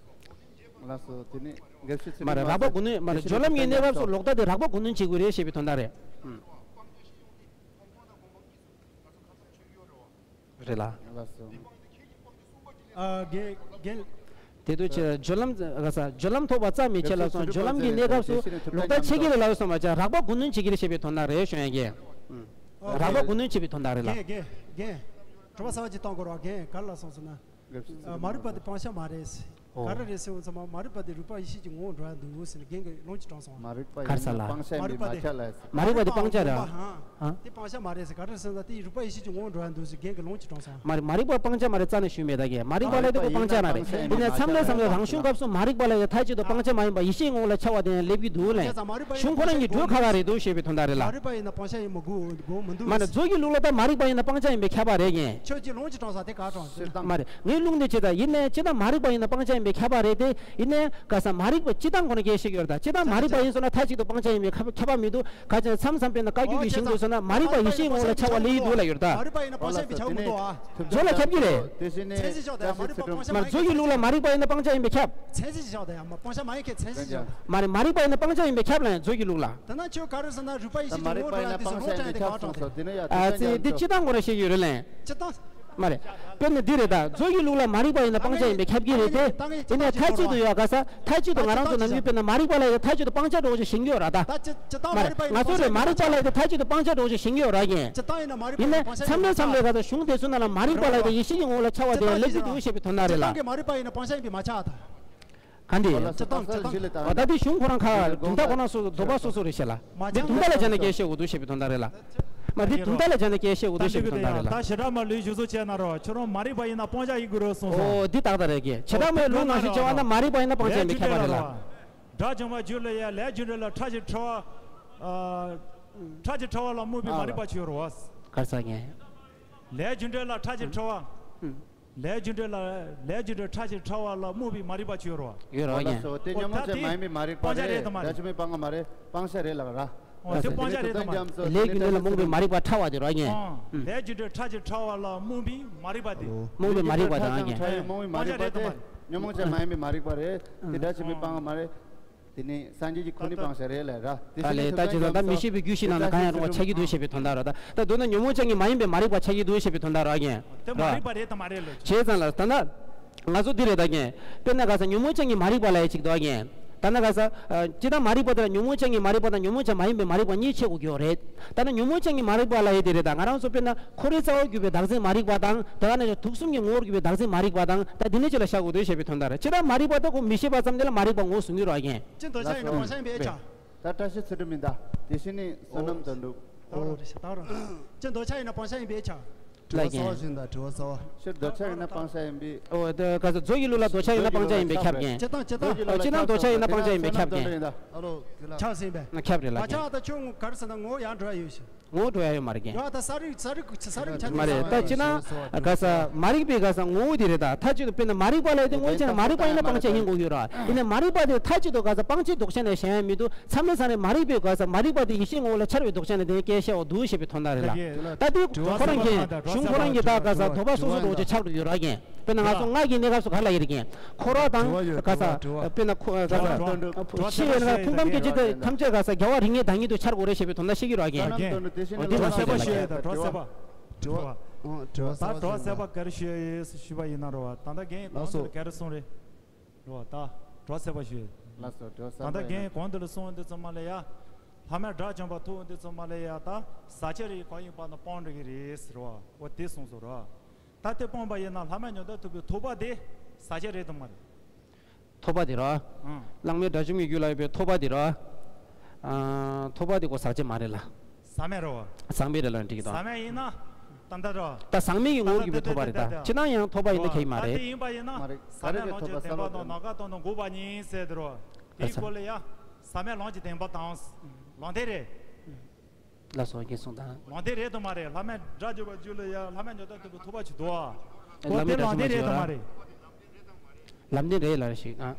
ལགས་སོ། དེ་ནས། མ་རེད། རགས་པ་དགུ་སྣོན་མ་རེད། སྦྱོར་ལམ་གྱི་གནས་སྐབས་སུ་ལོག་ལྟ་དེ་རགས་པ་དགུ་སྣོན་བྱེད་དགོས་རེད་ཞེས་པའི་དོན་དག་རེད། རེད་ལ། ཨ་རྒན་རྒན། དེ་དུས་ཆེ་སྦྱོར་ལམ་ག་ས་སྦྱོར་ལམ་ཐོབ་པ་རྩ་མེད་ཆེ་ལ་སོང་། སྦྱོར་ལམ་གྱི་གནས་སྐབས་སུ་ལོག་ལྟ་ཆེ་གེ་རེད་ལ་སོང་བ་ཅག་རགས་པ་དགུ་སྣོན་བྱེད་ཀྱི་རེད་ཞེས་པའི་དོན་དག་རེད་ཞུ་ཡ་གི། རགས་པ་དགུ་སྣོན་བྱེད་པའི་དོན་དག་རེད་ལ། རྒན་རྒན་རྒན། དྲི་བ་གསར་བ་ཅིག་བཏང་དགོས་རེད། རྒན་ག་རེ་ལ་སོང་ཟེར་ན། མ་རིག་པ་དེ་སྤང་བྱ་མ་རེད། ག་རེ་རེད་ཟེར་བ་ཚང་མ་མ་རིག་པ་དེ་རུས་པ་ཡེ་ཤེས་ཀྱི་ངོ་བོར་འགྲོ་ཡ་འདུག་ཟེར་ནས་རྒན་གྱིས་ལུང་ཅིག་དྲངས་སོང་། མ་རིག་པ་ཡིན་ན་སྤང་བྱ་ཡིན་པས་མ་ཁྱབ་ལ། མ་རིག་པ་དེ་སྤང་བྱ་རེད། དེ་སྤང་བྱ་མ་རེད་ཟེར། ག་རེ་ཟེར་ན་དེ་རུས་པ་ཡེ་ཤེས་ཀྱི་ངོ་བོར་འགྲོ་ཡ་འདུག་ཟེར་རྒན་གྱིས་ལུང་ཅིག་དྲངས་སོང་། མ་རིག་མ་རིག་པ་སྤང་བྱ་མ་རེད་རྩ་ནས་ཞུས་མེད་ད་གས། མ་རིག་པ་ལ་དེ་ཁོ་སྤང་བྱ་མ་རེད། ཡིན་ནའི་མཚམས་རེ་མཚམས་རེ་རང་གཞུང་སྐབས་སུ་མ་རིག་པ་ལ་ཡང་མཐའ་གཅིག་ཏུ་སྤང་བྱ་མ་ཡིན་པ་ཡེ་ཤེས་ངོ་བོ་ལ་ཁྱབ་པ་དེ་ཡང་སླེབས་ཀྱི་འདུག་ལས། གཞུང་ཁོ་རང་གི་འགྲོས་ཁ་ཁ་རེད་འདུག་ཞེས་པའི་དོན་དག་རེད་ལ། མ་ནི་མཛོད་ཀྱི་ལུགས་ལ་ད་མ་རིག་པ་ཡིན་ན་སྤང་བྱ་ཡིན་པས་ཁྱབ་པ་རེད་ངས། མ་རེད། ངའི་ལུང་དེ་ཅི་ལྟར་ཡིན་ནའི་ཅི་ལྟར་མ་རིག་པ་ཡིན་ན་སྤང་བྱ་ཡིན་པས་ཁྱབ་པ་རེད་དེ། ཡིན་ནའི་ག་ས་མ་རིག་པ་སྤྱི་བཏང་ཁོ་ན་སྐད་ཆ་ཡོད་རེད་ད། སྤྱི་བཏང་མ་རིག་པ་ཡིན་སོང་ན་མཐའ་གཅིག་ཏུ་སྤང་བྱ་ཡིན་པས་ཁྱབ་པ་མི་འདུག་ག་ཅི་མཚམས་མཚམས་དཔེར་ན་བཀའ་བརྒྱུད་ཀྱི་ཞིང་དུ་སོང་ན་མ་རིག་པ་ཡེ་ཤེས་ངོ་ལ་ཁྱབ་པ་ལེགས་ཡིན་འདུག་ལ་ཡོད་ད། མཛོད་ལ་ཁྱབ་ཀྱི་རེད། མཛོད་ཀྱི་ལུགས་ལ་མ་རིག་པ་ཡིན་ན་སྤང་བྱ་ཡིན་པས་ཁྱབ། མ་རེད། མ་རིག་པ་ཡིན་ན་སྤང་བྱ་ཡིན་པས་ཁྱབ་ལ་མཛོད་ཀྱི་ལུགས་ལ། ད་ན་ཁྱོད་ག་རེ་ཟེར་ན་རུས་པ་ཡེ་ཤེས་ཀྱི་ངོ་བོ་འགྲོ་ཡ་དེ་ཚོ་སྤང་བྱ་ཡིན་པས་ཁྱབ་སོང་ཟེར་དེ་ནས་ཡ། ཨ་ཙི་འདི་སྤྱི་བཏང་ཁོ་རང་ཤེས་ཀྱི་ཡོད་རེད་ལན། སྤྱི་བཏང་། མ་རེད། དཔེར་ན་འདི་རེད་ད། མཛོད་ཀྱི་ལུགས་ལ་མ་རིག་པ་ཡིན་ན་སྤང་བྱ་ཡིན་པས་ཁྱབ་ཀྱི་རེད་དེ། ཡིན་ནའི་མཐའ་གཅིག་ཏུ་ཡོད་ག་ས་མཐའ་གཅིག་ཏུ་ང་རང་ཚོ་ནམ་རྒྱུན་དཔེར་ན་མ་རིག་པ་ལ་ཡི་མཐའ་གཅིག་ཏུ་སྤང་བྱ་འགྲོ་བཞིན་ཤེས་ཀྱི་ཡོད་ར་ད། མ་རེད། ང་ཚོ་རེད་མ་རིག་པ་ལ་ཡི་མཐའ་གཅིག་ཏུ་སྤང་བྱ་འགྲོ་བཞིན་ཤེས་ཀྱི་ཡོད་ར་ཡིན། ཡིན་ནའི་མཚམས་རེ་མཚམས་རེ་ག་ས་གཞུང་དེ་ཚོ་ནང་ལ་མ་རིག་པ་ལ་ཡི་ཡེ་ཤེས་ཀྱི་ངོ་བོ་ལ་ཁྱབ་པ་དེ་ལེགས་ཀྱི་འདུག་ཞེས་པའི་དོན་དག་རེད་ལ། ག་འདི། ད་འདི་གཞུང་ཁོ་རང་ཁ་དུང་ཐག་ཁོ་རང་སོ་སོ་དོ་པ་སོ་སོ་རེད་ཤེས་ལ། འདི་དུང་ཐག་ལ་སྦྱར་ནས་སྐད་བཤད་དགོས་འདུག་ཞེས་པའི་དོན་དག་རེད་ལ། མ་འདི་དུང་ཐག་ལ་སྦྱར་ནས་སྐད་བཤད་དགོས་འདུག་ཞེས་པའི་དོན་དག་རེད་ལ། ད་ཞེ་དྲག་མ་ལུས་ཞུ་གསོ་བྱས་ན་རོ། ཁྱོད་རང་མ་རིག་པ་ཡིན་ན་སྤང་བྱ་ཡིན་དགོས་རོ་གསུངས་སོ། ཨོ་འདི་ཏག་ཏག་རེད་ཀྱི། བྱེ་བྲག་སྨྲ་བའི་ལུགས་ནང་བཞིན་བྱས་པ་ན་མ་རིག་པ་ཡིན་ན་སྤང་བྱ་ཡིན་པས་ཁྱབ་པ་རེད་ལ། དགྲ་བཅོམ་པའི་རྒྱུད་ལ་ཡ་ལས་རྒྱུ་འབྲས་ལ་ཕྲ་ཞིང་ཕྲ་བ། ཕྲ་ཞིང་ཕྲ་བ་ལ་རྨོངས་པའི་མ་རིག་པ་ཆོས་རོ། གར་ས་ངས། ལས་རྒྱུ་འབྲས་ལ་ཕྲ་ཞིང་ཕྲ་བ། ལས་རྒྱུ་འབྲས་ལ་ལས་རྒྱུ་འབྲས་ཕྲ་ཞིང་ཕྲ་བ་ལ་རྨོངས་པའི་མ་རིག་པ་ཆོས་རོ། ཡོད་རོ་ཉེ། དེ་ཉོན་མོངས་ཅན་མ་ཡིན་པའི་མ་རིག་པ་རེད། སྤང་བྱ་རེད་དམ་མ་རེད། སྤང་བྱ་རེད་ལ་ར། ཨོ་དེ་སྤང་བྱ་རེད་དམ་མ་རེད། ལས་རྒྱུ་འབྲས་ལ་རྨོངས་པའི་མ་རིག་པ་ཕྲ་བ་དེ་རོ་ཉེ། ལས་རྒྱུ་འབྲས་ཕྲ་ཞིང་ཕྲ་བ་ལ་རྨོངས་པའི་མ་རིག་པ་དེ། རྨོངས་པའི་མ་རིག་པ་དང་ཉེ། སྤང་བྱ་རེད་དམ་མ་རེད། ཉོན་མོངས་ཅན་མ་ཡིན་པའི་མ་རིག་པ་རེད། དེ་འདྲ་བྱས་པའི་སྤང་བྱ་མ་རེད། དེ་ནི་སངས་རྒྱས་ཀྱི་ཁོ་ནའི་སྤང་བྱ་རེད་ལ་ར། དེ་ད་ལས་ད་ཅི་ད་ད་མི་ཤེས་པའི་རྒྱུད་ཤེས་ན་ན་གང་ཡང་རུང་བ་ཆགས་ཀྱི་འདུག་ཞེས་པའི་དོན་དག་ར། ད་ད་མདོར་ན་ཉོན་མོངས་ཅན་གྱི་མ་ཡིན་པའི་མ་རིག་པ་ཆགས་ཀྱི་འདུག་ཞེས་པའི་དོན་དག་ར་ཉེ། དེ་མ་རིག་པ་རེད་དམ་མ་རེད་ལོ། བྱས་ཙང་ལ་ད་ན། ང་ཚོ་འདི་རེད་ད་ཉེ། དཔེར་ན་ག་ས་ཉོན་མོངས་ཅན་གྱི་མ་རིག་པ་ལ་ཡ་གཅིག་འདུག་ཉེ། ད་ན་ག་ས། ཅི་ད་མ་རིག་པ་དེ་ལ་ཉོན་མོངས་ཅན་གྱི་མ་རིག་པ་དང་ཉོན་མོངས་ཅན་མ་ཡིན་པའི་མ་རིག་པ་གཉིས་ཕྱེ་དགོས་ཀྱི་ཡོད་རེད། ད་ན་ཉོན་མོངས་ཅན་གྱི་མ་རིག་པ་ལ་ཡ་དེ་རེད་ད་ང་རང་ཚོ་དཔེར་ན། འཁོར་བའི་རྩ་བར་གྱུར་པའི་བདག་འཛིན་མ་རིག་པ་དང་། དེ་ག་ནས་དུག་གསུམ་གྱི་ངོ་བོར་གྱུར་པའི་བདག་འཛིན་མ་རིག་པ་དང་། ད་འདི་ནས་ཅི་ལ་བཞག་དགོས་འདུག་ཞེས་པའི་དོན་དག་རེད། ཅི་ལྟར་མ་རིག་པ་ལྟ་བུ་མི་ཤེས་པ་ཙམ་དེ་ལ་མ་རིག་པ་ངོ་བོ་གསུང་གི་རོགས་ཡིན། ཅི་འདོད་ཆགས་ཡིན་ན་སྤང་བྱ་ཡིན་པས་ཁྱབ། ད་བཀྲ་ཤིས་ཚུལ་ཁྲིམས་མིན་ད། དེ་བཞིན་ནི་བསོད་ནམས་དོན་གྲུབ། ད་རོ་རེ་ཤ་ད་རོ། ཅི་འདོད་ཆགས་ཡིན་ན་སྤང་བྱ་ཡིན་པས་ཁྱབ། དྲི་བ་གསར་བ་ཞིག་ད་དྲི་བ་གསར་བ། ཕྱིར་འདོད་ཆགས་ཡིན་ན་སྤང་བྱ་ཡིན་པས། ཨོ་ད་ག་ས་མཛོད་ཀྱི་ལུགས་ལ་འདོད་ཆགས་ཡིན་ན་སྤང་བྱ་ཡིན་པས་ཁྱབ་མཁན། ཅི་ད་ཅི་ད། ཨོ་ཅི་ན་འདོད་ཆགས་ཡིན་ན་སྤང་བྱ་ཡིན་པས་ཁྱབ་མཁན། ཨ་ལོ་དེ་ལ། ཁྱབ་ཟིན་པས། ཁྱབ་རེད་ལ་ད་ཁྱབ། ཁྱོད་ག་རེ་ཟེར་ན་ངོ་བོ་ཡར་འགྲོ་ཡ་ཡོད་ཤི། ངོ་བོ་འགྲོ་ཡ་ཡོད་མ་རེད་ཀྱང་། ཡོད་ད་ས་རིག་ས་རིག་ས་རིག་ཆ་མ་རེད་ད་ཅི་ན། ག་ས་མ་རིག་པའི་ག་ས་ངོ་བོ་དེ་རེད་ད་མཐའ་གཅིག་ཏུ་དཔེར་ན་མ་རིག་པ་ལ་ཡོད་དེ་ངོ་བོ་ཅི་ན་མ་རིག་པ་ཡིན་ན་སྤང་བྱ་ཡིན་དགོས་ཡོད་ར། ཡིན་ན་མ་རིག་པ་དེ་མཐའ་གཅིག་ཏུ་ག་ས་སྤང་བྱའི་ལྡོག་ཆ་ནས་གཞན་ཡང་མི་འདུག་མཚམས་རེ་མཚམས་རེ་མ་རིག་པའི་ག་ས་མ་རིག་པ་དེ་ཡེ་ཤེས་ངོ་བོ་ལ་འཆར་བའི་ལྡོག་ཆ་ནས་དེ་སྐད་བཤད་འོ་འདུག་ཞེས་པའི་དོན་དག་རེད་ལ། ད་དེ་ཁོ་རང་གིས་གཞུང་ཁོ་རང་གིས་ད་ག་ས་དོ་པ་སོ་སོ་འདྲ་བོ་ཅིག་ཆགས་འགྲོ་ཡོད་ར་ཀྱེ། དཔེར་ན་ང་ཚོ་སྔགས་ཀྱི་གནས་སྐབས་སུ་ག་ལ་ཡིན་ཀྱེ། འཁོར་བ་དང་ག་ས། དཔེར་ན་ཁོ་ག་ས། ཤི་བའི་ནང་ཕུང་ཁམས་སྐད་ཅིག་དེ་ཐམས་ཅད་ག་ས་རྒྱལ་བ་རིགས་ལྔའི་བདག་ཉིད་དུ་འཆར་དགོས་རེད་ཞེས་པའི་དོན་དག་ཤེས་ཀྱི་ར་ཀྱེ། འདི་ལ་སེམས་པ་ཤེས་ཡོད་ད་གྲོགས་སེམས་པ། དྲི་བ། དྲི་བ། ད་གྲོགས་སེམས་པ་ག་རེ་ཞུ་ཡ་ཡོད་ཞུས་པ་ཡིན་ན་རོ་བ་ད་ལྟ་རྒན་གོང་དུ་ག་རེ་གསུངས་རེད། རོ་བ་ད་གྲོགས་སེམས་པ་ཞུ་ཡ། ད་ལྟ་རྒན་གོང་དུ་ལ་གསུངས་འདི་ཚོ་མ་ལས་ཡ། ལྷ་མོས་དགྲ་བཅོམ་པ་ཐུག་འདི་ཚོ་མ་ལས་ཡ་ད་ཟག་བཅས་རིགས་གང་ཡིན་པ་ན་སྤང་འགྲོ་གི་རེད་ཟེར་བ་འོ་དེ་གསུངས་སོ་རོ་བ། ད་དེ་སྤངས་པ་ཡིན་ན་ལྷ་མོས་མྱང་འདས་ཐོབ་པའི་ཐོབ་པ་དེ་ཟག་བཅས་རེད་དམ་མ་རེད། ཐོབ་པ་དེ་རོ། ཨང་། བླ་མེད་དགྲ་བཅོམ་གྱི་རྒྱུད་ལ་ཡོད་པའི་ཐོབ་པ་དེ་རོ། ཨ། ཐོབ་པ་དེ་ཁོ་ཟག་བཅས་མ་རེད་ལ། ཟག་མེད་རོ། ཟག་མེད་རེད་ལ་འགྲིག་གི་དང་། ཟག་མེད་ཡིན་ན། ད་ལྟ་རོ། ད་ཟག་མེད་ཀྱི་ངོ་བོར་གྱུར་པའི་ཐོབ་པ་རེད་ད། ཅི་ན་ཡང་ཐོབ་པ་ཡིན་ན་གལ་མ་རེད། ད་དེ་ཡིན་པ་ཡིན་ན། ཟག་མེད་ལོངས་སྤྱོད་བདེན་པ་དང་ནམ་མཁའ་དང་དུ་འགོག་པ་ཉིད་ཟེར་དེ་རོ། དེའི་སྐོར་ལ་ཡ། ཟག་མེད་ལོངས་སྤྱོད་བདེན་པ་དང་། ལོང་དེ་རེད། ལ་སོགས་རྒྱན་གསུངས་དང་། ལོང་དེ་རེད་དམ་མ་རེད། ལྷ་མོས་དགྲ་བཅོམ་པའི་རྒྱུད་ལ་ཡ་ལྷ་མོས་མྱང་འདས་ཐོབ་པའི་ཐོབ་པ་ཅིག་འདུག་ཨ། ལམ་འདི་ལོང་དེ་རེད་དམ་མ་རེད། ལམ་འདི་རེད་ལ་རེ་ཞིག་ཨ།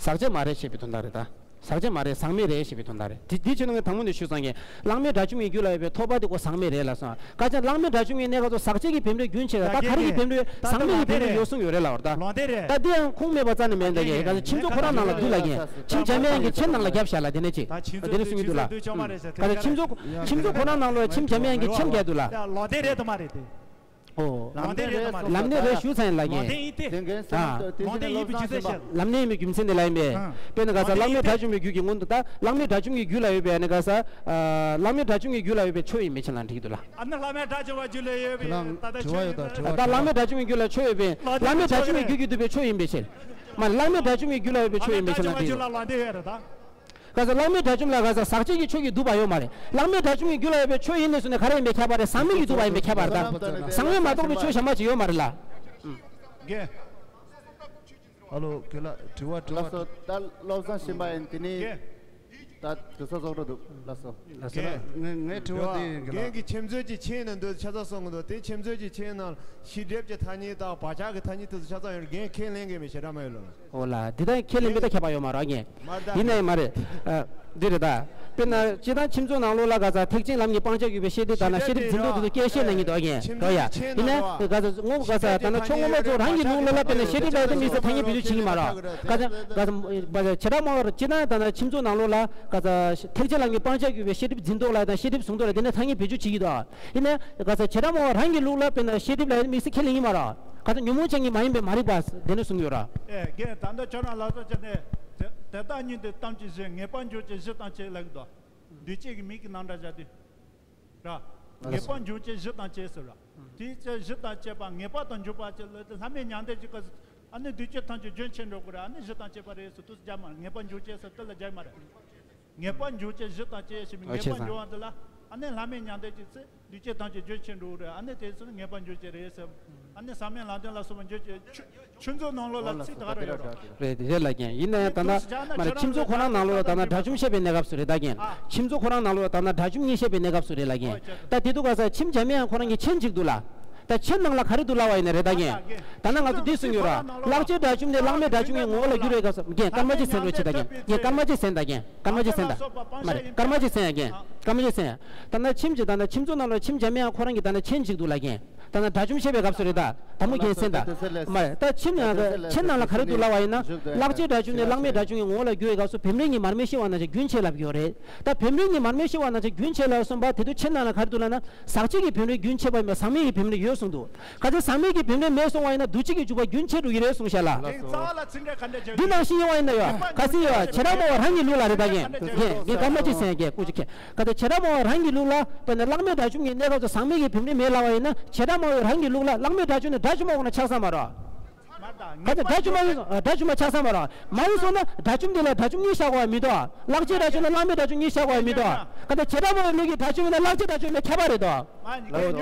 ཟག་བཅས་མ་རེད་ཞེས་པའི་དོན་དག་རེད་ད། ཟག་བཅས་མ་རེད། ཟག་མེད་རེད་ཞེས་པའི་དོན་དག་རེད། དེ་དེ་བྱས་ན་ངས་དང་པོ་ནས་ཞུས་ཙང་གི་བླ་མེད་དགྲ་བཅོམ་གྱི་རྒྱུད་ལ་ཡོད་པའི་ཐོབ་པ་དེ་ཁོ་ཟག་མེད་རེད་ལབ་སོང་། སྐད་ཆ་བླ་མེད་དགྲ་བཅོམ་གྱི་གནས་སྐབས་སུ་ཟག་བཅས་ཀྱི་བེམ་རོས་རྒྱུན་ཆད་ད་ད་ག་ག་རེ་གི་བེམ་རོས་ཟག་མེད་ཀྱི་བེམ་རོས་ཡོད་གསུངས་ཡོད་རེད་ལབ་པ་རེད་ད། ད་དེ་ཡང་ཁུངས་མེད་པ་རྩ་ནས་མེད་འདུག་གས། ག་ཚོད་ཁྱིམ་མཚེས་ཁོ་རང་ནང་ལ་འདུག་ལབ་གས། ཁྱིམ་བྱམས་མའི་ཡང་གི་ཁྱིམ་ནང་ལ་རྒྱབ་བཞག་ལ་དེ་ནས་ཅི་དེ་ནས་གསུང་གི་འདུག་ལ། ག་ཚོད་ཁྱིམ་མཚེས་ཁྱིམ་མཚེས་ཁོ་རང་ནང་ལོགས་ཁྱིམ་བྱམས་མའི་ཡང་གི་ཁྱིམ་རྒྱག་འདུག་ལ། ལམ་སྟོན་རེད་དམ་མ་རེད་དེ། ཨོ། ལམ་སྟོན་རེད་དམ་མ་རེད། ལམ་སྟོན་རེད་ཞུ་ཚར་ཡིན་ལབ་གས། ལམ་སྟོན་ཡིན་ཏེ། ཨ། ལམ་སྟོན་ཡིན་པའི་རྒྱུ་མཚན་བཤད། ལམ་སྟོན་ཡིན་པའི་རྒྱུ་མཚན་དེ་ལབ་ཡིན་པས། དཔེར་ན་ག་ས་བླ་མེད་དགྲ་བཅོམ་པའི་རྒྱུད་ཀྱི་སྔོན་དུ་ད་བླ་མེད་དགྲ་བཅོམ་གྱི་རྒྱུད་ལ་ཡོད་པའི་ནི་ག་ས། ཨ། བླ་མེད་དགྲ་བཅོམ་གྱི་རྒྱུད་ལ་ཡོད་པའི་ཆོས་ཡིན་མིན་ཆེད་ལ་འགྲིག་འདུག་ལ། ཨ་ནི་བླ་མེད་དགྲ་བཅོམ་པའི་རྒྱུད་ལ་ཡོད་པའི་ད་ལྟ་ཆོས་ཡིན་ད། ད་བླ་མེད་དགྲ་བཅོམ་གྱི་རྒྱུད་ལ་ཆོས་ཡོད་པས་བླ་མེད་དགྲ་བཅོམ་པའི་རྒྱུད་ཀྱི་འདུག་པའི་ཆོས་ཡིན་པའི་ཕྱིར། མ་བླ་མེད་དགྲ་བཅོམ་གྱི་རྒྱུད་ལ་ཡོད་པའི་ཆོས་ཡིན་པའི་ཕྱིར་ལ་འགྲིག་འདུག་ག་ས་བླ་མེད་དགྲ་བཅོམ་ལ་ག་ས་ཟག་བཅས་ཀྱི་ཆོས་ཀྱི་འདུག་པ་ཡོད་མ་རེད། བླ་མེད་དགྲ་བཅོམ་གྱི་རྒྱུད་ལ་ཡོད་པའི་ཆོས་ཡིན་ནས་སུ་ནས་ག་རེ་ཡིན་པའི་ཁྱད་པར་རེད། ཟག་མེད་ཀྱི་འདུག་པ་ཡིན་པའི་ཁྱད་པར་ད། ཟག་མེད་མ་གཏོགས་པའི་ཆོས་གཞན་པ་ཅིག་ཡོད་མ་རེད་ལ། རྒན། ཨ་ལོ་རྒན་ལགས་དྲི་བ་དྲི་ལགས་སོ། བ་ད་བློ་བཟང་ཤེས་པ་ཡིན་དེ་ནི། རྒན། ད་དུས་ཚོད་རྫོགས་འགྲོ་འདུག་ལགས་སོ། ལགས་སོ། རྒན། ངས་ངས་དྲི་བ་དེ་ཡིན་གི་རྒན་ལགས། གྱི་ཁྱིམ་མཚེས་ཀྱི་མཆན་ནང་དུ་ཆ་ཚང་གསུང་གི་འདུག་དེ་ཁྱིམ་མཚེས་ཀྱི་མཆན་ནང་ཤེས་སྒྲིབ་ཀྱི་ཐ་སྙད་དང་བག་ཆགས་ཀྱི་ཐ་སྙད་དེ་ཚོ་ཆ་ཚང་ཡོད་རེད། རྒན་ཁས་ལེན་གི་མེད་ཞེ་དྲག་མ་ཡོད་ལ། འོ་ལ། འདི་ལྟར་ཁས་ལེན་མི་ལྟར་ཁྱད་པར་ཡོད་མ་རེད་ཨ་ངས། མ་རེད་ད། ཡིན་ན་ཡང་མ་རེད། ཨ། འདི་རེད་ད། དཔེར་ན་སྤྱིར་བཏང་ཁྱིམ་ཚང་ནང་ལོགས་ལ་ག་ས་ཐེག་ཆེན་ལམ་གྱི་སྤང་བྱ་གུས་པའི་ཤེས་སྒྲིབ་དང་ན་ཤེས་སྒྲིབ་འཛིན་སྟངས་དེ་ཚོ་སྐད་བཤད་གནང་གི་འདུག་ཨ་ངས་རོ་ཡ། ཡིན་ན་ག་ས་ངོ་ག་ས་ད་ན་ཆོས་ངོ་མ་ཚོ་རང་གི་ལུགས་ལ་ལ་དཔེར་ན་ཤེས་སྒྲིབ་ལ་དེ་དམིགས་བསལ་ཐ་སྙད་བེད་སྤྱོད་བྱེད་ཀྱི་མ་རེད། ག་ས་ག་ས་བྱེ་བྲག་སྨྲ་བ་སྤྱིར་བཏང་ད་ན་ཁྱིམ་ཚང་ནང་ལོགས་ལ་ག་ས་ཐེག་ཆེན་ལམ་གྱི་སྤང་བྱ་གུས་པའི་ཤེས་སྒྲིབ་འཛིན་སྟངས་ལ་དང་ཤེས་སྒྲིབ་བཟུང་སྟངས་ལ་དེ་ནས་ཐ་སྙད་བེད་སྤྱོད་བྱེད་ཀྱི་འདུག་ཨ། ཡིན་ན་ག་ས་བྱེ་བྲག་སྨྲ་བ་རང་གི་ལུགས་ལ་དཔེར་ན་ཤེས་སྒྲིབ་ལ་དམིགས་བསལ་ཁས་ལེན་གྱི་མ་རེད། ག་ས་ཉོན་མོངས་ཅན་གྱི་མ་ཡིན་པའི་མ་རིག་པ་དེ་ནས་གསུངས་ཡོད་ར། ཨེ་རྒན། ད་ལྟ་ཁྱོད་རང་ལ་སོགས་བྱས་ནས་དེ་དེ་དག་ཉིད་དུ་གཏམ་གྱི་གཞི་ངེས་པར་འབྱུང་བྱེད་གཞི་དང་བཅས་ལབ་ཀྱི་འདུག་འདུས་བྱས་ཀྱི་མིང་གི་རྣམ་གྲངས་བཞག་དུས། ར། ངེས་པར་འབྱུང་བྱེད་གཞི་དང་བཅས་ཟེར་ར། དེའི་ཚེ་གཞི་དང་བཅས་པ་ངེས་པ་དང་འཇུག་པ་བཅས་ལ་དེ་ལྷ་མིན་མྱང་འདས་ཀྱི་སྐབས་སུ་ཨ་ནི་འདུས་བྱས་ཐམས་ཅད་རྒྱུན་ཆད་འགྲོ་དགོས་ར། ཨ་ནི་གཞི་དང་བཅས་པ་རེད་ཟེར་དུས་སུ་རྒྱག་མ་རེད། ངེས་པར་འབྱུང་བྱེད་ཟེར་དེ་ལ་རྒྱག་མ་རེད། ངེས་པར་འབྱུང་བྱེད་གཞི་དང་བཅས་ཞེས་པའི་ངེས་པར་འབྱུང་བ་འདི་ལ་ཨ་ནི་ལྷ་མིན་མྱང་འདས་ཀྱི་ཚེ་འདུས་བྱས་ཐམས་ཅད་རྒྱུན་ཆད་འགྲོ་དགོས་ར། ཨ་ནི་དེ་ཚོ་ནི་ངེས་པར་འབྱུང་བྱེད་རེད་ཟེར། ཨ་ནི་ཟག་མེད་ལམ་སྟོན་ལ་སོགས་པ་འབྱུང་བྱེད་ཆུ་ཆུ་མཛོད་ནང་ལོགས་ལ་ཚིག་ད་ག་རེ་ཡོད་ར། རེད་རེད་ལ་རྒན། ཡིན་ན་ཡང་ད་ལྟ་མ་རེད། ཁྱིམ་ཚང་ཁོ་རང་ནང་ལོགས་ལ་ད་ལྟ་དགྲ་བཅོམ་བཤད་པའི་གནས་སྐབས་སུ་རེད་ད་རྒན། ཨ། ཁྱིམ་ཚང་ཁོ་རང་ནང་ལོགས་ལ་ད་ལྟ་དགྲ་བཅོམ་གཉིས་བཤད་པའི་གནས་སྐབས་སུ་རེད་ལ་རྒན། ཨོ་ཅེ། ད་དེ་དུས་ག་ས་ཁྱིམ་བྱམས་མའི་ཡང་ཁོ་རང་གི་མཆན་གཅིག་འདུག་ལ། ད་མཆན་ནང་ལ་ག་རེ་འདུག་ལབ་པ་ཡིན་ན་རེད་ད་རྒན། ད་ནི་ང་ཚོ་འདི་གསུང་ཡོད་ར། ལྷག་བཅས་དགྲ་བཅོམ་ནི་བླ་མེད་དགྲ་བཅོམ་གྱི་ངོ་བོ་ལ་འགྱུར་བའི་སྐབས་སུ་རྒན་སྐར་མ་གཅིག་གསན་རོགས་བྱེད་ད་རྒན། རྒན་སྐར་མ་གཅིག་གསན་ད་རྒན། སྐར་མ་གཅིག་གསན་ད། མ་རེད་སྐར་མ་གཅིག་གསན་ཡ་རྒན། སྐར་མ་གཅིག་གསན་ཡ། ད་ནི་ཁྱིམ་གྱི་ད་ནི་ཁྱིམ་ཚང་ནང་ལ་ཁྱིམ་བྱམས་མའི་ཡང་ཁོ་རང་གི་ད་ནི་མཆན་གཅིག་འདུག་ལ་རྒན། ད་ནི་དགྲ་བཅོམ་བཤད་པའི་སྐབས་སུ་རེད་ད། དང་པོ་རྒན་གསན་ད། མ་རེད་ད་ཁྱིམ་ནང་མཆན་ནང་ལ་ག་རེ་འདུག་ལབ་པ་ཡིན་ན། ལྷག་བཅས་དགྲ་བཅོམ་ནི་བླ་མེད་དགྲ་བཅོམ་གྱི་ངོ་བོ་ལ་འགྱུར་བའི་སྐབས་སུ་བེམ་རོས་ཉིད་མར་མེ་ཤི་བ་ནང་བཞིན་རྒྱུན་ཆད་ལབ་ཀྱི་ཡོད་རེད། ད་བེམ་རོས་ཉིད་མར་མེ་ཤི་བ་ནང་བཞིན་རྒྱུན་ཆད་ལབ་གསུངས་པ་དེ་དུས་མཆན་ནང་ལ་ག་རེ་འདུག་ལབ་ན། ཟག་བཅས་ཀྱི་བེམ་རོས་རྒྱུན་ཆད་པ་ཡིན་པས་ཟག་མེད་ཀྱི་བེམ་རོས་ཡོད་གསུངས་འདུག་ག་ཚོད་ཟག་མེད་ཀྱི་བེམ་རོས་མེད་སོང་བ་ཡིན་ན་འདུ་བྱེད་ཀྱི་འཇུག་པ་རྒྱུན་ཆད་འགྲོ་གི་རེད་གསུངས་ཤག་ལ། རྒན་རྩ་བ་ལ་ཚིག་འགྲེལ་ག་འདྲ་བྱས་ཡོད། འདི་ནང་བཞིན་ཡིན་པ་ཡིན་ན་ཡོད། ག་ཚོད་ཡོད། བྱེ་བྲག་སྨྲ་བ་རང་གི་ལུགས་ལ་རེད་ད་རྒན། རྒན་རྒན་སྐར་མ་གཅིག་གསན་རྒན་སྐུ་མཁྱེན། ག་ཚོད་བྱེ་བྲག་སྨྲ་བ་རང་གི་ལུགས་ལ་དཔེར་ན་བླ་མེད་དགྲ་བཅོམ་གྱི་གནས་སྐབས་སུ་ཟག་མེད་ཀྱི་བེམ་རོས་མེད་ལབ་པ་ཡིན་ན་བྱེ་བྲག་སྨྲ་བ་རང་གི་ལུགས་ལ་བླ་མེད་དགྲ་བཅོམ་ནི་དགྲ་བཅོམ་པ་ཁོ་ན་ཆགས་ས་མ་རེད། ག་ཚོད་དགྲ་བཅོམ་པ་ཡིན་དགྲ་བཅོམ་པ་ཆགས་ས་མ་རེད། མ་ཡིན་སོང་ན་དགྲ་བཅོམ་དེ་ལ་དགྲ་བཅོམ་གཉིས་བཞག་དགོས་པ་མི་འདུག་ལྷག་བཅས་དགྲ་བཅོམ་ལ་བླ་མེད་དགྲ་བཅོམ་གཉིས་བཞག་དགོས་པ་མི་འདུག་ག་ཚོད་བྱེ་བྲག་སྨྲ་བའི་ལུགས་ཀྱི་དགྲ་བཅོམ་ཡིན་ན་ལྷག་བཅས་དགྲ་བཅོམ་ལ་ཁྱད་པར་རེད་དོ།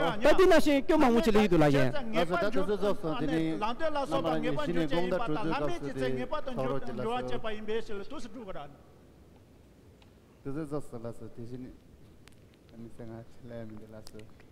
ད་འདི་ནང་བཞིན་སྐྱོན་མང་པོ་ཅིག་སླེབས་ཡོད་འདུག་ལ་རྒན། ལགས་སོ། ད་དུས་ཚོད་རྫོགས་སོང་། དེ་ནི་རྣམ་པ་གཉིས་ཀྱི་ནས་དགོང་དག་གྲོས་ཚོགས་སྐབས་སུ་དེ་ཐོག་རོགས་ཀྱི་ལ་སོ། དུས་ཚོད་རྫོགས་སོང་ལ་སོ། དེ་བཞིན་ཨ་ནི་ཚེ་ང་ལས་མི་འདི་ལ་སོ།